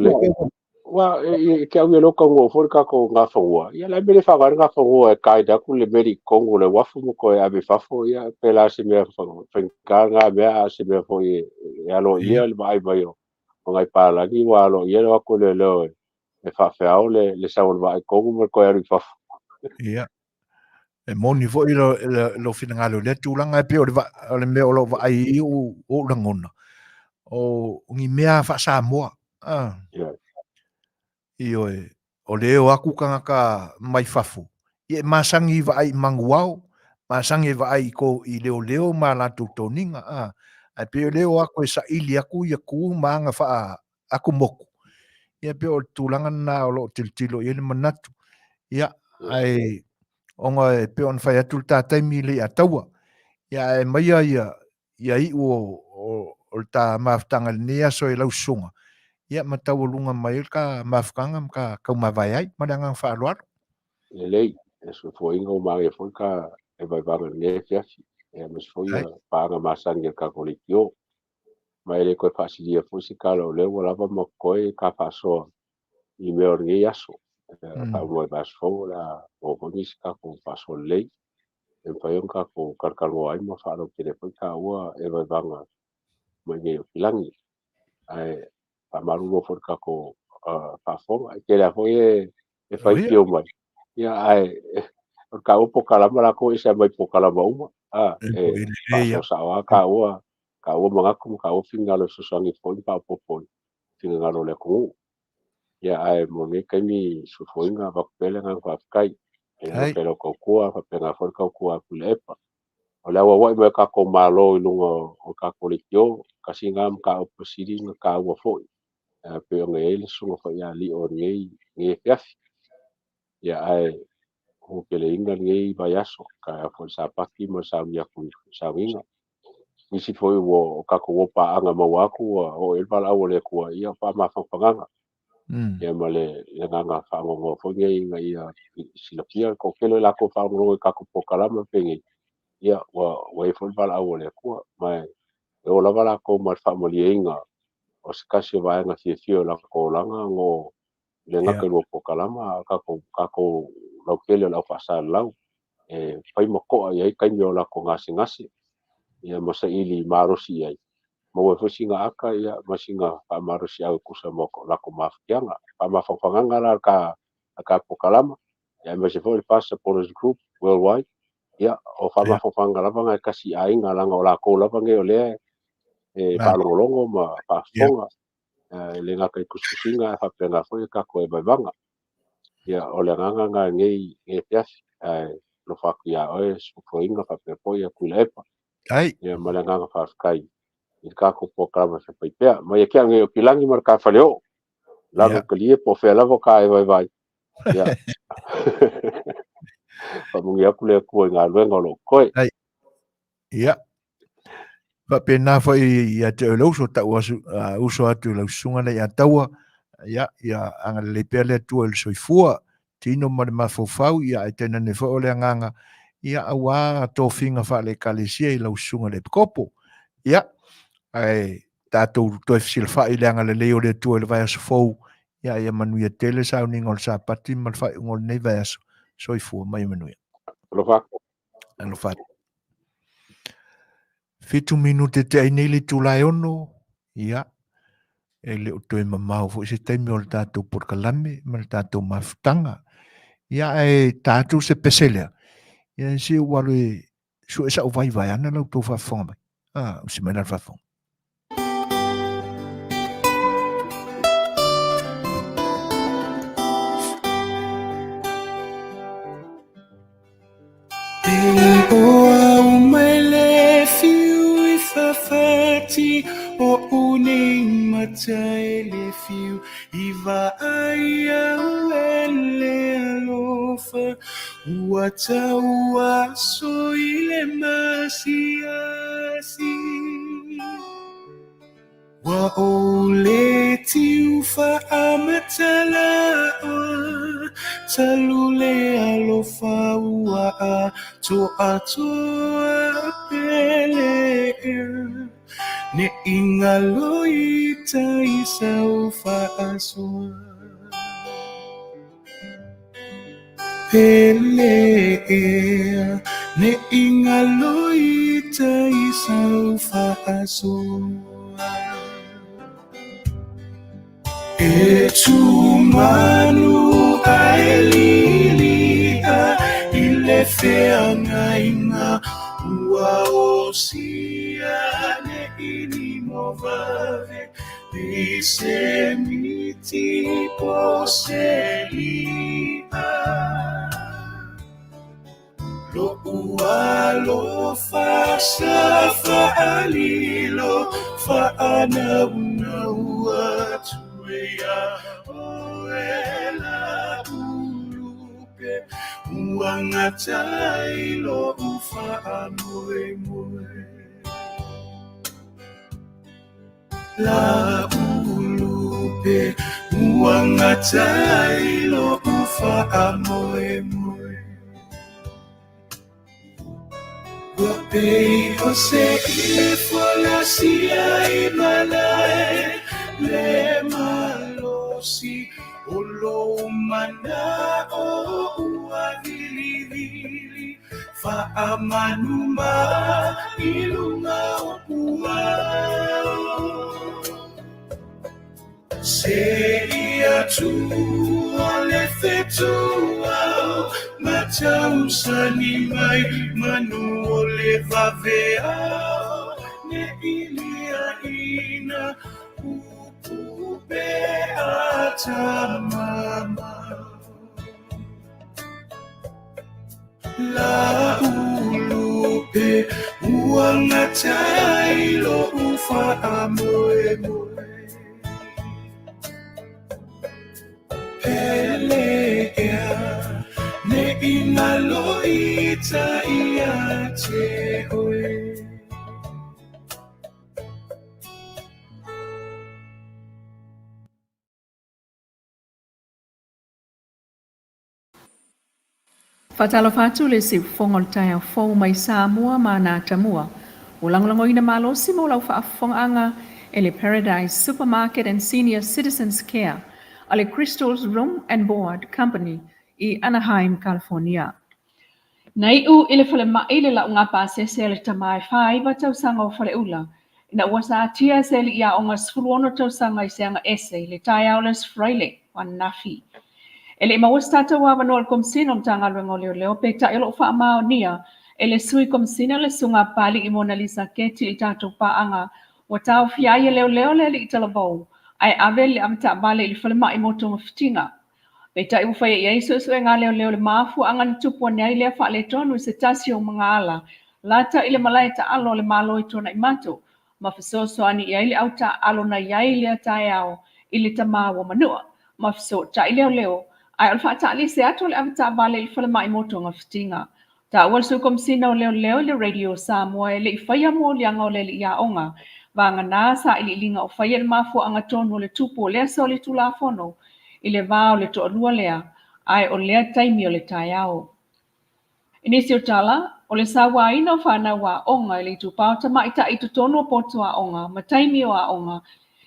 Aua e te au ia loka ngo foi le tatou gafanua, ia la mele faaaoga le gafanua e guide atu le meli i totonu o le uafu ma toe ave i fafo, ia pe la se mea faigata lena mea, a o se mea foi e aloaia le vaai mai o nai palagi ua aloaia le o atu o leoleo e faafeao le sau o le vaa i totonu ma le toe alu i fafo. Ia, e moni foi lou finagalo i lea tulaga, e pei o le mea o lo o vaai ai ou lagona, o ni mea faa-Samoa. Ioe, o lea e o atu tagata mai fafo, ia e masani i vaai i manuao, masani e vaai i, to, i leoleo ma latou toniga. Ae pei o lea e o atu e saili atu ia tu ma aga faa atumotu, ia pei o le tulaga lena o lo o tilotilo i ai le manatu. Ia, ae ona e pei ona fai atu le ta taimi le i ataua, ia ae aumaia ia ia iu o, o, o le ta mafutaga i lenei aso e lau susuga, ia ma taualuga mai ai le ta mafutaga ma ta taumavae ai. Ma le agaga faaaloalo. Lelei, e soifuaina ua manaia foi ta vaevaega i lenei afiafi, aemaise foi ia paaga masani a le tatou leitio. Ma e le toe faasilia foi se tala o lea ua lava ma totoe ta faasoa i mea o lenei aso. Faamoemoe i vaiaso fou o le a maua foi nisi tatou faasoa lelei e mafai ona tatou talatalanoa ai ma faalautele foi taua e vaevaga mai nei o Kilagi. Ae faamalulu foi i le tatou faafofoga. E tele lava foi e faitio mai, ia ae o le taua polokalama latou e ese lava mai polokalama uma. E faasoa sao lava taua, taua manatu ma taua finagalo e fesoasoani foi ma faaopoopo i finagalo o le atunuu. Ia ae mo lenei taimi soifuaina avatu pea le agaga faafetai. E faafetai i lau tautua, faapena foi le tautua a Tuilaepa. O le auauai mai o tatou Malo i luga o tatou leitio, tasi lena mataupu sili ona taua foi, e pei ona i ai le susuga foi ia Lio i lenei afiafi. Ia ae hukeleina lenei vaiaso, taeao foi le Sapati ma le sauni atu i sauniga. Nisi foi ua o tatou o paaga maua atu ua oo i ai le valaau a le Atua, ia o faamafanafanaga. Ia ma le agaga faanoanoa foi lenei ina ia silafia le toatele o i latou e faalogologo i tatou polokalame penei, ia ua i ai foi le valaau a le Atua. Ma e o lava latou ma le faamalieina o se tasi o vaega fiafia o latou olaga no le gata i lua polokalama a o tatou tatou lautele o le au faasalalau e fai ma to'a i ai taimi o latou gasegase ia ma saili malosi i ai maua ai foi sina ata ia ma sina faamalosiau e tusa ma latou mafatiaga. Faamafanafanaga la ka ka polokalama ia aemaise foi le FAST Supporters Group Worldwide ia o faamafanafanaga lava na e tasi i aiga leaga o latou lava nei o lea e faalogologo ma faafofoga e le gata i tusitusiga ae faapena foi tatou vaevaega. Ia o le agaga lena i lenei afiafi ae alofa atu ia oe Sofoina faapea foi ia Tuilaepa. Ai. Ia ma le agaga faafetai i le tatou polokalame faifaipea. Mai ia te au nei o Kilagi ma le ta faleoo. Lalo yeah. talie po o fea lava o ta e vaivai. Ia. Faamanuia atu le Atua i galuega o lo o totoe. Ai. Ia. Faapena foi ia te oe le uso, tau asu, uso atu i lau susuga lea ia Taua, ia, ia agalelei pea le Atua i le soifua, tino ma le mafaufau, ia ae tainane foi o le agaga, ia auā tofiga faale-Ekalesia i lau susuga i le Epikopo. Ia, ae tatou toe fesilafai i le agalelei o le Atua i le vaiaso fou, ia, ia manuia tele sauniga o le Sapati ma le faaiuga o lenei vaiaso. Soifua ma ia manuia. Alofa atu. Alofa atu. 7 minute te ai nei le itula e 6, ia, e le o toe mamao foi se taimi o le tatou polokalame ma le tatou mafutaga. Ia, ae ta atu se pese lea, ia, se ua alu e sue sau vai vaeane la outou faafofoga mai. Ah, usi mai la le faafofoga. Ua ou le tiu faamatalaoa, talu le alofa ua atoatoa pele ea, ne i galo i tai sau faasoa. Pele ea, ne i galo i tai sau faasoa. E tumanu ae lilia i le feagaiga ua osia ne i limo vave i se miti po se i'a. Lo'u alofa sa fa'alilo fa'anaunau atu e iā oe la'u lupe ua gata ai lo'u fa'amoemoe. La'u lupe ua gata ai lo'u fa'amoemoe. Ua pei o se ifo lasia i malae le malosi o lou mana'o ua vilivili Faamanuma i luga o puao. Seia tua le fetuao, matausani mai manu o le vaveao, ne i liaina upu pe atamamao. La'u lupe ua gata ai lo'u fa'amoemoe. Pele ea ne i Malo ita ia te oe. Faatalofa atu le siufofoga o le taeao fou mai Samoa ma ana atamua. Ua lagolagoina malosi mo lau faafofogaaga e le Paradise Supermarket and Senior Citizens Care a le Crystals Room and Board Company i Anaheim, California. Na iu i le falemai le lauga pasese a le tama e 49 tausaga o Faleula ina ua satia se alii aoga 16 tausaga i se aga ese i le taeao o le Aso Faraile o ananafi. E le i maua se tatou avanoa i le Komesina o Matagaluega o Leoleo, peitai o lo o faamaonia e le Sui Komesina le Susuga a Papalii Monalisa Keti i le tatou paaga ua taofia ai e leoleo le alii talavou ae ave le avetaavale i le falemai mo togafitiga. Peitai ua faia i ai suesuega a leoleo i le mafuaaga na tupu ane ai lea faaletonu i se tasi o magaala lata i le malae taalo a le Malo i Tuanaimato ma fesoasoani i ai le au taaalo na i ai i lea taeao i le tama ua manua ma fesootai leoleo ae o le faataalise atu o le avetaavale i le falemai mo togafitiga. Taua le Sui Komesina o Leoleo i le Radio Samoa e le i faia moliaga o le alii aoga, vagana sailiiliga o faia i le mafuaaga tonu o le tupu o lea solitulafono i le va o le toalua lea, ae o lea taimi o le taeao. I nisi o tala, o le sauaina o fanau aoga i le itupa o tamaitai i totonu o potu aoga ma taimi o aoga,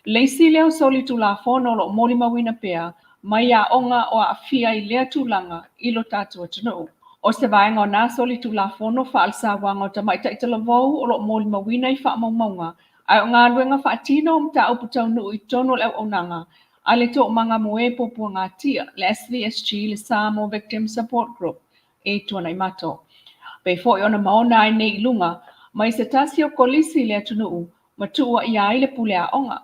le isi lea o solitulafono o lo o molimauina pea mai aoga o aafia i lea tulaga i lo tatou atunuu. O se vaega o na solitulafono faale-sauaga o tamaitai talavou o lo o molimauina i faamaumauga, ae o galuega faatino o mataupu taunuu i totonu o le auaunaga a le Toomaga mo e Puapuagatia, le SVSG, le Samoa Victim Support Group, i Tuanaimato. Pei foi ona maona ai nei i luga, mai se tasi o kolisi i le atunuu ma tuuaia ai le pule aoga.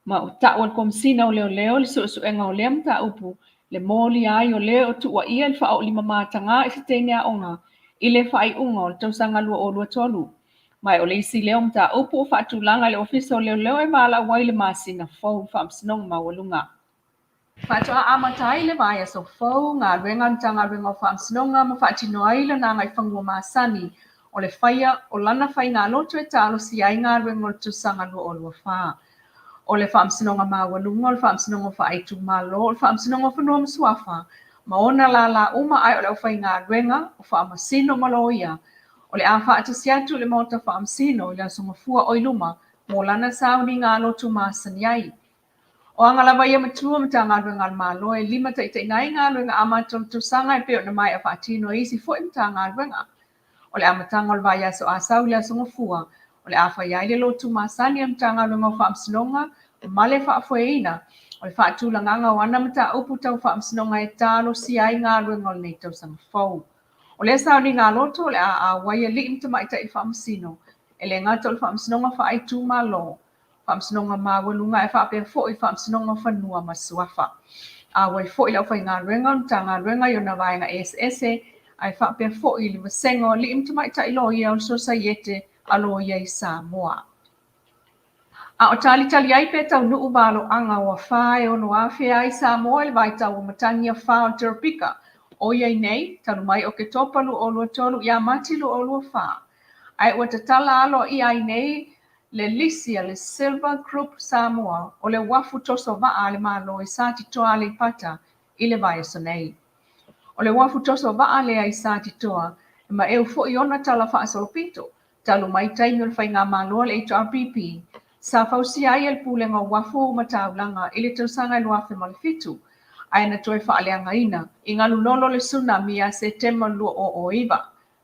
Ma ua ta'u e le Komesina o Leoleo le suesuega o lea mataupu, le molia ai o le o tuuaia i le faaoolima matagā i se teine aoga i le faaiuga o le tausaga 2023. Ma e o le isi lea o mataupu ua faatulaga i le Ofisa o Leoleo e valaau ai i le masina fou i le Faamasinoga Maualuga. Faatoa amata ai le vaiaso fou galuega a le Matagaluega o Faamasinoga ma faatino ai lana agaifanua masani o le faia o lana faigalotu e talosia ai galuega o le tausaga 2024. O le Faamasinoga Maualuga, o le Faamasinoga Faaitumalo, o le Faamasinoga o Fanua ma Suafa ma ona lālā uma ae o le aufaigaluega o Faamasino ma Loia o le a faatasi atu i le Maota Faamasino i le Aso Gafua o i luma mo lana sauniga lotu masani ai. O aga lava ia matua o Matagaluega a le Malo e limataitaiina ai galuega amata o le tausaga e pei ona maea faatino e isi foi Matagaluega. O le amataga o le vaiaso Asau i le Aso Gafua, o le a fai ai le lotu masani a le Matagaluega o Faamasinoga ma le faafoeina o le faatulagaga o ana mataupu tau faamasinoga e talosia ai galuega o lenei tausaga fou. O lea sauniga lotu o le a auai alii ma tamaitai faamasino, e le gata o le Faamasinoga Faaitumalo, Faamasinoga Maualuga ae faapea foi Faamasinoga o Fanua ma Suafa. Auai foi le aufaigaluega o le Matagaluega i ona vaega eseese ae faapea foi le Vasega o Alii ma Tamaitai Loia o le Sosaiete a Loia i Samoa. A o talitali ai pe taunuu valoaga o afa e ono afea ai Samoa i le vaitau o matagi afa o le teropika o i ai nei, talu mai Oketopa 2023 ia Mati 2024, ae ua tatala aloaia ai nei le lisi a le Silver Group Samoa o le uafu toso vaa a le Malo i Satitoa Aleipata i le vaiaso nei. O le uafu toso vaa lea i Satitoa e maeu foi ona tala faasolopito talu mai taimi o le faigamalo a le HRPP sa fausia ai e le Pulega o Uafu ma Taulaga i le tausaga e 2007 ae na toe faaleagaina i galulolo le tsunami ia Setema 2009.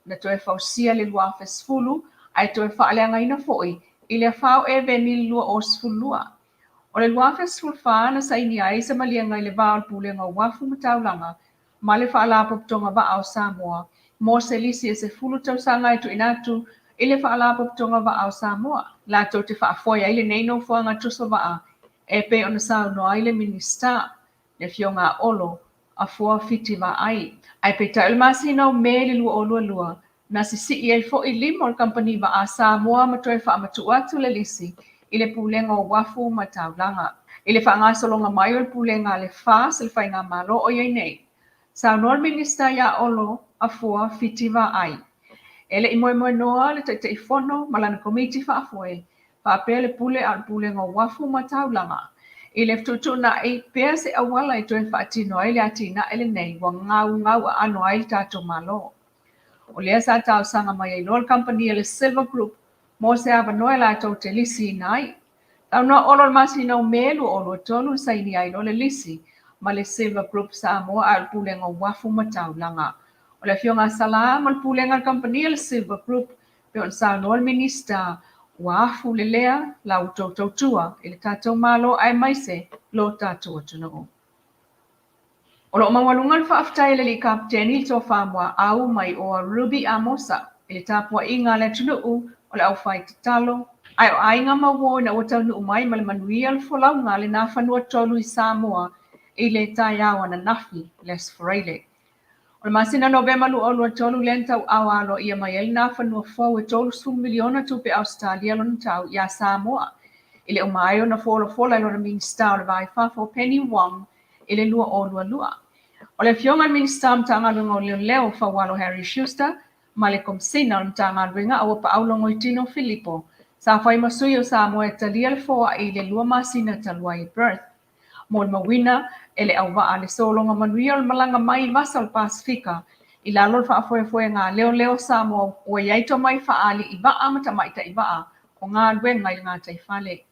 Na toe fausia le 2010 ae toe faaleagaina foi i le afa o Eveni 2012. O le 2014 na sainia ai se maliega i le va o le Pulega o Uafu ma Taulaga ma le Faalapotopotoga Vaa o Samoa mo se lisi e 10 tausaga e tuuina atu i le Faalapotopotoga Vaa o Samoa latou te faafoe ai lenei nofoaga toso vaa e pei ona saunoa ai le Minisita, le Afioga a Olo Afoa Fiti Vaai. Ae peitai o le masina o Me i le 2022, na sisii ai foi lima o le kamupani vaa Samoa ma toe faamatuu atu le lisi i le Pulega o Uafu ma Taulaga. I le faagasologa mai o le Pulega a le FAS i le faigamalo o i ai nei, saunoa le Minisita ia Olo. Afoa Fiti Vaai. E le i moemoenoa le Taitaifono ma lana Komiti Faafoe faapea le Pule a o le Pulega o Uafu ma Taulaga i le fetuutuunai pea se auala e toe faatino ai le atinae lenei ua gaugau aano ai le tatou Malo. O lea sa talosaga mai ai loa le kamupani a le Silver Group mo se avanoa e latou te lisiina ai. Saunoa Olo i le masina o Me 2023 na sainia ai loa le lisi ma le Silver Group Samoa a o le Pulega o Uafu ma Taulaga. O le Afioga a Salā ma le Pulega a le Kamupani a le Silver Group pei ona saunoa le Minisita, ua afu lelea la outou tautua i le tatou Malo aemaise lo tatou atunuu. O lo o maualuga le faafetai a le Alii Kapeteni i le Tofa Muaau mai oa Ruby Amosa i le tapuaiga a le atunuu o le aufai tatalo ae o aiga ma uo ina ua taunuu mai ma le manuia le folauga a le Nafanua 3 i Samoa i le taeao ananafi le Aso Faraile. O le masina Novema 2023 lea na tauaoa aloaia mai ai le Nafanua fou e 30 miliona tupe Ausetalia lona tau iā Samoa i le uma ai ona folafola e lona Minisita o le Va i Fafo Penny Wong i le 2022. O le Afioga i le Minisita o Matagaluega o Leoleo Faualo Harry Schuster ma le Komisina o le Matagaluega Auapaau Logoitino Filipo sa fai ma sui o Samoa e talia le foai i le lua masina talu ai i Perth. Molimauina e le auvaa le sologa manuia o le malaga mai i vasa o le Pasefika i lalo o le faafoefoega a leoleo Samoa ua i ai tomai faa-alii vaa ma tamaitai vaa o galuega i le gataifale.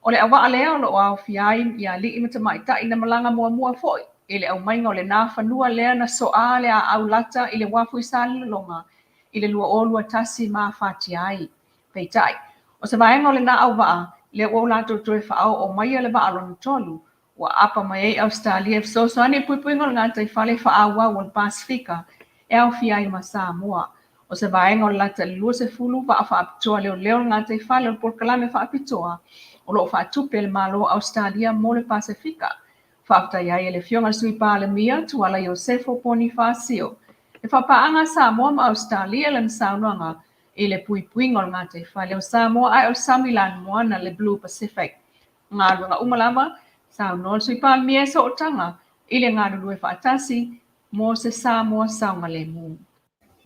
O le auvaa lea o lo o aofia ai i alii ma tamaitai na malaga muamua foi i le aumaiga o le nafanua lea na soa le aau lata i le uafu i Salelologa i le 2021 ma afatia ai. Peitai, o se vaega o lena auvaa, lea ua o latou toe faaoo maia le vaa lona tolu, ua aapa mai ai Ausetalia e fesoasoani i le puipuiga o le gataifale faaauau o le Pasefika e aofia ai ma Samoa. O se vaega o le lata i le 20 vaa faapitoa leoleo o le gataifale o le polokalame faapitoa o lo o faatupe e le Malo o Ausetalia mo le Pasefika. Faafetai ai e le Afioga i le Sui Palemia, Tuala Iosefo Ponifasio, le faapaaga a Samoa ma Ausetalia i lana saunoaga i le puipuiga o le gataifale o Samoa ae o le sami lanumoana, le Blue Pacific. Galuega uma lava, saunoa le Sui Palemia e sootaga i le galulue faatasi mo se Samoa saogalemu.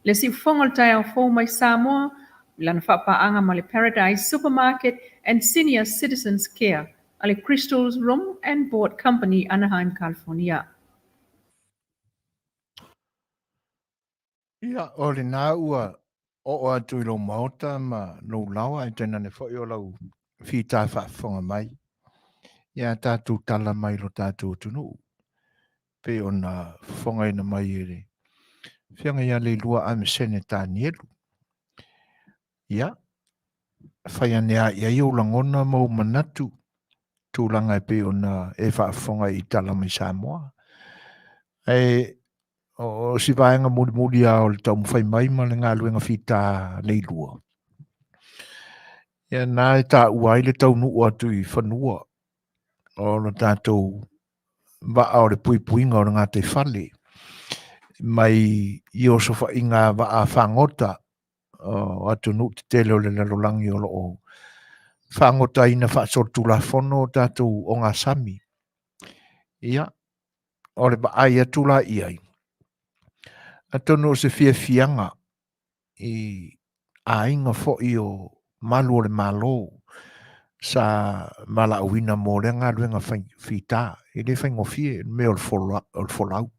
Le siufofoga o le taeao fou mai Samoa i lana faapaaga ma le Paradise Supermarket and Senior Citizens Care a le Crystals Room and Board Company, Anaheim, California. Ia, o lena ua oo atu i lou maota ma lou laoa ae tainane foi o lau fita faafofoga mai ia tatou tala mai lo tatou atunuu pei ona fofogaina mai e le Afioga ia Leilua Amesene Tanielu. Ia, fai ane lava i ai ou lagona ma ou manatu tulaga e pei ona e faafofoga i tala mai Samoa. Ae o si vaega mulimuli lava o le taumafai mai ma le galuega fita leilua, ia na e taua ai le taunuu atu i fanua o le tatou vaa o le puipuiga o le gataifale mai i osofaiga vaa fagota o atunuu tetele o le lalolagi o lo o fagotaina faasolitulafono o tatou ogasami. Ia, o le vaai atu la i ai, atonu o se fiafiaga i aiga foi o malu o le Malo sa valaauina mo lea galuega fai fita. E le faigofie le mea o le folau.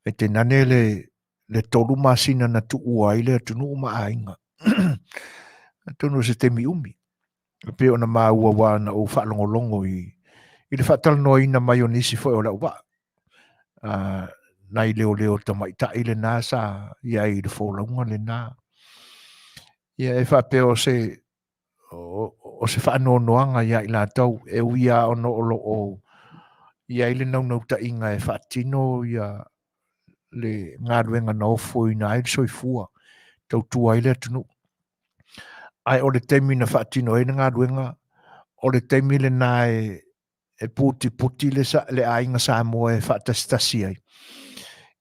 E tainane le le tolu masina na tuua ai le atunuu ma aiga. Atonu o se taimi umi, e pei ona maua aua na ou faalogologo i, i le faatalanoaina mai o nisi foi o le auvaa. Nai leoleo tamaitai lena sa i ai i le folauga lena. Ia e faapea o se, o, o se faanoanoaga ia i latou e ui lava ona o lo o i ai le naunautaiga e faatino ia le galuega na ofoina ai le soifua, tautua ai le atunuu. Ae o le taimi na faatino ai le galuega, o le taimi lena e, e putiputi le, le aiga Samoa e faatasitasi ai.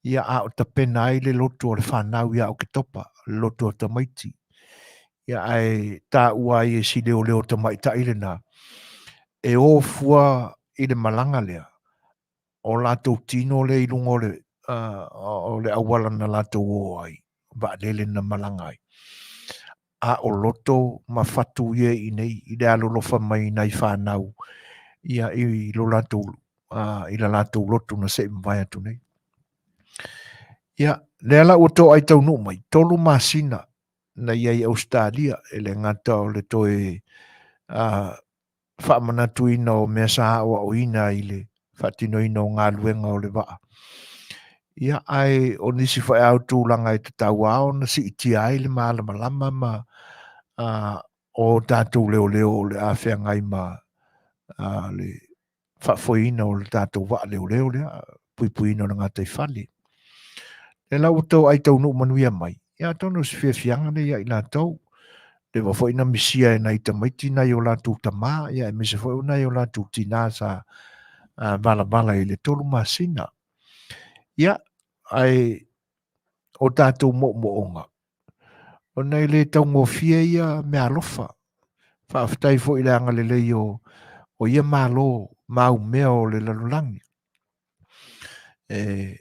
Ia a o tapena ai le lotu o le fanau ia Oketopa, le lotu o tamaiti. Ia ae taua ai e si leoleo tamaitai lena, e o fua i le malaga lea, o latou tino lea i luga o le o le auala na latou o ai, vaalele na malaga ai. A o loto ma fatu ia i inei i le alolofa mai i nai fanau ia i lo latou i la latou lotu na se i mavae atu nei. Ia, lea la ua toai taunuu mai, 3 masina na i ai i Ausetalia, e le gata o le toe faamanatuina o mea sa aoaoina i le faatinoina o galuega o le vaa. Ia, ae o nisi foi lava o tulaga e tatau lava ona siitia ai le malamalama ma o tatou leoleo o le a feagai ma le faafoeina o le tatou vaa leoleo lea, puipuiina o le gataifale. Lea la ua toai taunuu manuia mai, ia atonu o se fiafiaga lea ia i latou. Leva foi na misia e nai tamaiti nai o latou tamā, ia aemaise foi o nai o latou tinā sa valavala i le 3 masina. Ia, ae o tatou moomooga, ona e le taugofie ia meaalofa. Faafetai foi i le agalelei o ia Malo maumea o le lalolagi. E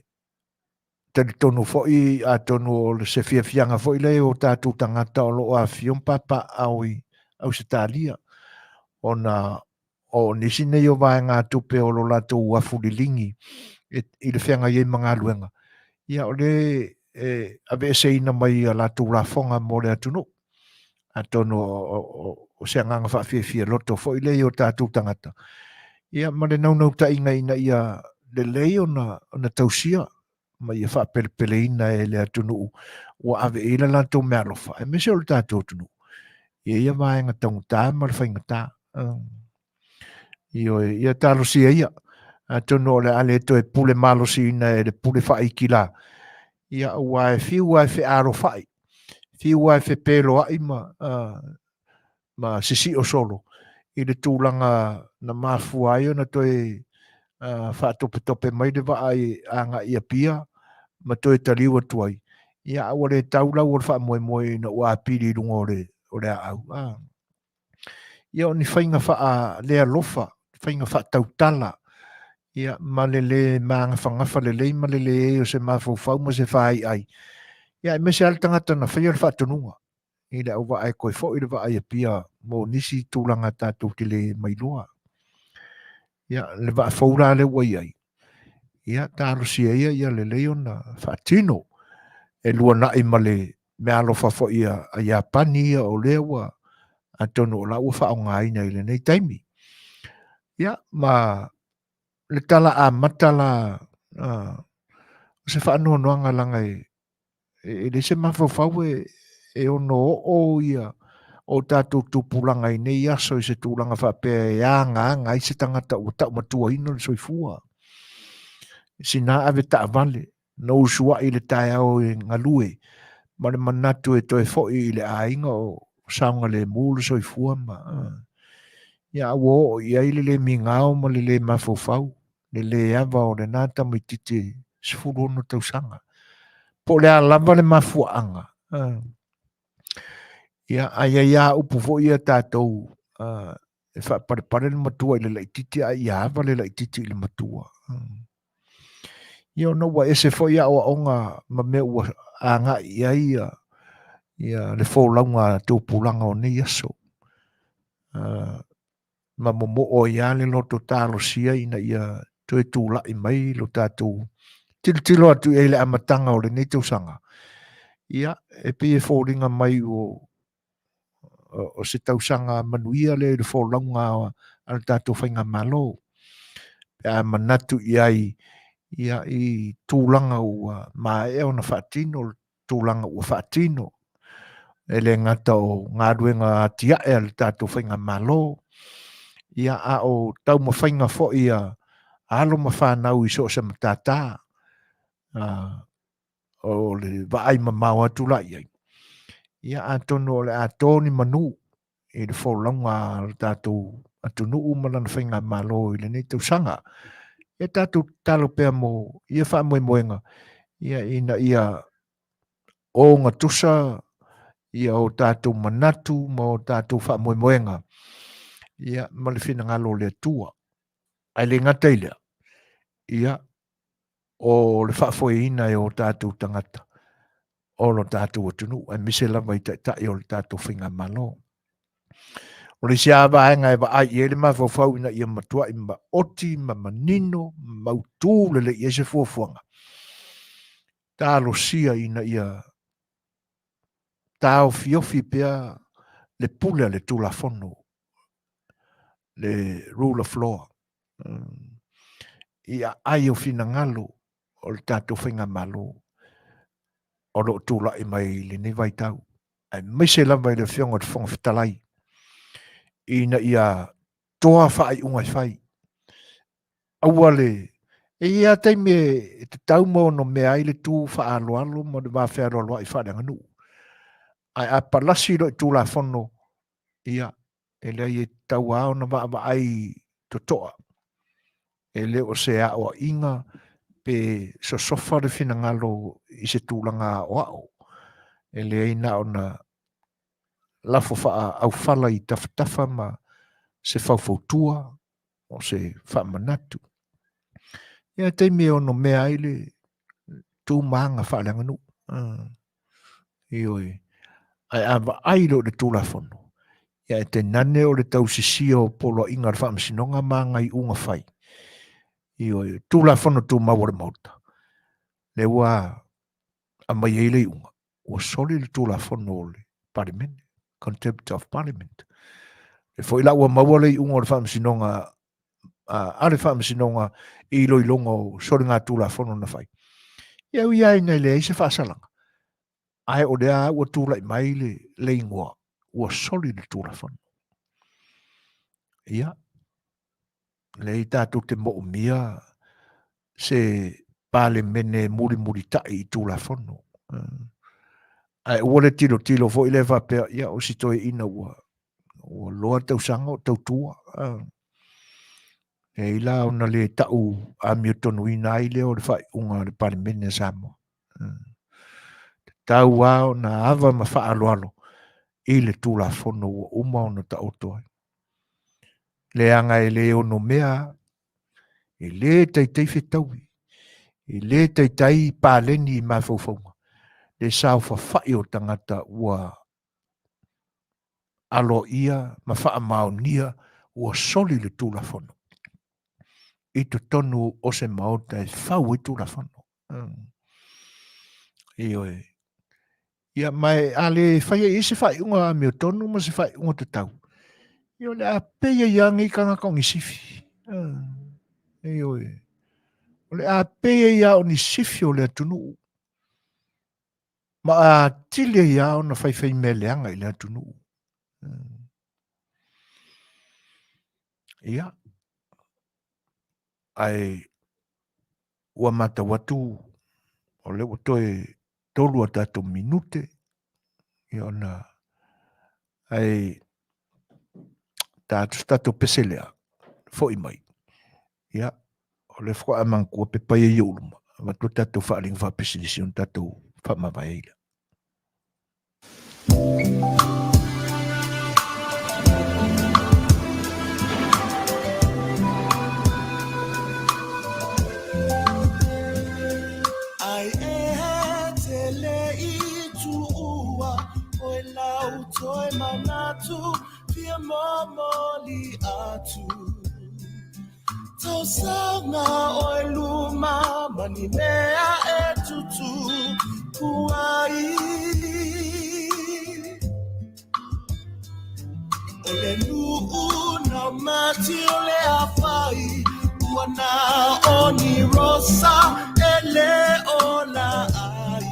talitonu foi atonu o se fiafiaga foi lea o tatou tagata o lo o afifio ma papaaao i Ausetalia, ona o nisi nei o vaegatupe o lo latou afu liligi i le feagai ai ma galuega, ia o le e aveeseina mai a latou lafoga mo le atunuu. Atonu o se agaga faafiafia loto foi lea i o tatou tagata, ia ma le naunautaiga ina ia lelei ona tausia ma ia faapelepeleina e le atunuu ua ave i ai le latou meaalofa, aemaise o le tatou atunuu, i ia vaega taugata ma le faigata. Ioe, ia talosia ia, atonu o le a le toe pule malosiina e le pule faaiki la, ia aua e fiu lava e fealofai, fiu lava e fepeloai ma ma sisio solo i le tulaga na mafua ai ona toe faatopetope mai le vaa i agai i Apia ma toe taliu atu ai, ia a ua le tau lau o le faamoemoe ina ua apili i luga o le, o le aau. Ia o ni faiga faalealofa, faiga faatautala, ia ma le lē magafagafa lelei ma le leai o se mafaufau ma se faaiai, ia aemaise lava le tagata na faia le faatonuga i le auvaa e toe foi le vaa i Apia mo nisi tulaga tatou te le mailoa. Ia, le vaa fou la lea ua i ai, ia talosia ia ia lelei ona faatino e luanai ma le meaalofa foi a Iapani ia o lea ua atonu o la ua faaaogaina i lenei taimi. Ia, ma le tala amata la o se faanoanoaga leaga e e leai se mafaufau e ono oo ia o tatou tupulaga i nei aso i se tulaga faapea e agaaga ai se tagata ua taumatuaina le soifua. Sina ave taavale, na usuai i le taeao e galue ma le manatu e toe foi i le aiga o saogalemu le soifua ma ia ua oo i ai le le migao ma le le mafaufau le le ava o lena tamaitiiti 16 tausaga. Po o le a lava le mafuaaga, ia, ae i ai lava upu foi ia tatou e faapalepale le matua i le laitiiti ae ia ava le laitiiti i le matua. Ia ona ua ese foi aoaoga ma mea ua agai i ai ia, ia le folauga a tupulaga o nei aso. Ma momoo ai lava le loto talosia ina ia toe tulai mai lo tatou tilotilo atu i ai i le amataga o lenei tausaga. Ia, e pei e foliga mai o, o se tausaga manuia lea i le folauga a le tatou faigamalo. Pe a manatu i ai ia, i tulaga ua maea ona faatino, tulaga ua faatino, e le gata o galuega atiae a le tatou faigamalo, ia a o taumafaiga foi a alo ma fanau i so o se matata, o le vaai mamao atu la i ai, ia atonu o le a to ni manu i le folauga a le tatou atunuu ma lana faigamalo i lenei tausaga. Ia tatou tatalo pea mo ia faamoemoega, ia ina ia ogatusa ia o tatou manatu ma o tatou faamoemoega ia ma le finagalo o le Atua. Ae le gata i lea, ia. o le faafoeina e o tatou tagata o lo tatou atunuu, aemaise lava i taitai o le tatou faigamalo. O le isi lava vaega e vaai i ai le mafaufau ina ia matuai maoti ma manino ma mautu lelei i ai se fuafuaga, talosia ina ia taofiofi pea le pule a le Tulafono, le rule of law, i aai o finagalo o le tatou faigamalo o lo o tulai mai i lenei vaitau, aemaise lava i le Afioga i le Fofoga Fetalai, ina ia toa faaiuga e fai. Aua le... E i ai lava taimi e tatau ma onomea ai le tu faaaloalo ma le vafealoaloai faaleaganuu. Ae a palasi loa i Tulafono, ia, e leai e tatau lava ona vaavaai totoa. E le o se aoaiga pe sosofa le finagalo i se tulaga aoao. E leai na ona lafo faaaufala i tafatafa ma se faufautua o se faamanatu. Ia taimi e ono mea ai le tu ma aga faaleaganuu. Ioe. Ae a vaai loa i le Tulafono, ia e tainane o le tausisia o poloaiga a le Faamasinoga ma ana iuga fai. Ioe. Tulafono Tumau a le Maota, lea ua aumai ai le iuga, ua soli le Tulafono o le Palemene, Contempt of Parliament. E foi la ua maua le iuga o le Faamasinoga a le Faamasinoga i iloiloga o soligatulafono na fai. Ia ui lava ina e leai se faasalaga, ae o lea ua tulai mai le, le igoa ua soli le Tulafono. Ia, leai tatou te moomia se Palemene e mulimulitai i Tulafono. Ae aua le tilotilo foi lea faapea, ia o si toeaina ua ua loa tausaga o tautua. E la ona le tau amiotonuina ai lea o le faaiuga a le Palemene a Samoa. Tatau lava ona ava ma faaaloalo i le Tulafono ua uma ona taoto ai. Leaga e le onomea, e le taitai fetaui, e le taitai paleni i mafaufauga, le saofafai o tagata ua aloaia ma faamaonia ua soli le Tulafono i totonu o se Maota e fau ai Tulafono. Ioe. Ia, ma a le faia i ai se faaiuga amiotonu ma se faaiuga tatau, ia o le a pei ai lava nei tagata o ni sifi. Ioe. O le a pei ai lava o ni sifi o le atunuu. Ma atili ai lava ona faifai mea leaga i le atunuu. Ia, ae ua matau atu o lea ua toe 3 a tatou minute, ia ona ae ta atu se tatou pese lea, foi mai. Ia, o lea faatoa manatua pepa ia i ou luma, avatu le tatou faaaliga faapisinisi ona tatou faamavae ai lea. Ai e te le i tuua oe lau toe manatu fia momoli atu Tausaga oe luma ma ni mea e tutupu ai O le nuu na mati o le afai Ua na o ni rosa e le ola ai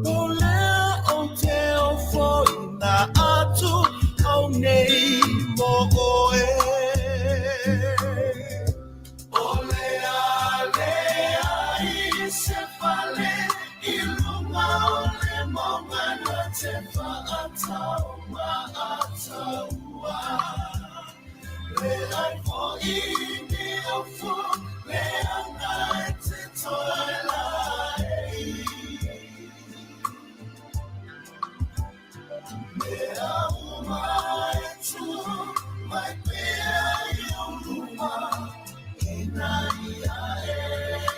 O lea ou te ofoina atu au nei mo oe. O le a leai se fale i luga o le mauga na te whaatau ma ataua. Leai foi ni ofu leaga e te toe laei. Mea uma e tū mai pea i ou luma ina ia e.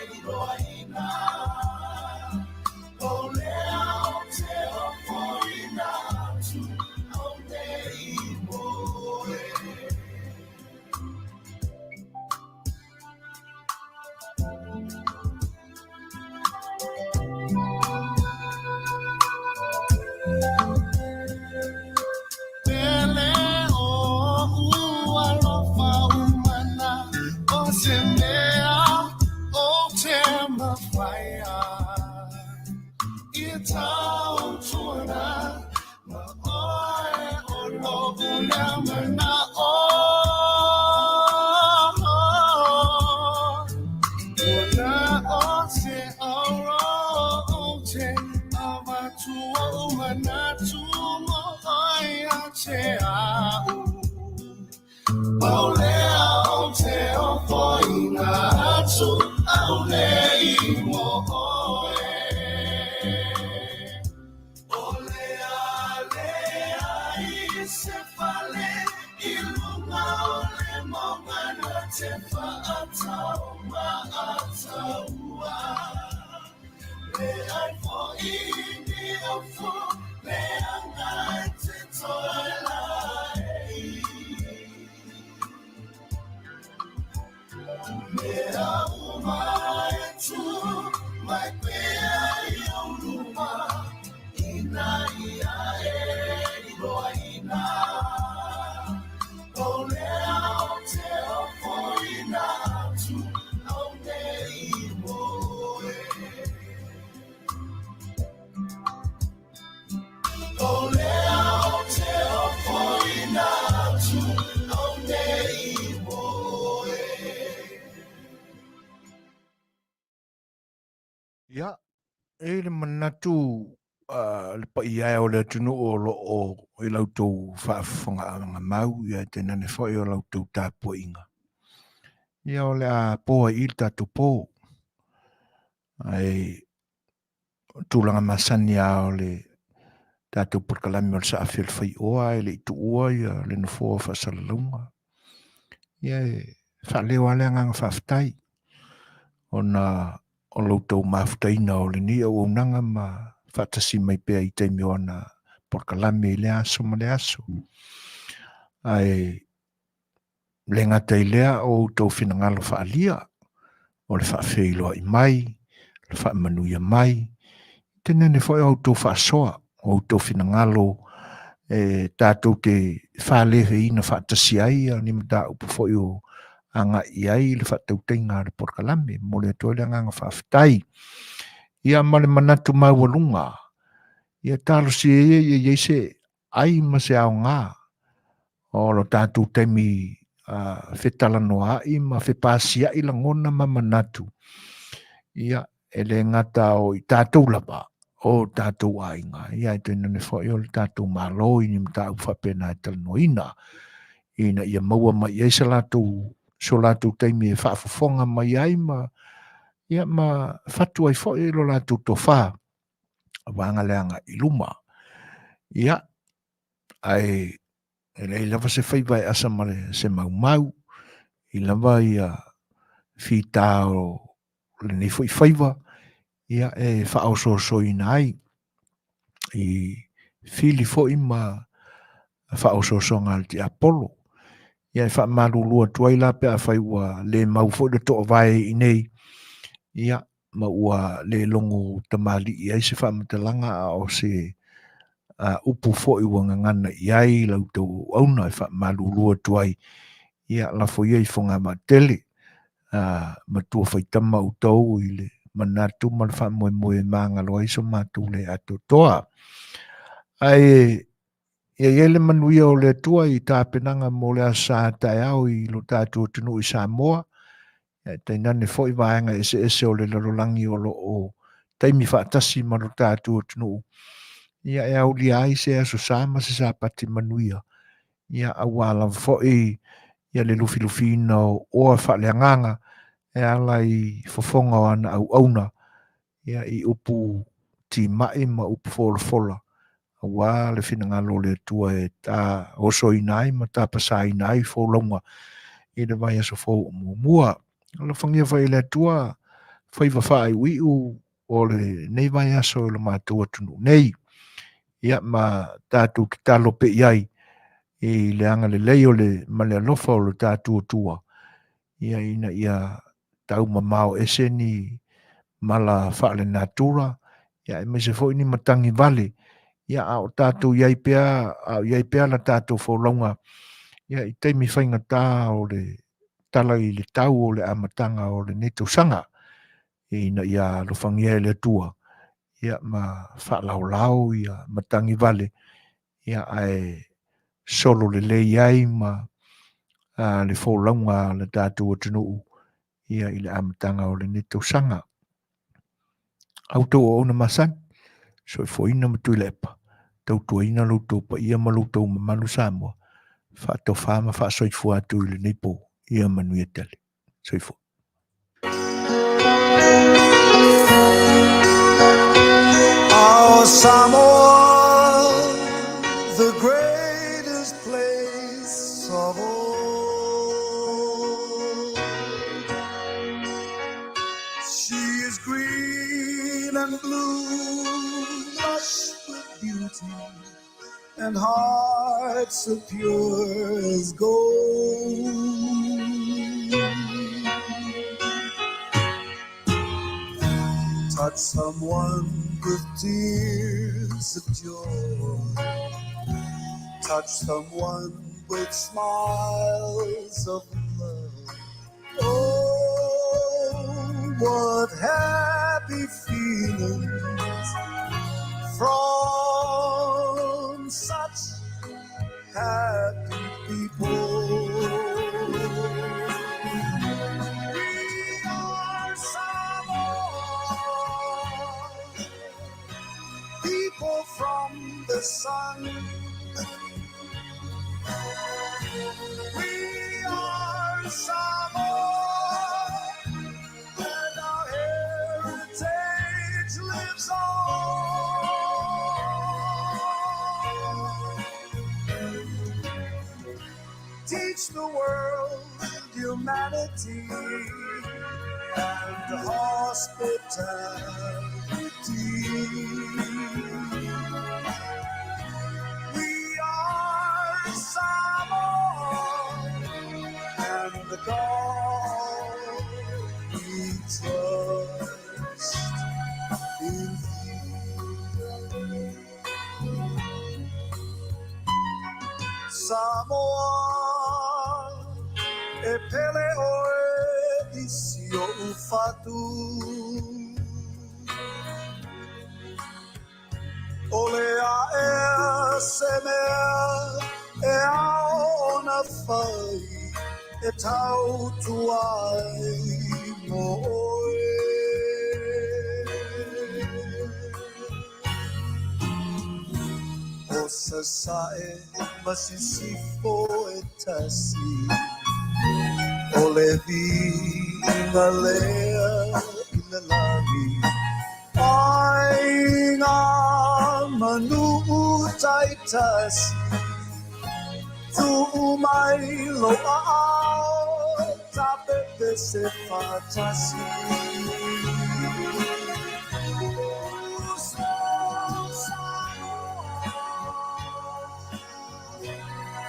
Ia, e le manatu uh, le paia o le atunuu o lo o i la outou faafofogaaga mau, ia e tainane foi o la outou tapuaiga. Ia o le a po ai i le tatou po. Ae tulaga masani lava o le tatou polokalame o le saafi o le faioa e le i tuua ia le nofoa o faasalalauga. Ia e faaleo lava le agaga faafetai ona o lo outou mafutaina o lenei auaunaga ma faatasi mai pea i taimi o ana polokalame i lea aso ma lea aso. Ae le gata i lea o outou finagalo faaalia, o le faafeiloai mai, le faamanuia mai, tainane foi o outou faasoa, o outou finagalo e tatou te faaleleina faatasi ai ni mataupu foi o agai i ai le faatautaiga a le polokalame. E momoli atu ai le agaga faafetai. Ia ma le manatu maualuga, ia talosia ia ia i ai se ai ma se aoga o lo tatou taimi uh, fetalanoaai ma fepasiai lagona ma manatu. Ia, e le gata o i tatou lava, o tatou aiga, ia e tainane foi o le tatou Malo i ni mataupu faapena e talanoaina, ina ia maua mai ai se latou, so latou taimi e faafofoga mai ai ma, ia ma fatu ai foi lo latou tofa, aua le agai i luma. Ia, ae e leai lava se faiva e asa ma le, se maumau, i lava ia fita o lenei foi faiva, ia e faaosoosoina ai i fili foi ma faaosoosoga a le tiapolo. Ia e faamalulu atu ai la pe afai ua le mau foi le toavae i inei, ia ma ua le logo tamalii ai se faamatalaga a o se uh, upu foi ua gagana i ai la outou auauna e faamalulu atu ai, ia lafo ia i fogavaatele uh, matua faitama outou i le manatu ma le faamoemoe e magalo ai so matou le atoatoa. Ae ia i ai le manuia o le Atua i tapenaga mo le Aso Sa taeao i lo tatou atunuu i Samoa, e tainane foi vaega eseese o le lalolagi o lo o taimi faatasi ma lo tatou atunuu, ia e aulia ai se Aso Sa ma se Sapati manuia, ia aua lava foi ia le lufilufiina o oa faaleagaga e ala i fofoga o ana auauna, ia i upu timai ma upu folafola, aua le finagalo o le Atua e ta osoina ai ma tapasaina ai folauga i le vaiaso fou o muamua. Alofagia foi e le Atua faiva faaiuiu o lenei vaiaso i lo matou atunuu nei. Ia ma tatou tatalo pea i ai i le agalelei o le ma le alofa o le tatou Atua, ia ina ia tau mamao ese ni mala faalenatura, ia aemaise foi ni matagi vale, ia a o tatou i ai pea, a o i ai pea la tatou folauga, ia i taimi faigata o le tala i le tau o le amataga o lenei tausaga, ina ia alofagia e le Atua. ia ma faalaolao ia matagi vale ia ae solo lelei ai ma le folauga a le tatou atunuu ia i le amataga o lenei tausaga. A outou auauna masani, soifuaina ma Tuilaepa, tautuaina lo outou paia ma lo outou mamalu Samoa, faatofa ma faasoifua atu i lenei po, ia manuia tele. Soifua. Oh, Samoa, the greatest place of all. She is green and blue, lush with beauty, and hearts so pure as gold. Touch someone with tears of joy. Touch someone with smiles of love. Oh, what happy feelings from such happy people. We are Samoa, people from the sun. We are Samoa, and our heritage lives on. Teach the world humanity and hospitality. We are Samoa, and the God we trust in thee. Samoa, e pele oe i si oʻu fatu. ʻOle aʻe se mea e ao ona fai e tautua ai mo oe. O Sasae ma Sisifo e tasi, o le viiga lea i le lagi. Aiga ma nuu taitasi, tuu mai lou aao, ta pepese faatasi. Uso Samoa,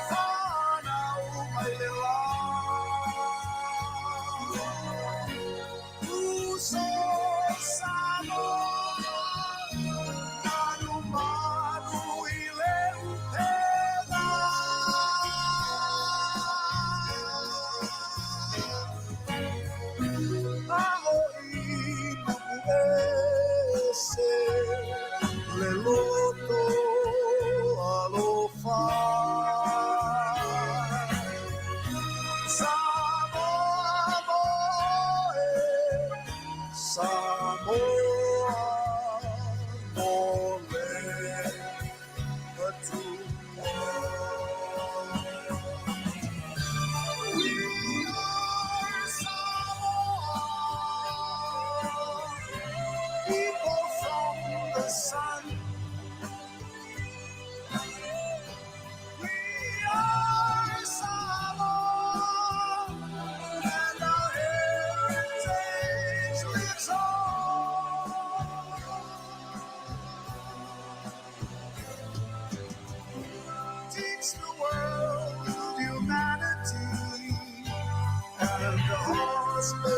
fanau mai le la. Uso Samoa, malumalu i le upega. A oi Nu'uese le loto alofa. Samoa moe, Samoa mo le Atua. We are Samoa, people from the sun. We are Samoa, and our heritage lives on. Teach the world humanity and hospitality.